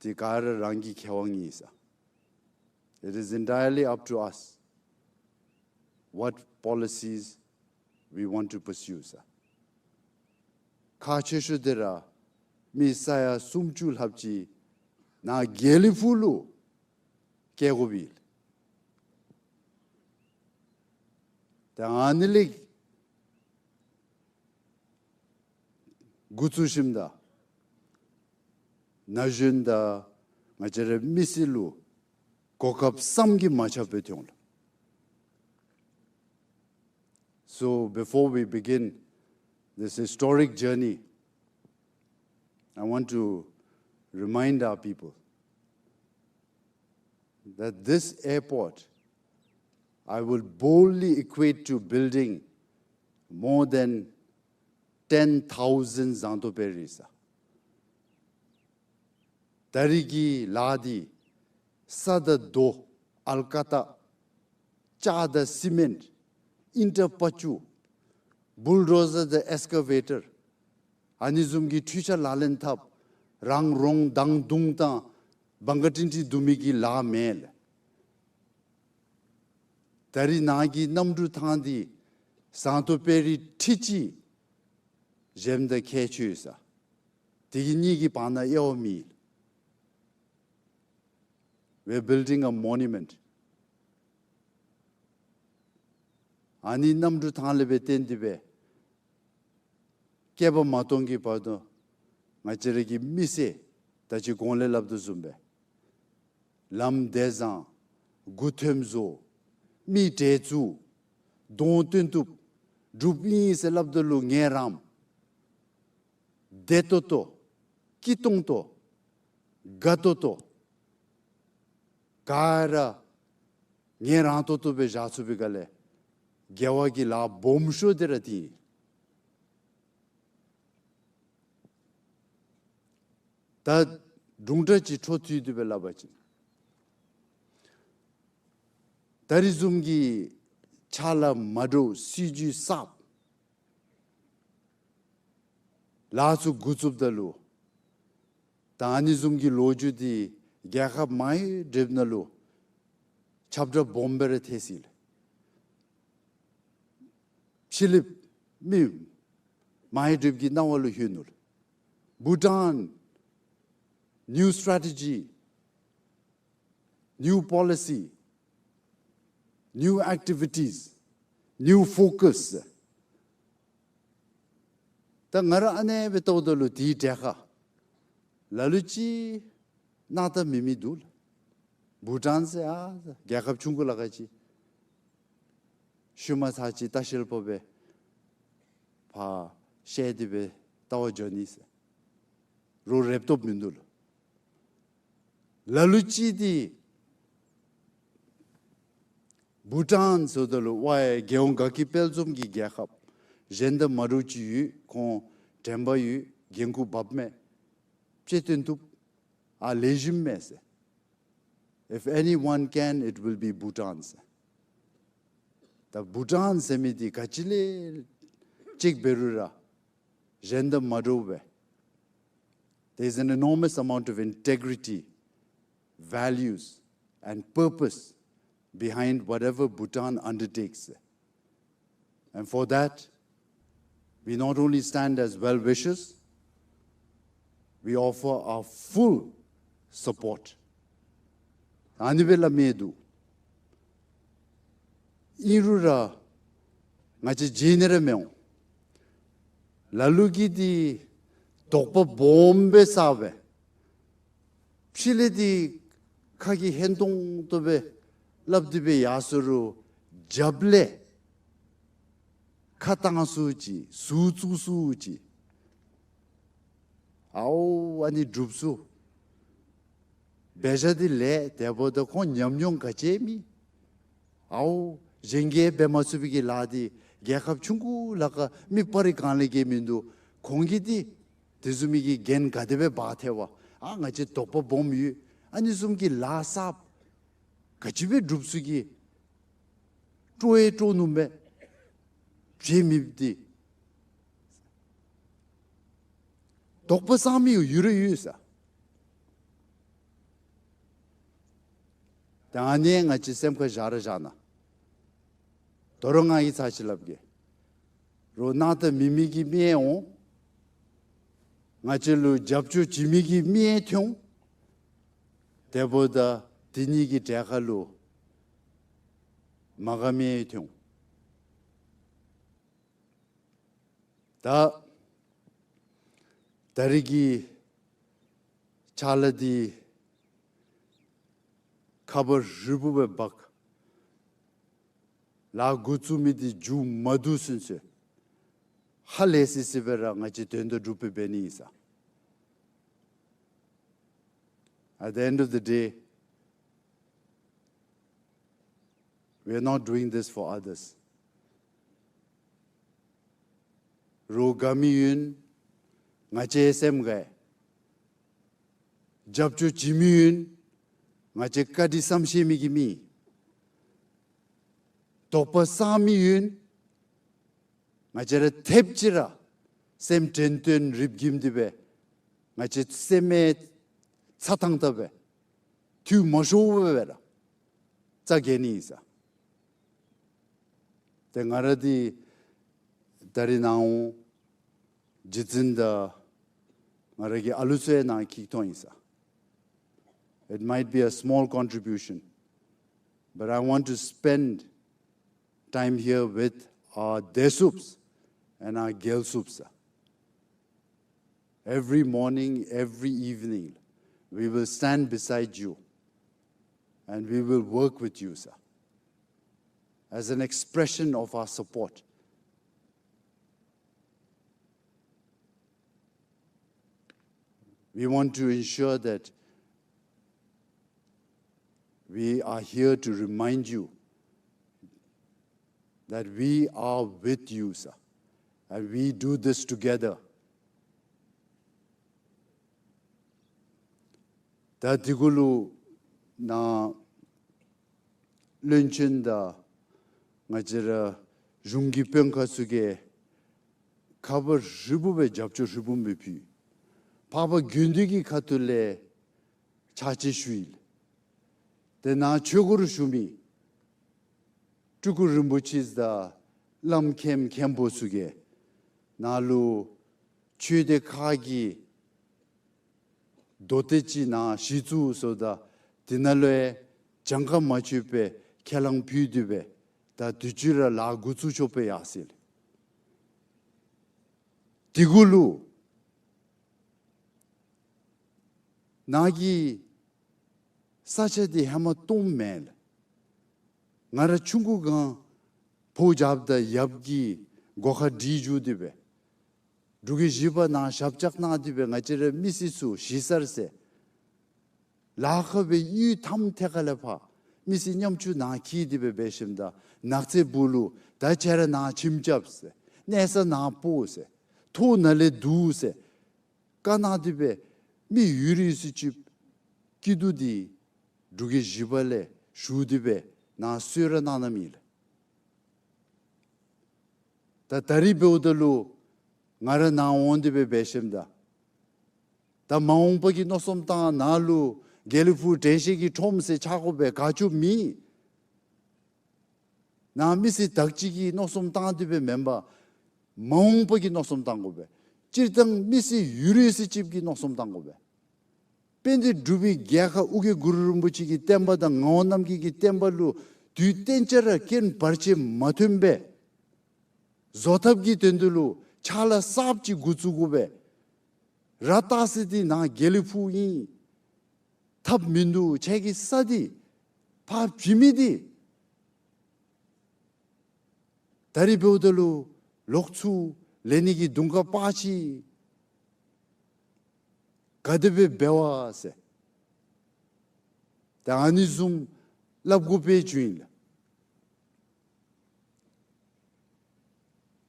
དེ་ག་ར་རང་གི་ཁེ་དབང་ཨིན་ས། It is entirely up to us what policies we want to pursue, sir. ཁག་ཆེ་ཤོས་དེ་ར་མི་ས་ཡ་སུམ་ཅུ་ལྷགཔ་ཅིག་ནཱ་དགེ་ལེགས་ཕུག་ལུ་སྐྱེལ་དགོཔ་ཨིན། ད་ཨ་ནི་ལས་འགོ་བཙུགས་ཞིནམ་ད་ན་གཞོན་དང་ང་བཅས་རའི་མི་སེར་ལུ་གོ་སྐབས་བསམ་གྱིས་མ་ཁྱབ་སྦེ་ཐོན་འོང་ལགས། So before we begin this historic journey, I want to remind our people that this airport, I will boldly equate to building more than ten thousand Zangto Perry, sir. ད་རིས་ཀྱི་ལཱ་འདི་ས་དང་རྡོ་ཨལ་ཀ་ཏ་ལྕགས་དང་སི་མེནཊ་ ཨིན་ཊར་པ་ཅུ་བུལ་ཌོ་ཟར་དང་ཨེགསི་ཀ་བེ་ཊར་ཨ་ནི་བཟུམ་གྱི་འཕྲུལ་ཆས་ལག་ལེན་འཐབ། རང་རོང་དང་དུང་དང་བང་ག་ཏིང་ཏིང་བརྡུང་མི་གི་ལཱ་མེད་ལགས། ད་རིས་ནཱ་གི་གནམ་གྲུ་ཐང་འདི་ཟངས་མདོག་དཔལ་རི་ཁྲི་གཅིག་གཞན་དང་ཁྱད་ཆོས་ཡོད་ས། དེ་གི་གཉིས་ཀྱི་བར་ན་དབྱེ་བ་མེད། We are building a monument. ཨ་ནི་གནམ་གྲུ་ཐང་ལས་སྦེ་བརྟེན་ཏེ་སྦེ་བསྐལ་པ་མ་སྟོང་གི་བར་དུ་ང་བཅས་ར་གི་མི་སེར་ད་ཅི་གོང་ལས་སླབ་དོ་བཟུམ་སྦེ་ལམ་བདེ་བཟང་མགུ་འཐོམ་བཟོ་མི་འདྲེ་བཙུགས་གདོང་སྟོན་བཏུབ་འབྲུགཔ་ཨིན་ཟེར་སླབ་ད་ལུ་ངལ་རངསམ་བདེ་ཏོག་ཏོ་སྐྱིད་ཏོང་ཏོ་དགའ་ཏོག་ཏོ་ག་ར་ངལ་རངས་ཏོག་ཏོ་སྦེ་བཞག་ཚུགས་པའི་སྒང་ལས་དགེ་བ་གི་ལཱ་སྦོམ་ཤོས་འདི་ར་འདི་ཨིན། ད་དུང་གྲ་ཅིག་འཕྲོ་མཐུད་དེ་སྦེ་སླབ་པ་ཅིན་ད་རིས་བཟུམ་གྱི་ཕྱག་ལཱ་མ་འདྲཝ་སྲིད་བྱུས་གསརཔ་ལཱ་ཚུ་འགོ་བཙུགསཔ་ད་ལུ་ད་ཨ་ནི་བཟུམ་གྱི་ལོ་རྒྱུས་འདི་རྒྱལ་ཁབ་མང་རབས་ནང་ལུ་ཁྱབ་བསྒྲགས་སྦོམ་སྦེ་ར་ཐལ་སི་ལགས། ཕྱི་གླིངཔ་མི་མང་རབས་ཀྱི་རྣ་བ་ལུ་ལྷོད་ནུག་ལགས། Bhutan, new strategy, new policy, new activities, new focus. ད་ང་ར་ཨ་ནེ་སྦེ་བལྟཝ་ད་ལུ་དེའི་གྲས་ཁར་ལ་ལུ་ཅིག་སྣང་དག་མེད་མི་འདུག་ལགས། བྷུ་ཊཱན་ཟེར་ཨ་རྒྱལ་ཁབ་ཆུང་ཀུ་ལ་ཁ་ཅིག་ཤུལ་མ་ཚར་ཅིག་ལྟ་བཤལ་པོ་སྦེ་ཕར་བཤལ་ཏེ་སྦེ་ལྟ་བར་འགྱོ་ནི་ཟེར་རོགས་རེབ་ཏོག་མིན་འདུག་ལགས། ལ་ལུ་ཅིག་འདི་བྷུ་ཊཱན་ཟེརཝ་ད་ལུ་ཝའི་རྒྱལ་ཡོངས་དགའ་སྐྱིད་དཔལ་འཛོམས་ཀྱི་རྒྱལ་ཁབ་གཞན་དང་མ་འདྲཝ་ཅིག་ཡོད། ཁོང་དྲན་པ་ཡོད། འགན་ཁུར་བབས་མས། ཅིག་སྟོན་བཏུབ། ཨ་ལེགས་ཤོམ་མས་ཟེར། If anyone can, it will be Bhutan ཟེར། ད་བྷུ་ཊཱན་ཟེར་མི་འདི་ག་ཅི་ལས་ཅིག་འབད་རུང་ར་གཞན་དང་མ་འདྲཝ་སྦེ། There is an enormous amount of integrity, values, and purpose behind whatever Bhutan undertakes. And for that, we not only stand as well wishers, we offer our full support. ཨ་ནི་སྦེ་སླབ་མི་འདུག། ཨིན་རུང་ར་ང་བཅས་བརྗེད་ནི་ར་མི་འོང་། ལ་ལུ་གིས་འདི་དོགས་པ་སྦོམ་སྦེ་ཟ་སྦེ་ཕྱི་ལས་འདི་ཁ་གིས་ཧན་ཏོང་ཏོ་སྦེ་སླབ་སྟེ་སྦེ་ཡར་སོང་རུང་རྒྱབ་ལས་ཁ་བཏང་སུ་ཅིག་ཟུག་བཙུགས་སུ་ཅིག། ཨའོ་ཨ་ནི་འབྲུགཔ་ཚུ་འབད་བཞག་འདི་ལེགས། དེ་འབདཝ་ད་ཁོང་ཉམས་མྱོང་ག་ཅི་མེད། ཨའོ་གཞན་གྱིས་འབད་མ་ཚུགས་པའི་གི་ལཱ་འདི་རྒྱལ་ཁབ་ཆུང་ཀུ་ལ་ཁར་མི་སྤར་རི་གང་ལས་ཀྱི་མིན་འདུག། ཁོང་གིས་འདི་དེ་བཟུམ་མའི་གི་འགན་ག་དེ་སྦེ་འབག་ཐལ་བ། ཨ་ང་བཅས་དོགས་པ་སྦོམ་ཡོད། ཨ་ནི་བཟུམ་གྱི་ལཱ་གསརཔ་ག་ཅི་སྦེ་འབྲུགཔ་ཚུ་གིས་སྤྲོ་ཡང་སྤྲོ་ནུག་མས། བྱེད་མི་འདི་དོགས་པ་ཟ་མི་ཡོད་ར་ཡོད་ས། ད་ཨ་ནི་ང་བཅས་སེམས་ཁར་བཞག་ར་བཞག་གནང་། ད་རུང་ང་གིས་ཚར་ཅིག་སླབ་གེ། རོགས་སྣང་དག་མེད་མི་གི་མི་ཡང་འོང་། ང་བཅས་ལུ་རྒྱབ་སྐྱོར་བྱིན་མི་གི་མི་ཡང་ཐོན་འོང་། དེ་འབདཝ་ད་དེ་གཉིས་ཀྱི་གྲལ་ཁར་ལུ་མ་དགའ་མི་ཡང་ཐོན་འོང་། ད་ད་རིས་ཀྱི་ཕྱག་ལཱ་འདི་ཁ་བ་རི་བོ་སྦེ་འབག། ལཱ་འགོ་བཙུགས་མི་འདི་མཇུག་མ་བསྡུ་ཚུན་ཚོད་ཧ་ལས་སི་སི་སྦེ་ར་ང་བཅས་དོན་དག་སྒྲུབ་སྦེ་འབད་ནི་ཨིན་ས། At the end of the day, we are not doing this for others. རོགས་དགའ་མི་ཡོད་ན་ང་བཅས་སེམས་དགའ། རྒྱབ་སྐྱོར་བྱིན་མི་ཡོད་ན་ང་བཅས་བཀའ་དྲིན་བསམ་ཤེས་མི་གི་མི། དོགས་པ་ཟ་མི་ཡོད་ན་ ང་བཅས་ར་ཐེབས་ཅིག་ར་སེམས་དྲན་རྟེན་རིག་གིམ་འདི་སྦེ་ང་བཅས་སེམས་མེད་ཚ་ཐང་ཐང་སྦེ་འཐུས་མ་ཤོར་བར་སྦེ་ར་རྩ་འགེངས་ནི་ཨིན་ས། ཏེ་ང་ར་འདི་ད་རིས་ནཱ་འོང་རྗེ་བཙུན་དང་ང་ར་གི་ཨ་ལུ་ཚུ་ཡང་ནཱ་འཁྱིད་གཏང་ཡི་ས། It might be a small contribution, but I want to spend time here with our དེད་སུཔ་and our རྒྱལ་སུཔ། Every morning, every evening, we will stand beside you and we will work with you, sir, as an expression of our support. We want to ensure that we are here to remind you that we are with you, sir, and we do this together. ད་དེ་གུ་ལུ་ནཱ་བློན་ཆེན་དང་ང་བཅས་ར་གཞུང་གི་དཔོན་ཁག་ཚུ་གིས་ཁ་བ་ཧྲིལ་བུམ་སྦེ་རྒྱབ་སྐྱོར་ཧྲིལ་བུམ་སྦེ་ཕུལ། འཕགས་པ་དགེ་འདུན་གྱི་ཁ་ཐུག་ལས་ཕྱག་ཕྱིད་ཞུ་ཡི། ཏེ་ནཱ་ཆོས་སྒོར་བཞུགས་མི་སྤྲུལ་སྐུ་རིན་པོ་ཆེ་དང་བླམ་མཁན་མཁན་པོ་ཚུ་གིས་ནཱ་ལུ་ཆོས་སྡེ་ཁག་གི་མདོ་སྡེ་ཅིག་ནཱ་གཞི་བཙུགས་སོ་ད་དེ་ནང་ལུ་ཡང་གྱངས་ཁ་མ་ཆོད་པར་ཁས་བླངས་ཕུལ་ཏེ་སྦེ་ད་དུས་ཅི་ར་ལཱ་འགོ་བཙུགས་ཆོག་པའི་ཡར་སོ་ཡི། དེ་གུ་ལུ་ནཱ་གི་ས་ཆ་འདི་ཧེ་མ་སྟོངམ་མེན་ལགས། ང་ར་ཆུང་ཀུ་སྒང་ཕོཝ་རྒྱབ་ད་ཡབ་ཀྱི་སྒོ་ཁར་སྒྲིག་བཅུག་སྟེ་སྦེ་འབྲུག་རྒྱལ་བཞི་པ་ནཱ་ཞབས་བཅགས་གནང་སྟེ་སྦེ་ང་བཅས་ར་མི་སེར་ཚུ་གཞིས་གསར་ཟེར་ལ་ཁ་སྦེ་གཡུས་མཐའམ་ཐད་ཁ་ལས་ཕར་མི་སེར་ཉམ་ཆུང་ནཱ་འཁྱིད་དེ་སྦེ་འབད་ཞིནམ་ད་ནགས་ཚལ་སྦུག་ལུ་ད་ཁྱེད་ར་ནཱ་ཁྱིམ་རྐྱབ་ཟེར། གནས་ས་ནཱ་སྤོ་ཟེར། ཐོག་ནཱ་ལས་བསྡུ་ཟེར། བཀའ་གནང་སྟེ་སྦེ་མི་ཡོད་རིགས་ཚུ་ཅིག་སྐྱིད་སྡུག་འདི་འབྲུག་རྒྱལ་བཞི་པ་ལས་ཞུ་སྟེ་སྦེ་ནཱ་གསོལ་རས་གནང་གནངམ་ཨིན་ལགས། ད་ད་རིས་འབདཝ་ད་ལུ་ང་ར་ནཱ་འོང་སྟེ་སྦེ་འབད་ཞིནམ་ད་ད་མ་འོངས་པ་གི་མནོ་བསམ་བཏང་ནཱ་ལུ་དགེ་ལེགས་ཕུག་དྲན་ཤེས་ཀྱི་ཁྲོམ་ཟེར་ཆགས་དགོ་པའི་དགའ་སྐྱོ་མེད། ནཱ་མི་སེར་དག་ཅིག་གི་མནོ་བསམ་བཏང་སྟེ་སྦེ་མེན་པར་མ་འོངས་པ་གི་མནོ་བསམ་བཏང་དགོ་པས། སྤྱིར་བཏང་མི་སེར་ཡོད་རིགས་ཚུ་ཅིག་གི་མནོ་བསམ་བཏང་དགོ་པས། དཔལ་ལྡན་འབྲུག་པའི་རྒྱལ་ཁབ་ཨོ་རྒྱན་གུ་རུ་རིན་པོ་ཆེ་གི་བསྟན་པ་དང་ངག་དབང་རྣམ་རྒྱལ་གྱི་བསྟན་པ་ལུ་དུས་གཏན་ཅི་ར་རྐྱེན་བར་ཆད་མ་ཐོན་པའི་བཟོ་ཐབས་ཀྱི་དོན་དུ་ལུ་ཕྱག་ལཱ་གསརཔ་ཅིག་འགོ་བཙུགས་དགོ་པས། ར་བཏགས་ས་འདི་ནཱ་དགེ་ལེགས་ཕུག་ཨིན། ཐབས་མིན་འདུག། ཁྱེད་ཀྱི་ས་འདི་ཕར་བྱིན་མི་འདི་ད་རིས་འབདཝ་ད་ལུ་ལོག་ཚུར་ལེན་ནི་གི་དུང་ཁ་སྤར་ཅི། ག་དེ་སྦེ་འབད་བ་ཟེར། ད་ཨ་ནི་བཟུམ་སླབ་དགོ་པའི་བྱུང་ཡི་ལགས།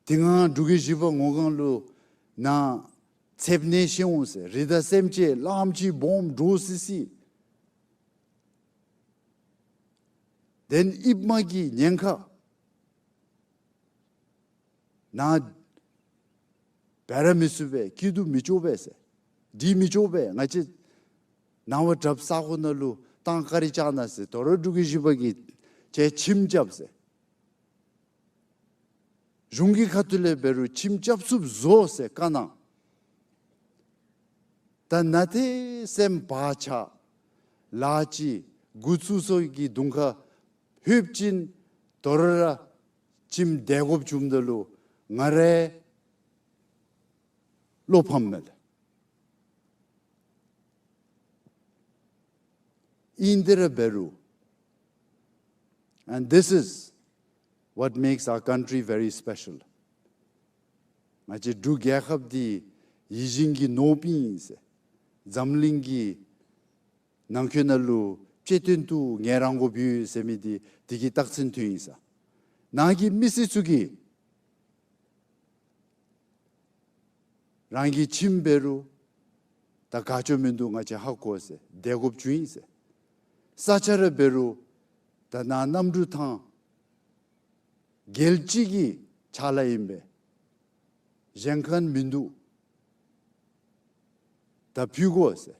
དེ་སྒང་འབྲུག་རྒྱལ་བཞི་པ་ངོ་གང་ལུ་ནཱ་ཚདཔ་ནད་ཤི་འོང་ཟེར། རི་དྭགས་སེམས་ཅན་གླངམོ་ཅིག་སྦོམ་འདྲོག་སི་སི། དེ་ལས་ཨིཔ་མ་གི་ཉེན་ཁ། ནཱ་འབད་ར་མི་ཚུགས་པས། སྐྱིད་སྡུག་མི་ཆོག་པས་ཟེར། སྒྲིག་མི་ཆོག་པས། ང་བཅས་ནང་པ་དྲགཔ་ས་གོ་ནང་ལུ་ཏང་ཀ་རི་བཅག་གནང་ཟེར། དོ་རུང་འབྲུག་རྒྱལ་བཞི་པ་གིས་ཁྱེད་ཁྱིམ་རྐྱབ་ཟེར། གཞུང་གི་ཁ་ཐུག་ལས་འབད་རུང་ཁྱིམ་རྐྱབ་ཚུགསཔ་བཟོ་ཟེར་བཀའ་གནང་། ད་ནཱ་ཏེ་སེམས་བག་ཆགས་ལཱ་ཅིག་འགོ་བཙུགས་སོང་གི་དུང་ཁ་ལྷོདཔ་ཅིག་དོ་རུང་ར་ཁྱིམ་འདེད་དགོཔ་བྱུངམ་ད་ལུ་ང་རའི་བློ་ཕམ་མས་ལགས། ཨིན་ཏེ་ར་འབད་རུང་། And this is what makes our country very special. ང་བཅས་འབྲུག་རྒྱལ་ཁབ་འདི་ཡིད་བཞིན་གྱི་ནོར་བུ་ཨིན་ཟེར། འཛམ་གླིང་གི་ནང་འཁོད་ནང་ལུ་གཅེས་སྟོན་དུ་ངེས་རང་དགོ་པས་ཟེར་མི་འདི་དེ་གི་རྟགས་མཚན་ཐོན་ཡི་ས། ནཱ་གི་མི་སེར་ཚུ་གིས་རང་གི་ཁྱིམ་འབད་རུང་ད་དགའ་སྐྱོ་མིན་འདུག། ང་བཅས་ཧ་གོ་ཟེར་འདེད་དགོཔ་བྱུང་ཡི་ཟེར། ས་ཆ་ར་འབད་རུང་ད་ནཱ་གནམ་གྲུ་ཐང་རྒྱལ་སྤྱི་གི་ཕྱག་ལཱ་ཨིན་པས། གཞན་ཁར་མིན་འདུག། ད་ཕུལ་དགོ་ཟེར།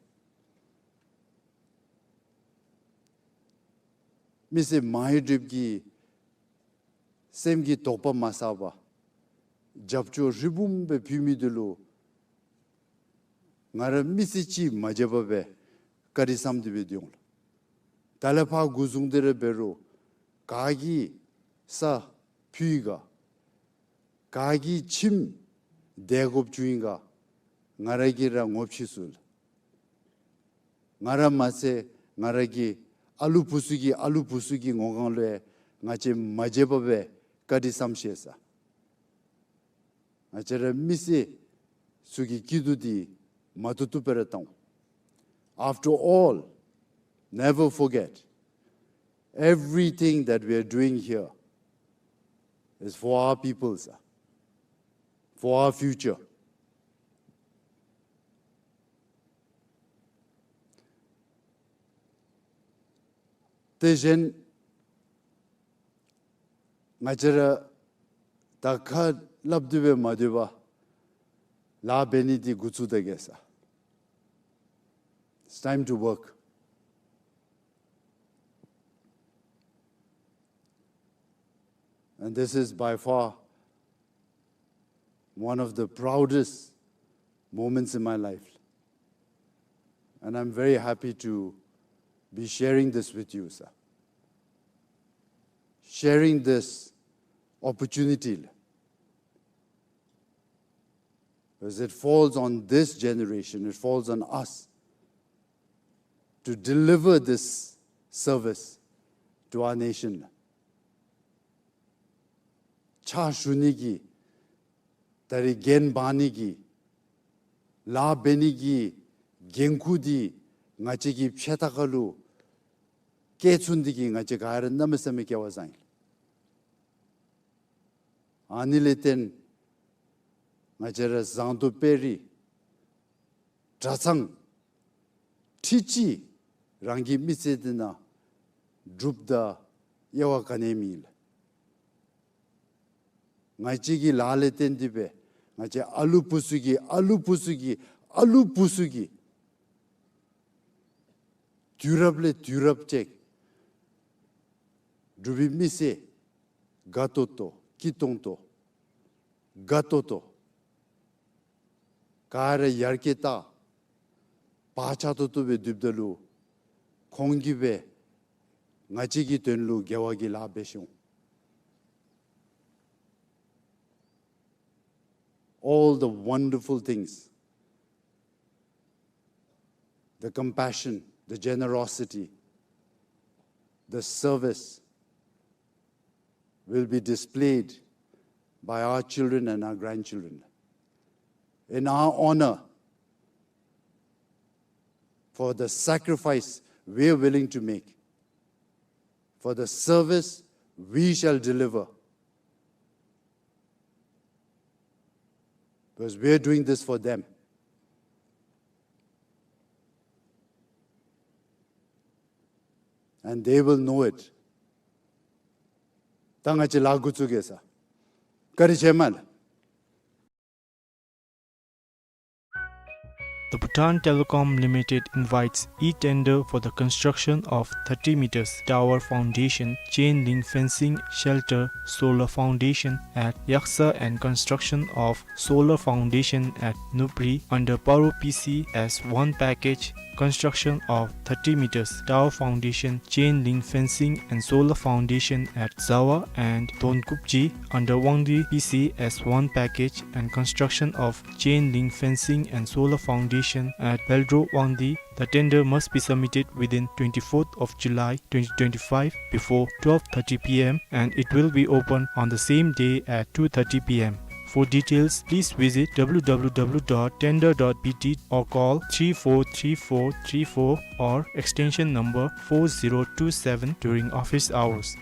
མི་སེར་མ་ཧེ་ཌིབ་ཀྱི་སེམས་ཀྱི་དོགས་པ་མ་ཟ་བར་རྒྱབ་སྐྱོར་ཧྲིལ་བུམ་སྦེ་ཕུལ་མི་འདི་ལུ་ང་ར་མི་ཚེ་གཅིག་མ་བརྗེད་པ་སྦེ་བཀའ་དྲིན་བསམ་སྟེ་སྦེ་སྡོད་འོང་ལགས། ད་ལས་ཕར་འགོ་བཟུང་སྟེ་ར་འབད་རུང་ག་གིས་ས་ཕུལ་ག། ག་གིས་ཁྱིམ་དེ་དགོཔ་བྱུང་ཡི་ག། ང་ར་གིས་ར་ངོ་ཕྱེ་ཚུགས་ལགས། ང་ར་མ་ཚད་ང་ར་གི་ཨ་ལུ་བུ་ཚུ་གི་ཨ་ལུ་བུ་ཚུ་གི་ངོ་གང་ལུ་ཡང་ང་བཅས་མ་བརྗེད་པ་སྦེ་བཀའ་དྲིན་བསམ་ཤེས་ས། ང་བཅས་ར་མི་སེར་ཚུ་གི་སྐྱིད་སྡུག་འདི་མ་བཏུབ་བཏུབ་སྦེ་ར་བཏང་། After all, never forget, everything that we are doing here is for our people, sir, for our future. དེ་བཞིན་ང་བཅས་ར་ད་ཁ་སླབ་སྟེ་སྦེ་མ་སྡོད་པར་ལཱ་འབད་ནི་འདི་འགོ་བཙུགས་ད་གེ་ས། It's time to work. And this is by far one of the proudest moments in my life. And I'm very happy to be sharing this with you, sir. Sharing this opportunity. Because it falls on this generation, it falls on us to deliver this service to our nation. ཕྱག་ཞུ་ནི་གི་ད་རིས་འགན་འབག་ནི་གི་ལཱ་འབད་ནི་གི་འགན་ཁུར་འདི་ང་བཅས་ཀྱི་ཕྱག་ལྟག་ཁ་ལུ་བཀལ་ཚུགས་ནི་འདི་གིས་ང་བཅས་ག་ར་གནམ་མེད་ས་མེད་སྐལ་བ་བཟང་ཡི། ཨ་ནི་ལས་བརྟེན་ང་བཅས་ར་ཟངས་མདོག་དཔལ་རི་གྲྭ་ཚང་ཁྲི་གཅིག་རང་གི་མི་ཚེ་འདི་ནང་སྒྲུབ་ད་དབྱེ་བ་ག་ནི་ཡང་མེད་ལགས། ང་བཅས་ཀྱི་ལཱ་ལས་བརྟེན་ཏེ་སྦེ་ང་བཅས་ཨ་ལུ་བུ་ཚུ་གི་ཨ་ལུ་བུ་ཚུ་གི་ཨ་ལུ་བུ་ཚུ་གི་དུས་རབས་ལས་དུས་རབས་ཅིག་འབྲུག་པའི་མི་སེར་དགའ་ཏོག་ཏོ་སྐྱིད་ཏོང་ཏོ་དགའ་ཏོག་ཏོ་ག་ར་ཡར་རྒྱས་ད་བག་ཆགས་ཏོག་ཏོ་སྦེ་སྡོདཔ་ད་ལུ་ཁོང་གིས་སྦེ་ང་བཅས་ཀྱི་དོན་ལུ་དགེ་བ་གི་ལཱ་འབད་ཤོང་། All the wonderful things, the compassion, the generosity, the service will be displayed by our children and our grandchildren in our honor for the sacrifice we are willing to make, for the service we shall deliver. Because we are doing this for them. And they will know it. ད་ང་བཅས་ལཱ་འགོ་བཙུགས་གེ་ས། བཀའ་དྲིན་ཆེ་མས་ལགས། The Bhutan Telecom Limited invites e-tender for the construction of thirty meters tower foundation, chain link fencing, shelter, solar foundation at Yaksa and construction of solar foundation at Nupri under Paro P C S one package, construction of thirty meters tower foundation, chain link fencing and solar foundation at Zawa and Donkupji under Wangdi P C S one package, and construction of chain link fencing and solar foundation at Beldro Wangdi. The tender must be submitted within twenty-fourth of July twenty twenty-five before twelve thirty P M and it will be open on the same day at two thirty P M. For details, please visit W W W dot tender dot B T or call three four three four three four or extension number four zero two seven during office hours.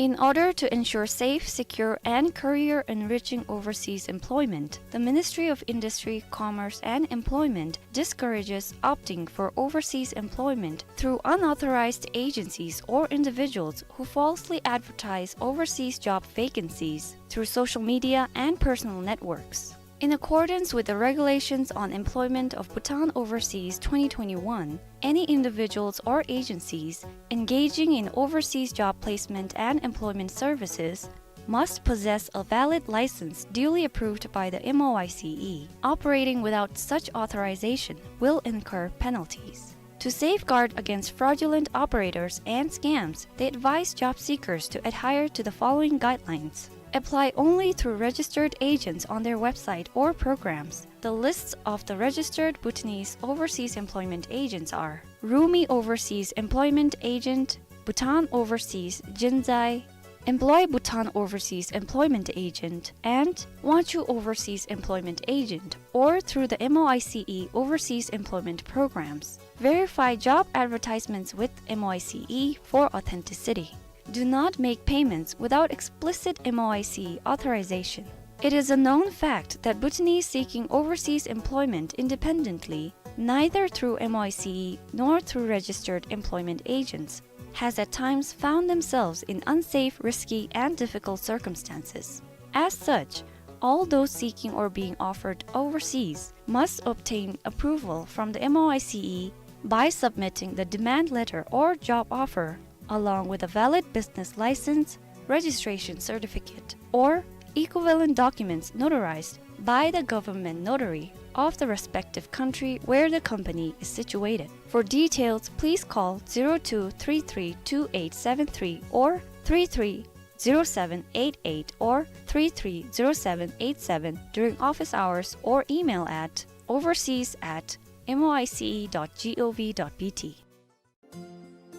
In order to ensure safe, secure, and career-enriching overseas employment, the Ministry of Industry, Commerce, and Employment discourages opting for overseas employment through unauthorized agencies or individuals who falsely advertise overseas job vacancies through social media and personal networks. In accordance with the Regulations on Employment of Bhutan Overseas twenty twenty-one, any individuals or agencies engaging in overseas job placement and employment services must possess a valid license duly approved by the M O I C E. Operating without such authorization will incur penalties. To safeguard against fraudulent operators and scams, they advise job seekers to adhere to the following guidelines. Apply only through registered agents on their website or programs. The lists of the registered Bhutanese overseas employment agents are Rumi Overseas Employment Agent, Bhutan Overseas Jinzai, Employ Bhutan Overseas Employment Agent, and Wanchu Overseas Employment Agent, or through the M O I C E Overseas Employment Programs. Verify job advertisements with M O I C E for authenticity. Do not make payments without explicit M O I C E authorization. It is a known fact that Bhutanese seeking overseas employment independently, neither through M O I C E nor through registered employment agents, has at times found themselves in unsafe, risky, and difficult circumstances. As such, all those seeking or being offered overseas must obtain approval from the M O I C E by submitting the demand letter or job offer, along with a valid business license, registration certificate, or equivalent documents notarized by the government notary of the respective country where the company is situated. For details, please call zero two three three two eight seven three or three three zero seven eight eight or three three zero seven eight seven during office hours or email at overseas at M O I C E dot gov dot B T.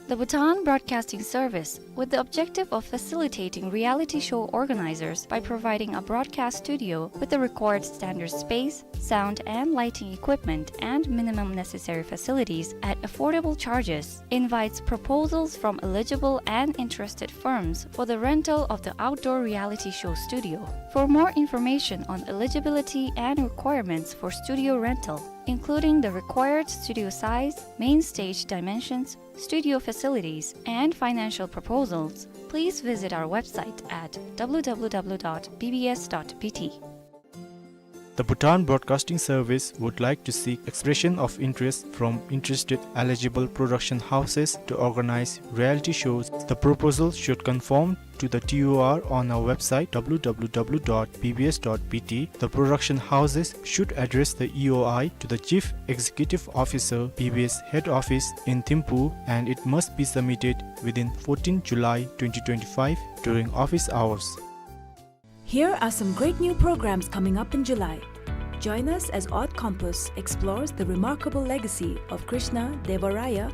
The Bhutan Broadcasting Service, with the objective of facilitating reality show organizers by providing a broadcast studio with the required standard space, sound and lighting equipment, and minimum necessary facilities at affordable charges, invites proposals from eligible and interested firms for the rental of the outdoor reality show studio. For more information on eligibility and requirements for studio rental, including the required studio size, main stage dimensions, studio facilities, and financial proposals, please visit our website at W W W dot B B S dot B T. The Bhutan Broadcasting Service would like to seek expression of interest from interested eligible production houses to organize reality shows. The proposal should conform to the T O R on our website, W W W dot B B S dot B T. The production houses should address the E O I to the Chief Executive Officer, B B S Head Office in Thimphu, and it must be submitted within fourteenth July twenty twenty-five during office hours. Here are some great new programs coming up in July. Join us as Odd Compass explores the remarkable legacy of Krishna Deva Raya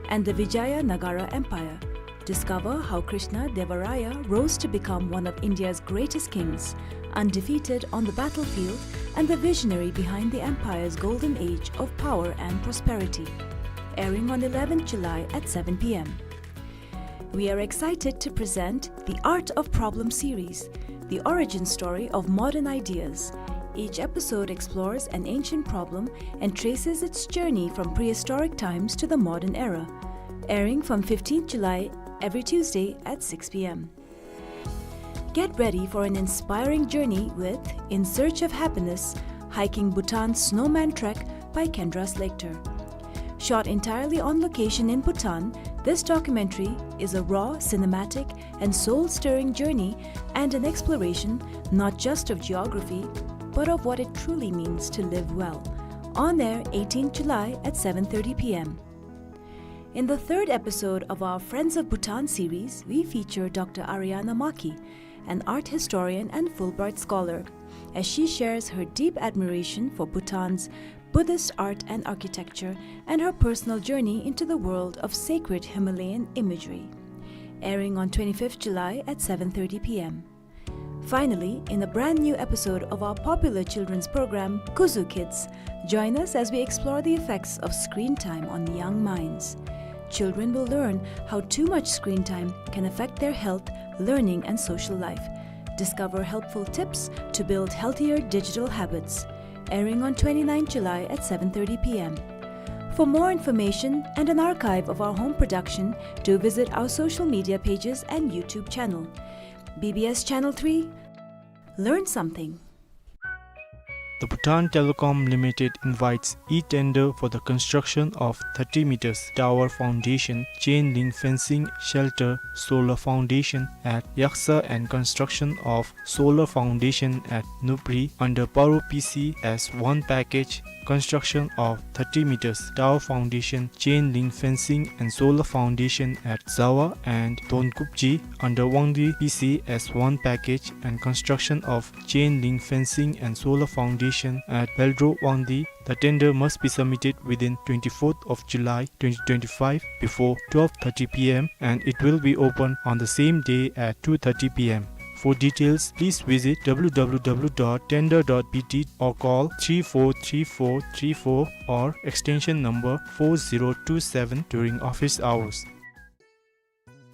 and the Vijayanagara Empire. Discover how Krishna Deva Raya rose to become one of India's greatest kings, undefeated on the battlefield and the visionary behind the empire's golden age of power and prosperity. Airing on eleventh July at seven P M. We are excited to present the Art of Problem series, the origin story of modern ideas. Each episode explores an ancient problem and traces its journey from prehistoric times to the modern era. Airing from fifteenth July every Tuesday at six P M. Get ready for an inspiring journey with In Search of Happiness, Hiking Bhutan's Snowman Trek by Kendra Slater. Shot entirely on location in Bhutan, this documentary is a raw, cinematic, and soul-stirring journey and an exploration not just of geography, but of what it truly means to live well. On air eighteenth July at seven thirty P M. In the third episode of our Friends of Bhutan series, we feature Doctor Ariana Maki, an art historian and Fulbright scholar, as she shares her deep admiration for Bhutan's Buddhist art and architecture and her personal journey into the world of sacred Himalayan imagery. Airing on twenty-fifth July at seven thirty P M. Finally, in a brand new episode of our popular children's program, Kuzu Kids, join us as we explore the effects of screen time on young minds. Children will learn how too much screen time can affect their health, learning, and social life. Discover helpful tips to build healthier digital habits. Airing on twenty-ninth July at seven thirty p m. For more information and an archive of our home production, do visit our social media pages and YouTube channel. B B S Channel three, learn something. The Bhutan Telecom Limited invites e-tender for the construction of thirty meters tower foundation, chain link fencing, shelter, solar foundation at Yaksa and construction of solar foundation at Nupri under Paro P C S one package, construction of thirty meters tower foundation, chain link fencing and solar foundation at Zawa and Donkupji under Wangdi P C S one package, and construction of chain link fencing and solar foundation at Beldro Wangdi. The tender must be submitted within twenty-fourth of July twenty twenty-five before twelve thirty p m, and it will be open on the same day at two thirty p m. For details, please visit w w w dot tender dot b t or call three four three four three four or extension number four zero two seven during office hours.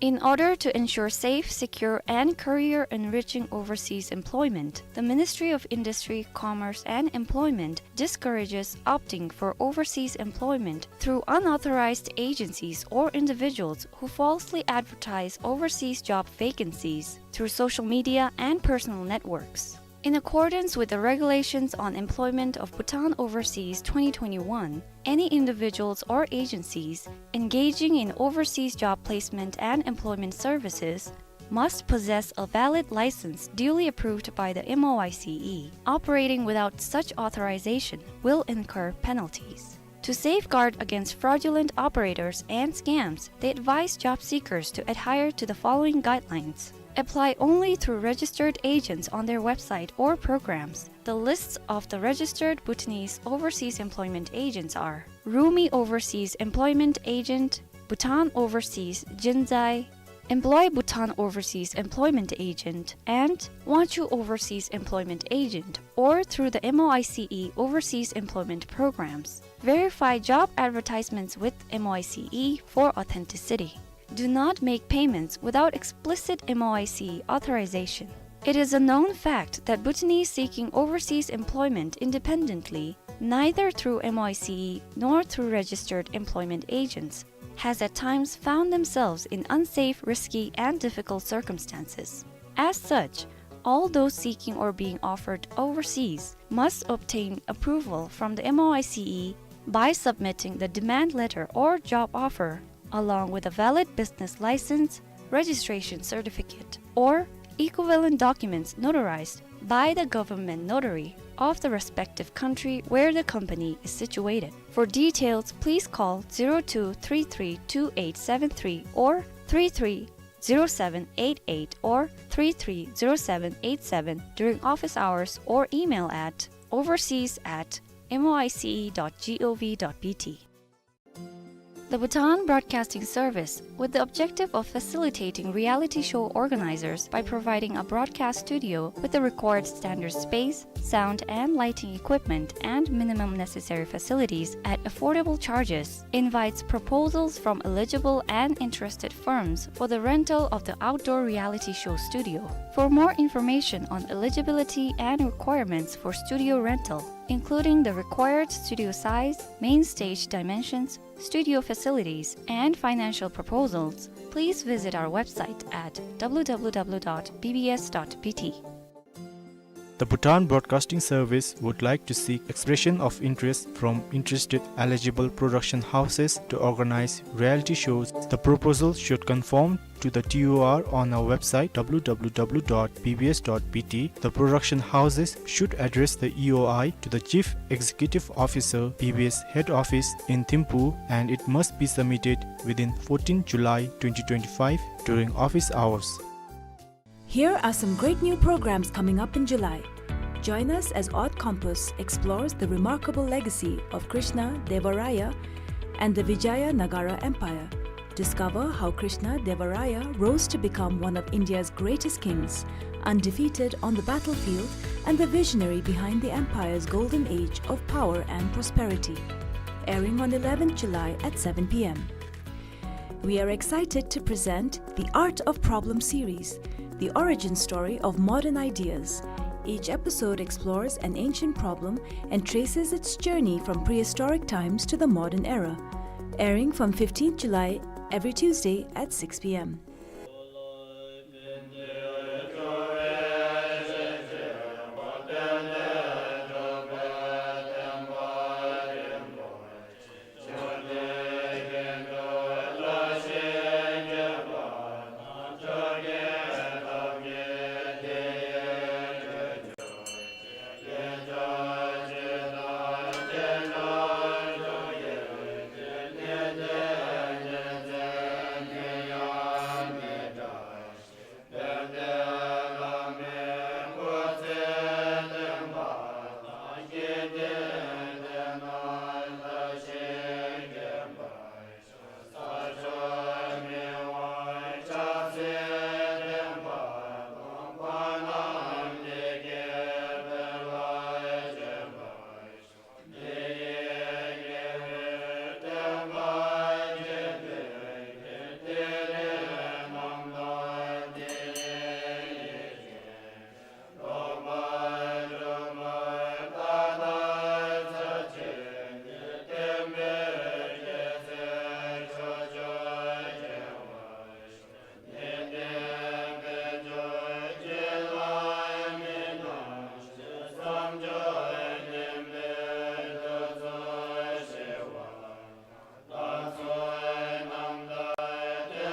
In order to ensure safe, secure, and career-enriching overseas employment, the Ministry of Industry, Commerce, and Employment discourages opting for overseas employment through unauthorized agencies or individuals who falsely advertise overseas job vacancies through social media and personal networks. In accordance with the Regulations on Employment of Bhutan Overseas twenty twenty-one, any individuals or agencies engaging in overseas job placement and employment services must possess a valid license duly approved by the M O I C E. Operating without such authorization will incur penalties. To safeguard against fraudulent operators and scams, they advise job seekers to adhere to the following guidelines. Apply only through registered agents on their website or programs. The lists of the registered Bhutanese overseas employment agents are Rumi Overseas Employment Agent, Bhutan Overseas Jinzai, Employ Bhutan Overseas Employment Agent, and Wangchu Overseas Employment Agent, or through the M O I C E overseas employment programs. Verify job advertisements with M O I C E for authenticity. Do not make payments without explicit M O I C E authorization. It is a known fact that Bhutanese seeking overseas employment independently, neither through M O I C E nor through registered employment agents, has at times found themselves in unsafe, risky, and difficult circumstances. As such, all those seeking or being offered overseas must obtain approval from the M O I C E by submitting the demand letter or job offer, along with a valid business license, registration certificate, or equivalent documents notarized by the government notary of the respective country where the company is situated. For details, please call zero two three three two eight seven three or three three zero seven eight eight or three three zero seven eight seven during office hours or email at overseas at M O I C E dot gov dot B T. The Bhutan Broadcasting Service, with the objective of facilitating reality show organizers by providing a broadcast studio with the required standard space, sound and lighting equipment, and minimum necessary facilities at affordable charges, invites proposals from eligible and interested firms for the rental of the outdoor reality show studio. For more information on eligibility and requirements for studio rental, including the required studio size, main stage dimensions, studio facilities, and financial proposals, please visit our website at w w w dot b b s dot b t. The Bhutan Broadcasting Service would like to seek expression of interest from interested eligible production houses to organize reality shows. The proposal should conform to the T O R on our website w w w dot b b s dot b t. The production houses should address the E O I to the Chief Executive Officer, B B S Head Office in Thimphu, and it must be submitted within fourteenth July twenty twenty-five during office hours. Here are some great new programs coming up in July. Join us as Odd Compass explores the remarkable legacy of Krishna Deva Raya and the Vijayanagara Empire. Discover how Krishna Deva Raya rose to become one of India's greatest kings, undefeated on the battlefield and the visionary behind the empire's golden age of power and prosperity. Airing on eleventh July at seven p m. We are excited to present the Art of Problem series, the origin story of modern ideas. Each episode explores an ancient problem and traces its journey from prehistoric times to the modern era. Airing from fifteenth July, every Tuesday at six p.m.